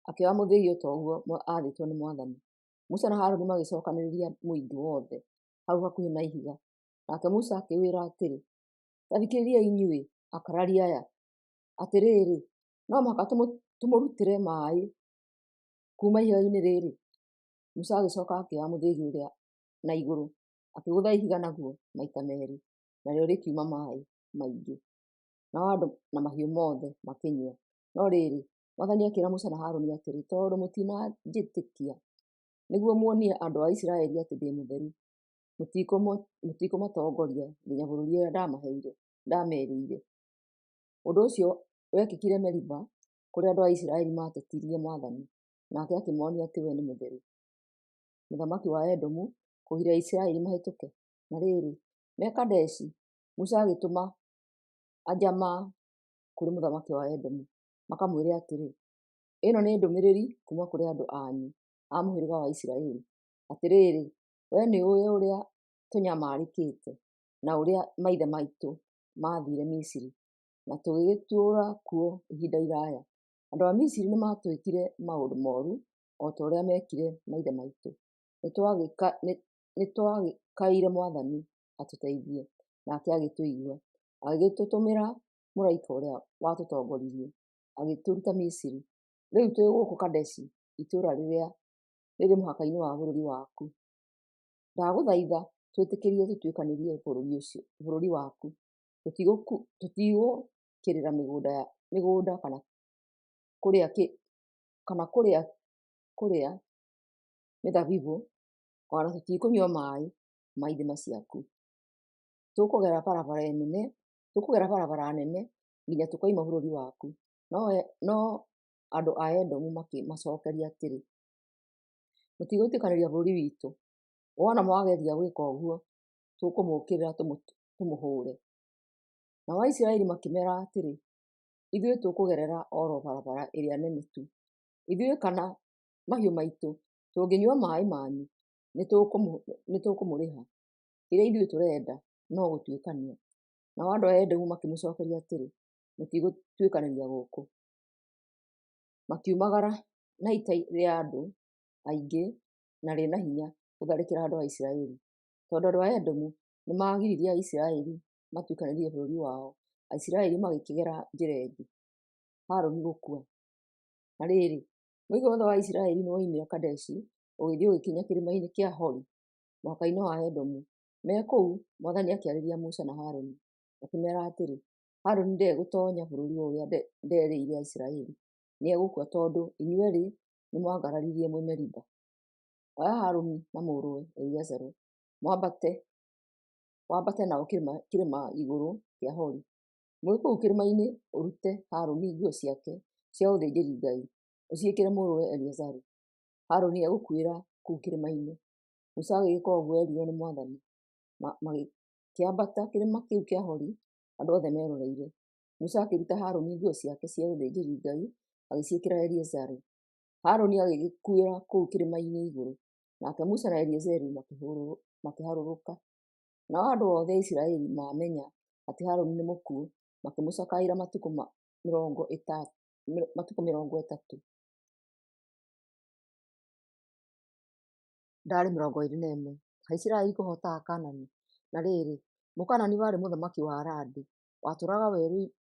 akĩoya mũthĩgi o ta ũguo aathĩtwo nĩ Mwathani. Musa na Harũni magĩcookanĩrĩria mũingĩ wothe hau hakuhĩ na ihiga. Nake Musa akĩwĩra atĩrĩ, “Ta thikĩrĩriai inyuĩ, akararia aya! Atĩrĩrĩ, no mũhaka tũmũrutĩre maaĩ kuuma ihiga-inĩ rĩrĩ?” Musa agĩcooka akĩoya mũthĩgi ũrĩa na igũrũ, akĩgũtha ihiga naguo maita meerĩ, narĩo rĩkiuma maaĩ maingĩ, nao andũ na mahiũ mothe makĩnyua. No rĩrĩ, Mwathani akĩĩra Musa na Harũni atĩrĩ, “Tondũ mũtinanjĩtĩkia nĩguo muonie andũ a Isiraeli atĩ ndĩ mũtheru, mũtikũmatongoria nginya bũrũri ũrĩa ndaamerĩire.” Ũndũ ũcio wekĩkire Meriba, kũrĩa andũ a Isiraeli maatetirie Mwathani, nake akĩmoonia atĩ we nĩ mũtheru. Mũthamaki wa Edomu kũgiria Aisiraeli mahĩtũke. Na rĩrĩ, me Kadeshi, Musa agĩtũma anjamaa kũrĩ mũthamaki wa Edomu, makamwĩre atĩrĩ, “Ĩno nĩ ndũmĩrĩri kuuma kũrĩ andũ anyu a mũhĩrĩga wa Isiraeli. Atĩrĩrĩ, wee nĩũũĩ ũrĩa tũnyamarĩkĩte, na ũrĩa maithe maitũ maathiire Misiri, na tũgĩgĩtũũra kuo ihinda iraaya. Andũ a Misiri nĩmatwĩkire maũndũ mooru o ta ũrĩa meekire maithe maitũ. Nĩtwagĩkaĩire Mwathani atũteithie, nake agĩtũigua, agĩgĩtũtũmĩra mũraika ũrĩa watũtongoririe, agĩtũruta Misiri. Rĩu twĩ gũkũ Kadeshi, itũũra rĩrĩa rĩrĩ mũhaka-inĩ wa bũrũri waku. Ndagũthaitha twĩtĩkĩrie tũtuĩkanĩrie bũrũri waku. Tũtigũkĩrĩra mĩgũnda kana kũrĩa mĩthabibũ, o na tũtikũnyua maaĩ ma ithima ciaku. Tũkũgera barabara nene nginya tũkoima bũrũri waku.” No andũ a Edomu makĩmacookeria atĩrĩ, “Mũtigũtuĩkanĩria bũrũri witũ. Wona mwageria gwĩka ũguo, tũkũmũũkĩrĩra tũmũhũũre.” Nao Aisiraeli makĩmeera atĩrĩ, “Ithuĩ tũkũgerera o ro barabara ĩrĩa nene tu. Ithuĩ kana mahiũ maitũ tũngĩnyua maaĩ manyu, nĩtũkũmũrĩha. Kĩrĩa ithuĩ tũrenda no gũtuĩkania.” Nao andũ a Edomu makĩmacookeria atĩrĩ, “Mũtigũtuĩkanĩria gũkũ.” Makiumagara na ita rĩa andũ aingĩ na rĩ na hinya gũtharĩkĩra andũ a Isiraeli. Tondũ andũ a Edomu nĩmagiririe Aisiraeli matuĩkanĩrie bũrũri wao, Aisiraeli magĩkĩgera njĩra ĩngĩ. Harũni gũkua. Na rĩrĩ, Mũingĩ wothe wa Isiraeli nĩwoimire Kadeshi, ũgĩthiĩ ũgĩkinya kĩrĩmainĩ kĩa Hori, mũhakainĩ wa Edomu. Me kũu, mwathani akĩarĩria Musa na Harũni, akĩmeera atĩrĩ, Harũni ndegũtoonya bũrũri ũrĩa nderĩire Aisiraeli. Nĩegũkua tondũ inyuerĩ nĩmwangararirie mwĩ Meriba. Oya Harũni na mũũrũwe Eleazaru, wambate nao kĩrĩma igũrũ kĩa Hori. Mwĩ kũu kĩrĩmainĩ ũrute Harũni nguo ciake cia ũthĩnjĩri Ngai, ũciĩkĩre mũũrũwe Eleazaru. Harũni egũkuĩra kũu kĩrĩmainĩ. Musa agĩgĩĩka ũguo eerirwo nĩ mwathani. Magĩkĩambata kĩrĩma kĩu kĩa Hori andũ othe meroreire. Musa akĩruta Harũni nguo ciake cia ũthĩnjĩri Ngai agĩciĩkĩra Eleazaru. Harũni agĩgĩkuĩra kũu kĩrĩmainĩ igũrũ, nake Musa na Eleazaru makĩharũrũka. Nao andũ othe a Isiraeli maamenya atĩ Harũni nĩ mũkuũ, makĩmũcakaĩra matukũ 30. Ndaarĩ 21. Aisiraeli kũhoota Akanaani. Na rĩrĩ, Mũkaanani warĩ mũthamaki wa Aradi, watũũraga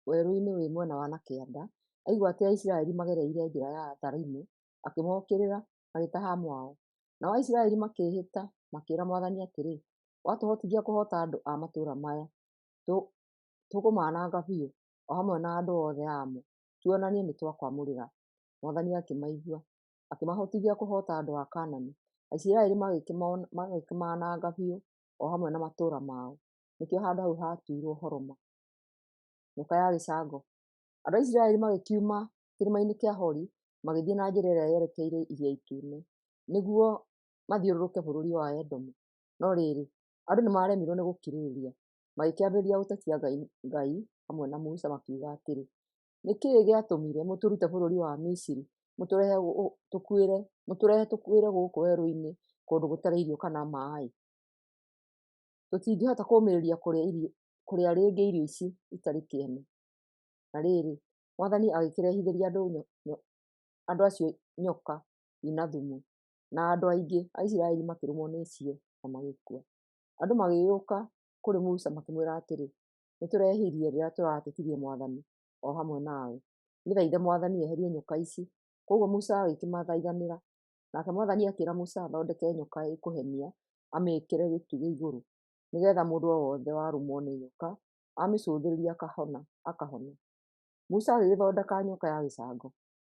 werũ-inĩ wĩ mwena wa na kĩanda, aigua atĩ Aisiraeli magereire njĩra ya Atharimu, akĩmokĩrĩra, agĩtaha amwe ao. Nao Aisiraeli makĩĩhĩta makĩĩra mwathani atĩrĩ, “Watũhotithia kũhoota andũ a matũũra maya, tũkũmaananga biũ, o hamwe na andũ othe amo, tuonanie nĩtwakwamũrĩra.” Mwathani akĩmaigua, akĩmahotithia kũhoota andũ a Kaanani. Aisiraeli magĩkĩmaananga biũ o hamwe na matũũra mao. Nĩkĩo handũ hau haatuirwo Horoma. Nyoka ya gĩcango. Andũ a Isiraeli magĩkiuma kĩrĩma-inĩ kĩa Hori magĩthiĩ na njĩra ĩrĩa yerekeire Iria Itune, nĩguo mathiũrũrũke bũrũri wa Edomu. No rĩrĩ, andũ nĩmaremirwo nĩ gũkirĩrĩria, magĩkĩambĩrĩria gũtetia Ngai hamwe na Musa makiuga atĩrĩ, “Nĩ kĩĩ gĩatũmire mũtũrute bũrũri wa Misiri mũtũrehe tũkuĩre gũkũ werũ-inĩ kũndũ gũtarĩ irio kana maaĩ? Tũtingĩhota kũũmĩrĩria kũrĩa rĩngĩ irio ici itarĩ kĩene.” Na rĩrĩ, mwathani agĩkĩrehithĩria andũ acio nyoka ina thumu, na andũ aingĩ a Isiraeli makĩrũmwo nĩcio na magĩkua. Andũ magĩgĩũka kũrĩ Musa makĩmwĩra atĩrĩ, “Nĩtũrehirie rĩrĩa tũratetirie mwathani o hamwe nawe. Gĩthaithe mwathani eherie nyoka ici.” Kwoguo Musa agĩkĩmathaithanĩra. Nake mwathani akĩĩra Musa athondeke nyoka ĩkũhenia amĩĩkĩre gĩtugĩ igũrũ, nĩgeetha mũndũ o wothe warũmwo nĩ nyoka amĩcũthĩrĩria akahona. Musa agĩgĩthondeka nyoka ya gĩcango,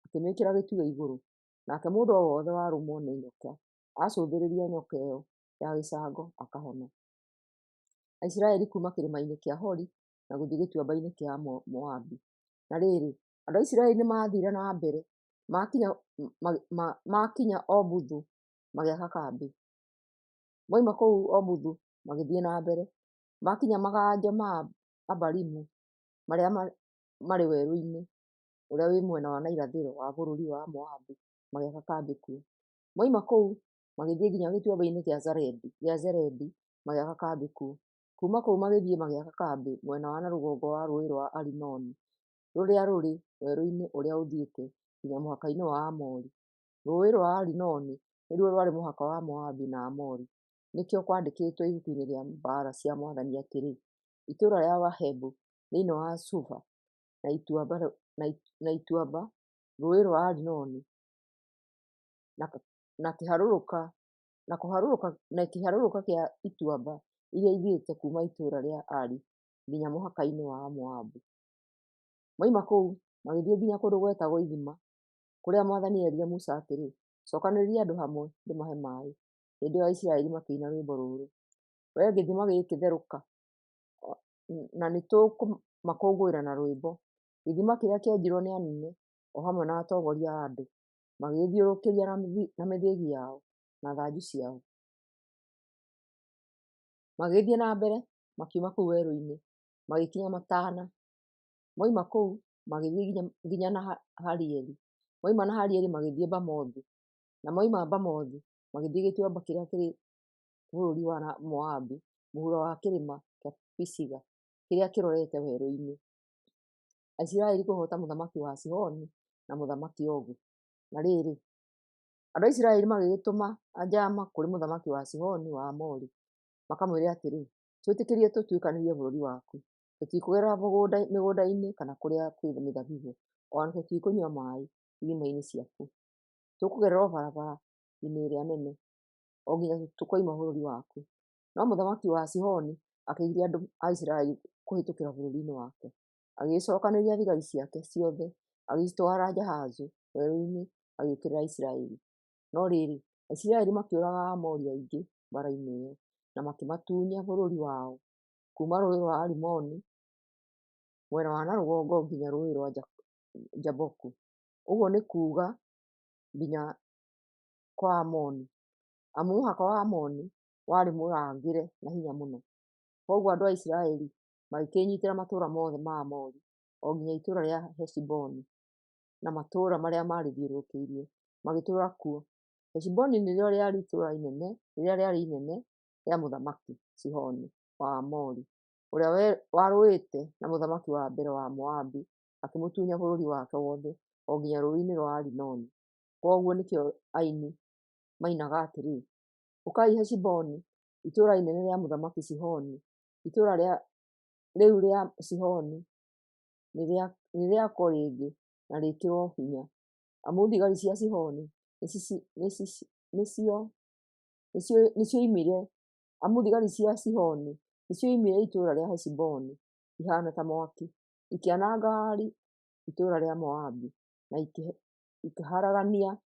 akĩmĩĩkĩra gĩtugĩ igũrũ, nake mũndũ o wothe warũmwo nĩ nyoka acũthĩrĩria nyoka ĩyo ya gĩcango akahona. Aisiraeli kuuma kĩrĩma-inĩ kĩa Hori na gũthiĩ gĩtuamba-inĩ kĩa Moabi. Na rĩrĩ, andũ a Isiraeli nĩmathiire na mbere, maakinya Obothu magĩaka kambĩ. Moima kũu Obothu magĩthiĩ na mbere, maakinya maganjo ma Abarimu marĩa marĩ werũ-inĩ ũrĩa wĩ mwena wa na irathĩro wa bũrũri wa Moabi magĩaka kambĩ kuo. Moima kũu magĩthiĩ nginya gĩtuamba-inĩ kĩa Zeredi magĩaka kambĩ kuo. Kuuma kũu magĩthiĩ magĩaka kambĩ mwena wa na rũgongo wa rũũĩ rwa Arinoni, rũrĩa rũrĩ werũ-inĩ ũrĩa ũthiĩte nginya mũhaka-inĩ wa Aamori. Rũũĩ rwa Arinoni nĩruo rwarĩ mũhaka wa Moabi na Aamori. Nĩkĩo kwandĩkĩtwo ibuku-inĩ rĩa mbaara cia mwathani atĩrĩ, “Itũũra rĩa Wahebu thĩinĩ wa Sufa, na ituamba, rũũĩ rwa Arinoni, na kĩharũrũka kĩa ituamba iria ithiĩte kuuma itũũra rĩa Ari nginya mũhaka-inĩ wa Moabi.” Moima kũu magĩthiĩ nginya kũndũ gwetagwo Ithima, kũrĩa mwathani eerire Musa atĩrĩ, “Cookanĩrĩria andũ hamwe ndĩmahe maaĩ.” Hĩndĩ ĩyo Aisiraeli makĩina rwĩmbo rũrũ: “Wee gĩthima gĩkĩ therũka, na nĩtũkũmakũngũĩra na rwĩmbo.” Gĩthima kĩrĩa kĩenjirwo nĩ anene o hamwe na atongoria a andũ, magĩgĩthiũrũrũkĩria na mĩthĩgi yao na thanju ciao. Magĩgĩthiĩ na mbere, makiuma kũu werũ-inĩ, magĩkinya Matana. Moima kũu magĩthiĩ nginya Nahalieli. Moima Nahalieli magĩthiĩ Bamothu, na moima Bamothu magĩthiĩ gĩtuamba kĩrĩa kĩrĩ bũrũri wa Moabi mũhuro wa kĩrĩma kĩa Pisiga kĩrĩa kĩrorete werũ-inĩ. Aisiraeli kũhoota mũthamaki wa Sihoni na mũthamaki Ogu. Na rĩrĩ, andũ a Isiraeli magĩgĩtũma anjaama kũrĩ mũthamaki wa Sihoni wa Aamori, makamwĩre atĩrĩ, “Twĩtĩkĩrie tũtuĩkanĩrie bũrũri waku. Tũtikũgerera mĩgũnda-inĩ kana kũrĩa kwĩ mĩthabibũ, o na tũtikũnyua maaĩ ithima-inĩ ciaku. Tũkũgerera o barabara-inĩ ĩrĩa nene, o nginya tũkoima bũrũri waku. No mũthamaki wa Sihoni akĩgiria andũ a Isiraeli kũhĩtũkĩra bũrũri-inĩ wake. Agĩgĩcokanĩrĩria thigari ciake ciothe, agĩcitwara Jahazu werũ-inĩ agĩũkĩrĩra Isiraeli. No rĩrĩ, Aisiraeli makĩũraga Aamori aingĩ mbaara-inĩ ĩyo, na makĩmatunya bũrũri wao, kuuma Rũũĩ rwa Arinoni mwena wa na rũgongo nginya Rũũĩ rwa Jaboku, ũguo nĩ kuuga nginya kwa Aamoni, amu mũhaka wa Aamoni warĩ mũrangĩre na hinya mũno. Kwoguo andũ a Isiraeli magĩkĩĩnyiitĩra matũũra mothe ma Aamori, o nginya itũũra rĩa Heshiboni na matũũra marĩa maarĩthiũrũrũkĩirie, magĩtũũra kuo. Heshiboni nĩrĩo rĩarĩ itũũra inene rĩrĩa rĩarĩ inene rĩa Mũthamaki Sihoni wa Aamori, ũrĩa warũĩte na mũthamaki wa mbere wa Moabi akĩmũtunya bũrũri wake wothe o nginya rũũĩ-inĩ rwa Arinoni. Kwoguo nĩkĩo aini mainaga atĩrĩ, Ũkai Heshiboni, itũũra inene rĩa Mũthamaki Sihoni, itũũra rĩu rĩa Sihoni nĩrĩakwo rĩngĩ na rĩĩkĩrwo hinya, amu thigari cia Sihoni nĩcioimire amu thigari cia Sihoni nĩcioimire itũũra rĩa Heshiboni ihaana ta mwaki, ikĩananga Ari itũũra rĩa Moabi, na ikĩharagania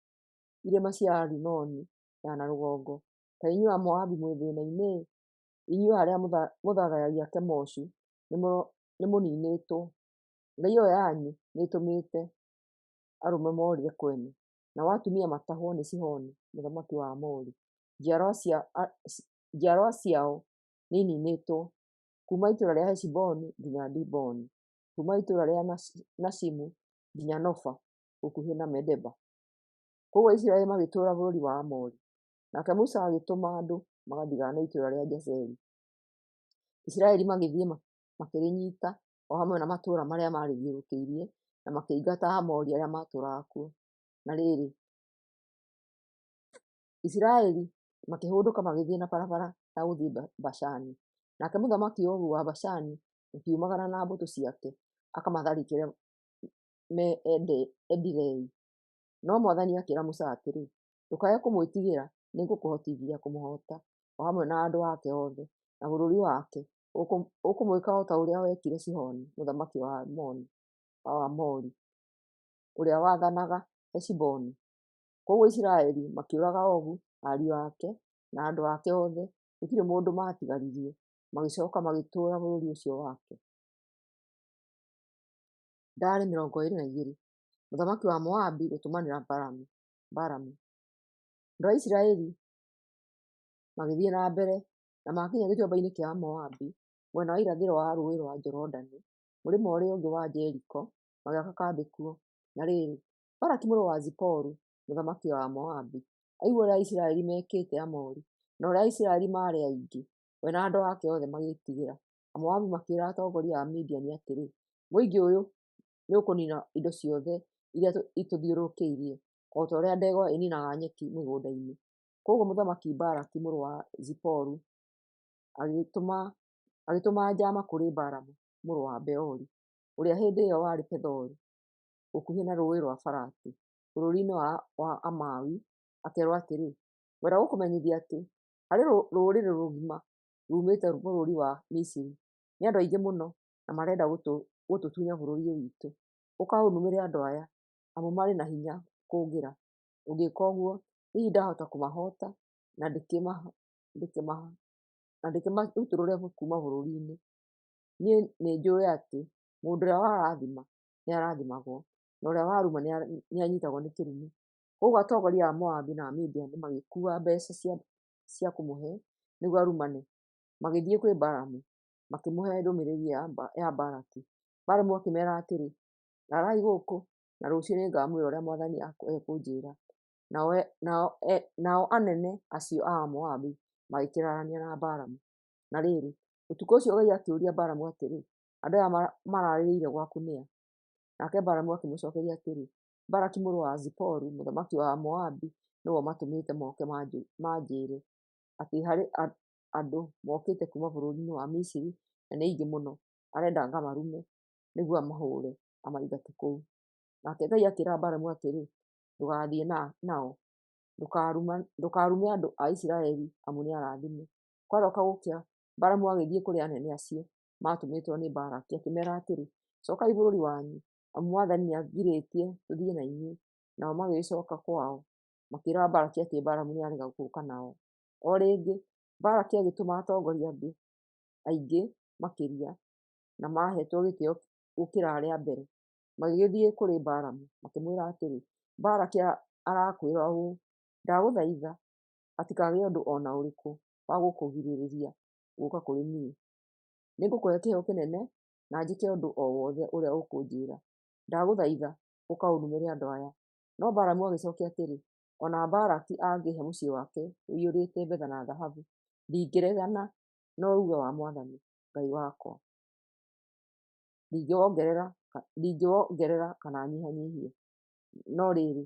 irĩma cia Arinoni ya na rũgongo. Kaĩ inyuĩ Amoabi mwĩ thĩĩna-inĩ-ĩ! Inyuĩ arĩa mũthathaiyagia Kemoshu nĩmũniinĩtwo. Ngai ĩyo yanyu nĩĩtũmĩte arũme morĩre kwene, nao atumia matahwo nĩ Sihoni mũthamaki wa Aamori. Njiarwa ciao nĩiniinĩtwo, kuuma itũũra rĩa Heshiboni nginya Diboni, kuuma itũũra rĩa Nashimu nginya Nofa gũkuhĩ na Medeba. Kwoguo Aisiraeli magĩtũũra bũrũri wa Aamori. Nake Musa agĩtũma andũ magathigaane itũũra rĩa Jazeri. Isiraeli magĩthiĩ makĩrĩnyiita, o hamwe na matũũra marĩa maarĩthiũrũrũkĩirie, na makĩingata Aamori arĩa maatũũraga kuo. Na rĩrĩ, Isiraeli makĩhũndũka magĩthiĩ na barabara ya gũthiĩ Bashani. Nake mũthamaki Ogu wa Bashani akiumagara na mbũtũ ciake akamatharĩkĩre me Edirei. No mwathani akĩĩra Musa atĩrĩ, Ndũkae kũmwĩtigĩra, nĩngũkũhotithia kũmũhoota, o hamwe na andũ ake othe, na bũrũri wake, ũkũmwĩka o ta ũrĩa wekire Sihoni mũthamaki wa Aamori, ũrĩa waathanaga Heshiboni. Kwoguo Isiraeli makĩũraga Ogu, ariũ ake, na andũ ake othe, gũtirĩ mũndũ maatigaririe, magĩcooka magĩtũũra bũrũri ũcio wake. Ndaarĩ 22. Mũthamaki wa Moabi gũtũmanĩra Balamu. Andũ a Isiraeli magĩthiĩ na mbere, na maakinya gĩtuamba-inĩ kĩa Moabi, mwena wa irathĩro wa Rũũĩ rwa Jorodani, mũrĩmo ũrĩa ũngĩ wa Jeriko, magĩaka kambĩ kuo. Na rĩrĩ, Balaki mũrũ wa Ziporu, mũthamaki wa Moabi, aigua ũrĩa Aisiraeli meekĩte Aamori, na ũrĩa Aisiraeli maarĩ aingĩ, we na andũ ake othe magĩĩtigĩra. Amoabi makĩĩra atongoria a Midiani atĩrĩ, Mũingĩ ũyũ nĩũkũniina indo ciothe iria itũthiũrũrũkĩirie, o ta ũrĩa ndegwa ĩniinaga nyeki mĩgũnda-inĩ. Kwoguo mũthamaki Balaki mũrũ wa Ziporu agĩtũma njaama kũrĩ Balamu mũrũ wa Beori, ũrĩa hĩndĩ ĩyo warĩ Pethoru, gũkuhĩ na Rũũĩ rwa Farati, bũrũri-inĩ wa Amawi, akeerwo atĩrĩ, Ngwenda gũkũmenyithia atĩ harĩ rũrĩrĩ rũgima ruumĩte bũrũri wa Misiri. Nĩ andũ aingĩ mũno, na marenda gũtũtunya bũrũri witũ. Ũka ũnumĩre andũ aya, amu marĩ na hinya kũngĩra. Ũngĩka ũguo, hihi ndahota kũmahoota na ndĩkĩmarutũrũre kuuma bũrũri-inĩ. Niĩ nĩnjũũĩ atĩ mũndũ ũrĩa warathima nĩarathimagwo, na ũrĩa waruma nĩanyiitagwo nĩ kĩrumi. Kwoguo atongoria a Moabi na a Midiani magĩkuua mbeeca cia kũmũhe nĩguo arumane, magĩthiĩ kwĩ Balamu, makĩmũhe ndũmĩrĩri ya Balaki. Balamu akĩmeera atĩrĩ, Raarai gũkũ, na rũciũ nĩngamwĩra ũrĩa mwathani ekũnjĩĩra. Nao anene acio a Moabi magĩkĩraarania na Balamu. Na rĩrĩ, ũtukũ ũcio Ngai akĩũria Balamu atĩrĩ, Andũ aya mararĩrĩire gwaku nĩ a? Nake Balamu akĩmũcookeria atĩrĩ, Balaki mũrũ wa Ziporu, mũthamaki wa Moabi, nĩwe ũmatũmĩte moke manjĩĩre atĩ harĩ andũ mokĩte kuuma bũrũri wa Misiri na nĩ aingĩ mũno, arenda ngamarume nĩguo amahũũre amaingate kũu. Nake Ngai akĩĩra Balamu atĩrĩ, Ndũgathiĩ nao, ndũkarume andũ a Isiraeli, amu nĩ arathime. Kwarooka gũkĩa, Balamu agĩthiĩ kũrĩ anene acio maatũmĩtwo nĩ Balaki, akĩmeera atĩrĩ, Cookai bũrũri wanyu, amu Mwathani nĩagirĩtie tũthiĩ na inyuĩ. Nao magĩgĩcooka kwao, makĩĩra Balaki atĩ Balamu nĩarega gũũka nao. O rĩngĩ, Balaki agĩtũma atongoria angĩ aingĩ makĩria, na maaheetwo gĩtĩo gũkĩra arĩa a mbere. Magĩgĩthiĩ kũrĩ Balamu, makĩmwĩra atĩrĩ, Balaki arakwĩra ũũ: 'Ndagũthaitha hatikagĩe ũndũ o na ũrĩkũ wa gũkũgirĩrĩria gũũka kũrĩ niĩ. Nĩngũkũhe kĩheo kĩnene na njĩke ũndũ o wothe ũrĩa ũkũnjĩĩra. Ndagũthaitha ũka ũnumĩre andũ aya. No Balamu agĩcookia atĩrĩ, O na Balaki angĩĩhe mũciĩ wake ũiyũrĩte betha na thahabu, ndingĩregana na uuge wa Mwathani Ngai wakwa, ndingĩwongerera kana nyihanyihie. No rĩrĩ,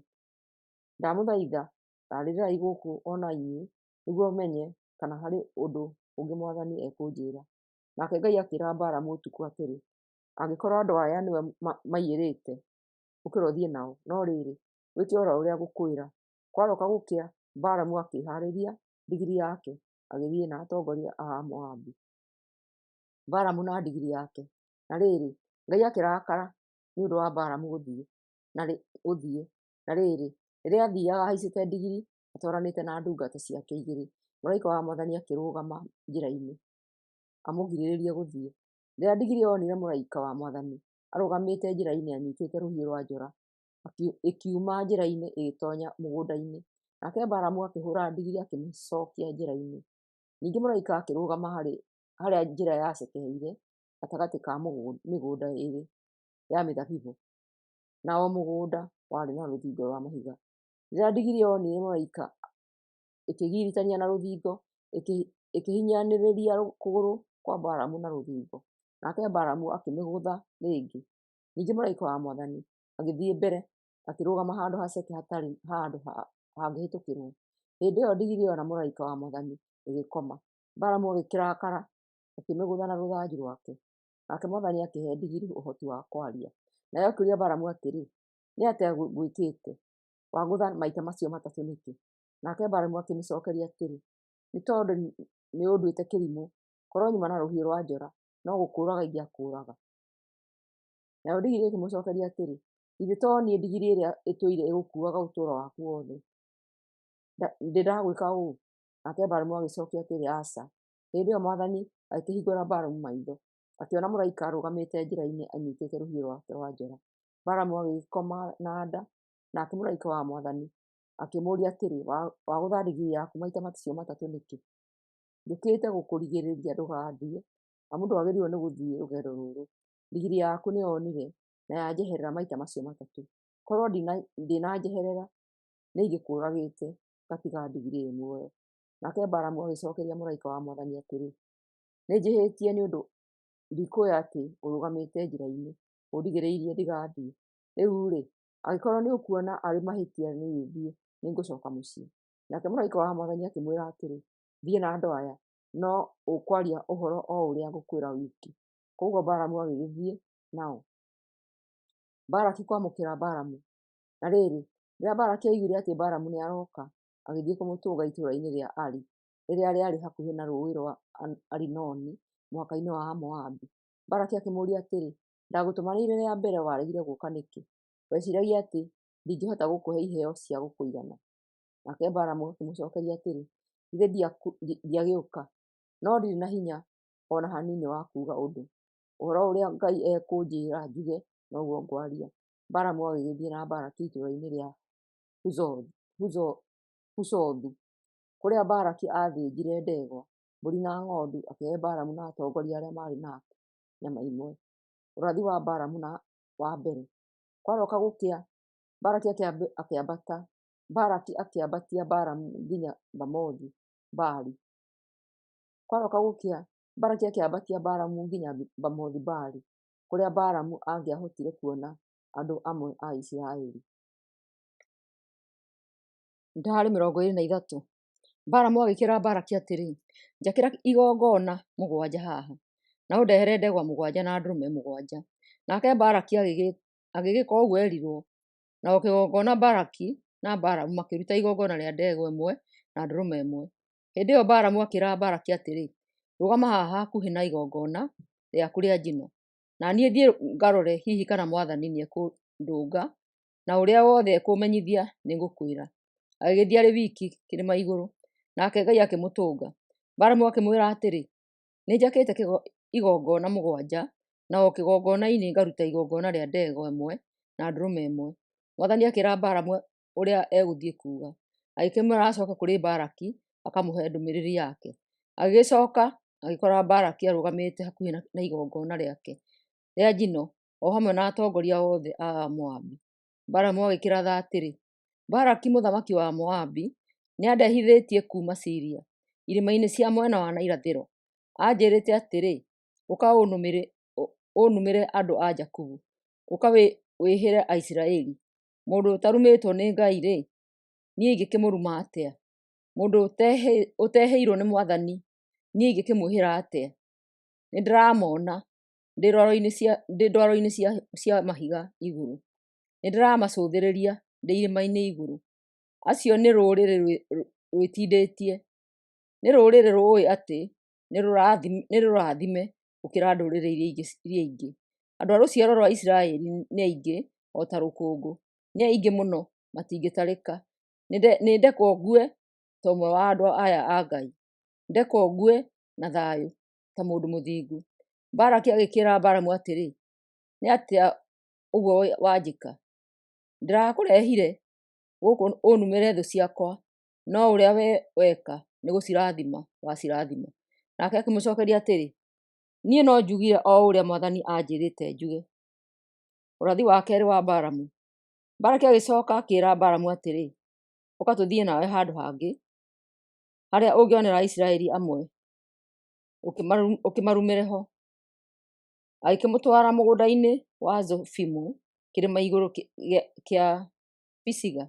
ndamũthaitha, raarĩrĩrai gũkũ o na inyuĩ, nĩguo menye kana harĩ ũndũ ũngĩ Mwathani ekũnjĩĩra. Nake Ngai akĩĩra Balamu ũtukũ atĩrĩ, Angĩkorwo andũ aya nĩwe maiyĩrĩte, ũkĩra ũthiĩ nao, no rĩrĩ, wĩke o ũrĩa ngũkwĩra. Kwarooka gũkĩa, Balamu akĩhaarĩria ndigiri yake, agĩthiĩ na atongoria a Moabi. Balamu na ndigiri yake. Na rĩrĩ, Ngai akĩrakara nĩ ũndũ wa Balamu gũthiĩ. Na rĩrĩ, rĩrĩa aathiiaga ahaicĩte ndigiri atwaranĩte na ndungata ciake igĩrĩ, mũraika wa Mwathani akĩrũgama njĩra-inĩ amũgirĩrĩrie gũthiĩ. Rĩrĩa ndigiri yoonire mũraika wa Mwathani arũgamĩte njĩra-inĩ anyiitĩte rũhiũ rwa njora, ĩkiuma njĩra-inĩ ĩgĩtoonya mũgũnda-inĩ. Nake Balamu akĩhũũra ndigiri akĩmĩcookia njĩra-inĩ. Ningĩ mũraika akĩrũgama harĩa njĩra yacekeire gatagatĩ ka mĩgũnda ĩĩrĩ ya mĩthabibũ, na o mũgũnda warĩ na rũthingo rwa mahiga. Rĩrĩa ndigiri yoonire mũraika, ĩkĩgiritania na rũthingo, ĩkĩhinyanĩrĩria kũgũrũ kwa Balamu na rũthingo. Nake Balamu akĩmĩgũtha rĩngĩ. Ningĩ mũraika wa Mwathani agĩthiĩ mbere, akĩrũgama handũ haceke hatarĩ handũ hangĩhĩtũkĩrwo. Hĩndĩ ĩyo ndigiri yona mũraika wa Mwathani ĩgĩkoma. Balamu agĩkĩrakara, akĩmĩgũtha na rũthanju rwake. Nake Mwathani akĩhe ndigiri ũhoti wa kwaria. Nayo ĩkĩũria Balamu atĩrĩ, Nĩ atĩa ngwĩkĩte? Wangũtha maita macio matatũ nĩkĩ? Nake Balamu akĩmĩcookeria atĩrĩ, Nĩ tondũ nĩũnduĩte kĩrimũ. Korwo nyuma na rũhiũ rwa njora, no gũkũũraga ingĩakũũraga. Nayo ndigiri ĩkĩmũcookeria atĩrĩ, Githĩ to niĩ ndigiri ĩrĩa ĩtũire ĩgũkuuaga ũtũũro waku wothe? Ndĩ ndagwĩka ũũ? Nake Balamu agĩcookia atĩrĩ, Aca. Hĩndĩ ĩyo Mwathani agĩkĩhingũra Balamu maitho, akĩona mũraika arũgamĩte njĩra-inĩ anyiitĩte rũhiũ rwake rwa njora. Balamu agĩgĩkoma na nda, nake mũraika wa Mwathani akĩmũũria atĩrĩ, Wagũtha ndigiri yaku maita macio matatũ nĩkĩ? Njũkĩte gũkũrigĩrĩria ndũgathiĩ, amu ndwagĩrĩirwo nĩ gũthiĩ rũgendo rũrũ. Ndigiri yaku nĩyonire na yanjeherera maita macio matatũ. Korwo ndĩnanjeherera, nĩingĩkũũragĩte ngatiga ndigiri ĩ muoyo. Nake Balamu agĩcookeria mũraika wa Mwathani atĩrĩ, Nĩnjĩhĩtie nĩ ũndũ ndikũũĩ atĩ ũrũgamĩte njĩra-inĩ ũndigĩrĩirie ndigathiĩ. Rĩu-rĩ, angĩkorwo nĩũkuona arĩ mahĩtia niĩ thiĩ, nĩngũcooka mũciĩ. Nake mũraika wa Mwathani akĩmwĩra atĩrĩ, Thiĩ na andũ aya, no ũkwaria ũhoro o ũrĩa ngũkwĩra wiki. Kwoguo Balamu agĩgĩthiĩ nao. Balaki kwamũkĩra Balamu. Na rĩrĩ, rĩrĩa Balaki aiguire atĩ Balamu nĩarooka, agĩthiĩ kũmũtũnga itũũra-inĩ rĩa Ari, rĩrĩa rĩarĩ hakuhĩ na rũũĩ rwa Arinoni, mũhaka-inĩ wa Amoabi. Balaki akĩmũũria atĩrĩ, Ndagũtũmanĩire rĩa mbere waregire gũũka nĩkĩ? Weciiragia atĩ ndingĩhota gũkũhe iheo cia gũkũigana? Nake Balamu akĩmũcookeria atĩrĩ, Githĩ ndiagĩũka? No ndirĩ na hinya o na hanini wa kuuga ũndũ. Ũhoro ũrĩa Ngai ekũnjĩĩra njuge noguo ngwaria. Balamu agĩgĩthiĩ na Balaki itũũra-inĩ rĩa Huzothu, kũrĩa Balaki aathĩnjire ndegwa, mbũri na ng'ondu, akĩhe Balamu na atongoria arĩa maarĩ nake nyama imwe. Ũrathi wa Balamu na wa mbere. Kwarooka gũkĩa, Balaki akĩambatia Balamu nginya Bamothu Baali. Kwarooka gũkĩa, Balaki akĩambatia Balamu nginya Bamothu Baali, kũrĩa Balamu angĩahotire kuona andũ amwe a Isiraeli. Ndaarĩ 23. Balamu agĩkĩĩra Balaki atĩrĩ, Njakĩra igongona mũgwanja haha, na ũndehere ndegwa mũgwanja na ndũrũme mũgwanja. Nake Balaki agĩgĩka ũguo eerirwo, na o kĩgongona Balaki na Balamu makĩruta igongona rĩa ndegwa ĩmwe na ndũrũme ĩmwe. Hĩndĩ ĩyo Balamu akĩĩra Balaki atĩrĩ, Rũgama haha hakuhĩ na igongona rĩaku rĩa njino, na niĩ thiĩ ngarore hihi kana Mwathani nĩekũndũnga, na ũrĩa wothe ekũũmenyithia nĩngũkwĩra. Agĩgĩthiĩ arĩ wiki kĩrĩma igũrũ, nake Ngai akĩmũtũnga. Balamu akĩmwĩra atĩrĩ, Nĩnjakĩte igongona mũgwanja, na o kĩgongona-inĩ ngaruta igongona rĩa ndegwa ĩmwe na ndũrũme ĩmwe. Mwathani akĩĩra Balamu ũrĩa egũthiĩ kuuga. Agĩkĩmwĩra acoke kũrĩ Balaki akamũhe ndũmĩrĩri yake. Agĩgĩcoka agĩkora Balaki arũgamĩte hakuhĩ na igongona rĩake rĩa njino o hamwe na atongoria othe a Moabi. Balamu agĩkĩratha atĩrĩ, Balaki mũthamaki wa Moabi nĩandehithĩtie kuuma Siria, irĩma-inĩ cia mwena wa na irathĩro. Anjĩrĩte atĩrĩ, 'Ũka ũnumĩre andũ a Jakubu, ũka wĩhĩre Aisiraeli. Mũndũ ũtarumĩtwo nĩ Ngai-rĩ, niĩ ingĩkĩmũruma atĩa? Mũndũ ũtehĩirwo nĩ Mwathani, niĩ ingĩkĩmwĩhĩra atĩa? Nĩndĩramona ndĩ ndwaro-inĩ cia mahiga igũrũ, nĩndĩramacũthĩrĩria ndĩ irĩma-inĩ igũrũ. Acio nĩ rũrĩrĩ rwĩtindĩtie, nĩ rũrĩrĩ rũũĩ atĩ nĩ rũrathime gũkĩra ndũrĩrĩ iria ingĩ. Andũ a rũciaro rwa Isiraeli nĩ aingĩ o ta rũkũngũ, nĩ aingĩ mũno matingĩtarĩka. Nĩndekwo ngue ta ũmwe wa andũ aya a Ngai, ndekwo ngue na thayũ ta mũndũ mũthingu. Balaki agĩkĩĩra Balamu atĩrĩ, Nĩ atĩa ũguo wanjĩka? Ndĩrakũrehire gũkũ ũnumĩre thũ ciakwa, no ũrĩa wee weka nĩ gũcirathima wacirathima. Nake akĩmũcookeria atĩrĩ, Niĩ no njugire o ũrĩa Mwathani anjĩrĩte njuge. Ũrathi wa kerĩ wa Balamu. Balaki agĩcooka akĩĩra Balamu atĩrĩ, Ũka tũthiĩ nawe handũ hangĩ, harĩa ũngĩonera Aisiraeli amwe, ũkĩmarumĩre ho. Agĩkĩmũtwara mũgũnda-inĩ wa Zofimu kĩrĩma igũrũ kĩa Pisiga.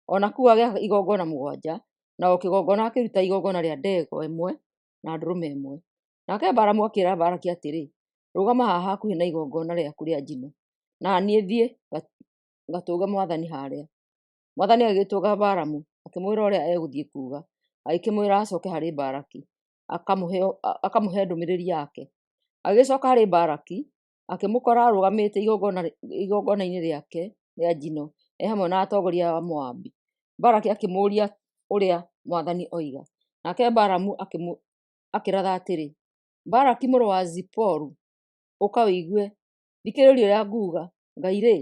O na kũu agĩaka igongona mũgwanja, na o kĩgongona akĩruta igongona rĩa ndegwa ĩmwe na ndũrũme ĩmwe. Nake Balamu akĩĩra Balaki atĩrĩ, Rũgama haha hakuhĩ na igongona rĩaku rĩa njino, na niĩ thiĩ ngatũnge Mwathani harĩa. Mwathani agĩgĩtũnga Balamu, akĩmwĩra ũrĩa egũthiĩ kuuga. Agĩkĩmwĩra acoke harĩ Balaki, akamũhe ndũmĩrĩri yake. Agĩgĩcoka harĩ Balaki, akĩmũkora arũgamĩte igongona-inĩ rĩake rĩa njino e hamwe na atongoria a Moabi. Balaki akĩmũũria ũrĩa Mwathani oiga. Nake Balamu akĩratha atĩrĩ, Balaki mũrũ wa Ziporu, ũka ũigue, thikĩrĩria ũrĩa nguuga. Ngai-rĩ,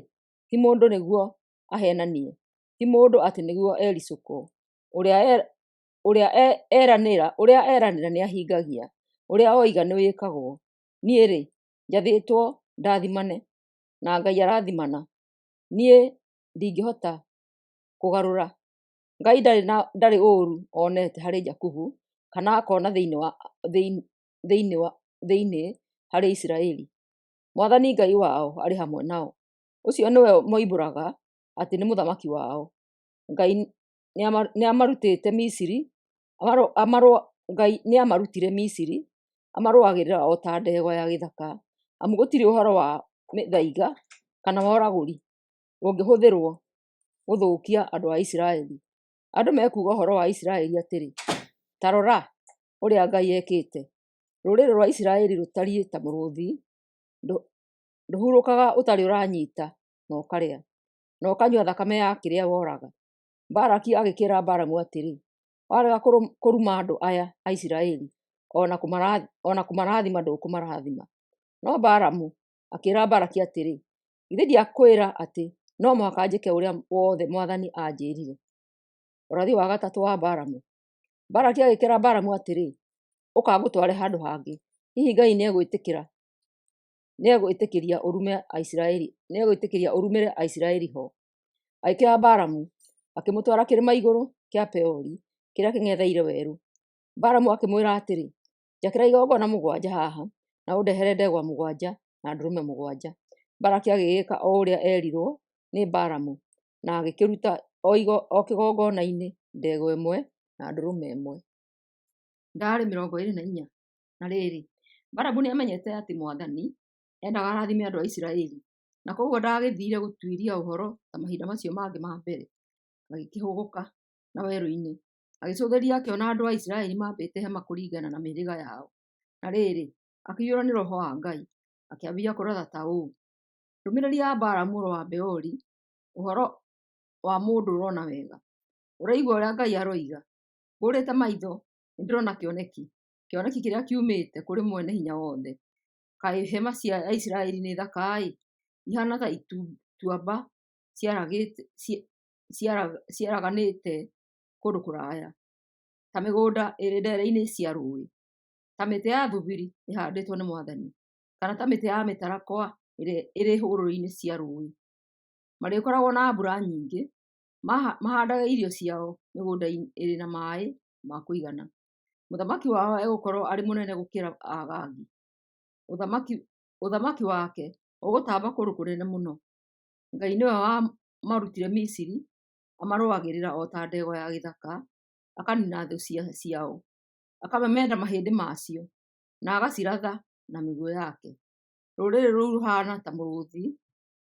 ti mũndũ nĩguo aheenanie, ti mũndũ atĩ nĩguo ericũkwo. Ũrĩa eranĩra nĩahingagia, ũrĩa oiga nĩwĩkagwo. Niĩ-rĩ, njathĩtwo ndathimane, na Ngai arathimana. Niĩ ndingĩhota kũgarũra. Ngai ndarĩ ũũru onete harĩ Jakubu, kana akona thĩinĩ harĩ Isiraeli. Mwathani Ngai wao arĩ hamwe nao, ũcio nĩwe moimbũraga atĩ nĩ mũthamaki wao. Ngai nĩamarutĩte Misiri, Ngai nĩamarutire Misiri, amarũagĩrĩra o ta ndegwa ya gĩthaka, amu gũtirĩ ũhoro wa mĩthaiga kana wa ũragũri ũngĩhũthĩrwo gũthũkia andũ a Isiraeli. Andũ mekuuga ũhoro wa Isiraeli atĩrĩ, Ta rora ũrĩa Ngai ekĩte! Rũrĩrĩ rwa Isiraeli rũtariĩ ta mũrũũthi, ndũhurũkaga ũtarĩ ũranyita na ũkarĩa, na ũkanyua thakame ya kĩrĩa woraga. Balaki agĩkĩĩra Balamu atĩrĩ, Warega kũruma andũ aya a Isiraeli, o na kũmarathima ndũkũmarathima. No Balamu akĩĩra Balaki atĩrĩ, Githĩ ndiakwĩra atĩ no mũhaka njĩke ũrĩa wothe Mwathani anjĩĩrire? Ũrathi wa gatatũ wa Balamu. Balaki agĩkĩĩra Balamu atĩrĩ, Ũka ngũtware handũ hangĩ, hihi Ngai nĩegwĩtĩkĩria ũrumĩre Aisiraeli ho. Agĩkĩoya Balamu, akĩmũtwara kĩrĩma igũrũ kĩa Peori kĩrĩa kĩng'etheire werũ. Balamu akĩmwĩra atĩrĩ, Njakĩra igongona mũgwanja haha, na ũndehere ndegwa mũgwanja na ndũrũme mũgwanja. Balaki agĩgĩka o ũrĩa eerirwo nĩ Balamu, na agĩkĩruta o kĩgongona-inĩ ndegwa ĩmwe na ndũrũme ĩmwe. Ndaarĩ 24. Na rĩrĩ, Balamu nĩamenyete atĩ Mwathani endaga arathime andũ a Isiraeli, na kwoguo ndaagĩthiire gũtuĩria ũhoro ta mahinda macio mangĩ ma mbere. Agĩkĩhũgũka na werũ-inĩ, agĩcũthĩrĩria akĩona andũ a Isiraeli maambĩte hema kũringana na mĩhĩrĩga yao. Na rĩrĩ, akĩiyũrũo nĩ roho wa Ngai, akĩambĩrĩria kũratha ta ũũ: Ndũmĩrĩri ya Balamu mũrũ wa Beori, ũhoro wa mũndũ ũrona wega, ũraigua ũrĩa Ngai aroiga: Ngũũrĩte maitho, nĩndĩrona kĩoneki, kĩoneki kĩrĩa kiumĩte kũrĩ Mwene-Hinya-Wothe. Kaĩ hema cia Isiraeli nĩ thaka-ĩ, ihaana ta ituamba ciaraganĩte kũndũ kũraya, ta mĩgũnda ĩrĩ ndere-inĩ cia rũũĩ, ta mĩtĩ ya thubiri ĩhaandĩtwo nĩ Mwathani, kana ta mĩtĩ ya mĩtarakwa ĩrĩa ĩrĩ hũgũrũrũ-inĩ cia rũũĩ. Marĩkoragwo na mbura nyingĩ, mahandage irio ciao mĩgũnda ĩrĩ na maaĩ ma kũigana. Mũthamaki wao egũkorwo arĩ mũnene gũkĩra Agagi, ũthamaki wake ũgũtamba kũndũ kũnene mũno. Ngai nĩwe wamarutire Misiri, amarũagĩrĩra o ta ndegwa ya gĩthaka, akaniina thũ ciao, akamemenda mahĩndĩ macio, na agaciratha na mĩguĩ yake. Rũrĩrĩ rũu rũhaana ta mũrũũthi,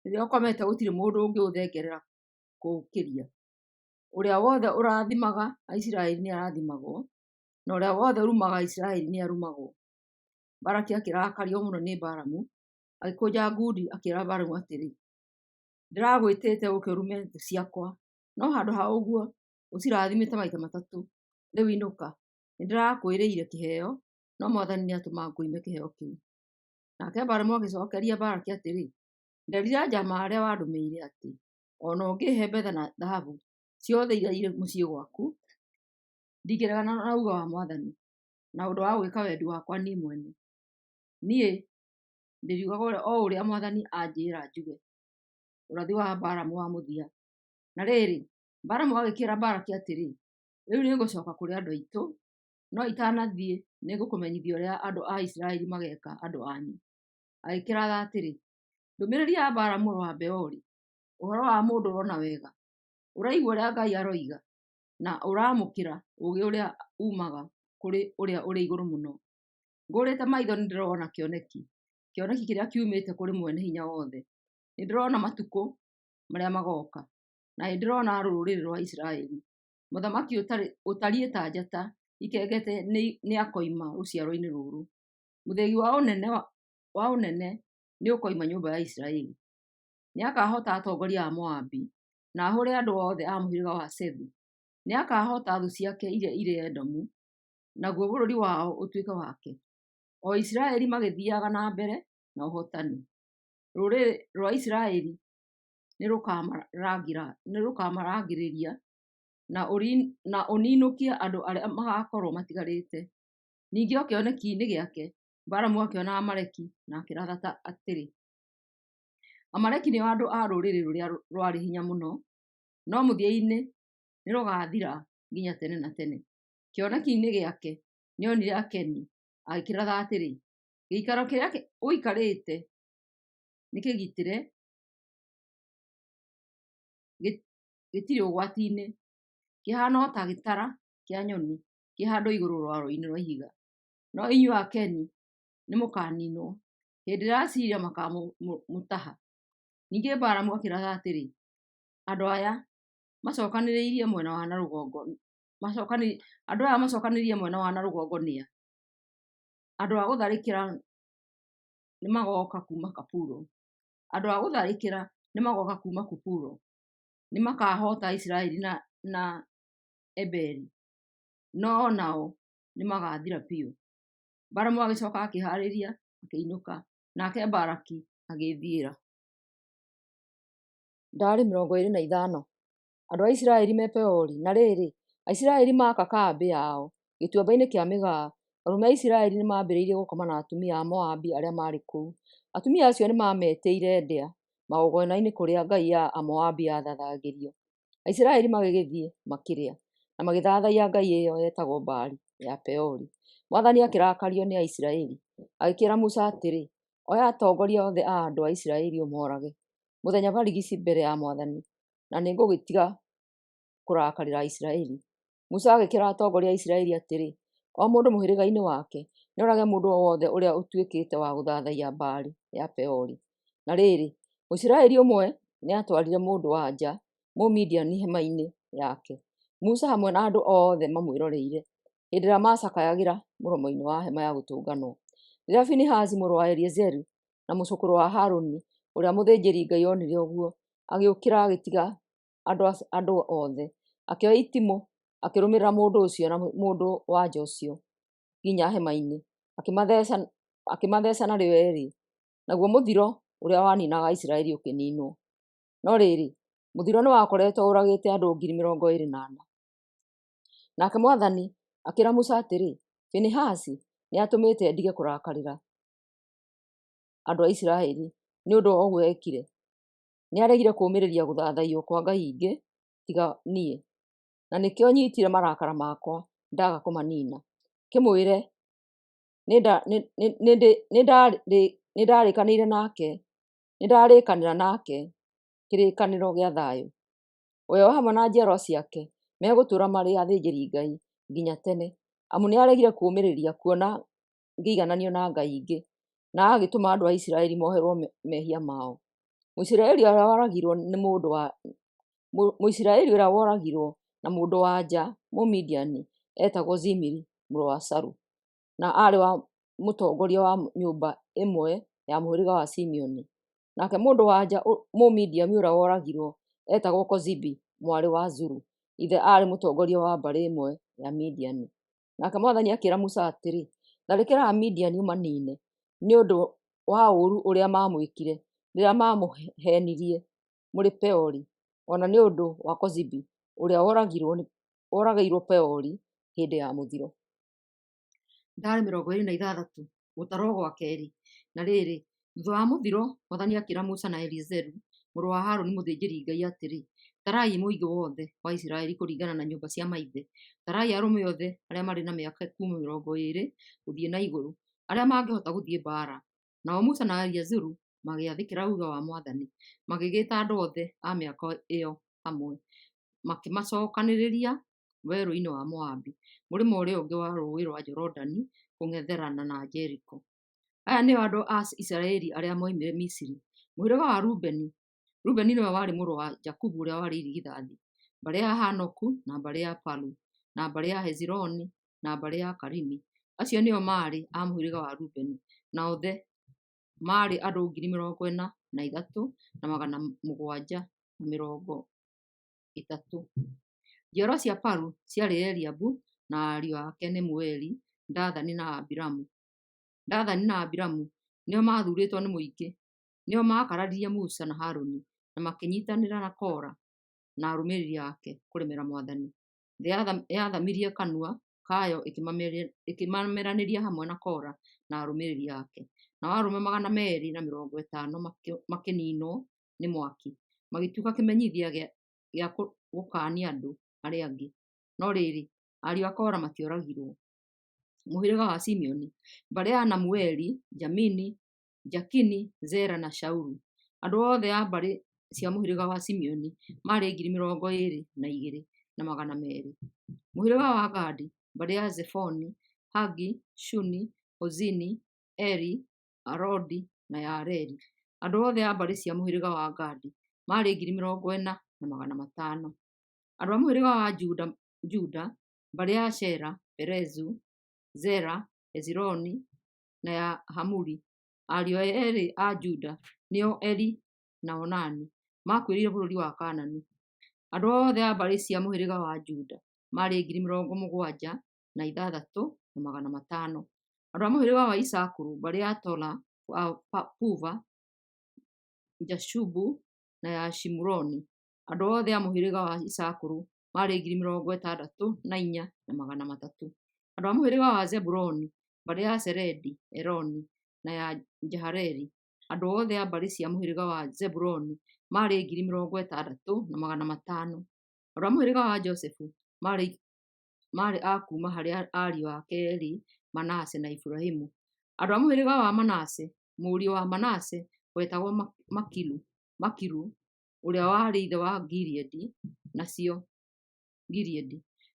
rĩrĩa ũkomete gũtirĩ mũndũ ũngĩũthengerera kũũkĩria. Ũrĩa wothe ũrathimaga Aisiraeli nĩarathimagwo, na ũrĩa wothe ũrumaga Aisiraeli nĩarumagwo. Balaki akĩrakario mũno nĩ Balamu, agĩkũnja ngundi akĩĩra Balamu atĩrĩ, "Ndĩragwĩtĩte ũũke ũrume thũ ciakwa, no handũ ha ũguo ũcirathimĩte maita matatũ. Rĩu inũka. Nĩndĩrakwĩrĩire kĩheo, no Mwathani nĩatũma ngũime kĩheo kĩu." Nake Balamu agĩcookeria Balaki atĩrĩ, "Nderire anjama arĩa wandũmĩire atĩ o na ũngĩĩhe betha na thahabu ciothe iria irĩ mũciĩ gwaku, ndingĩregana na uuge wa Mwathani, na ũndũ wa gwĩka wendi wakwa niĩ mwene. Niĩ ndĩriugaga o ũrĩa Mwathani anjĩĩra njuge." Ũrathi wa Balamu wa mũthia. Na rĩrĩ, Balamu agĩkĩĩra Balaki atĩrĩ, "Rĩu nĩngũcooka kũrĩ andũ aitũ, no itanathiĩ nĩngũkũmenyithia ũrĩa andũ a Isiraeli mageeka andũ anyu." Agĩkĩratha atĩrĩ, Ndũmĩrĩri ya Balamu mũrũ wa Beori, ũhoro wa mũndũ ũrona wega, ũraigua ũrĩa Ngai aroiga, na ũramũkĩra ũũgĩ ũrĩa uumaga kũrĩ Ũrĩa-ũrĩ-Igũrũ-Mũno. Ngũũrĩte maitho nĩndĩrona kĩoneki, kĩoneki kĩrĩa kiumĩte kũrĩ Mwene-Hinya-Wothe. Nĩndĩrona matukũ marĩa magooka, na nĩndĩrona rũrĩrĩ rwa Isiraeli. Mũthamaki ũtariĩ ta njata ikengete nĩakoima rũciaro-inĩ rũrũ; mũthĩgi wa ũnene nĩũkoima nyũmba ya Isiraeli. Nĩakahoota atongoria a Moabi, na ahũũre andũ othe a mũhĩrĩga wa Sethu. Nĩakahoota thũ ciake iria irĩ Edomu, naguo bũrũri wao ũtuĩke wake. O Isiraeli magĩthiiaga na mbere na ũhootani, rũrĩrĩ rwa Isiraeli nĩrũkamarangĩrĩria na ũninũkie andũ arĩa magaakorwo matigarĩte. Ningĩ o kĩoneki-inĩ gĩake, Balamu akĩona Amaleki na akĩratha atĩrĩ: Amaleki nĩo andũ a rũrĩrĩ rũrĩa rwarĩ hinya mũno, no mũthia-inĩ nĩrũgathira nginya tene na tene. Kĩoneki-inĩ gĩake nĩonire Akeni, agĩkĩratha atĩrĩ: Gĩikaro kĩrĩa ũikarĩte nĩkĩgitĩre, gĩtirĩ ũgwati-inĩ, kĩhaana o ta gĩtara kĩa nyoni kĩ handũ igũrũ rwaro-inĩ rwa ihiga. No inyuĩ Akeni nĩmũkaniinwo hĩndĩ ĩrĩa Asiria makaamũtaha. Ningĩ Balamu akĩratha atĩrĩ: Andũ aya macokanĩrĩirie mwena wa na rũgongo nĩa? Andũ a gũtharĩkĩra nĩmagooka kuuma Kupuro; andũ a gũtharĩkĩra nĩmagooka kuuma Kupuro. Nĩmakahoota Isiraeli na Eberi, no-o nao nĩmagathira biũ. Balamu agĩcooka akĩĩhaarĩria akĩinũka, nake Balaki agĩĩthiĩra. Ndaarĩ 25. Andũ a Isiraeli me Peori. Na rĩrĩ, Aisiraeli maaka kambĩ yao Gĩtuamba-inĩ kĩa Mĩgaa, arũme a Isiraeli nĩmambĩrĩirie gũkoma na atumia a Moabi arĩa maarĩ kũu. Atumia acio nĩmametĩire ndĩa magongona-inĩ kũrĩa ngai ya Amoabi yathathayagĩrio. Aisiraeli magĩgĩthiĩ makĩrĩa, na magĩthathaiya ngai ĩyo yetagwo Baali ya Peori. Mwathani akĩrakario nĩ Aisiraeli, agĩkĩĩra Musa atĩrĩ, “Oya atongoria othe a andũ a Isiraeli ũmoorage mũthenya barigici mbere ya Mwathani, na nĩngũgĩtiga kũrakarĩra Aisiraeli.” Musa agĩkĩĩra atongoria a Isiraeli atĩrĩ, “O mũndũ mũhĩrĩga-inĩ wake nĩorage mũndũ o wothe ũrĩa ũtuĩkĩte wa gũthathaiya Baali ya Peori.” Na rĩrĩ, Mũisiraeli ũmwe nĩatwarire mũndũ-wa-nja Mũmidiani hema-inĩ. yake, Musa hamwe na andũ othe mamwĩroreire, hĩndĩ ĩrĩa maacakayagĩra mũromo-inĩ wa hema ya gũtũnganwo. Rĩrĩa Finehasi mũrũ wa Eliazaru na mũcũkũrũ wa Harũni ũrĩa mũthĩnjĩri-Ngai onire ũguo, agĩũkĩra agĩtiga andũ othe, akĩoya itimũ, akĩrũmĩrĩra mũndũ ũcio na mũndũ-wa-nja ũcio nginya hema-inĩ, akĩmatheeca narĩo eerĩ, naguo mũthiro ũrĩa waninaga Isiraeli ũkĩniinwo. No rĩrĩ, mũthiro nĩwakoretwo ũragĩte andũ 24,000. Nake Mwathani akĩĩra Musa atĩrĩ, Finehasi nĩatũmĩte ndige kũrakarĩra andũ a Isiraeli nĩ ũndũ wa ũguo eekire. Nĩaregire kũũmĩrĩria gũthathaiyo kwa ngai ingĩ tiga niĩ, na nĩkĩo nyiitire marakara makwa ndaaga kũmaniina. Kĩmwĩre nĩndarĩkanĩra nake kĩrĩkanĩro gĩa thayũ. We o hamwe na njiarwa ciake megũtũũra marĩ athĩnjĩri-Ngai nginya tene, amu nĩaregire kũũmĩrĩria kuona ngĩigananio na ngai ingĩ, na agagĩtũma andũ a Isiraeli moherwo mehia mao. Mũisiraeli ũrĩa woragirwo na mũndũ-wa-nja Mũmidiani eetagwo Zimiri mũrũ wa Salu, na aarĩ wa mũtongoria wa nyũmba ĩmwe ya mũhĩrĩga wa Simeoni. Nake mũndũ-wa-nja Mũmidiani ũrĩa woragirwo eetagwo Kozibi mwarĩ wa Zuru, ithe aarĩ mũtongoria wa mbarĩ ĩmwe ya Midiani. Nake Mwathani akĩĩra Musa atĩrĩ, Tharĩkĩra Amidiani ũmaniine, nĩ ũndũ wa ũũru ũrĩa maamwĩkire rĩrĩa maamũheenirie mũrĩ Peori, o na nĩ ũndũ wa Kozibi ũrĩa woragĩirwo Peori hĩndĩ ya mũthiro. Ndaarĩ 26. Gũtarwo gwa Keerĩ. Na rĩrĩ, thuutha wa mũthiro, Mwathani akĩĩra Musa na Eleazaru mũrũ wa Harũni mũthĩnjĩri-Ngai atĩrĩ, Tarai mũingĩ wothe wa Isiraeli kũringana na nyũmba cia maithe. Tarai arũme othe arĩa marĩ na mĩaka kuuma 20 gũthiĩ na igũrũ, arĩa mangĩhota gũthiĩ mbaara. Nao Musa na Eleazaru magĩathĩkĩra uuge wa Mwathani, magĩgĩĩta andũ othe a mĩaka ĩyo hamwe, makĩmacookanĩrĩria werũ-inĩ wa Moabi, mũrĩmo ũrĩa ũngĩ wa Rũũĩ rwa Jorodani kũng'ethanĩra na Jeriko. Aya nĩo andũ a Isiraeli arĩa moimire Misiri: Mũhĩrĩga wa Rubeni. Rubeni nĩwe warĩ mũrũ wa Jakubu ũrĩa warĩ irigithathi, mbarĩ ya Hanoku, na mbarĩ ya Palu, na mbarĩ ya Hezironi, na mbarĩ ya Karimi. Acio nĩo maarĩ a mũhĩrĩga wa Rubeni, na othe maarĩ andũ 43,730. Njiarwa cia Palu ciarĩ Eliabu na ariũ ake Nemueli, Dathani na Abiramu. Dathani na Abiramu nĩo maathuurĩtwo nĩ mũingĩ, nĩo maakararirie Musa na Harũni, na makĩnyiitanĩra na Kora na arũmĩrĩri ake kũremera Mwathani. Thĩ yathamirie kanua kayo ĩkĩmameranĩria hamwe na Kora na arũmĩrĩri ake, nao arũme 250 makĩniinwo nĩ mwaki, magĩtuĩka kĩmenyithia gĩa gũkaania andũ arĩa angĩ. No rĩrĩ, ariũ a Kora matioragirwo. Mũhĩrĩga wa Simeoni, mbarĩ ya Nemueli, Jamini, Jakini, Zera na Shaulu. Andũ othe a mbarĩ cia mũhĩrĩga wa Simeoni maarĩ 22,200. Mũhĩrĩga wa Gadi, mbarĩ ya Zefoni, Hagi, Shuni, Ozini, Eri, Arodi na ya Areli. Andũ othe a mbarĩ cia mũhĩrĩga wa Gadi maarĩ 40,500. Andũ a mũhĩrĩga wa Juda, mbarĩ ya Shela, Perezu, Zera, Hezironi na ya Hamuli. Ariũ eerĩ a Juda, nĩo Eri na Onani, maakuĩrĩire bũrũri wa Kaanani. Andũ othe a mbarĩ cia mũhĩrĩga wa Juda maarĩ 76,500. Andũ a mũhĩrĩga wa Isakaru, mbarĩ ya Tola, Puva, Jashubu na ya Shimuroni. Andũ othe a mũhĩrĩga wa Isakaru maarĩ 64,300. Andũ a mũhĩrĩga wa Zebuluni, mbarĩ ya Seredi, Eloni na ya Jahaleeli. Andũ othe a mbarĩ cia mũhĩrĩga wa Zebuluni maarĩ 60,500. Andũ a mũhĩrĩga wa Josefu maarĩ a kuuma harĩ ariũ ake eerĩ Manase na Efiraimu. Andũ a mũhĩrĩga wa Manase, mũriũ wa Manase wetagwo Makiru ũrĩa warĩ ithe wa Gileadi,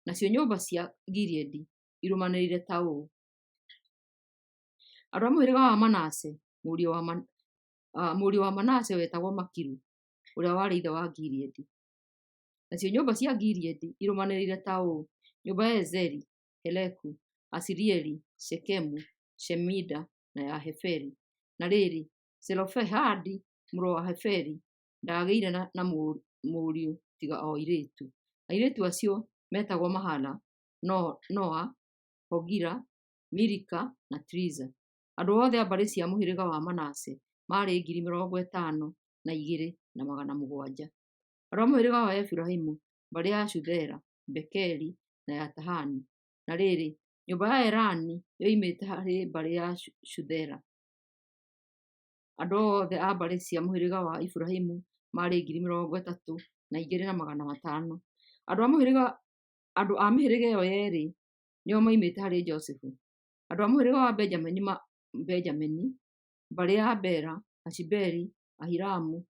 nacio nyũmba cia Gileadi irũmanĩrĩire ta ũũ: Andũ a mũhĩrĩga wa Manase, mũriũ wa Manase wetagwo Makiru ũrĩa warĩ ithe wa Gileadi. Nacio nyũmba cia Gileadi irũmanĩrĩire ta ũũ: nyũmba ya Ezeri, Heleku, Asirieli, Shekemu, Shemida, na ya Heferi. Na rĩrĩ, Zelofehadi mũrũ wa Heferi ndaagĩire na mũriũ tiga o airĩtu. Airĩtu acio meetagwo Mahala, Noa, Hogila, Milika, na Tiriza. Andũ othe a mbarĩ cia mũhĩrĩga wa Manase maarĩ 52,700. Andũ a mũhĩrĩga wa Efiraimu, mbarĩ ya Shuthela, Bekeri, na ya Tahani. Na rĩrĩ, nyũmba ya Elani yoimĩte harĩ mbarĩ ya Shuthela. Andũ othe a mbarĩ cia mũhĩrĩga wa Efiraimu maarĩ 32,500. Andũ a mĩhĩrĩga ĩyo yeerĩ nĩo moimĩte harĩ Josefu. Andũ a mũhĩrĩga wa Benjamini, mbarĩ ya Bela, Ashibeli, Ahiramu,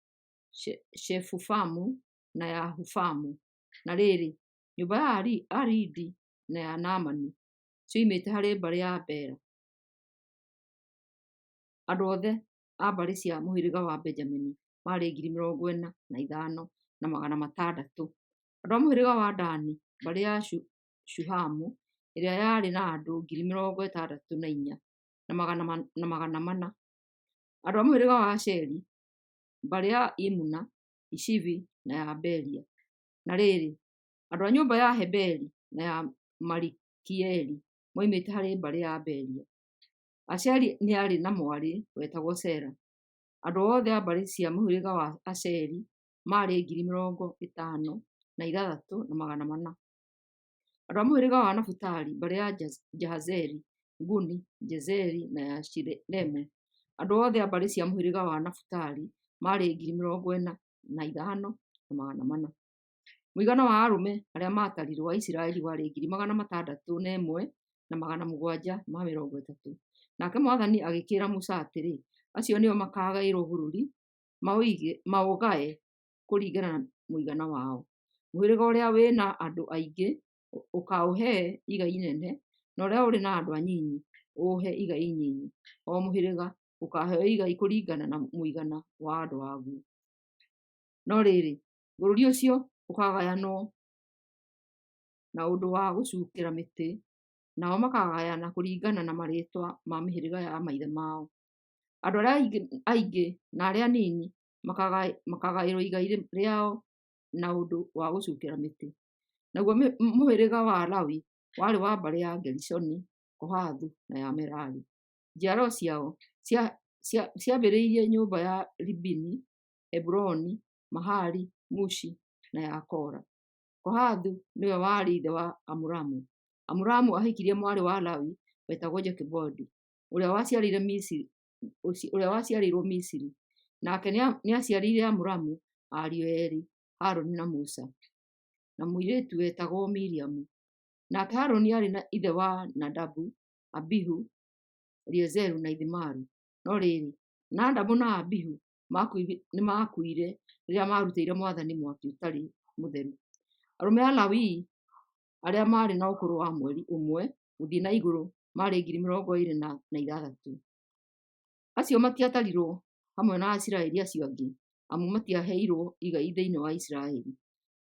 Shefufamu na ya Hufamu. Na rĩrĩ, nyũmba ya Aridi na ya Naamani cioimĩte harĩ mbarĩ ya Bela. Andũ othe a mbarĩ cia mũhĩrĩga wa Benjamini maarĩ 45,600. Andũ a mũhĩrĩga wa Dani, mbarĩ ya Shuhamu, ĩrĩa yarĩ na andũ 64,400. Andũ a mũhĩrĩga wa Asheri, mbarĩ ya Imuna, Ishivi na ya Beria. Na rĩrĩ, andũ a nyũmba ya Heberi na ya Malikieli moimĩte harĩ mbarĩ ya Beria. Asheri nĩ aarĩ na mwarĩ wetagwo Sera. Andũ othe a mbarĩ cia mũhĩrĩga wa Asheri maarĩ 56,400. Andũ a mũhĩrĩga wa Nafutali, mbarĩ ya Jahazeli, Guni, Jezeri na ya Shilemu. Andũ othe a mbarĩ cia mũhĩrĩga wa Nafutali maarĩ 45,400. Mũigana wa arũme arĩa maatarirwo a Isiraeli warĩ 601,730. Nake mwathani agĩkĩĩra Musa atĩrĩ, acio nĩo makaagaĩrwo bũrũri, maũgae kũringana na mũigana wao. Mũhĩrĩga ũrĩa wĩ na andũ aingĩ ũkaũhe igai inene, na ũrĩa ũrĩ na andũ anyinyi ũũhe igai inyinyi. O mũhĩrĩga ũkaaheo igai kũringana na mũigana wa andũ aguo. No rĩrĩ, bũrũri ũcio ũkaagayanwo na ũndũ wa gũcuukĩra mĩtĩ, nao makaagayana kũringana na marĩĩtwa ma mĩhĩrĩga ya maithe mao. Andũ arĩa aingĩ na arĩa anini makaagaĩrwo igai rĩao na ũndũ wa gũcuukĩra mĩtĩ. Naguo mũhĩrĩga wa Lawi warĩ wa mbarĩ ya Gerishoni, Kohathu na ya Merari. Njiaro ciao ciambĩrĩirie nyũmba ya Libini, Heburoni, Mahali, Mushi na ya Kora. Kohathu nĩwe warĩ ithe wa Amuramu. Amuramu ahikirie mwarĩ wa Lawi wetagwo Jokebedi, ũrĩa waciarĩirwo Misiri. Nake nĩaciarĩire Amuramu ariũ eerĩ, Harũni na Musa, na mũirĩtu wetagwo Miriamu. Nake Harũni aarĩ ithe wa Nadabu, Abihu, Eliazaru na Ithamaru. No rĩrĩ, Nadabu na Abihu nĩmakuire rĩrĩa maarutĩire mwathani mwaki ũtarĩ mũtheru. Arũme a Lawi arĩa maarĩ na ũkũrũ wa mweri ũmwe gũthiĩ na igũrũ maarĩ 26,000. Acio matiatarirwo hamwe na Aisiraeli acio angĩ, amu matiaheirwo igai thĩinĩ wa Isiraeli.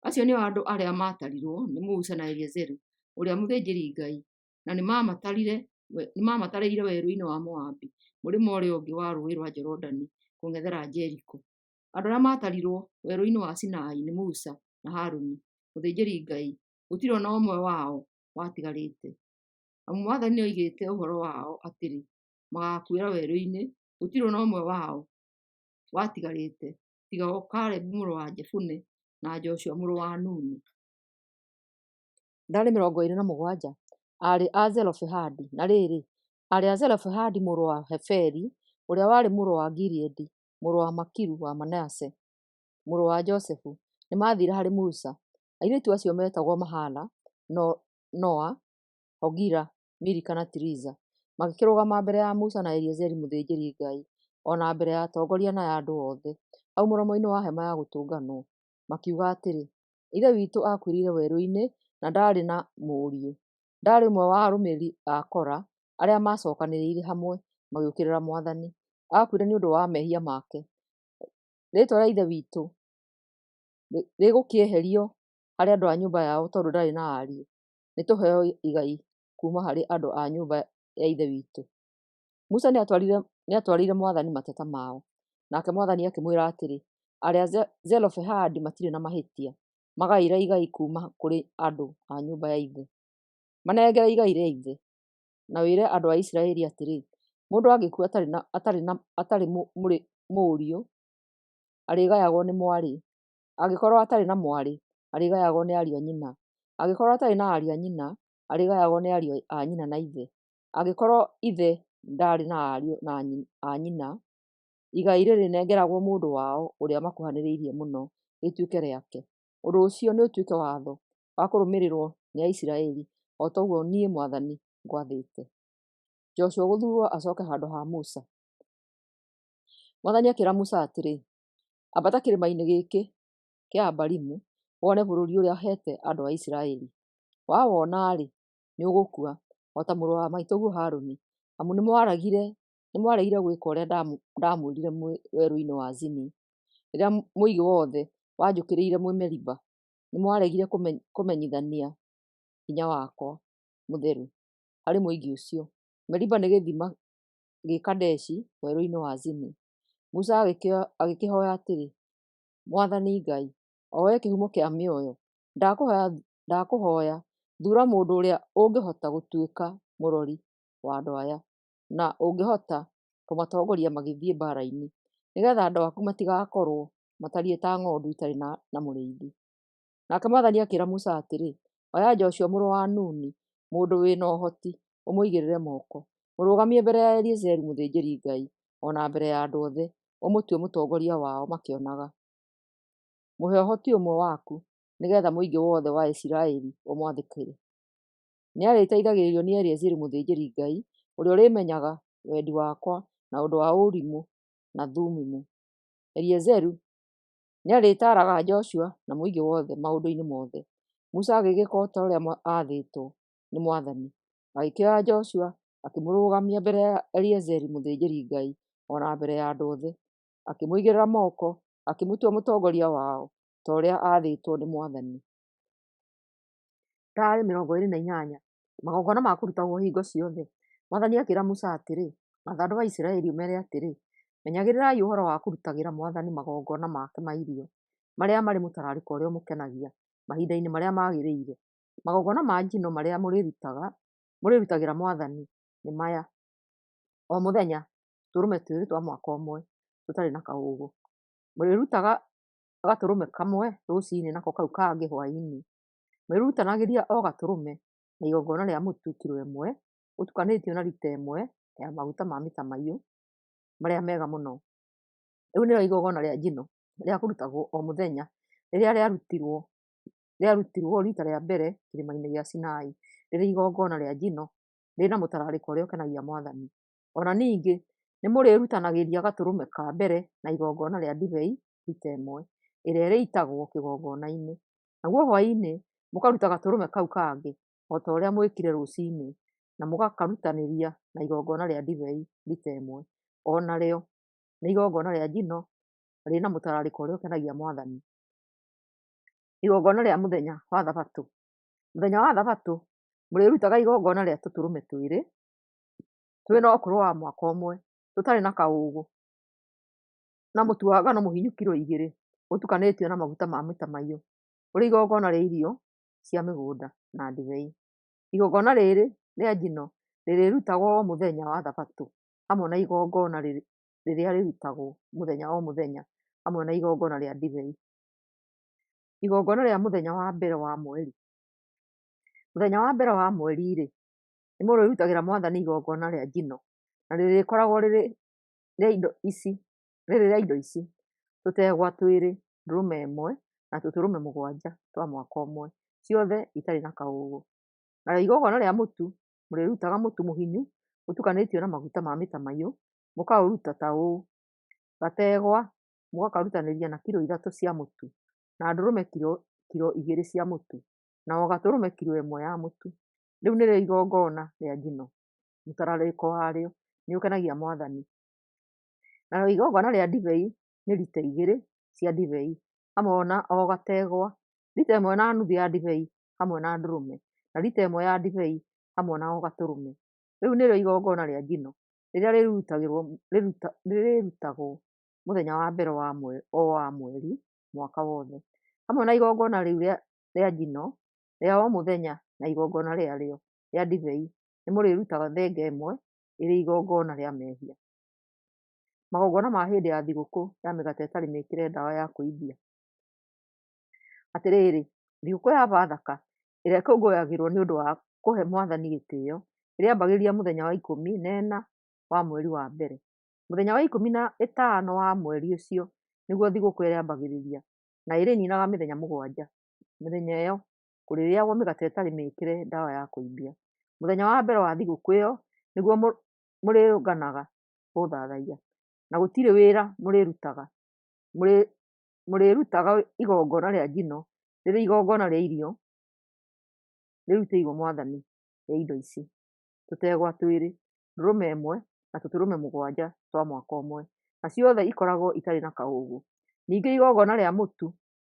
Acio nĩo andũ arĩa maatarirwo nĩ Musa na Eliazaru ũrĩa mũthĩnjĩri-Ngai, na nĩmamatarĩire werũ-inĩ wa Moabi, mũrĩmo ũrĩa ũngĩ wa Rũũĩ rwa Jorodani kũng'ethera Jeriko. Andũ arĩa maatarirwo werũ-inĩ wa Sinai nĩ Musa na Harũni mũthĩnjĩri-Ngai, gũtirĩ o na ũmwe wao watigarĩte. Amu Mwathani nĩoigĩte ũhoro wao atĩrĩ, magaakuĩra werũ-inĩ, gũtirĩ o na ũmwe wao watigarĩte, tiga o Kalebu mũrũ wa Jefune na Joshua mũrũ wa Nuni. Ndarĩ 27 aarĩ a Zelofehadi. Na rĩrĩ, aarĩ a Zelofehadi mũrũ wa Heferi, ũrĩa warĩ mũrũ wa Gileadi, mũrũ wa Makiru wa Manase, mũrũ wa Josefu, nĩmathiire harĩ Musa. Airĩtu acio meetagwo Mahala, Noa, Hogila, Milika na Tiriza. Magĩkĩrũgama mbere ya Musa na Eliazaru mũthĩnjĩri-Ngai, o na mbere ya atongoria na ya andũ othe, hau mũromo-inĩ wa Hema-ya-Gũtũnganwo, makiuga atĩrĩ, Ithe witũ aakuĩrĩire werũ-inĩ na ndaarĩ na mũriũ. Ndaarĩ ũmwe wa arũmĩrĩri a Kora arĩa maacookanĩrĩire hamwe magĩũkĩrĩra Mwathani. Aakuire nĩ ũndũ wa mehia make. Rĩĩtwa rĩa Ithe witũ rĩgũkĩeherio harĩ andũ a nyũmba yao tondũ ndarĩ na ariũ. Nĩtũheo igai kuuma harĩ andũ a nyũmba ya ithe witũ. Musa nĩatwarĩire mwathani mateta mao. Nake mwathani akĩmwĩra atĩrĩ, Aarĩ a Zelofehadi matirĩ na mahĩtia. Magaĩre igai kuuma kũrĩ andũ a nyũmba ya ithe. Manengere igai rĩa ithe. Na wĩre andũ a Isiraeli atĩrĩ, 'Mũndũ angĩkua atarĩ mũriũ, arĩgayagwo nĩ mwarĩ. Angĩkorwo atarĩ na mwarĩ, arĩgayagwo nĩ ariũ a nyina. Angĩkorwo atarĩ na ariũ a nyina, arĩgayagwo nĩ ariũ a nyina na ithe. Angĩkorwo ithe ndaarĩ na ariũ a nyina, igai rĩrĩnengeragwo mũndũ wao ũrĩa makuhanĩrĩirie mũno rĩtuĩke rĩake. Ũndũ ũcio nĩũtuĩke watho wa kũrũmĩrĩrwo nĩ Aisiraeli, o ta ũguo niĩ mwathani ngwathĩte. Joshua gũthuurwo acooke handũ ha Musa. Mwathani akĩĩra Musa atĩrĩ, Ambata kĩrĩma-inĩ gĩkĩ kĩa Abarimu wone bũrũri ũrĩa heete andũ a Isiraeli. Wawona-rĩ, nĩũgũkua, o ta mũrũ wa maitũguo Harũni, amu nĩmwaregire gwĩka ũrĩa ndamwĩrire mwĩ werũ-inĩ wa Zini, rĩrĩa mũingĩ wothe wanjũkĩrĩire mwĩ Meriba. Nĩmwaregire kũmenyithania hinya wakwa mũtheru harĩ mũingĩ ũcio. Meriba nĩ gĩthima gĩ Kadeshi werũ-inĩ wa Zini. Musa agĩkĩhooya atĩrĩ, Mwathani Ngai, o wee kĩhumo kĩa mĩoyo, ndakũhooya thuura mũndũ ũrĩa ũngĩhota gũtuĩka mũrori wa andũ aya, na ũngĩhota kũmatongoria magĩthiĩ mbaara-inĩ, nĩgeetha andũ aku matigakorwo matariĩ ta ng'ondu itarĩ na mũrĩithi. Nake Mwathani akĩĩra Musa atĩrĩ, Oya Joshua mũrũ wa Nuni, mũndũ wĩ na ũhoti, ũmũigĩrĩre moko. Mũrũgamie mbere ya Eleazaru mũthĩnjĩri-Ngai, o na mbere ya andũ othe, ũmũtue mũtongoria wao makĩonaga. Mũhe ũhoti ũmwe waku, nĩgeetha mũingĩ wothe wa Isiraeli ũmwathĩkĩre. Nĩarĩteithagĩrĩrio nĩ Eleazaru mũthĩnjĩri-Ngai, ũrĩa ũrĩmenyaga wendi wakwa na ũndũ wa Urimu na Thumimu. Eleazaru nĩarĩtaaraga Joshua na mũingĩ wothe maũndũ-inĩ mothe. Musa agĩgĩĩka o ta ũrĩa aathĩtwo nĩ Mwathani. Agĩkĩoya Joshua, akĩmũrũgamia mbere ya Eleazaru mũthĩnjĩri-Ngai o na mbere ya andũ othe. Akĩmũigĩrĩra moko, akĩmũtua mũtongoria wao, ta ũrĩa aathĩtwo nĩ Mwathani. Taarĩ 28. Magongona ma kũrutagwo hingo ciothe. Mwathani akĩĩra Musa atĩrĩ, Atha andũ a Isiraeli ũmeere atĩrĩ, 'Menyagĩrĩrai ũhoro wa kũrutagĩra Mwathani magongona make ma irio, marĩa marĩ mũtararĩko ũrĩa ũmũkenagia, mahinda-inĩ marĩa magĩrĩire. Magongona ma njino marĩa mũrĩrutagĩra Mwathani nĩ maya: o mũthenya tũtũrũme twĩrĩ twa mwaka ũmwe tũtarĩ na kaũũgũ. Mũrĩrutaga gatũrũme kamwe rũciinĩ nako kau kangĩ hwaĩ-inĩ. Mũrĩrutanagĩria o gatũrũme na igongona rĩa mũtu kilo ĩmwe ũtukanĩtio na rita ĩmwe ya maguta ma mĩtamaiyũ marĩa mega mũno. Rĩu nĩrĩo igongona rĩa njino rĩa kũrutagwo o mũthenya rĩrĩa rĩarutirwo riita rĩa mbere kĩrĩma-inĩ gĩa Sinai, rĩrĩ igongona rĩa njino rĩna mũtararĩko ũrĩa ũkenagia Mwathani. O na ningĩ nĩmũrĩrutanagĩria gatũrũme ka mbere na igongona rĩa ndibei rita ĩmwe, ĩrĩa ĩrĩitagwo kĩgongona-inĩ. Naguo hwaĩ-inĩ mũkaruta gatũrũme kau kangĩ o ta ũrĩa mwĩkire rũciinĩ, na mũgakarutanĩria na igongona rĩa ndibei rita ĩmwe. O narĩo nĩ igongona rĩa njino rĩna mũtararĩko ũrĩa ũkenagia Mwathani. Igongona rĩa mũthenya wa Thabatũ. Mũthenya wa Thabatũ mũrĩrutaga igongona rĩa tũtũrũme twĩrĩ twĩ na ũkũrũ wa mwaka ũmwe, tũtarĩ na kaũũgũ, na mũtu wa ngano mũhinyu kilo 2 ũtukanĩtio na maguta ma mĩtamaiyũ, ũrĩ igongona rĩa irio cia mĩgũnda na ndibei. Igongona rĩrĩ rĩa njino rĩrĩrutagwo o mũthenya wa Thabatũ hamwe na igongona rĩrĩa rĩrutagwo mũthenya o mũthenya hamwe na igongona rĩa ndibei. Igongona rĩa mũthenya wa mbere wa mweri. Mũthenya wa mbere wa mweri-rĩ, nĩmũrĩrutagĩra Mwathani igongona rĩa njino, na rĩrĩkoragwo rĩrĩ rĩa indo ici: tũtegwa twĩrĩ, ndũrũme ĩmwe, na tũtũrũme mũgwanja twa mwaka ũmwe, ciothe itarĩ na kaũũgũ. Narĩo igongona rĩa mũtu mũrĩrutaga mũtu mũhinyu ũtukanĩtio na maguta ma mĩtamaiyũ, mũkaũruta ta ũũ: gategwa mũgakarutanĩria na kilo 3 cia mũtu, na ndũrũme kilo 2 cia mũtu, na o gatũrũme kilo ĩmwe ya mũtu. Rĩu nĩrĩo igongona rĩa njino, mũtararĩko warĩo nĩũkenagia Mwathani. Narĩo igongona rĩa ndibei nĩ rita 2 cia ndibei, hamwe na o gategwa Lita 1.5 ya ndibei hamwe na ndũrũme, na lita 1 ya ndibei hamwe na o gatũrũme. Rĩu nĩrĩo igongona rĩa njino rĩrĩa rĩrutagwo mũthenya wa mbere o wa mweri mwaka wothe, hamwe na igongona rĩu rĩa njino rĩa o mũthenya na igongona rĩarĩo rĩa ndibei, nĩmũrĩrutaga thenge ĩmwe ĩrĩ igongona rĩa mehia. Magongona ma hĩndĩ ya Thigũkũ ya Mĩgate Ĩtarĩ Mĩĩkĩre Ndawa ya Kũimbia. Atĩrĩĩrĩ, thigũkũ ya Bathaka ĩrĩa ĩkũngũyagĩrwo nĩ ũndũ wa kũhe mwathani gĩtĩĩo, ĩrĩambagĩrĩria mũthenya wa 14 wa mweri wa mbere. Mũthenya wa 15 wa mweri ũcio nĩguo thigũkũ ĩrĩambagĩrĩria, na ĩrĩninaga mĩthenya 7. Mĩthenya ĩyo kũrĩrĩagwo mĩgate ĩtarĩ mĩĩkĩre ndawa ya kũimbia. Mũthenya wa mbere wa thigũkũ ĩyo nĩguo mũrĩũnganaga gũthaathaiya, na gũtirĩ wĩra mũrĩrutaga. Mũrĩrutaga igongona rĩa njino rĩrĩ igongona rĩa irio rĩrutĩirwo mwathani rĩa indo ici: tũtegwa twĩrĩ, ndũrũme ĩmwe, na tũtũrũme 7 twa mwaka ũmwe, na ciothe ikoragwo itarĩ na kaũũgũ. Ningĩ igongona rĩa mũtu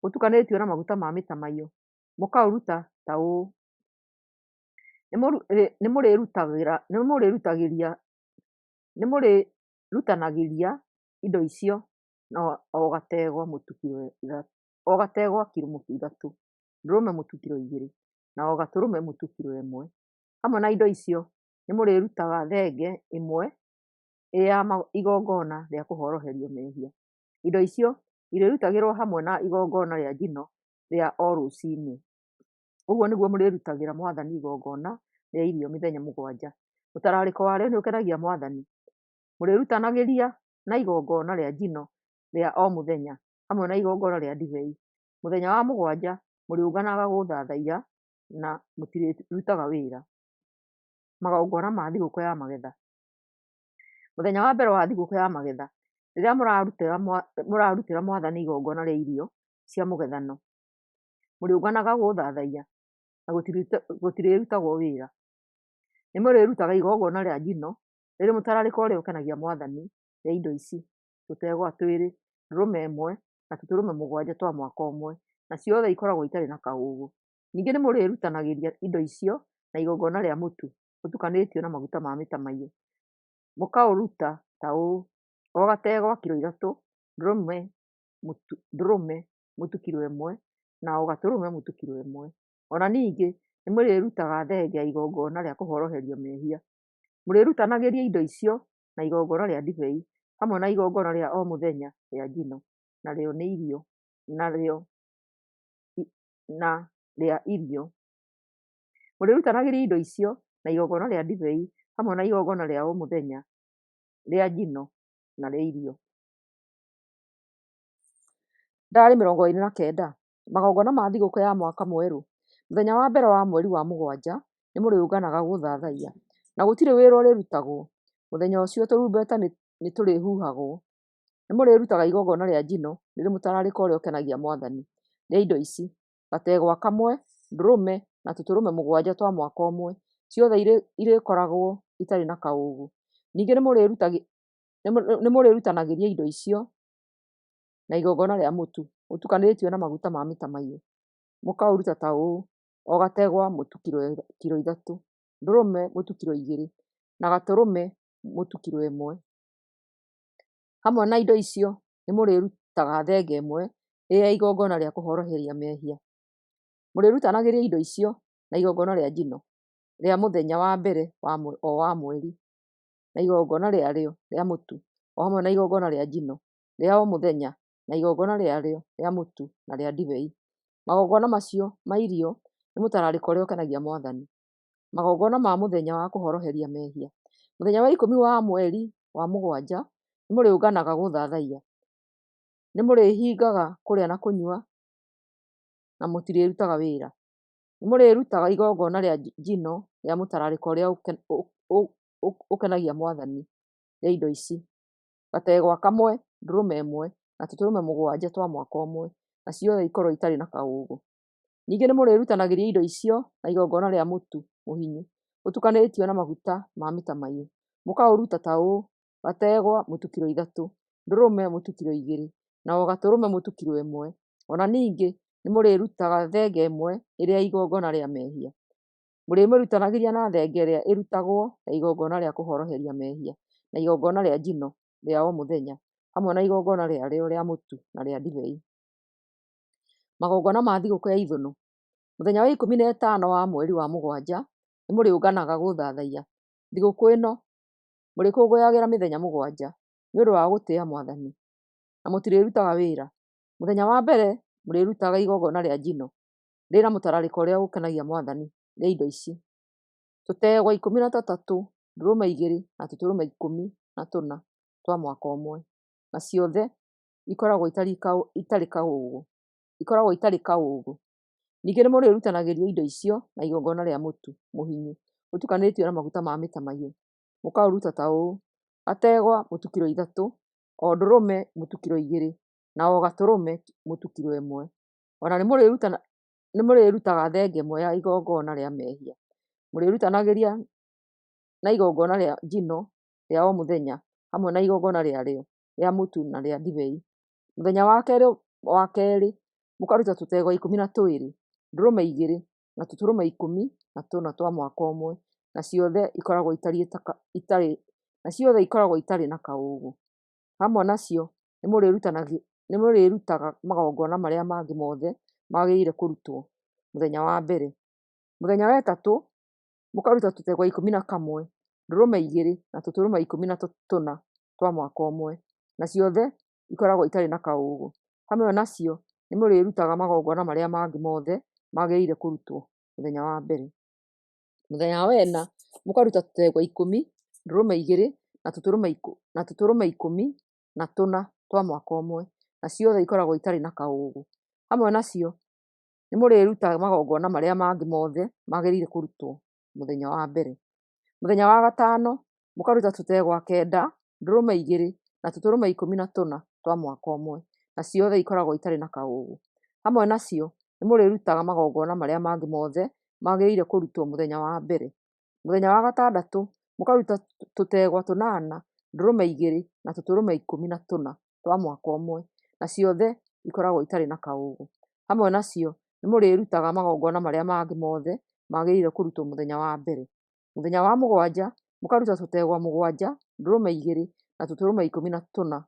ũtukanĩtio na maguta ma mĩtamaiyũ mũkaũruta ta ũũ: nĩmũrĩrutanagĩria indo icio na o gategwa kilo mũtu 3, ndũrũme mũtu kilo 2, na o gatũrũme mũtu kilo 1. Hamwe na indo icio nĩmũrĩrutaga thenge ĩmwe ĩrĩ ya igongona rĩa kũhoroherio mehia. Indo icio irĩrutagĩrwo hamwe na igongona rĩa njino rĩa o rũciinĩ. Ũguo nĩguo mũrĩrutagĩra mwathani igongona rĩa irio mĩthenya 7; mũtararĩko warĩo nĩũkenagia mwathani. Mũrĩrutanagĩria na igongona rĩa njino rĩa o mũthenya hamwe na igongona rĩa ndibei. Mũthenya wa mũgwanja mũrĩũnganaga gũthathaiya, na mũtirĩrutaga wĩra. Magongona ma Thigũkũ ya Magetha. Mũthenya wa mbere wa Thigũkũ ya Magetha, rĩrĩa mũrarutĩra mwathani igongona rĩa irio cia mũgethano, mũrĩũnganaga gũthathaiya, na gũtirĩrutagwo wĩra. Nĩmũrĩrutaga igongona rĩa njino rĩrĩ mũtararĩko ũrĩa ũkenagia mwathani rĩa indo ici: tũtegwa twĩrĩ, ndũrũme ĩmwe, na tũtũrũme 7 twa mwaka ũmwe, na ciothe ikoragwo itarĩ na kaũũgũ. Ningĩ nĩmũrĩrutanagĩria indo icio na igongona rĩa mũtu ũtukanĩtio na maguta ma mĩtamaiyũ, mũkaũruta ta ũũ: o gategwa kilo 3, ndũrũme mũtu kilo 1, na o gatũrũme mũtu kilo 1. O na ningĩ nĩmũrĩrutaga thenge ya igongona rĩa kũhoroherio mehia. Mũrĩrutanagĩria indo icio na igongona rĩa ndibei hamwe na igongona rĩa o mũthenya rĩa njino, na rĩa irio. Mũrĩrutanagĩria indo icio na igongona rĩa ndibei hamwe na igongona rĩa o mũthenya rĩa njino, na rĩa irio. Ndaarĩ 29. Magongona ma Thigũkũ ya Mwaka Mwerũ. Mũthenya wa mbere wa mweri wa mũgwanja nĩmũrĩũnganaga gũthathaiya, na gũtirĩ wĩra ũrĩrutagwo. Mũthenya ũcio tũrumbeta nĩtũrĩhuhagwo. Nĩmũrĩrutaga igongona rĩa njino rĩrĩ mũtararĩko ũrĩa ũkenagia mwathani rĩa indo ici: gategwa kamwe, ndũrũme na tũtũrũme 7 twa mwaka ũmwe, ciothe irĩkoragwo itarĩ na kaũũgũ. Ningĩ nĩmũrĩrutanagĩria indo icio na igongona rĩa mũtu ũtukanĩtio na maguta ma mĩtamaiyũ, mũkaũruta ta ũũ: o gategwa mũtu kilo 3, ndũrũme mũtu kilo 2, na gatũrũme mũtu kilo 1. Hamwe na indo icio nĩmũrĩrutaga thenge ĩmwe ĩrĩ ya igongona rĩa kũhoroheria mehia. Mũrĩrutanagĩria indo icio na igongona rĩa njino rĩa mũthenya wa mbere o wa mweri, na igongona rĩarĩo rĩa mũtu, o hamwe na igongona rĩa njino rĩa o mũthenya na igongona rĩarĩo rĩa mũtu na rĩa ndibei. Magongona macio ma irio nĩ mũtararĩko ũrĩa ũkenagia mwathani. Magongona ma Mũthenya wa Kũhoroheria Mehia. Mũthenya wa 10 wa mweri wa mũgwanja nĩmũrĩũnganaga gũthathaiya. Nĩmũrĩĩhingaga kũrĩa na kũnyua, na mũtirĩrutaga wĩra. Nĩmũrĩrutaga igongona rĩa njino rĩa mũtararĩko ũrĩa ũkenagia mwathani rĩa indo ici: gategwa kamwe, ndũrũme ĩmwe, na tũtũrũme 7 twa mwaka ũmwe, na ciothe ikorwo itarĩ na kaũũgũ. Ningĩ nĩmũrĩrutanagĩria indo icio na igongona rĩa mũtu mũhinyu ũtukanĩtio na maguta ma mĩtamaiyũ, mũkaũruta ta ũũ: gategwa mũtu kilo 3, ndũrũme mũtu kilo 2, na o gatũrũme mũtu kilo 1. O na ningĩ nĩmũrĩrutaga thenge ĩmwe ĩrĩ ya igongona rĩa mehia. Mũrĩmĩrutanagĩria na thenge ĩrĩa ĩrutagwo ya igongona rĩa kũhoroheria mehia, na igongona rĩa njino rĩa o mũthenya, hamwe na igongona rĩarĩo rĩa mũtu na rĩa ndibei. Magongona ma Thigũkũ ya Ithũnũ. Mũthenya wa 15 wa mweri wa mũgwanja nĩmũrĩũnganaga gũthaathaiya. Thigũkũ ĩno mũrĩkũngũyagĩra mĩthenya mũgwanja nĩ ũndũ wa gũtĩĩa mwathani, na mũtirĩrutaga wĩra. Mũthenya wa mbere mũrĩrutaga igongona rĩa njino rĩ na mũtararĩko ũrĩa ũkenagia mwathani rĩa indo ici: tũtegwa 13, ndũrũme 2 na tũtũrũme 14 twa mwaka ũmwe, na ciothe ikoragwo itarĩ kaũũgũ. Ningĩ nĩmũrĩrutanagĩria indo icio na igongona rĩa mũtu mũhinyu ũtukanĩtio na maguta ma mĩtamaiyũ, mũkaũruta ta ũũ: gategwa mũtu kilo 3, o ndũrũme mũtu kilo 2, na o gatũrũme mũtu kilo 1. O na nĩmũrĩrutaga thenge ĩmwe ya igongona rĩa mehia. Mũrĩrutanagĩria na igongona rĩa njino rĩa o mũthenya, hamwe na igongona rĩarĩo rĩa mũtu na rĩa ndibei. Mũthenya wa keerĩ mũkaruta tũtegwa 12, ndũrũme 2, na tũtũrũme 14 twa mwaka ũmwe, na ciothe ikoragwo itarĩ na kaũũgũ. Hamwe nacio nĩmũrĩrutaga magongona marĩa mangĩ mothe magĩrĩire kũrutwo mũthenya wa mbere. Mũthenya wa ĩtatũ mũkaruta tũtegwa 11, ndũrũme 2, na tũtũrũme 14 twa mwaka ũmwe, na ciothe ikoragwo itarĩ na kaũũgũ. Hamwe nacio nĩmũrĩrutaga magongona marĩa mangĩ mothe magĩrĩire kũrutwo mũthenya wa mbere. Mũthenya wa ĩna mũkaruta tũtegwa 10, ndũrũme 2, na tũtũrũme 14 twa mwaka ũmwe, na ciothe ikoragwo itarĩ na kaũũgũ. Hamwe nacio nĩmũrĩrutaga magongona marĩa mangĩ mothe magĩrĩire kũrutwo mũthenya wa mbere. Mũthenya wa gatano mũkaruta tũtegwa 9, ndũrũme 2, na tũtũrũme 14 twa mwaka ũmwe, na ciothe ikoragwo itarĩ na kaũũgũ. Hamwe nacio nĩmũrĩrutaga magongona marĩa mangĩ mothe magĩrĩire kũrutwo mũthenya wa mbere. Mũthenya wa gatandatũ mũkaruta tũtegwa 8, ndũrũme 2, na tũtũrũme 14 twa mwaka ũmwe, na ciothe ikoragwo itarĩ na kaũũgũ. Hamwe nacio nĩmũrĩrutaga magongona marĩa mangĩ mothe magĩrĩire kũrutwo mũthenya wa mbere. Mũthenya wa mũgwanja mũkaruta tũtegwa 7, ndũrũme 2, na tũtũrũme 14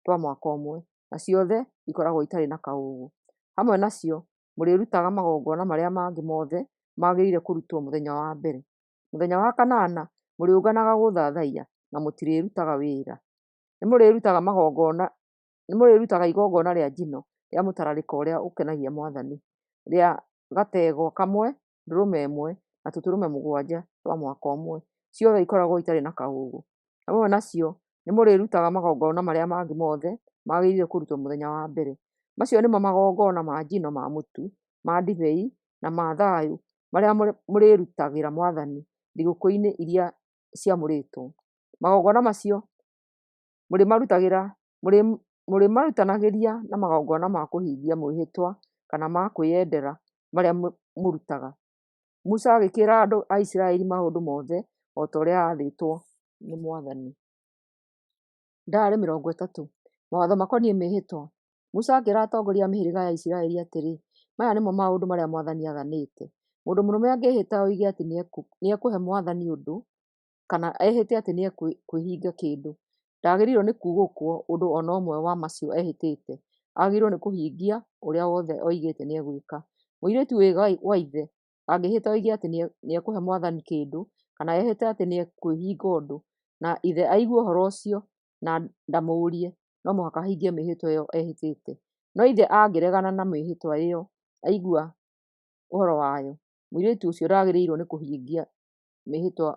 twa mwaka ũmwe, na ciothe ikoragwo itarĩ na kaũũgũ. Hamwe nacio mũrĩrutaga magongona marĩa mangĩ mothe magĩrĩire kũrutwo mũthenya wa mbere. Mũthenya wa kanana mũrĩũnganaga gũthaathaiya, na mũtirĩrutaga wĩra. Nĩmũrĩrutaga igongona rĩa njino rĩa mũtararĩko ũrĩa ũkenagia mwathani, rĩa gategwa kamwe, ndũrũme 1, na tũtũrũme 7 twa mwaka ũmwe, ciothe ikoragwo itarĩ na kaũũgũ. Hamwe nacio nĩmũrĩrutaga magongona marĩa mangĩ mothe magĩrĩire kũrutwo mũthenya wa mbere. Macio nĩmo magongona ma njino ma mũtu, ma ndibei, na ma thayũ marĩa mũrĩrutagĩra mwathani thigũkũ-inĩ iria ciamũrĩtwo. Magongona macio mũrĩmarutanagĩria na magongona ma kũhingia mwĩhĩtwa kana ma kwĩyendera marĩa mũrutaga. Musa agĩkĩĩra andũ a Isiraeli maũndũ mothe o ta ũrĩa aathĩtwo nĩ mwathani. Ndaarĩ 30. Mawatho makoniĩ Mĩĩhĩtwa. Musa akĩĩra atongoria a mĩhĩrĩga ya Isiraeli atĩrĩ, Maya nĩ mo maũndũ marĩa mwathani aathanĩte: Mũndũ mũrũme angĩĩhĩta oige atĩ nĩekũhe mwathani ũndũ, kana ehĩte atĩ nĩekwĩhinga kĩndũ, ndaagĩrĩirwo nĩkuugũkwo ũndũ o na ũmwe wa macio ehĩtĩte, aagĩrĩirwo nĩkũhingia ũrĩa wothe oigĩte nĩegwĩka. Mũirĩtu wĩ gwa ithe angĩĩhĩta oige atĩ nĩekũhe mwathani kĩndũ, kana ehĩte atĩ nĩekwĩhinga ũndũ, na ithe aigue ũhoro ũcio na ndamũũrie, no mũhaka ahingie mĩĩhĩtwa ĩyo ehĩtĩte. No ithe angĩregana na mĩĩhĩtwa ĩyo aigua ũhoro wayo, mũirĩtu ũcio ndaagĩrĩirwo nĩ kũhingia mĩĩhĩtwa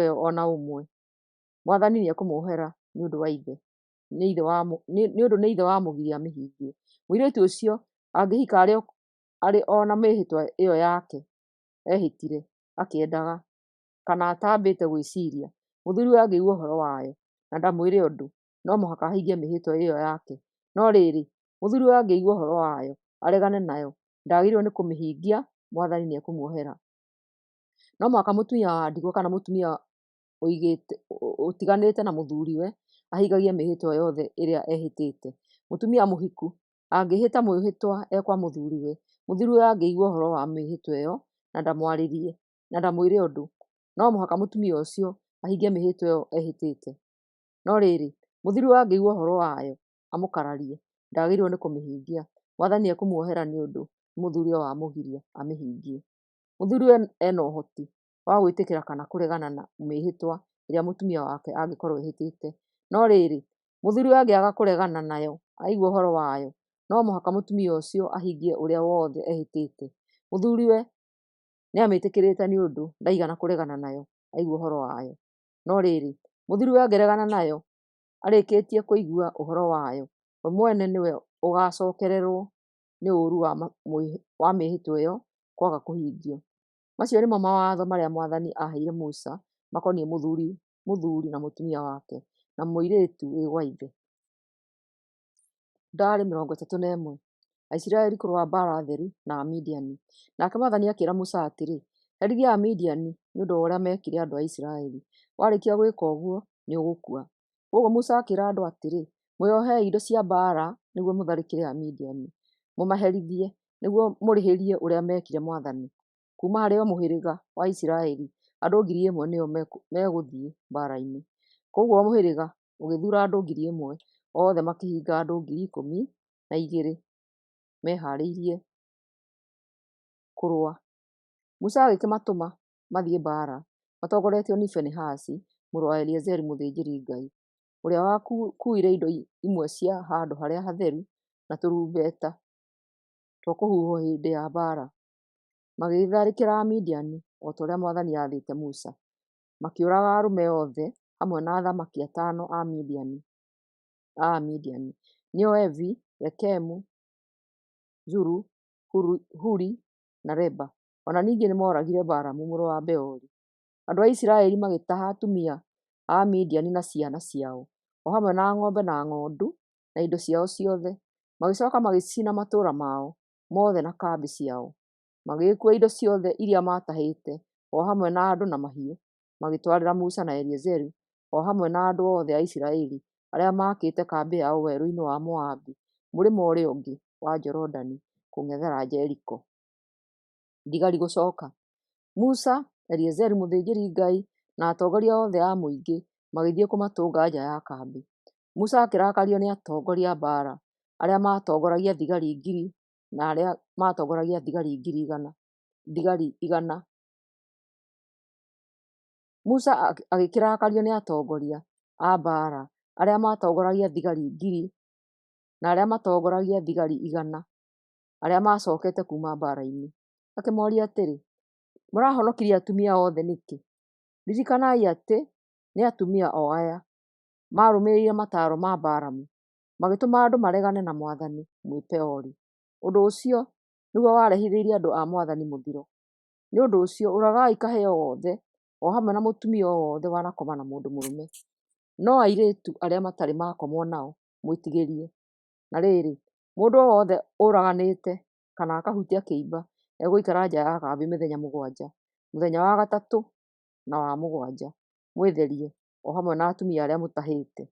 ĩyo o na ũmwe. Mwathani nĩekũmuohera nĩ ũndũ nĩ ithe wamũgiria amĩhingie. Mũirĩtu ũcio angĩhika arĩ o na mĩĩhĩtwa ĩyo yake eehĩtire akĩendaga, kana ataambĩte gwĩciiria, mũthuuriwe angĩigua ũhoro wayo na ndamwĩre ũndũ, no mũhaka ahingie mĩĩhĩtwa ĩyo yake. No rĩrĩ, mũthuuriwe angĩigua ũhoro wayo aregane nayo, ndaagĩrĩirwo nĩ kũmĩhingia, Mwathani nĩekũmuohera. No mũhaka mũtumia wa ndigwa kana mũtumia ũtiganĩte na mũthuuriwe ahingagie mĩĩhĩtwa yothe ĩrĩa ehĩtĩte. Mũtumia mũhiku Angĩĩhĩta mwĩhĩtwa e kwa mũthuriwe, mũthuriwe angĩigua ũhoro wa mĩĩhĩtwa ĩyo na ndamwarĩrie na ndamwĩre ũndũ, no mũhaka mũtumia ũcio ahingie mĩĩhĩtwa ĩyo ehĩtĩte. No rĩrĩ, mũthuriwe angĩigua ũhoro wayo amũkararie, ndagĩrĩirwo nĩ kũmĩhingia. Mwathani ekũmuohera nĩ ũndũ nĩ mũthuriwe wamũgiria amĩhingie. Mũthuriwe e na ũhoti wa gwĩtĩkĩra kana kũregana na mĩĩhĩtwa ĩrĩa mũtumia wake angĩkorwo ehĩtĩte. No rĩrĩ, mũthuriwe angĩaga kũregana nayo aigua ũhoro wayo, no mũhaka mũtumia ũcio ahingie ũrĩa wothe ehĩtĩte. Mũthuriwe nĩamĩtĩkĩrĩte nĩ ũndũ ndaigana kũregana nayo aigua ũhoro wayo. No rĩrĩ, mũthuriwe angĩregana nayo arĩkĩtie kũigua ũhoro wayo, we mwene nĩwe ũgaacookererwo nĩ ũũru wa mĩĩhĩtwa ĩyo kwaga kũhingio. Macio nĩmo mawatho marĩa mwathani aaheire Musa makoniĩ mũthuuri na mũtumia wake, na mũirĩtu wĩ gwa ithe. Ndari 31. Aisiraeli kũrũa mbaara theru na Amidiani. Nake mwathani akĩĩra Musa atĩrĩ, Herithia Amidiani nĩ ũndũ wa ũrĩa meekire andũ a Isiraeli. Warĩkia gwĩka ũguo, nĩũgũkua. Kwoguo Musa akĩĩra andũ atĩrĩ, Mwĩohei indo cia mbaara nĩguo mũtharĩkĩre Amidiani, mũmaherithie, nĩguo mũrĩhĩrie ũrĩa meekire mwathani. Kuuma harĩ o mũhĩrĩga wa Isiraeli, andũ 1,000 nĩo megũthiĩ mbaarainĩ. Kwoguo o mũhĩrĩga ũgĩthuura andũ 1,000, othe makĩhinga andũ 12,000 mehaarĩirie kũrũa. Musa agĩkĩmatũma mathiĩ mbaara, matongoreetio nĩ Finehasi mũrũ wa Eliazaru mũthĩnjĩri Ngai, ũrĩa wakuuire indo imwe cia handũ harĩa hatheru na tũrumbeeta twa kũhuuhwo hĩndĩ ya mbaara. Magĩgĩtharĩkĩra Amidiani o ta ũrĩa mwathani aathĩĩte Musa. Makĩũraga arũme oothe hamwe na athamaki ataano a Amidiani, nĩo Evi, Rekemu, Zuru, Huri na Reba. O na ningĩ nĩmooragire Balamu mũrũ wa Beori. Andũ a Isiraeli magĩtaha atumia a Amidiani na ciana ciao, o hamwe na ng'ombe na ng'ondu na indo ciao ciothe. Magĩcooka magĩcina matũũra mao mothe na kambĩ ciao. Magĩgĩkuua indo ciothe iria maatahĩte, o hamwe na andũ na mahiũ, magĩtwarĩra Musa na Eliazaru, o hamwe na andũ othe a Isiraeli arĩa maakĩte kambĩ yao werũ-inĩ wa Moabi mũrĩmo ũrĩa ũngĩ wa Jorodani kũng'ethera Jeriko. Thigari gũcooka. Musa, Eliazaru mũthĩnjĩri-Ngai, na atongoria othe a mũingĩ magĩthiĩ kũmatũnga nja ya kambĩ. Musa akĩrakario nĩ atongoria a mbaara arĩa maatongoragia thigari ngiri na arĩa maatongoragia thigari igana. Musa agĩkĩrakario nĩ atongoria a mbaara arĩa maatongoragia thigari ngiri na arĩa maatongoragia thigari igana arĩa maacookete kuuma mbaara-inĩ. Akĩmooria atĩrĩ, Mũrahonokirie atumia othe nĩkĩ? Ririkanai atĩ nĩ atumia o aya maarũmĩrĩire mataaro ma Balamu, magĩtũma andũ maregane na Mwathani mwĩ Peori. Ũndũ ũcio nĩguo warehithĩirie andũ a Mwathani mũthiro. Nĩ ũndũ ũcio ũragai kahĩĩ o gothe, o hamwe na mũtumia o wothe wanakoma na mũndũ mũrũme. No airĩtu arĩa matarĩ makomwo nao mwĩtigĩrie. Na rĩrĩ, mũndũ o wothe ũraganĩte kana akahutia kĩimba egũikara nja ya kambĩ mĩthenya 7. Mũthenya wa gatatũ na wa mũgwanja mwĩtherie, o hamwe na atumia arĩa mũtahĩte.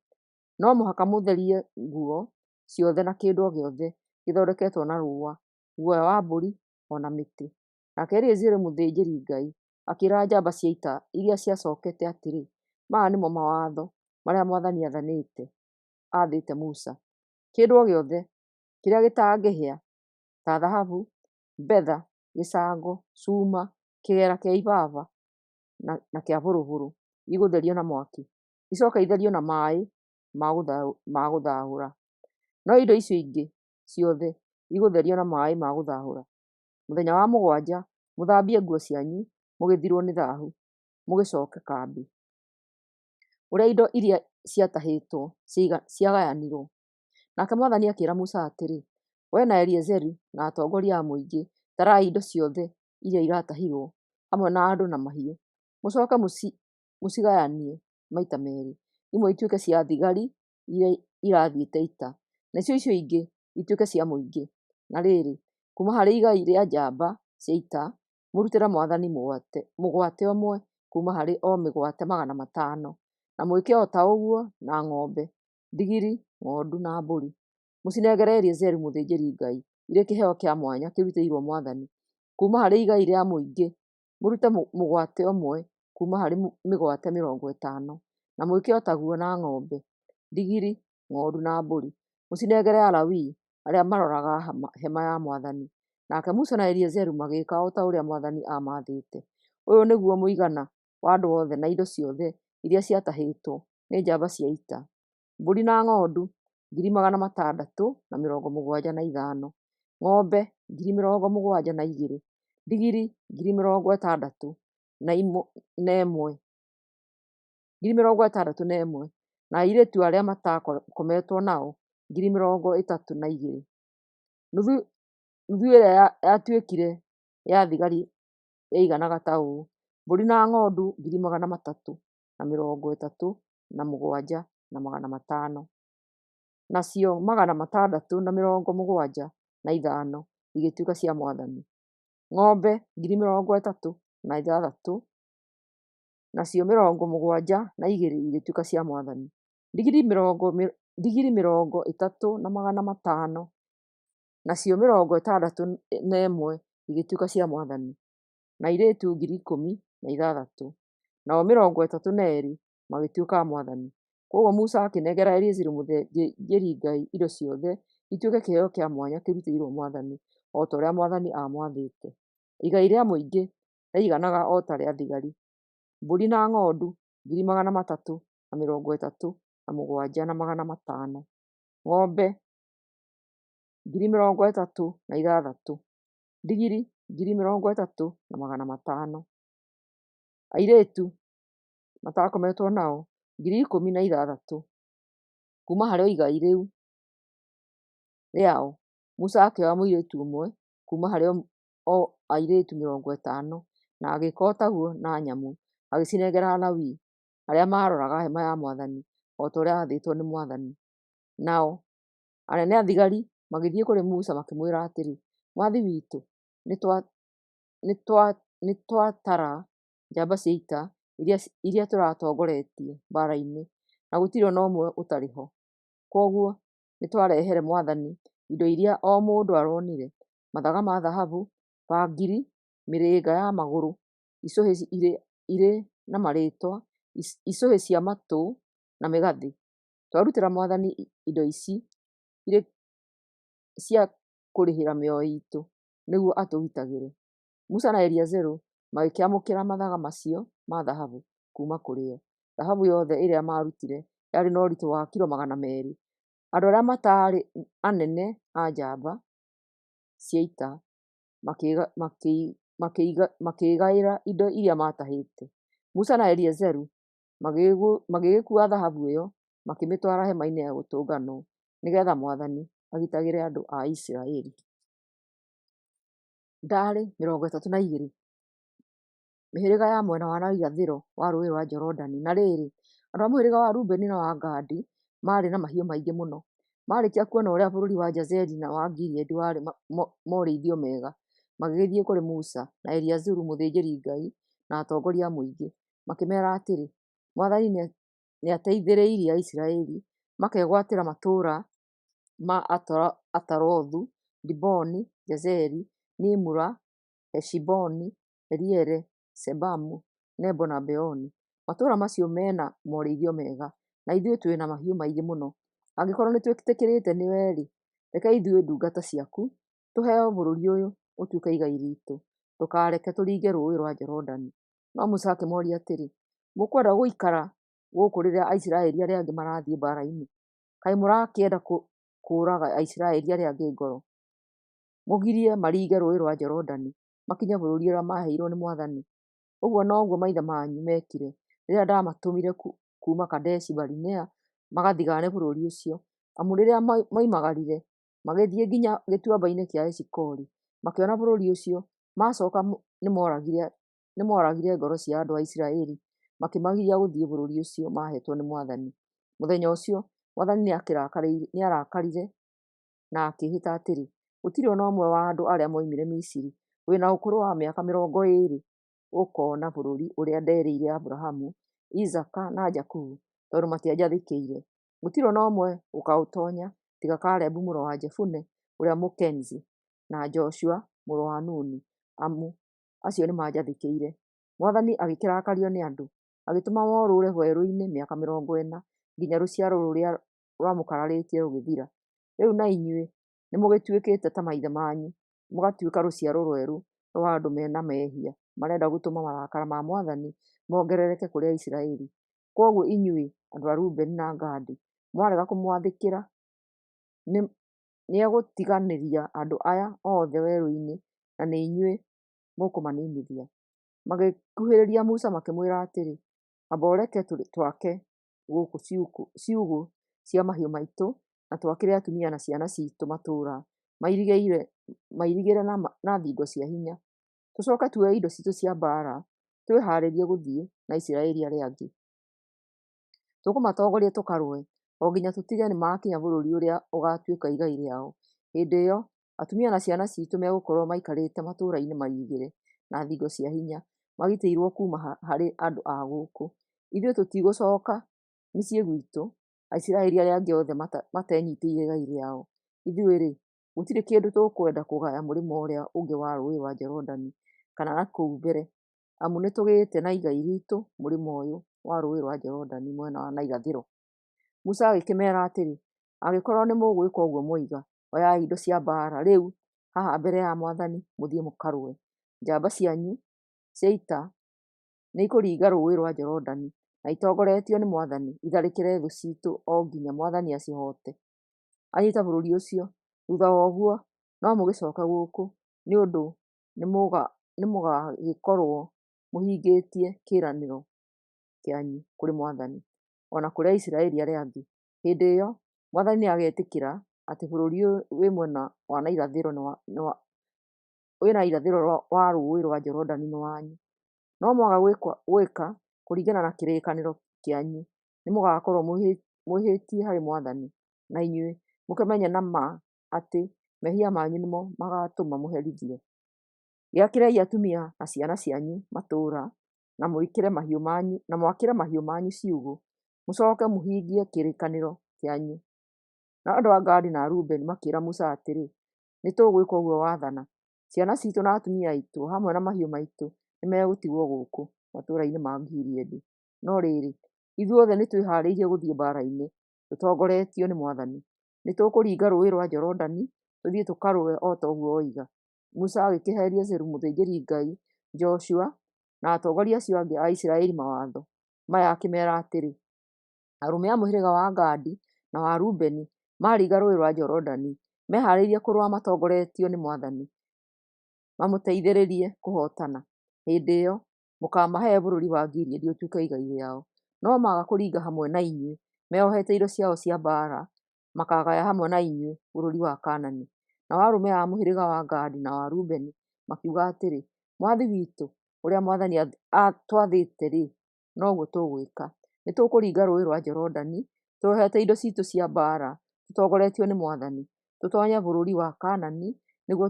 No mũhaka mũtherie nguo ciothe na kĩndũ o gĩothe gĩthondeketwo na rũũa, guoya wa mbũri, o na mĩtĩ. Nake Eliazaru mũthĩnjĩri-Ngai akĩĩra njamba cia ita iria ciacookete atĩrĩ, Maya nĩmo mawatho marĩa Mwathani aathĩte Musa: Kĩndũ o gĩothe kĩrĩa gĩtangĩhĩa, ta thahabu, betha, gĩcango, cuma, kĩgera kĩa ibaba, na kĩa buruburu, igũtherio na mwaki, icooke itherio na maaĩ ma gũthaahũra. No indo icio ingĩ ciothe igũtherio na maaĩ ma gũthaahũra. Mũthenya wa mũgwanja mũthambie nguo cianyu mũgĩthirwo nĩ thaahu, mũgĩcooke kambĩ. Ũrĩa indo iria ciatahĩtwo ciagayanirwo. Nake Mwathani akĩĩra Musa atĩrĩ, Wee na Eliazaru na atongoria a mũingĩ tarai indo ciothe iria iratahirwo, hamwe na andũ na mahiũ. Mũcooke mũcigayanie maita meerĩ, imwe ituĩke cia thigari iria irathiĩte ita, nacio icio ingĩ ituĩke cia mũingĩ. Na rĩrĩ, kuuma harĩ igai rĩa njamba cia ita, mũrutĩre Mwathani mũgwate ũmwe kuuma harĩ o mĩgwate 500, na mwĩke o ta ũguo na ng'ombe, ndigiri, ng'ondu na mbũri. Mũcinengere Eliazaru mũthĩnjĩri-Ngai irĩ kĩheo kĩa mwanya kĩrutĩirwo Mwathani. Kuuma harĩ igai rĩa mũingĩ, mũrute mũgwate ũmwe kuuma harĩ mĩgwate 50, na mwĩke o taguo na ng'ombe, ndigiri, ng'ondu na mbũri. Mũcinengere Alawii arĩa maroraga hema ya Mwathani. Nake Musa na Eliazaru magĩĩka o ta ũrĩa Mwathani aamaathĩte. Ũyũ nĩguo mũigana wa andũ othe na indo ciothe iria ciatahĩtwo nĩ njamba cia ita: mbũri na ng'ondu 675,000, ng'ombe 72,000, ndigiri 61,000, na airĩtu arĩa mataakometwo nao 32,000. Nuthu ĩrĩa yatuĩkire ya thigari yaiganaga ta ũũ: mbũri na ng'ondu 337,500, nacio 675 igĩtuĩka cia Mwathani; ng'ombe 36,000, nacio 72 igĩtuĩka cia Mwathani; ndigiri 30,500, nacio 61 igĩtuĩka cia Mwathani; na airĩtu 16,000, nao 32 magĩtuĩka a Mwathani. Kwoguo Musa akĩnengera Eliazaru mũthĩnjĩri-Ngai indo ciothe ituĩke kĩheo kĩa mwanya kĩrutĩirwo Mwathani, o ta ũrĩa Mwathani aamwathĩte. Igai rĩa mũingĩ rĩaiganaga o ta rĩa thigari: mbũri na ng'ondu 337,500, ng'ombe 36,000, ndigiri 30,500, airĩtu mataakometwo nao 16,000. Kuuma harĩ igai rĩu rĩao, Musa akĩoya mũirĩtu ũmwe kuuma harĩ o airĩtu 50, na agĩĩka o taguo na nyamũ, agĩcinengera Alawii arĩa maaroraga hema ya Mwathani, o ta ũrĩa aathĩtwo nĩ Mwathani. Nao anene a thigari magĩthiĩ kũrĩ Musa makĩmwĩra atĩrĩ, “Mwathi witũ, nĩtwatara njamba cia ita iria tũratongoretie mbaarainĩ, na gũtirĩ o na ũmwe ũtarĩ ho. Kwoguo nĩtwarehere Mwathani indo iria o mũndũ aronire: mathaga ma thahabu, bangiri, mĩrĩnga ya magũrũ, icũhĩ irĩ na marĩĩtwa, icũhĩ cia matũ, na mĩgathĩ. Twarutĩra Mwathani indo ici irĩ cia kũrĩhĩra mĩoyo iitũ nĩguo atũgitagĩre.” Musa na Eliazaru magĩkĩamũkĩra mathaga macio ma thahabu kuuma kũrĩ o. Thahabu yothe ĩrĩa maarutire yarĩ na ũritũ wa kilo 200. Andũ arĩa mataarĩ anene a njamba cia ita makĩĩgaĩra indo iria maatahĩte. Musa na Eliazaru magĩgĩkuua thahabu ĩyo makĩmĩtwara hemainĩ ya gũtũnganwo nĩ geetha mwathani agitagĩre andũ a Isiraeli. Ndaarĩ 32 Mĩhĩrĩga ya mwena wa na irathĩro wa Rũũĩ rwa Jorodani. Na rĩrĩ, andũ a mũhĩrĩga wa Rubeni na wa Gadi maarĩ na mahiũ maingĩ mũno. Maarĩkia kuona ũrĩa bũrũri wa Jazeri na wa Gileadi warĩ morĩithio mega, magĩgĩthiĩ kũrĩ Musa, na Eleazaru mũthĩnjĩri-Ngai, na atongoria a mũingĩ, makĩmeera atĩrĩ, Mwathani nĩateithĩrĩirie Aisiraeli makegwatĩra matũũra ma Atarothu, Diboni, Jazeri, Nimura, Heshiboni, Eliele, Sebamu, Nebo na Beoni. Matũũra macio me na morĩithio mega, na ithuĩ twĩ na mahiũ maingĩ mũno. Angĩkorwo nĩtwĩtĩkĩrĩkĩte nĩwe-rĩ, reke ithuĩ ndungata ciaku tũheo bũrũri ũyũ ũtuĩke igai riitũ. Ndũkareke tũringe rũũĩ rwa Jorodani. No Musa akĩmooria atĩrĩ, Mũkwenda gũikara gũkũ rĩrĩa Aisiraeli arĩa angĩ marathiĩ mbaarainĩ? Kaĩ mũrakĩenda kũũraga Aisiraeli arĩa angĩ ngoro, mũgirie maringe rũũĩ rwa Jorodani makinye bũrũri ũrĩa maaheirwo nĩ mwathani? Ũguo noguo maithe manyu meekire rĩrĩa ndamatũmire kuuma Kadeshi Barinea magathigaane bũrũri ũcio. Amu rĩrĩa moimagarire magĩthiĩ nginya gĩtuamba-inĩ kĩa Eshikoli, makĩona bũrũri ũcio, maacooka nĩmooragire ngoro cia andũ a Isiraeli makĩmagiria gũthiĩ bũrũri ũcio maaheetwo nĩ Mwathani. Mũthenya ũcio Mwathani nĩarakarire na akĩĩhĩta atĩrĩ, Gũtirĩ o na ũmwe wa andũ arĩa moimire Misiri wĩ na ũkũrũ wa mĩaka 20 ũkoona bũrũri ũrĩa nderĩire Aburahamu, Isaaka, na Jakubu, tondũ matianjathĩkĩire. Gũtirĩ o na ũmwe ũkaũtoonya. tiga Kalebu mũrũ wa Jefune ũrĩa Mũkenizi, na Joshua mũrũ wa Nuni, amu acio nĩmanjathĩkĩire. Mwathani agĩkĩrakario nĩ andũ, agĩtũma morũũre werũinĩ mĩaka 40, nginya rũciaro rũrĩa rwamũkararĩtie rũgĩthira. Rĩu na inyuĩ nĩmũgĩtuĩkĩte ta maithe manyu, mũgatuĩka rũciaro rwerũ rwa andũ me na mehia, marenda gũtũma marakara ma Mwathani mongerereke kũrĩ Aisiraeli. Kwoguo inyuĩ andũ a Rubeni na Gadi, mwarega kũmwathĩkĩra, nĩegũtiganĩria andũ aya othe werũ-inĩ, na nĩ inyuĩ mũkũmaninithia. Magĩkuhĩrĩria Musa makĩmwĩra atĩrĩ, Amba ũreke twake gũkũ ciugũ cia mahiũ maitũ, na twakĩre atumia na ciana ciitũ matũũra mairigĩre na thingo cia hinya. Tũcoke tuoe indo ciitũ cia mbaara, twĩhaarĩrie gũthiĩ na Isiraeli arĩa angĩ. Tũkũmatongoria tũkarũe, o nginya tũtige nĩmakinya bũrũri ũrĩa ũgaatuĩka igai rĩao. Hĩndĩ ĩyo atumia na ciana ciitũ megũkorwo maikarĩte matũũrainĩ mairigĩre na thingo cia hinya, magitĩirwo kuuma harĩ andũ a gũkũ. Ithuĩ tũtigũcooka mĩciĩ gwitũ, Aisiraeli arĩa angĩ othe matenyiitĩire igai rĩao. Ithuĩ-rĩ, gũtirĩ kĩndũ tũkwenda kũgaya mũrĩmo ũrĩa ũngĩ wa rũũĩ rwa Jorodani kana na kũu mbere, amu nĩtũgĩĩte na igai riitũ mũrĩmo ũyũ wa rũũĩ rwa Jorodani mwena wa na irathĩro. Musa agĩkĩmeera atĩrĩ, Angĩkorwo nĩmũgwĩka ũguo mwoiga, oyai indo cia mbaara rĩu haha mbere ya mwathani mũthiĩ mũkarũe. Njamba cianyu cia ita nĩikũringa rũũĩ rwa Jorodani, na itongoretio nĩ mwathani itharĩkĩre thũ ciitũ o nginya mwathani acihoote, anyiite bũrũri ũcio. Thuutha wa ũguo no mũgĩcooke gũkũ, nĩ ũndũ nĩmũgagĩkorwo mũhingĩtie kĩĩranĩro kĩanyu kũrĩ mwathani, o na kũrĩ Aisiraeli arĩa angĩ. Hĩndĩ ĩyo mwathani nĩagetĩkĩra atĩ bũrũri ũyũ wĩ mwena wa na irathĩro wa rũũĩ rwa Jorodani nĩ wanyu. No mwaga gwĩka kũringana na kĩrĩkanĩro kĩanyu, nĩmũgakorwo mwĩhĩtie harĩ mwathani, na inyuĩ mũkĩmenye na ma atĩ mehia manyu nĩmo magaatũma mũherithio. Gĩakĩrei atumia na ciana cianyu matũũra, na mwakĩre mahiũ manyu ciugũ, mũcooke mũhingie kĩrĩkanĩro kĩanyu. Nao andũ a Gadi na a Rubeni makĩĩra Musa atĩrĩ, Nĩtũgwĩka ũguo wathana. Ciana ciitũ na atumia aitũ, hamwe na mahiũ maitũ nĩmegũtigwo gũkũ matũũra-inĩ ma Gileadi. No rĩrĩ, ithuothe nĩtwĩhaarĩirie gũthiĩ mbaara-inĩ tũtongoretio nĩ Mwathani. Nĩtũkũringa Rũũĩ rwa Jorodani tũthiĩ tũkarũe o ta ũguo oiga. Musa agĩkĩhe Eleazaru mũthĩnjĩri-Ngai, Joshua, na atongoria acio angĩ a Isiraeli mawatho maya akĩmeera atĩrĩ, Arũme a mũhĩrĩga wa Gadi na wa Rubeni maringa Rũũĩ rwa Jorodani, mehaarĩirie kũrũa matongoretio nĩ Mwathani, mamũteithĩrĩrie kũhootana. Hĩndĩ ĩyo mũkaamahe bũrũri wa Gileadi ũtuĩke igai rĩao. No maaga kũringa hamwe na inyuĩ meeohete indo ciao cia mbaara, makaagaya hamwe na inyuĩ bũrũri wa Kaanani. Nao arũme a mũhĩrĩga wa Gadi na wa Rubeni makiuga atĩrĩ, Mwathi witũ, ũrĩa Mwathani atwathĩte-rĩ, noguo tũgwĩka. Nĩtũkũringa Rũũĩ rwa Jorodani twĩohete indo ciitũ cia mbaara tũtongoretio nĩ Mwathani, tũtoonye bũrũri wa Kaanani nĩguo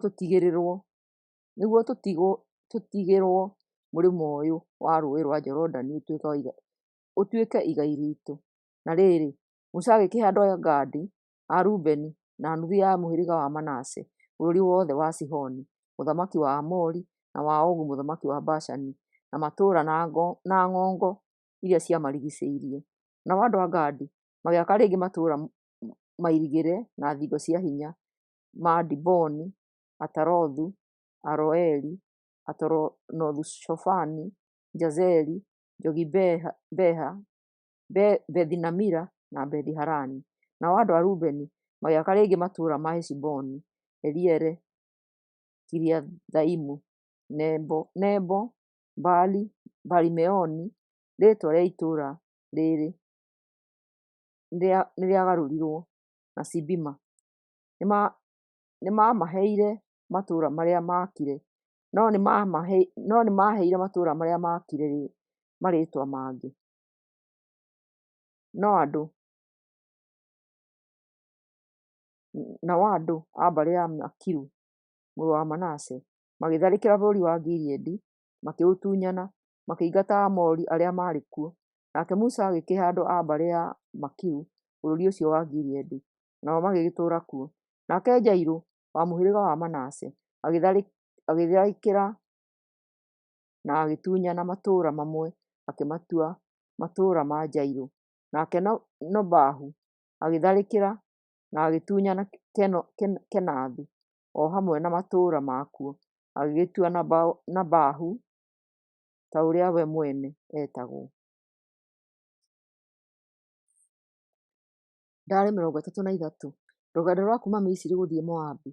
tũtigĩrwo mũrĩmo ũyũ wa Rũũĩ rwa Jorodani ũtuĩke igai riitũ. Na rĩrĩ, Musa agĩkĩhe andũ a Gadi, a Rubeni, na nuthu ya mũhĩrĩga wa Manase bũrũri wothe wa Sihoni mũthamaki wa Aamori, na wa Ogu mũthamaki wa Bashani, na matũũra na ng'ongo iria ciamarigiicĩirie. Nao andũ a Gadi magĩaka rĩngĩ matũũra mairigĩre na thingo cia hinya ma Diboni, Atarothu, Aroeri, Atarothu-Shofani, Jazeri, Jogibeha, Bethi-Namira, na Bethi-Harani. Nao andũ a Rubeni magĩaka rĩngĩ matũũra ma Heshiboni, Eliele, Kiriathaimu, Nebo, Baali-Meoni (rĩĩtwa rĩa itũũra rĩĩrĩ nĩrĩagarũrirwo), na Sibima. Nĩmamaheire matũũra marĩa maakire, no nĩmaheire matũũra marĩa maakire marĩĩtwa mangĩ. Nao andũ a mbarĩ ya Makiru mũrũ wa Manase magĩtharĩkĩra bũrũri wa Gileadi, makĩũtunyana, makĩingata Aamori arĩa maarĩ kuo. Nake Musa agĩkĩhe andũ a mbarĩ ya Makiru bũrũri ũcio wa Gileadi. nao magĩgĩtũũra kuo. Nake Jairũ, wa mũhĩrĩga wa Manase, agĩtharĩkĩra na agĩtunyana matũũra mamwe akĩmatua matũũra ma Jairũ. Nake Nobahu agĩtharĩkĩra na agĩtunyana Kenathu o hamwe na matũũra makuo, agĩgĩtua Nobahu ta ũrĩa we mwene eetagwo. Ndarĩ 33. Rũgendo rwa kuuma Misiri gũthiĩ Moabi.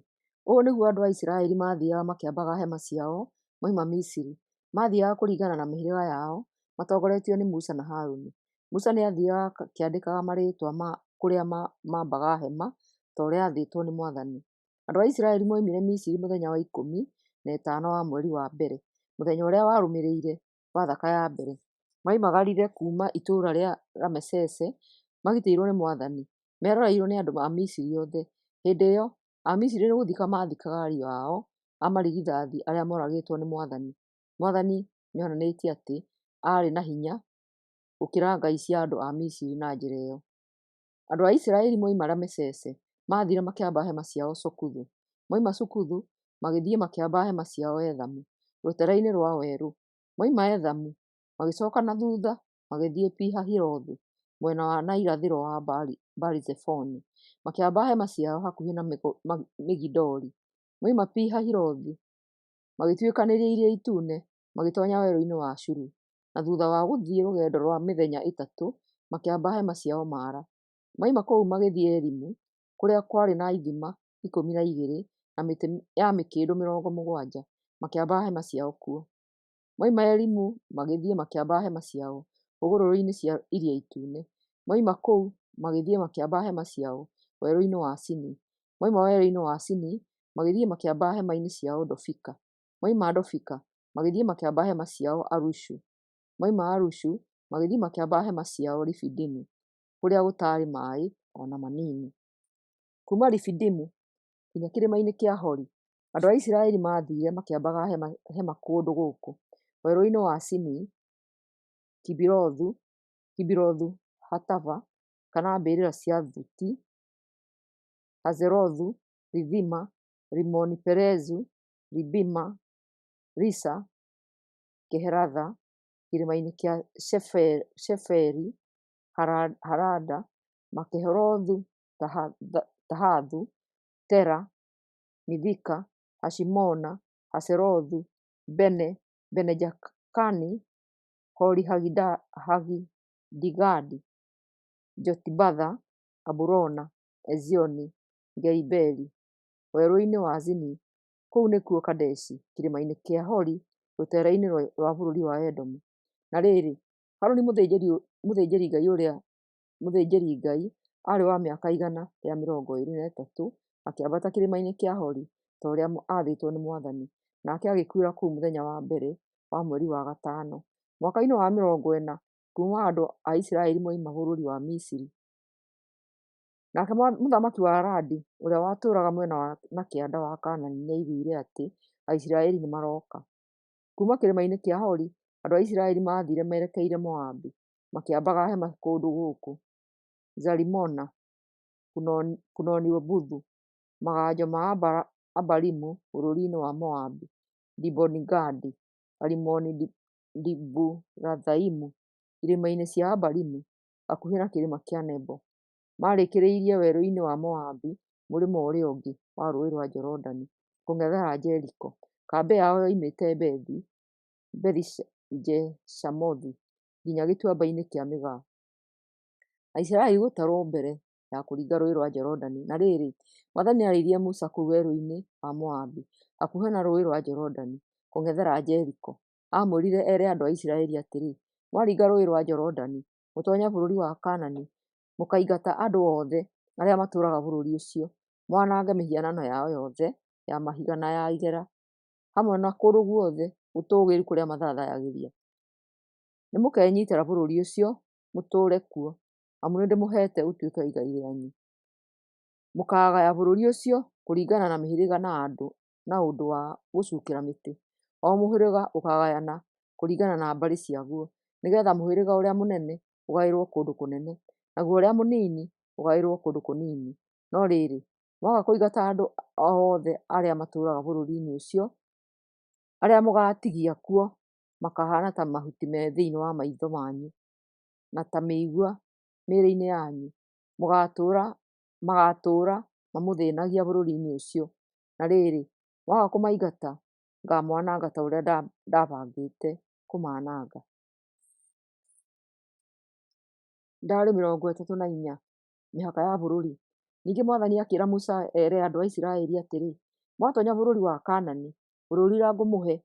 Ũũ nĩguo andũ a Isiraeli maathiiaga makĩambaga hema ciao moima Misiri. Maathiiaga kũringana na mĩhĩrĩga yao, matongoretio nĩ Musa na Harũni. Musa nĩathiiaga akĩandĩkaga marĩĩtwa ma kũrĩa maambaga hema ta ũrĩa aathĩtwo nĩ mwathani. Andũ a Isiraeli moimire Misiri mũthenya wa 15 wa mweri wa mbere, mũthenya ũrĩa warũmĩrĩire Bathaka ya mbere. Moimagarire kuuma itũũra rĩa Ramesese magitĩirwo nĩ mwathani, meroreirwo nĩ andũ a Misiri othe. Hĩndĩ ĩyo Amisiri nĩgũthika maathikaga ariũ ao a marigithathi arĩa mooragĩtwo nĩ mwathani. Mwathani nĩonanĩtie atĩ aarĩ na hinya gũkĩra ngai cia andũ a Misiri na njĩra ĩyo. Andũ a Isiraeli moima Ramesese, maathiire makĩamba hema ciao Sukothu. Moima Sukothu, magĩthiĩ makĩamba hema ciao Ethamu, rũteere-inĩ rwa werũ. Moima Ethamu, magĩcooka na thuutha magĩthiĩ Pi-Hahirothu, mwena wa na irathĩro wa Baali-Zefoni, makĩamba hema ciao hakuhĩ na Migidoli. Moima Pi-Hahirothu, magĩtuĩkanĩria Iria Itune magĩtoonya werũ-inĩ wa Shuru, na thuutha wa gũthiĩ rũgendo rwa mĩthenya 3, makĩamba hema ciao Mara. Moima kũu magĩthiĩ Elimu, kũrĩa kwarĩ na ithima 12 na mĩtĩ ya mĩkĩndũ 70, makĩamba hema ciao kuo. Moima Elimu magĩthiĩ makĩamba hema ciao hũgũrũrũ-inĩ cia Iria Itune. Moima kũu magĩthiĩ makĩamba hema ciao werũ-inĩ wa Sini. Moima werũ-inĩ wa Sini magĩthiĩ makĩamba hema-inĩ ciao Dofika. Moima Dofika magĩthiĩ makĩamba hema ciao Arushu. Moima Arushu magĩthiĩ makĩamba hema ciao Refidimu, kũrĩa gũtaarĩ maaĩ o na manini. Kuuma Refidimu nginya kĩrĩma-inĩ kĩa Hori, andũ a Isiraeli maathiire makĩambaga hema kũndũ gũkũ: werũ-inĩ wa Sini, Kibirothu-Hatava kana mbĩrĩra cia Thuti, Hazerothu, Rithima, Rimoni-Perezu, Libima, Risa, Kehelatha, kĩrĩma-inĩ kĩa Sheferi, Harada, Makelothu Tahathu, Tera, Mithika, Hashimona, Haserothu, Bene-Jakani, Hori-Hagidigadi, Jotibatha, Aburona, Ezioni-Geberi, werũ-inĩ wa Zini (kũu nĩkuo Kadeshi), kĩrĩma-inĩ kĩa Hori, rũteere-inĩ rwa bũrũri wa Edomu. Na rĩrĩ, Harũni mũthĩnjĩri-Ngai ũrĩa mũthĩnjĩri-Ngai aarĩ wa mĩaka 123 akĩambata kĩrĩma-inĩ kĩa Hori ta ũrĩa aathĩtwo nĩ mwathani, nake agĩkuĩra kũu mũthenya wa mbere wa mweri wa gatano, mwaka-inĩ wa 40 kuuma andũ a Isiraeli moima bũrũri wa Misiri. Nake mũthamaki wa Aradi, ũrĩa watũũraga mwena wa na kĩanda wa Kaanani, nĩaiguire atĩ Aisiraeli nĩmarooka. Kuuma kĩrĩma-inĩ kĩa Hori, andũ a Isiraeli maathiire merekeire Moabi, makĩambaga hema kũndũ gũkũ: Zalimona, Punoni-Buthu, maganjo ma Abarimu bũrũri-inĩ wa Moabi, Diboni-Gadi, Alimoni-Dibulathaimu, irĩma-inĩ cia Abarimu, hakuhĩ na kĩrĩma kĩa Nebo. Maarĩkĩrĩirie werũ-inĩ wa Moabi mũrĩmo ũrĩa ũngĩ wa Rũũĩ rwa Jorodani, kũng'ethera Jeriko. Kambĩ yao yoimĩte Bethi-Jeshimothu nginya Gĩtuamba-inĩ kĩa Mĩgaa. Aisiraeli gũtarwo mbere ya kũringa Rũũĩ rwa Jorodani. Na rĩrĩ, mwathani nĩarĩirie Musa kũu werũ-inĩ wa Moabi, hakuhĩ na Rũũĩ rwa Jorodani, kũng'ethera Jeriko. Aamwĩrire ere andũ a Isiraeli atĩrĩ, “Mwaringa Rũũĩ rwa Jorodani mũtoonye bũrũri wa Kaanani, mũkaingata andũ othe arĩa matũũraga bũrũri ũcio, mwanange mĩhianano yao yothe ya mahiga na ya igera, hamwe na kũndũ guothe gũtũũgĩru kũrĩa mathathayagĩria. Nĩmũkenyiitĩra bũrũri ũcio mũtũũre kuo, amu nĩndĩmũheete ũtuĩke igai rĩanyu. Mũkaagaya bũrũri ũcio kũringana na mĩhĩrĩga na ũndũ wa gũcuukĩra mĩtĩ. O mũhĩrĩga ũkaagayana kũringana na mbarĩ ciaguo, nĩgeetha mũhĩrĩga ũrĩa mũnene ũgaĩrwo kũndũ kũnene, naguo ũrĩa mũnini ũgaĩrwo kũndũ kũnini. No rĩrĩ, mwaga kũingata andũ othe arĩa matũũraga bũrũri-inĩ ũcio, arĩa mũgaatigia kuo makahaana ta mahuti me thĩinĩ wa maitho manyu, na ta mĩigua mĩĩrĩ-inĩ yanyu, magaatũũra mamũthĩĩnagia bũrũri-inĩ ũcio. Na rĩrĩ, mwaga kũmaingata, ngaamwananga ta ũrĩa ndabangĩte kũmaananga. Ndaarĩ 34. Mĩhaka ya bũrũri. Ningĩ mwathani akĩĩra Musa eere andũ a Isiraeli atĩrĩ, Mwatoonya bũrũri wa Kanaani, bũrũri ũrĩa ngũmũhe,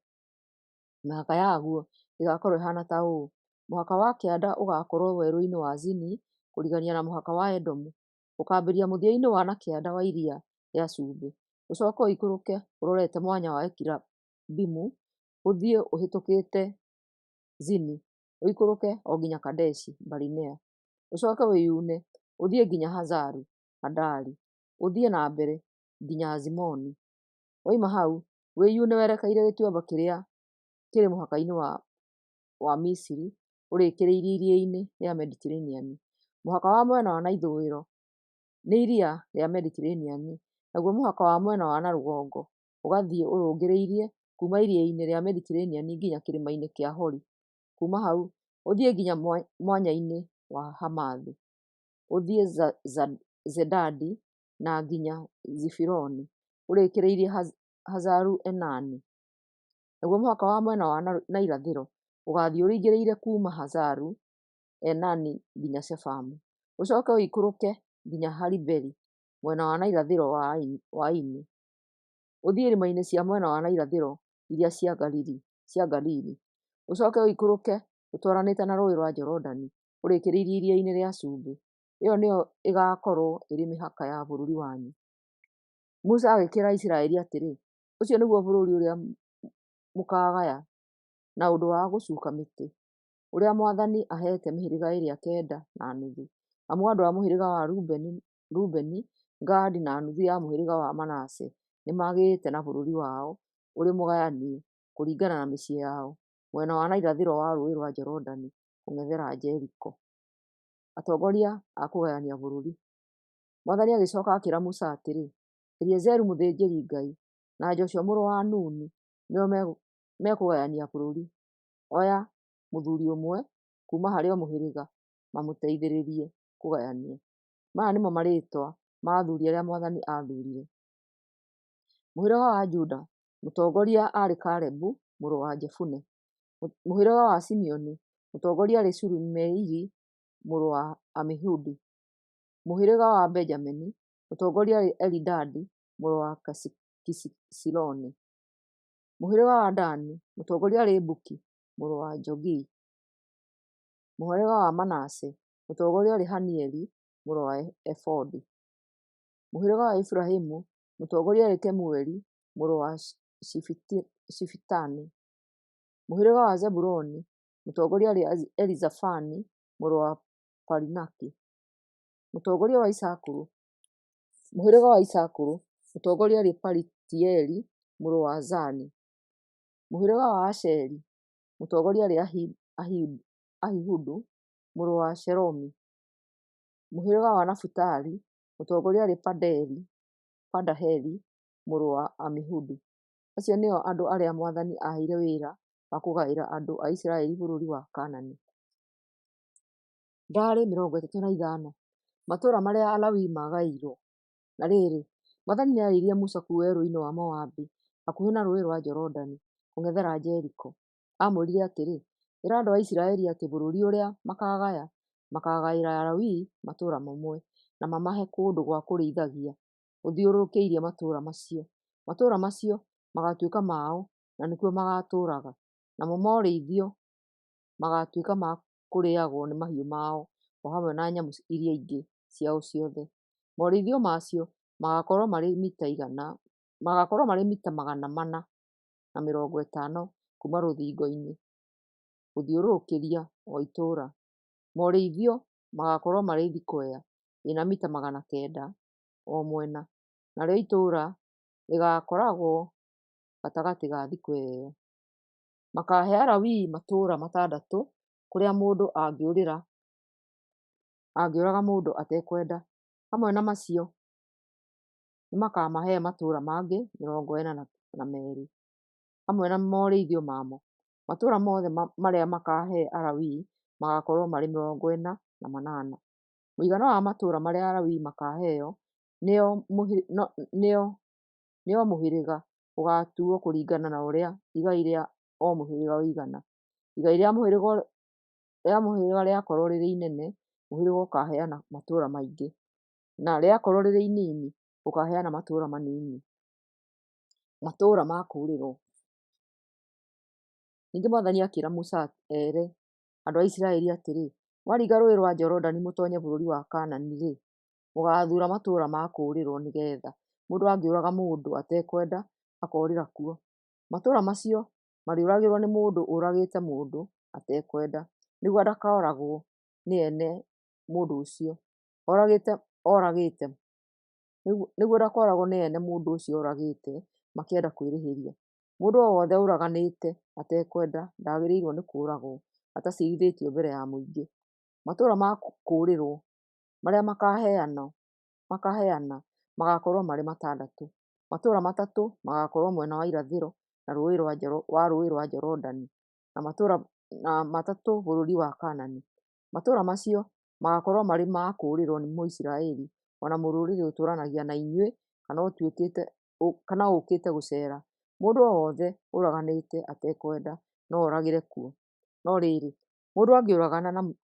mĩhaka yaguo ĩgaakorwo ĩhaana ta ũũ: Mũhaka wa kĩanda ũgaakorwo werũinĩ wa Zini kũrigania na mũhaka wa Edomu. Ũkaambĩrĩria mũthiainĩ wa na kĩanda wa Iria rĩa Cumbĩ, ũcooke ũikũrũke ũrorete Mwanya wa Akirabimu, ũthiĩ ũhĩtũkĩte Zini, ũikũrũke o nginya Kadeshi Barinea. Ũcooke wĩyune ũthiĩ nginya Hazaru Adari, ũthiĩ na mbere nginya Azimoni. Woima hau, wĩyune werekeire gĩtuamba kĩrĩa kĩrĩ mũhaka-inĩ wa Misiri, ũrĩkĩrĩrie Iria-inĩ rĩa Mediteraneani. Mũhaka wa mwena wa na ithũĩro nĩ Iria rĩa Mediteraneani, naguo mũhaka wa mwena wa na rũgongo ũgathiĩ ũrũngĩrĩirie kuuma Iria-inĩ rĩa Mediteraneani nginya Kĩrĩma-inĩ kĩa Hori. Kuuma hau ũthiĩ nginya mwanya-inĩ wa Hamathu, ũthiĩ Zedadi, na nginya Zifironi, ũrĩkĩrĩrie Hazaru-Enani. Naguo mũhaka wa mwena wa na irathĩro ũgaathiĩ ũrũngĩrĩirie kuuma Hazaru-Enani nginya Shefamu, ũcooke ũikũrũke nginya Haribeli mwena wa na irathĩro wa Aini, ũthiĩ irĩma-inĩ cia mwena wa na irathĩro iria cia Galili, ũcooke ũikũrũke ũtwaranĩte na Rũũĩ rwa Jorodani ũrĩkĩrĩrie Iria-inĩ rĩa Cumbĩ. Ĩyo nĩyo ĩgaakorwo ĩrĩ mĩhaka ya bũrũri wanyu. Musa agĩkĩĩra Isiraeli atĩrĩ, Ũcio nĩguo bũrũri ũrĩa mũkaagaya na ũndũ wa gũcuuka mĩtĩ, ũrĩa mwathani aheete mĩhĩrĩga ĩrĩa kenda na nuthu. Amu andũ a mũhĩrĩga wa Rubeni, Gadi, na nuthu ya mũhĩrĩga wa Manase nĩmagĩĩte na bũrũri wao ũrĩ mũgayanie kũringana na mĩciĩ yao, mwena wa na irathĩro wa Rũũĩ rwa Jorodani kũng'ethera Jeriko. Atongoria a kũgayania bũrũri. Mwathani agĩcooka akĩĩra Musa atĩrĩ, Eliazaru mũthĩnjĩri Ngai na Joshua mũrũ wa Nuni nĩo mekũgayania bũrũri. Oya mũthuuri ũmwe kuuma harĩ o mũhĩrĩga mamũteithĩrĩrie kũgayania. Maya nĩmo marĩĩtwa ma athuuri arĩa mwathani aathuurire: Mũhĩrĩga wa Juda, mũtongoria aarĩ Kalebu mũrũ wa Jefune; mũhĩrĩga wa Simeoni, mũtongoria aarĩ Shelumieli mũrũ wa Amihudi; mũhĩrĩga wa Benjamini, mũtongoria aarĩ Elidadi mũrũ wa Kisiloni; mũhĩrĩga wa Dani, mũtongoria aarĩ Buki mũrũ wa Jogili; mũhĩrĩga wa Manase, mũtongoria aarĩ Hanieli mũrũ wa Efodi; mũhĩrĩga wa Efiraimu, mũtongoria aarĩ Kemueli mũrũ wa Shifitani; mũhĩrĩga wa Zebuluni, mũtongoria aarĩ Elizafani mũrũ wa Parinaki; mũtongoria wa Isakaru, mũhĩrĩga wa Isakaru, mũtongoria aarĩ Palitieli mũrũ wa Azani; mũhĩrĩga wa Asheri, mũtongoria aarĩ Ahihudu mũrũ wa Shelomi; mũhĩrĩga wa Nafutali, mũtongoria aarĩ Padaheli mũrũ wa Amihudi. Acio nĩo andũ arĩa mwathani aaheire wĩra wa kũgaĩra andũ a Isiraeli bũrũri wa Kaanani. Ndaarĩ 35. Matũũra marĩa Alawii maagaĩirwo. Na rĩrĩ, mwathani nĩarĩirie Musa kũu werũ-inĩ wa Moabi hakuhĩ na Rũũĩ rwa Jorodani kũng'ethera Jeriko. Aamwĩrire atĩrĩ, Ĩra andũ a Isiraeli atĩ bũrũri ũrĩa makaagaya, makaagaĩra Alawii matũũra mamwe, na mamahe kũndũ gwa kũrĩithagia gũthiũrũrũkĩrie matũũra macio. Matũũra macio magaatuĩka mao na nĩkuo magaatũũraga, namo morĩithio magaatuĩka ma kũrĩagwo nĩ mahiũ mao o hamwe na nyamũ iria ingĩ ciao ciothe. Morĩithio macio magaakorwo marĩ mita 450 kuuma rũthingo-inĩ gũthiũrũrũkĩria o itũũra. Morĩithio magaakorwo marĩ thikwea ĩna mita 900 o mwena, narĩo itũũra rĩgaakoragwo gatagatĩ ga thikwea ĩyo. Makaahe Alawii matũũra matandatũ kũrĩa mũndũ angĩũrĩra angĩũraga mũndũ atekwenda. Hamwe na macio nĩmakamahe matũũra mangĩ 42 hamwe na morĩithio mamo. Matũũra mothe marĩa makaahe Alawii magaakorwo marĩ 48. Mũigana wa matũũra marĩa Alawii makaaheo nĩ o mũhĩrĩga ũgaatuo kũringana na ũrĩa igai rĩa o mũhĩrĩga rĩigana. Igai rĩa mũhĩrĩga rĩakorwo rĩrĩ inene, mũhĩrĩga ũkaaheana matũũra maingĩ, na rĩakorwo rĩrĩ inini, ũkaaheana matũũra manini. Matũũra ma kũũrĩrwo. Ningĩ mwathani akĩĩra Musa eere andũ a Isiraeli atĩrĩ, Mwaringa rũũĩ rwa Jorodani mũtoonye bũrũri wa Kaanani-rĩ, mũgaathuura matũũra ma kũũrĩrwo nĩ geetha mũndũ angĩũraga mũndũ atekwenda akoorĩra kuo. Matũũra macio marĩũragĩrwo nĩ mũndũ ũragĩĩte mũndũ atekwenda, nĩguo ndakooragwo nĩ eene mũndũ ũcio oragĩte nĩguo ndakooragwo nĩ eene mũndũ ũcio oragĩte makĩenda kwĩrĩhĩria. Mũndũ o wothe ũraganĩte atekwenda ndaagĩrĩirwo nĩ kũũragwo ataciirithĩtio mbere ya mũingĩ. Matũũra ma kũũrĩrwo marĩa makaaheana magaakorwo marĩ matandatũ. Matũũra matatũ magaakorwo mwena wa irathĩro wa rũũĩ rwa Jorodani, na matũũra matatũ bũrũri wa Kaanani. Matũũra macio magaakorwo marĩ ma kũũrĩrwo nĩ Mũisiraeli o na mũrũrĩrĩ ũtũũranagia na inyuĩ kana ũũkĩte gũceera. Mũndũ o wothe ũraganĩte atekwenda no oragĩre kuo. No rĩrĩ, mũndũ angĩũragana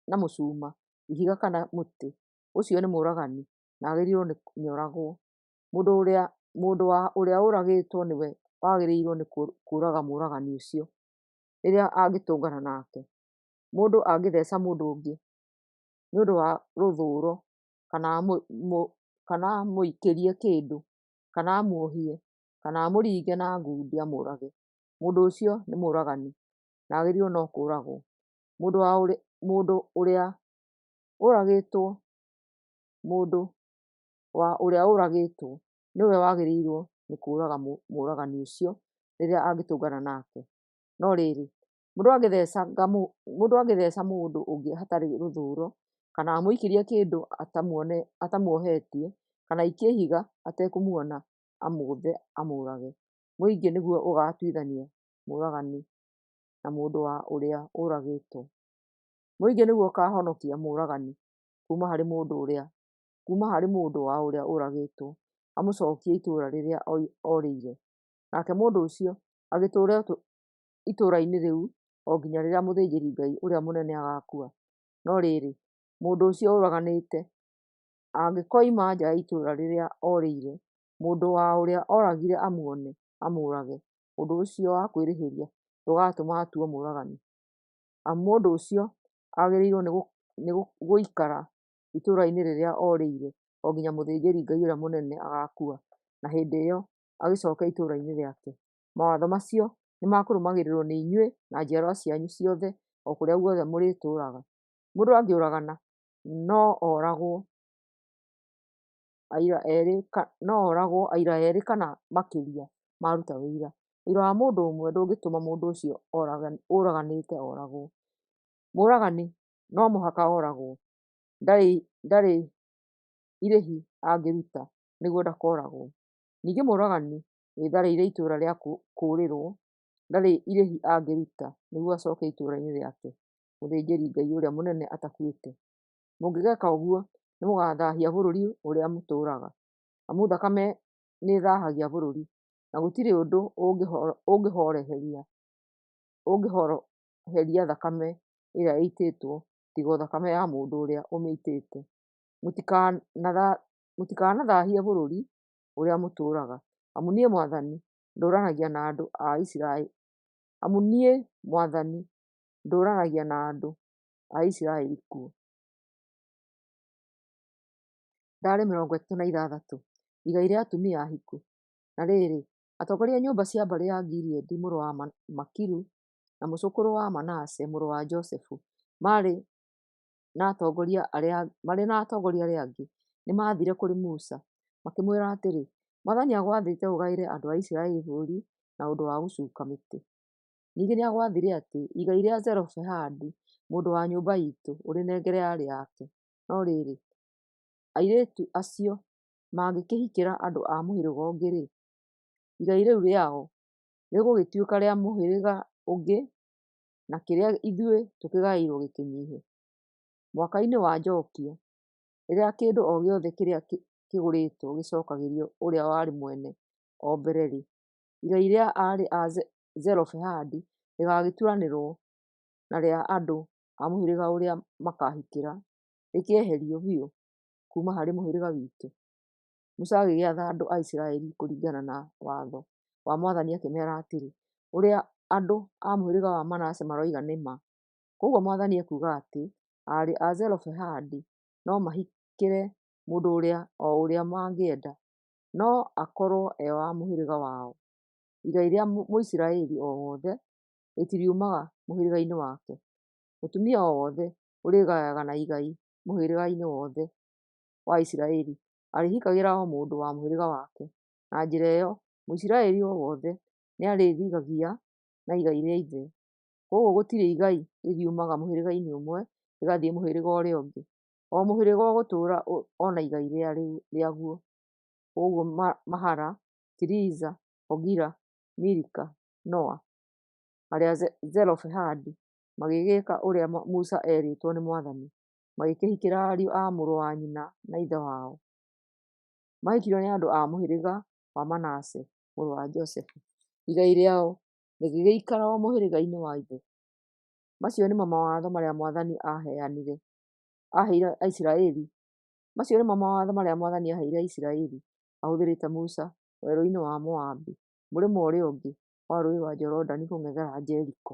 na mũcuuma, ihiga kana mũtĩ, ũcio nĩ mũũragani na agĩrĩirwo nĩoragwo. Mũndũ wa ũrĩa ũragĩtwo nĩwe wagĩrĩirwo nĩ kũũraga mũũragani ũcio rĩrĩa angĩtũngana nake. Mũndũ angĩtheeca mũndũ ũngĩ nĩ ũndũ wa rũthũũro, kana amũikĩrie kĩndũ, kana amuohie, kana amũringe na ngundi amũũrage, mũndũ ũcio nĩ mũũragani na agĩrĩirwo no kũũragwo. Mũndũ ũrĩa ũragĩtwo Mũndũ wa ũrĩa ũragĩtwo nĩwe wagĩrĩirwo nĩ kũũraga mũũragani ũcio rĩrĩa angĩtũngana nake. No rĩrĩ, mũndũ angĩtheeca mũndũ ũngĩ hatarĩ rũthũũro, kana amũikĩrie kĩndũ atamuohetie, kana aikie ihiga atekũmuona amũgũthe amũũrage, mũingĩ nĩguo ũgaatuithania mũũragani na mũndũ wa ũrĩa ũragĩtwo. Mũingĩ nĩguo ũkaahonokia mũũragani kuuma harĩ mũndũ wa ũrĩa ũragĩtwo, amũcookie itũũra rĩrĩa oorĩire, nake mũndũ ũcio agĩtũũre itũũra-inĩ rĩu o nginya rĩrĩa mũthĩnjĩri-Ngai ũrĩa mũnene agaakua. No rĩrĩ, mũndũ ũcio ũraganĩte angĩkoima nja ya itũũra rĩrĩa oorĩire, mũndũ wa ũrĩa ooragire amuone, amũũrage, ũndũ ũcio wa kwĩrĩhĩria ndũgatũma atuwo mũũragani, amu mũndũ ũcio agĩrĩirwo nĩ gũikara itũũra-inĩ rĩrĩa oorĩire o nginya mũthĩnjĩri-Ngai ũrĩa mũnene agaakua, na hĩndĩ ĩyo agĩcooke itũũra-inĩ rĩake. Mawatho macio nĩmakũrũmagĩrĩrwo nĩ inyuĩ na njiarwa cianyu ciothe o kũrĩa guothe mũrĩtũũraga. Mũndũ angĩũragana, no ooragwo aira eerĩ kana makĩria maruta ũira. Ũira wa mũndũ ũmwe ndũngĩtũma mũndũ ũcio ũraganĩte ooragwo. Mũũragani no mũhaka ooragwo; ndarĩ irĩhi angĩruta nĩguo ndakooragwo. Ningĩ mũũragani wĩtharĩire itũũra rĩa kũũrĩrwo ndarĩ irĩhi angĩruta nĩguo acooke itũũra-inĩ rĩake mũthĩnjĩri-Ngai ũrĩa mũnene atakuĩte. Mũngĩgeeka ũguo, nĩmũgathaahia bũrũri ũrĩa mũtũũraga, amu thakame nĩĩthaahagia bũrũri, na gũtirĩ ũndũ ũngĩhoroheria thakame ĩrĩa ĩitĩtwo tiga o thakame ya mũndũ ũrĩa ũmĩitĩte. Mũtikanathaahie bũrũri ũrĩa mũtũũraga, amu niĩ mwathani ndũũranagia na andũ a Isiraeli amu niĩ mwathani ndũũranagia na andũ a Isiraeli kuo. Ndaarĩ 36. Igai rĩa Atumia Ahiku Na rĩrĩ, atongoria a nyũmba cia mbarĩ ya Gileadi mũrũ wa Makiru na mũcũkũrũ wa Manase mũrũ wa Josefu, marĩ na atongoria arĩa angĩ, nĩmathiire kũrĩ Musa, makĩmwĩra atĩrĩ, mwathani agwathĩte ũgaĩre andũ a Isiraeli bũrũri na ũndũ wa gũcuuka mĩtĩ. Ningĩ nĩagwathire atĩ igai rĩa Zelofehadi mũndũ wa nyũmba iitũ ũrĩnengere aarĩ ake. No rĩrĩ, airĩtu acio mangĩkĩhikĩra andũ a mũhĩrĩga ũngĩ-rĩ, igai rĩu rĩao rĩgũgĩtuĩka rĩa mũhĩrĩga ũngĩ, na kĩrĩa ithuĩ tũkĩgaĩirũo gĩkĩnyihe. Mwaka-inĩ wa Njokio, rĩrĩa kĩndũ o gĩothe kĩrĩa kĩgũrĩtwo gĩcokagĩrio ũrĩa warĩ mwene o mbere-rĩ, igai rĩa aarĩ a Zelofehadi rĩgaagĩturanĩrũo na rĩa andũ a mũhĩrĩga ũrĩa makahikĩra, rĩkĩeherio biũ kuuma harĩ mũhĩrĩga witũ. Musa agĩgĩatha andũ a Isiraeli kũringana na watho wa mwathani akĩmeera atĩrĩ, Ũrĩa andũ a mũhĩrĩga wa Manase maroiga nĩ ma. Kwoguo mwathani ekuuga atĩ aariũ a Zelofehadi no mahikĩre mũndũ o ũrĩa mangĩenda, no akorwo e wa mũhĩrĩga wao. Igai rĩa Mũisiraeli o wothe rĩtiriumaga mũhĩrĩgainĩ wake. Mũtumia o wothe ũrĩgĩaga na igai mũhĩrĩgainĩ wothe wa Isiraeli arĩhikagĩra o mũndũ wa mũhĩrĩga wake. Na njĩra ĩyo Mũisiraeli o wothe nĩarĩgĩaga na igai rĩa ithe. Kwoguo gũtirĩ igai rĩriumaga mũhĩrĩgainĩ ũmwe rĩgathiĩ mũhĩrĩga ũrĩa ũngĩ. O mũhĩrĩga ũgũtũũra o na igai rĩaguo. Kwoguo Mahala, Tiriza, Hogila, Milika, Noa, ariũ a Zelofehadi magĩgĩĩka ũrĩa Musa eerĩtwo nĩ mwathani, magĩkĩhikĩra ariũ a mũrũ wa nyina na ithe wao. Maahikirio nĩ andũ a mũhĩrĩga wa Manase mũrũ wa Josefu, igai rĩao rĩgĩgĩikara o mũhĩrĩgainĩ wa ithe. Macio nĩmo mawatho marĩa mwathani aaheire Aisiraeli. Macio nĩmo mawatho marĩa mwathani aaheire Aisiraeli ahũthĩrĩte Musa werũinĩ wa Moabi, mũrĩmo ũrĩa ũngĩ wa rũũĩ rwa Jorodani kũng'ethera Jeriko.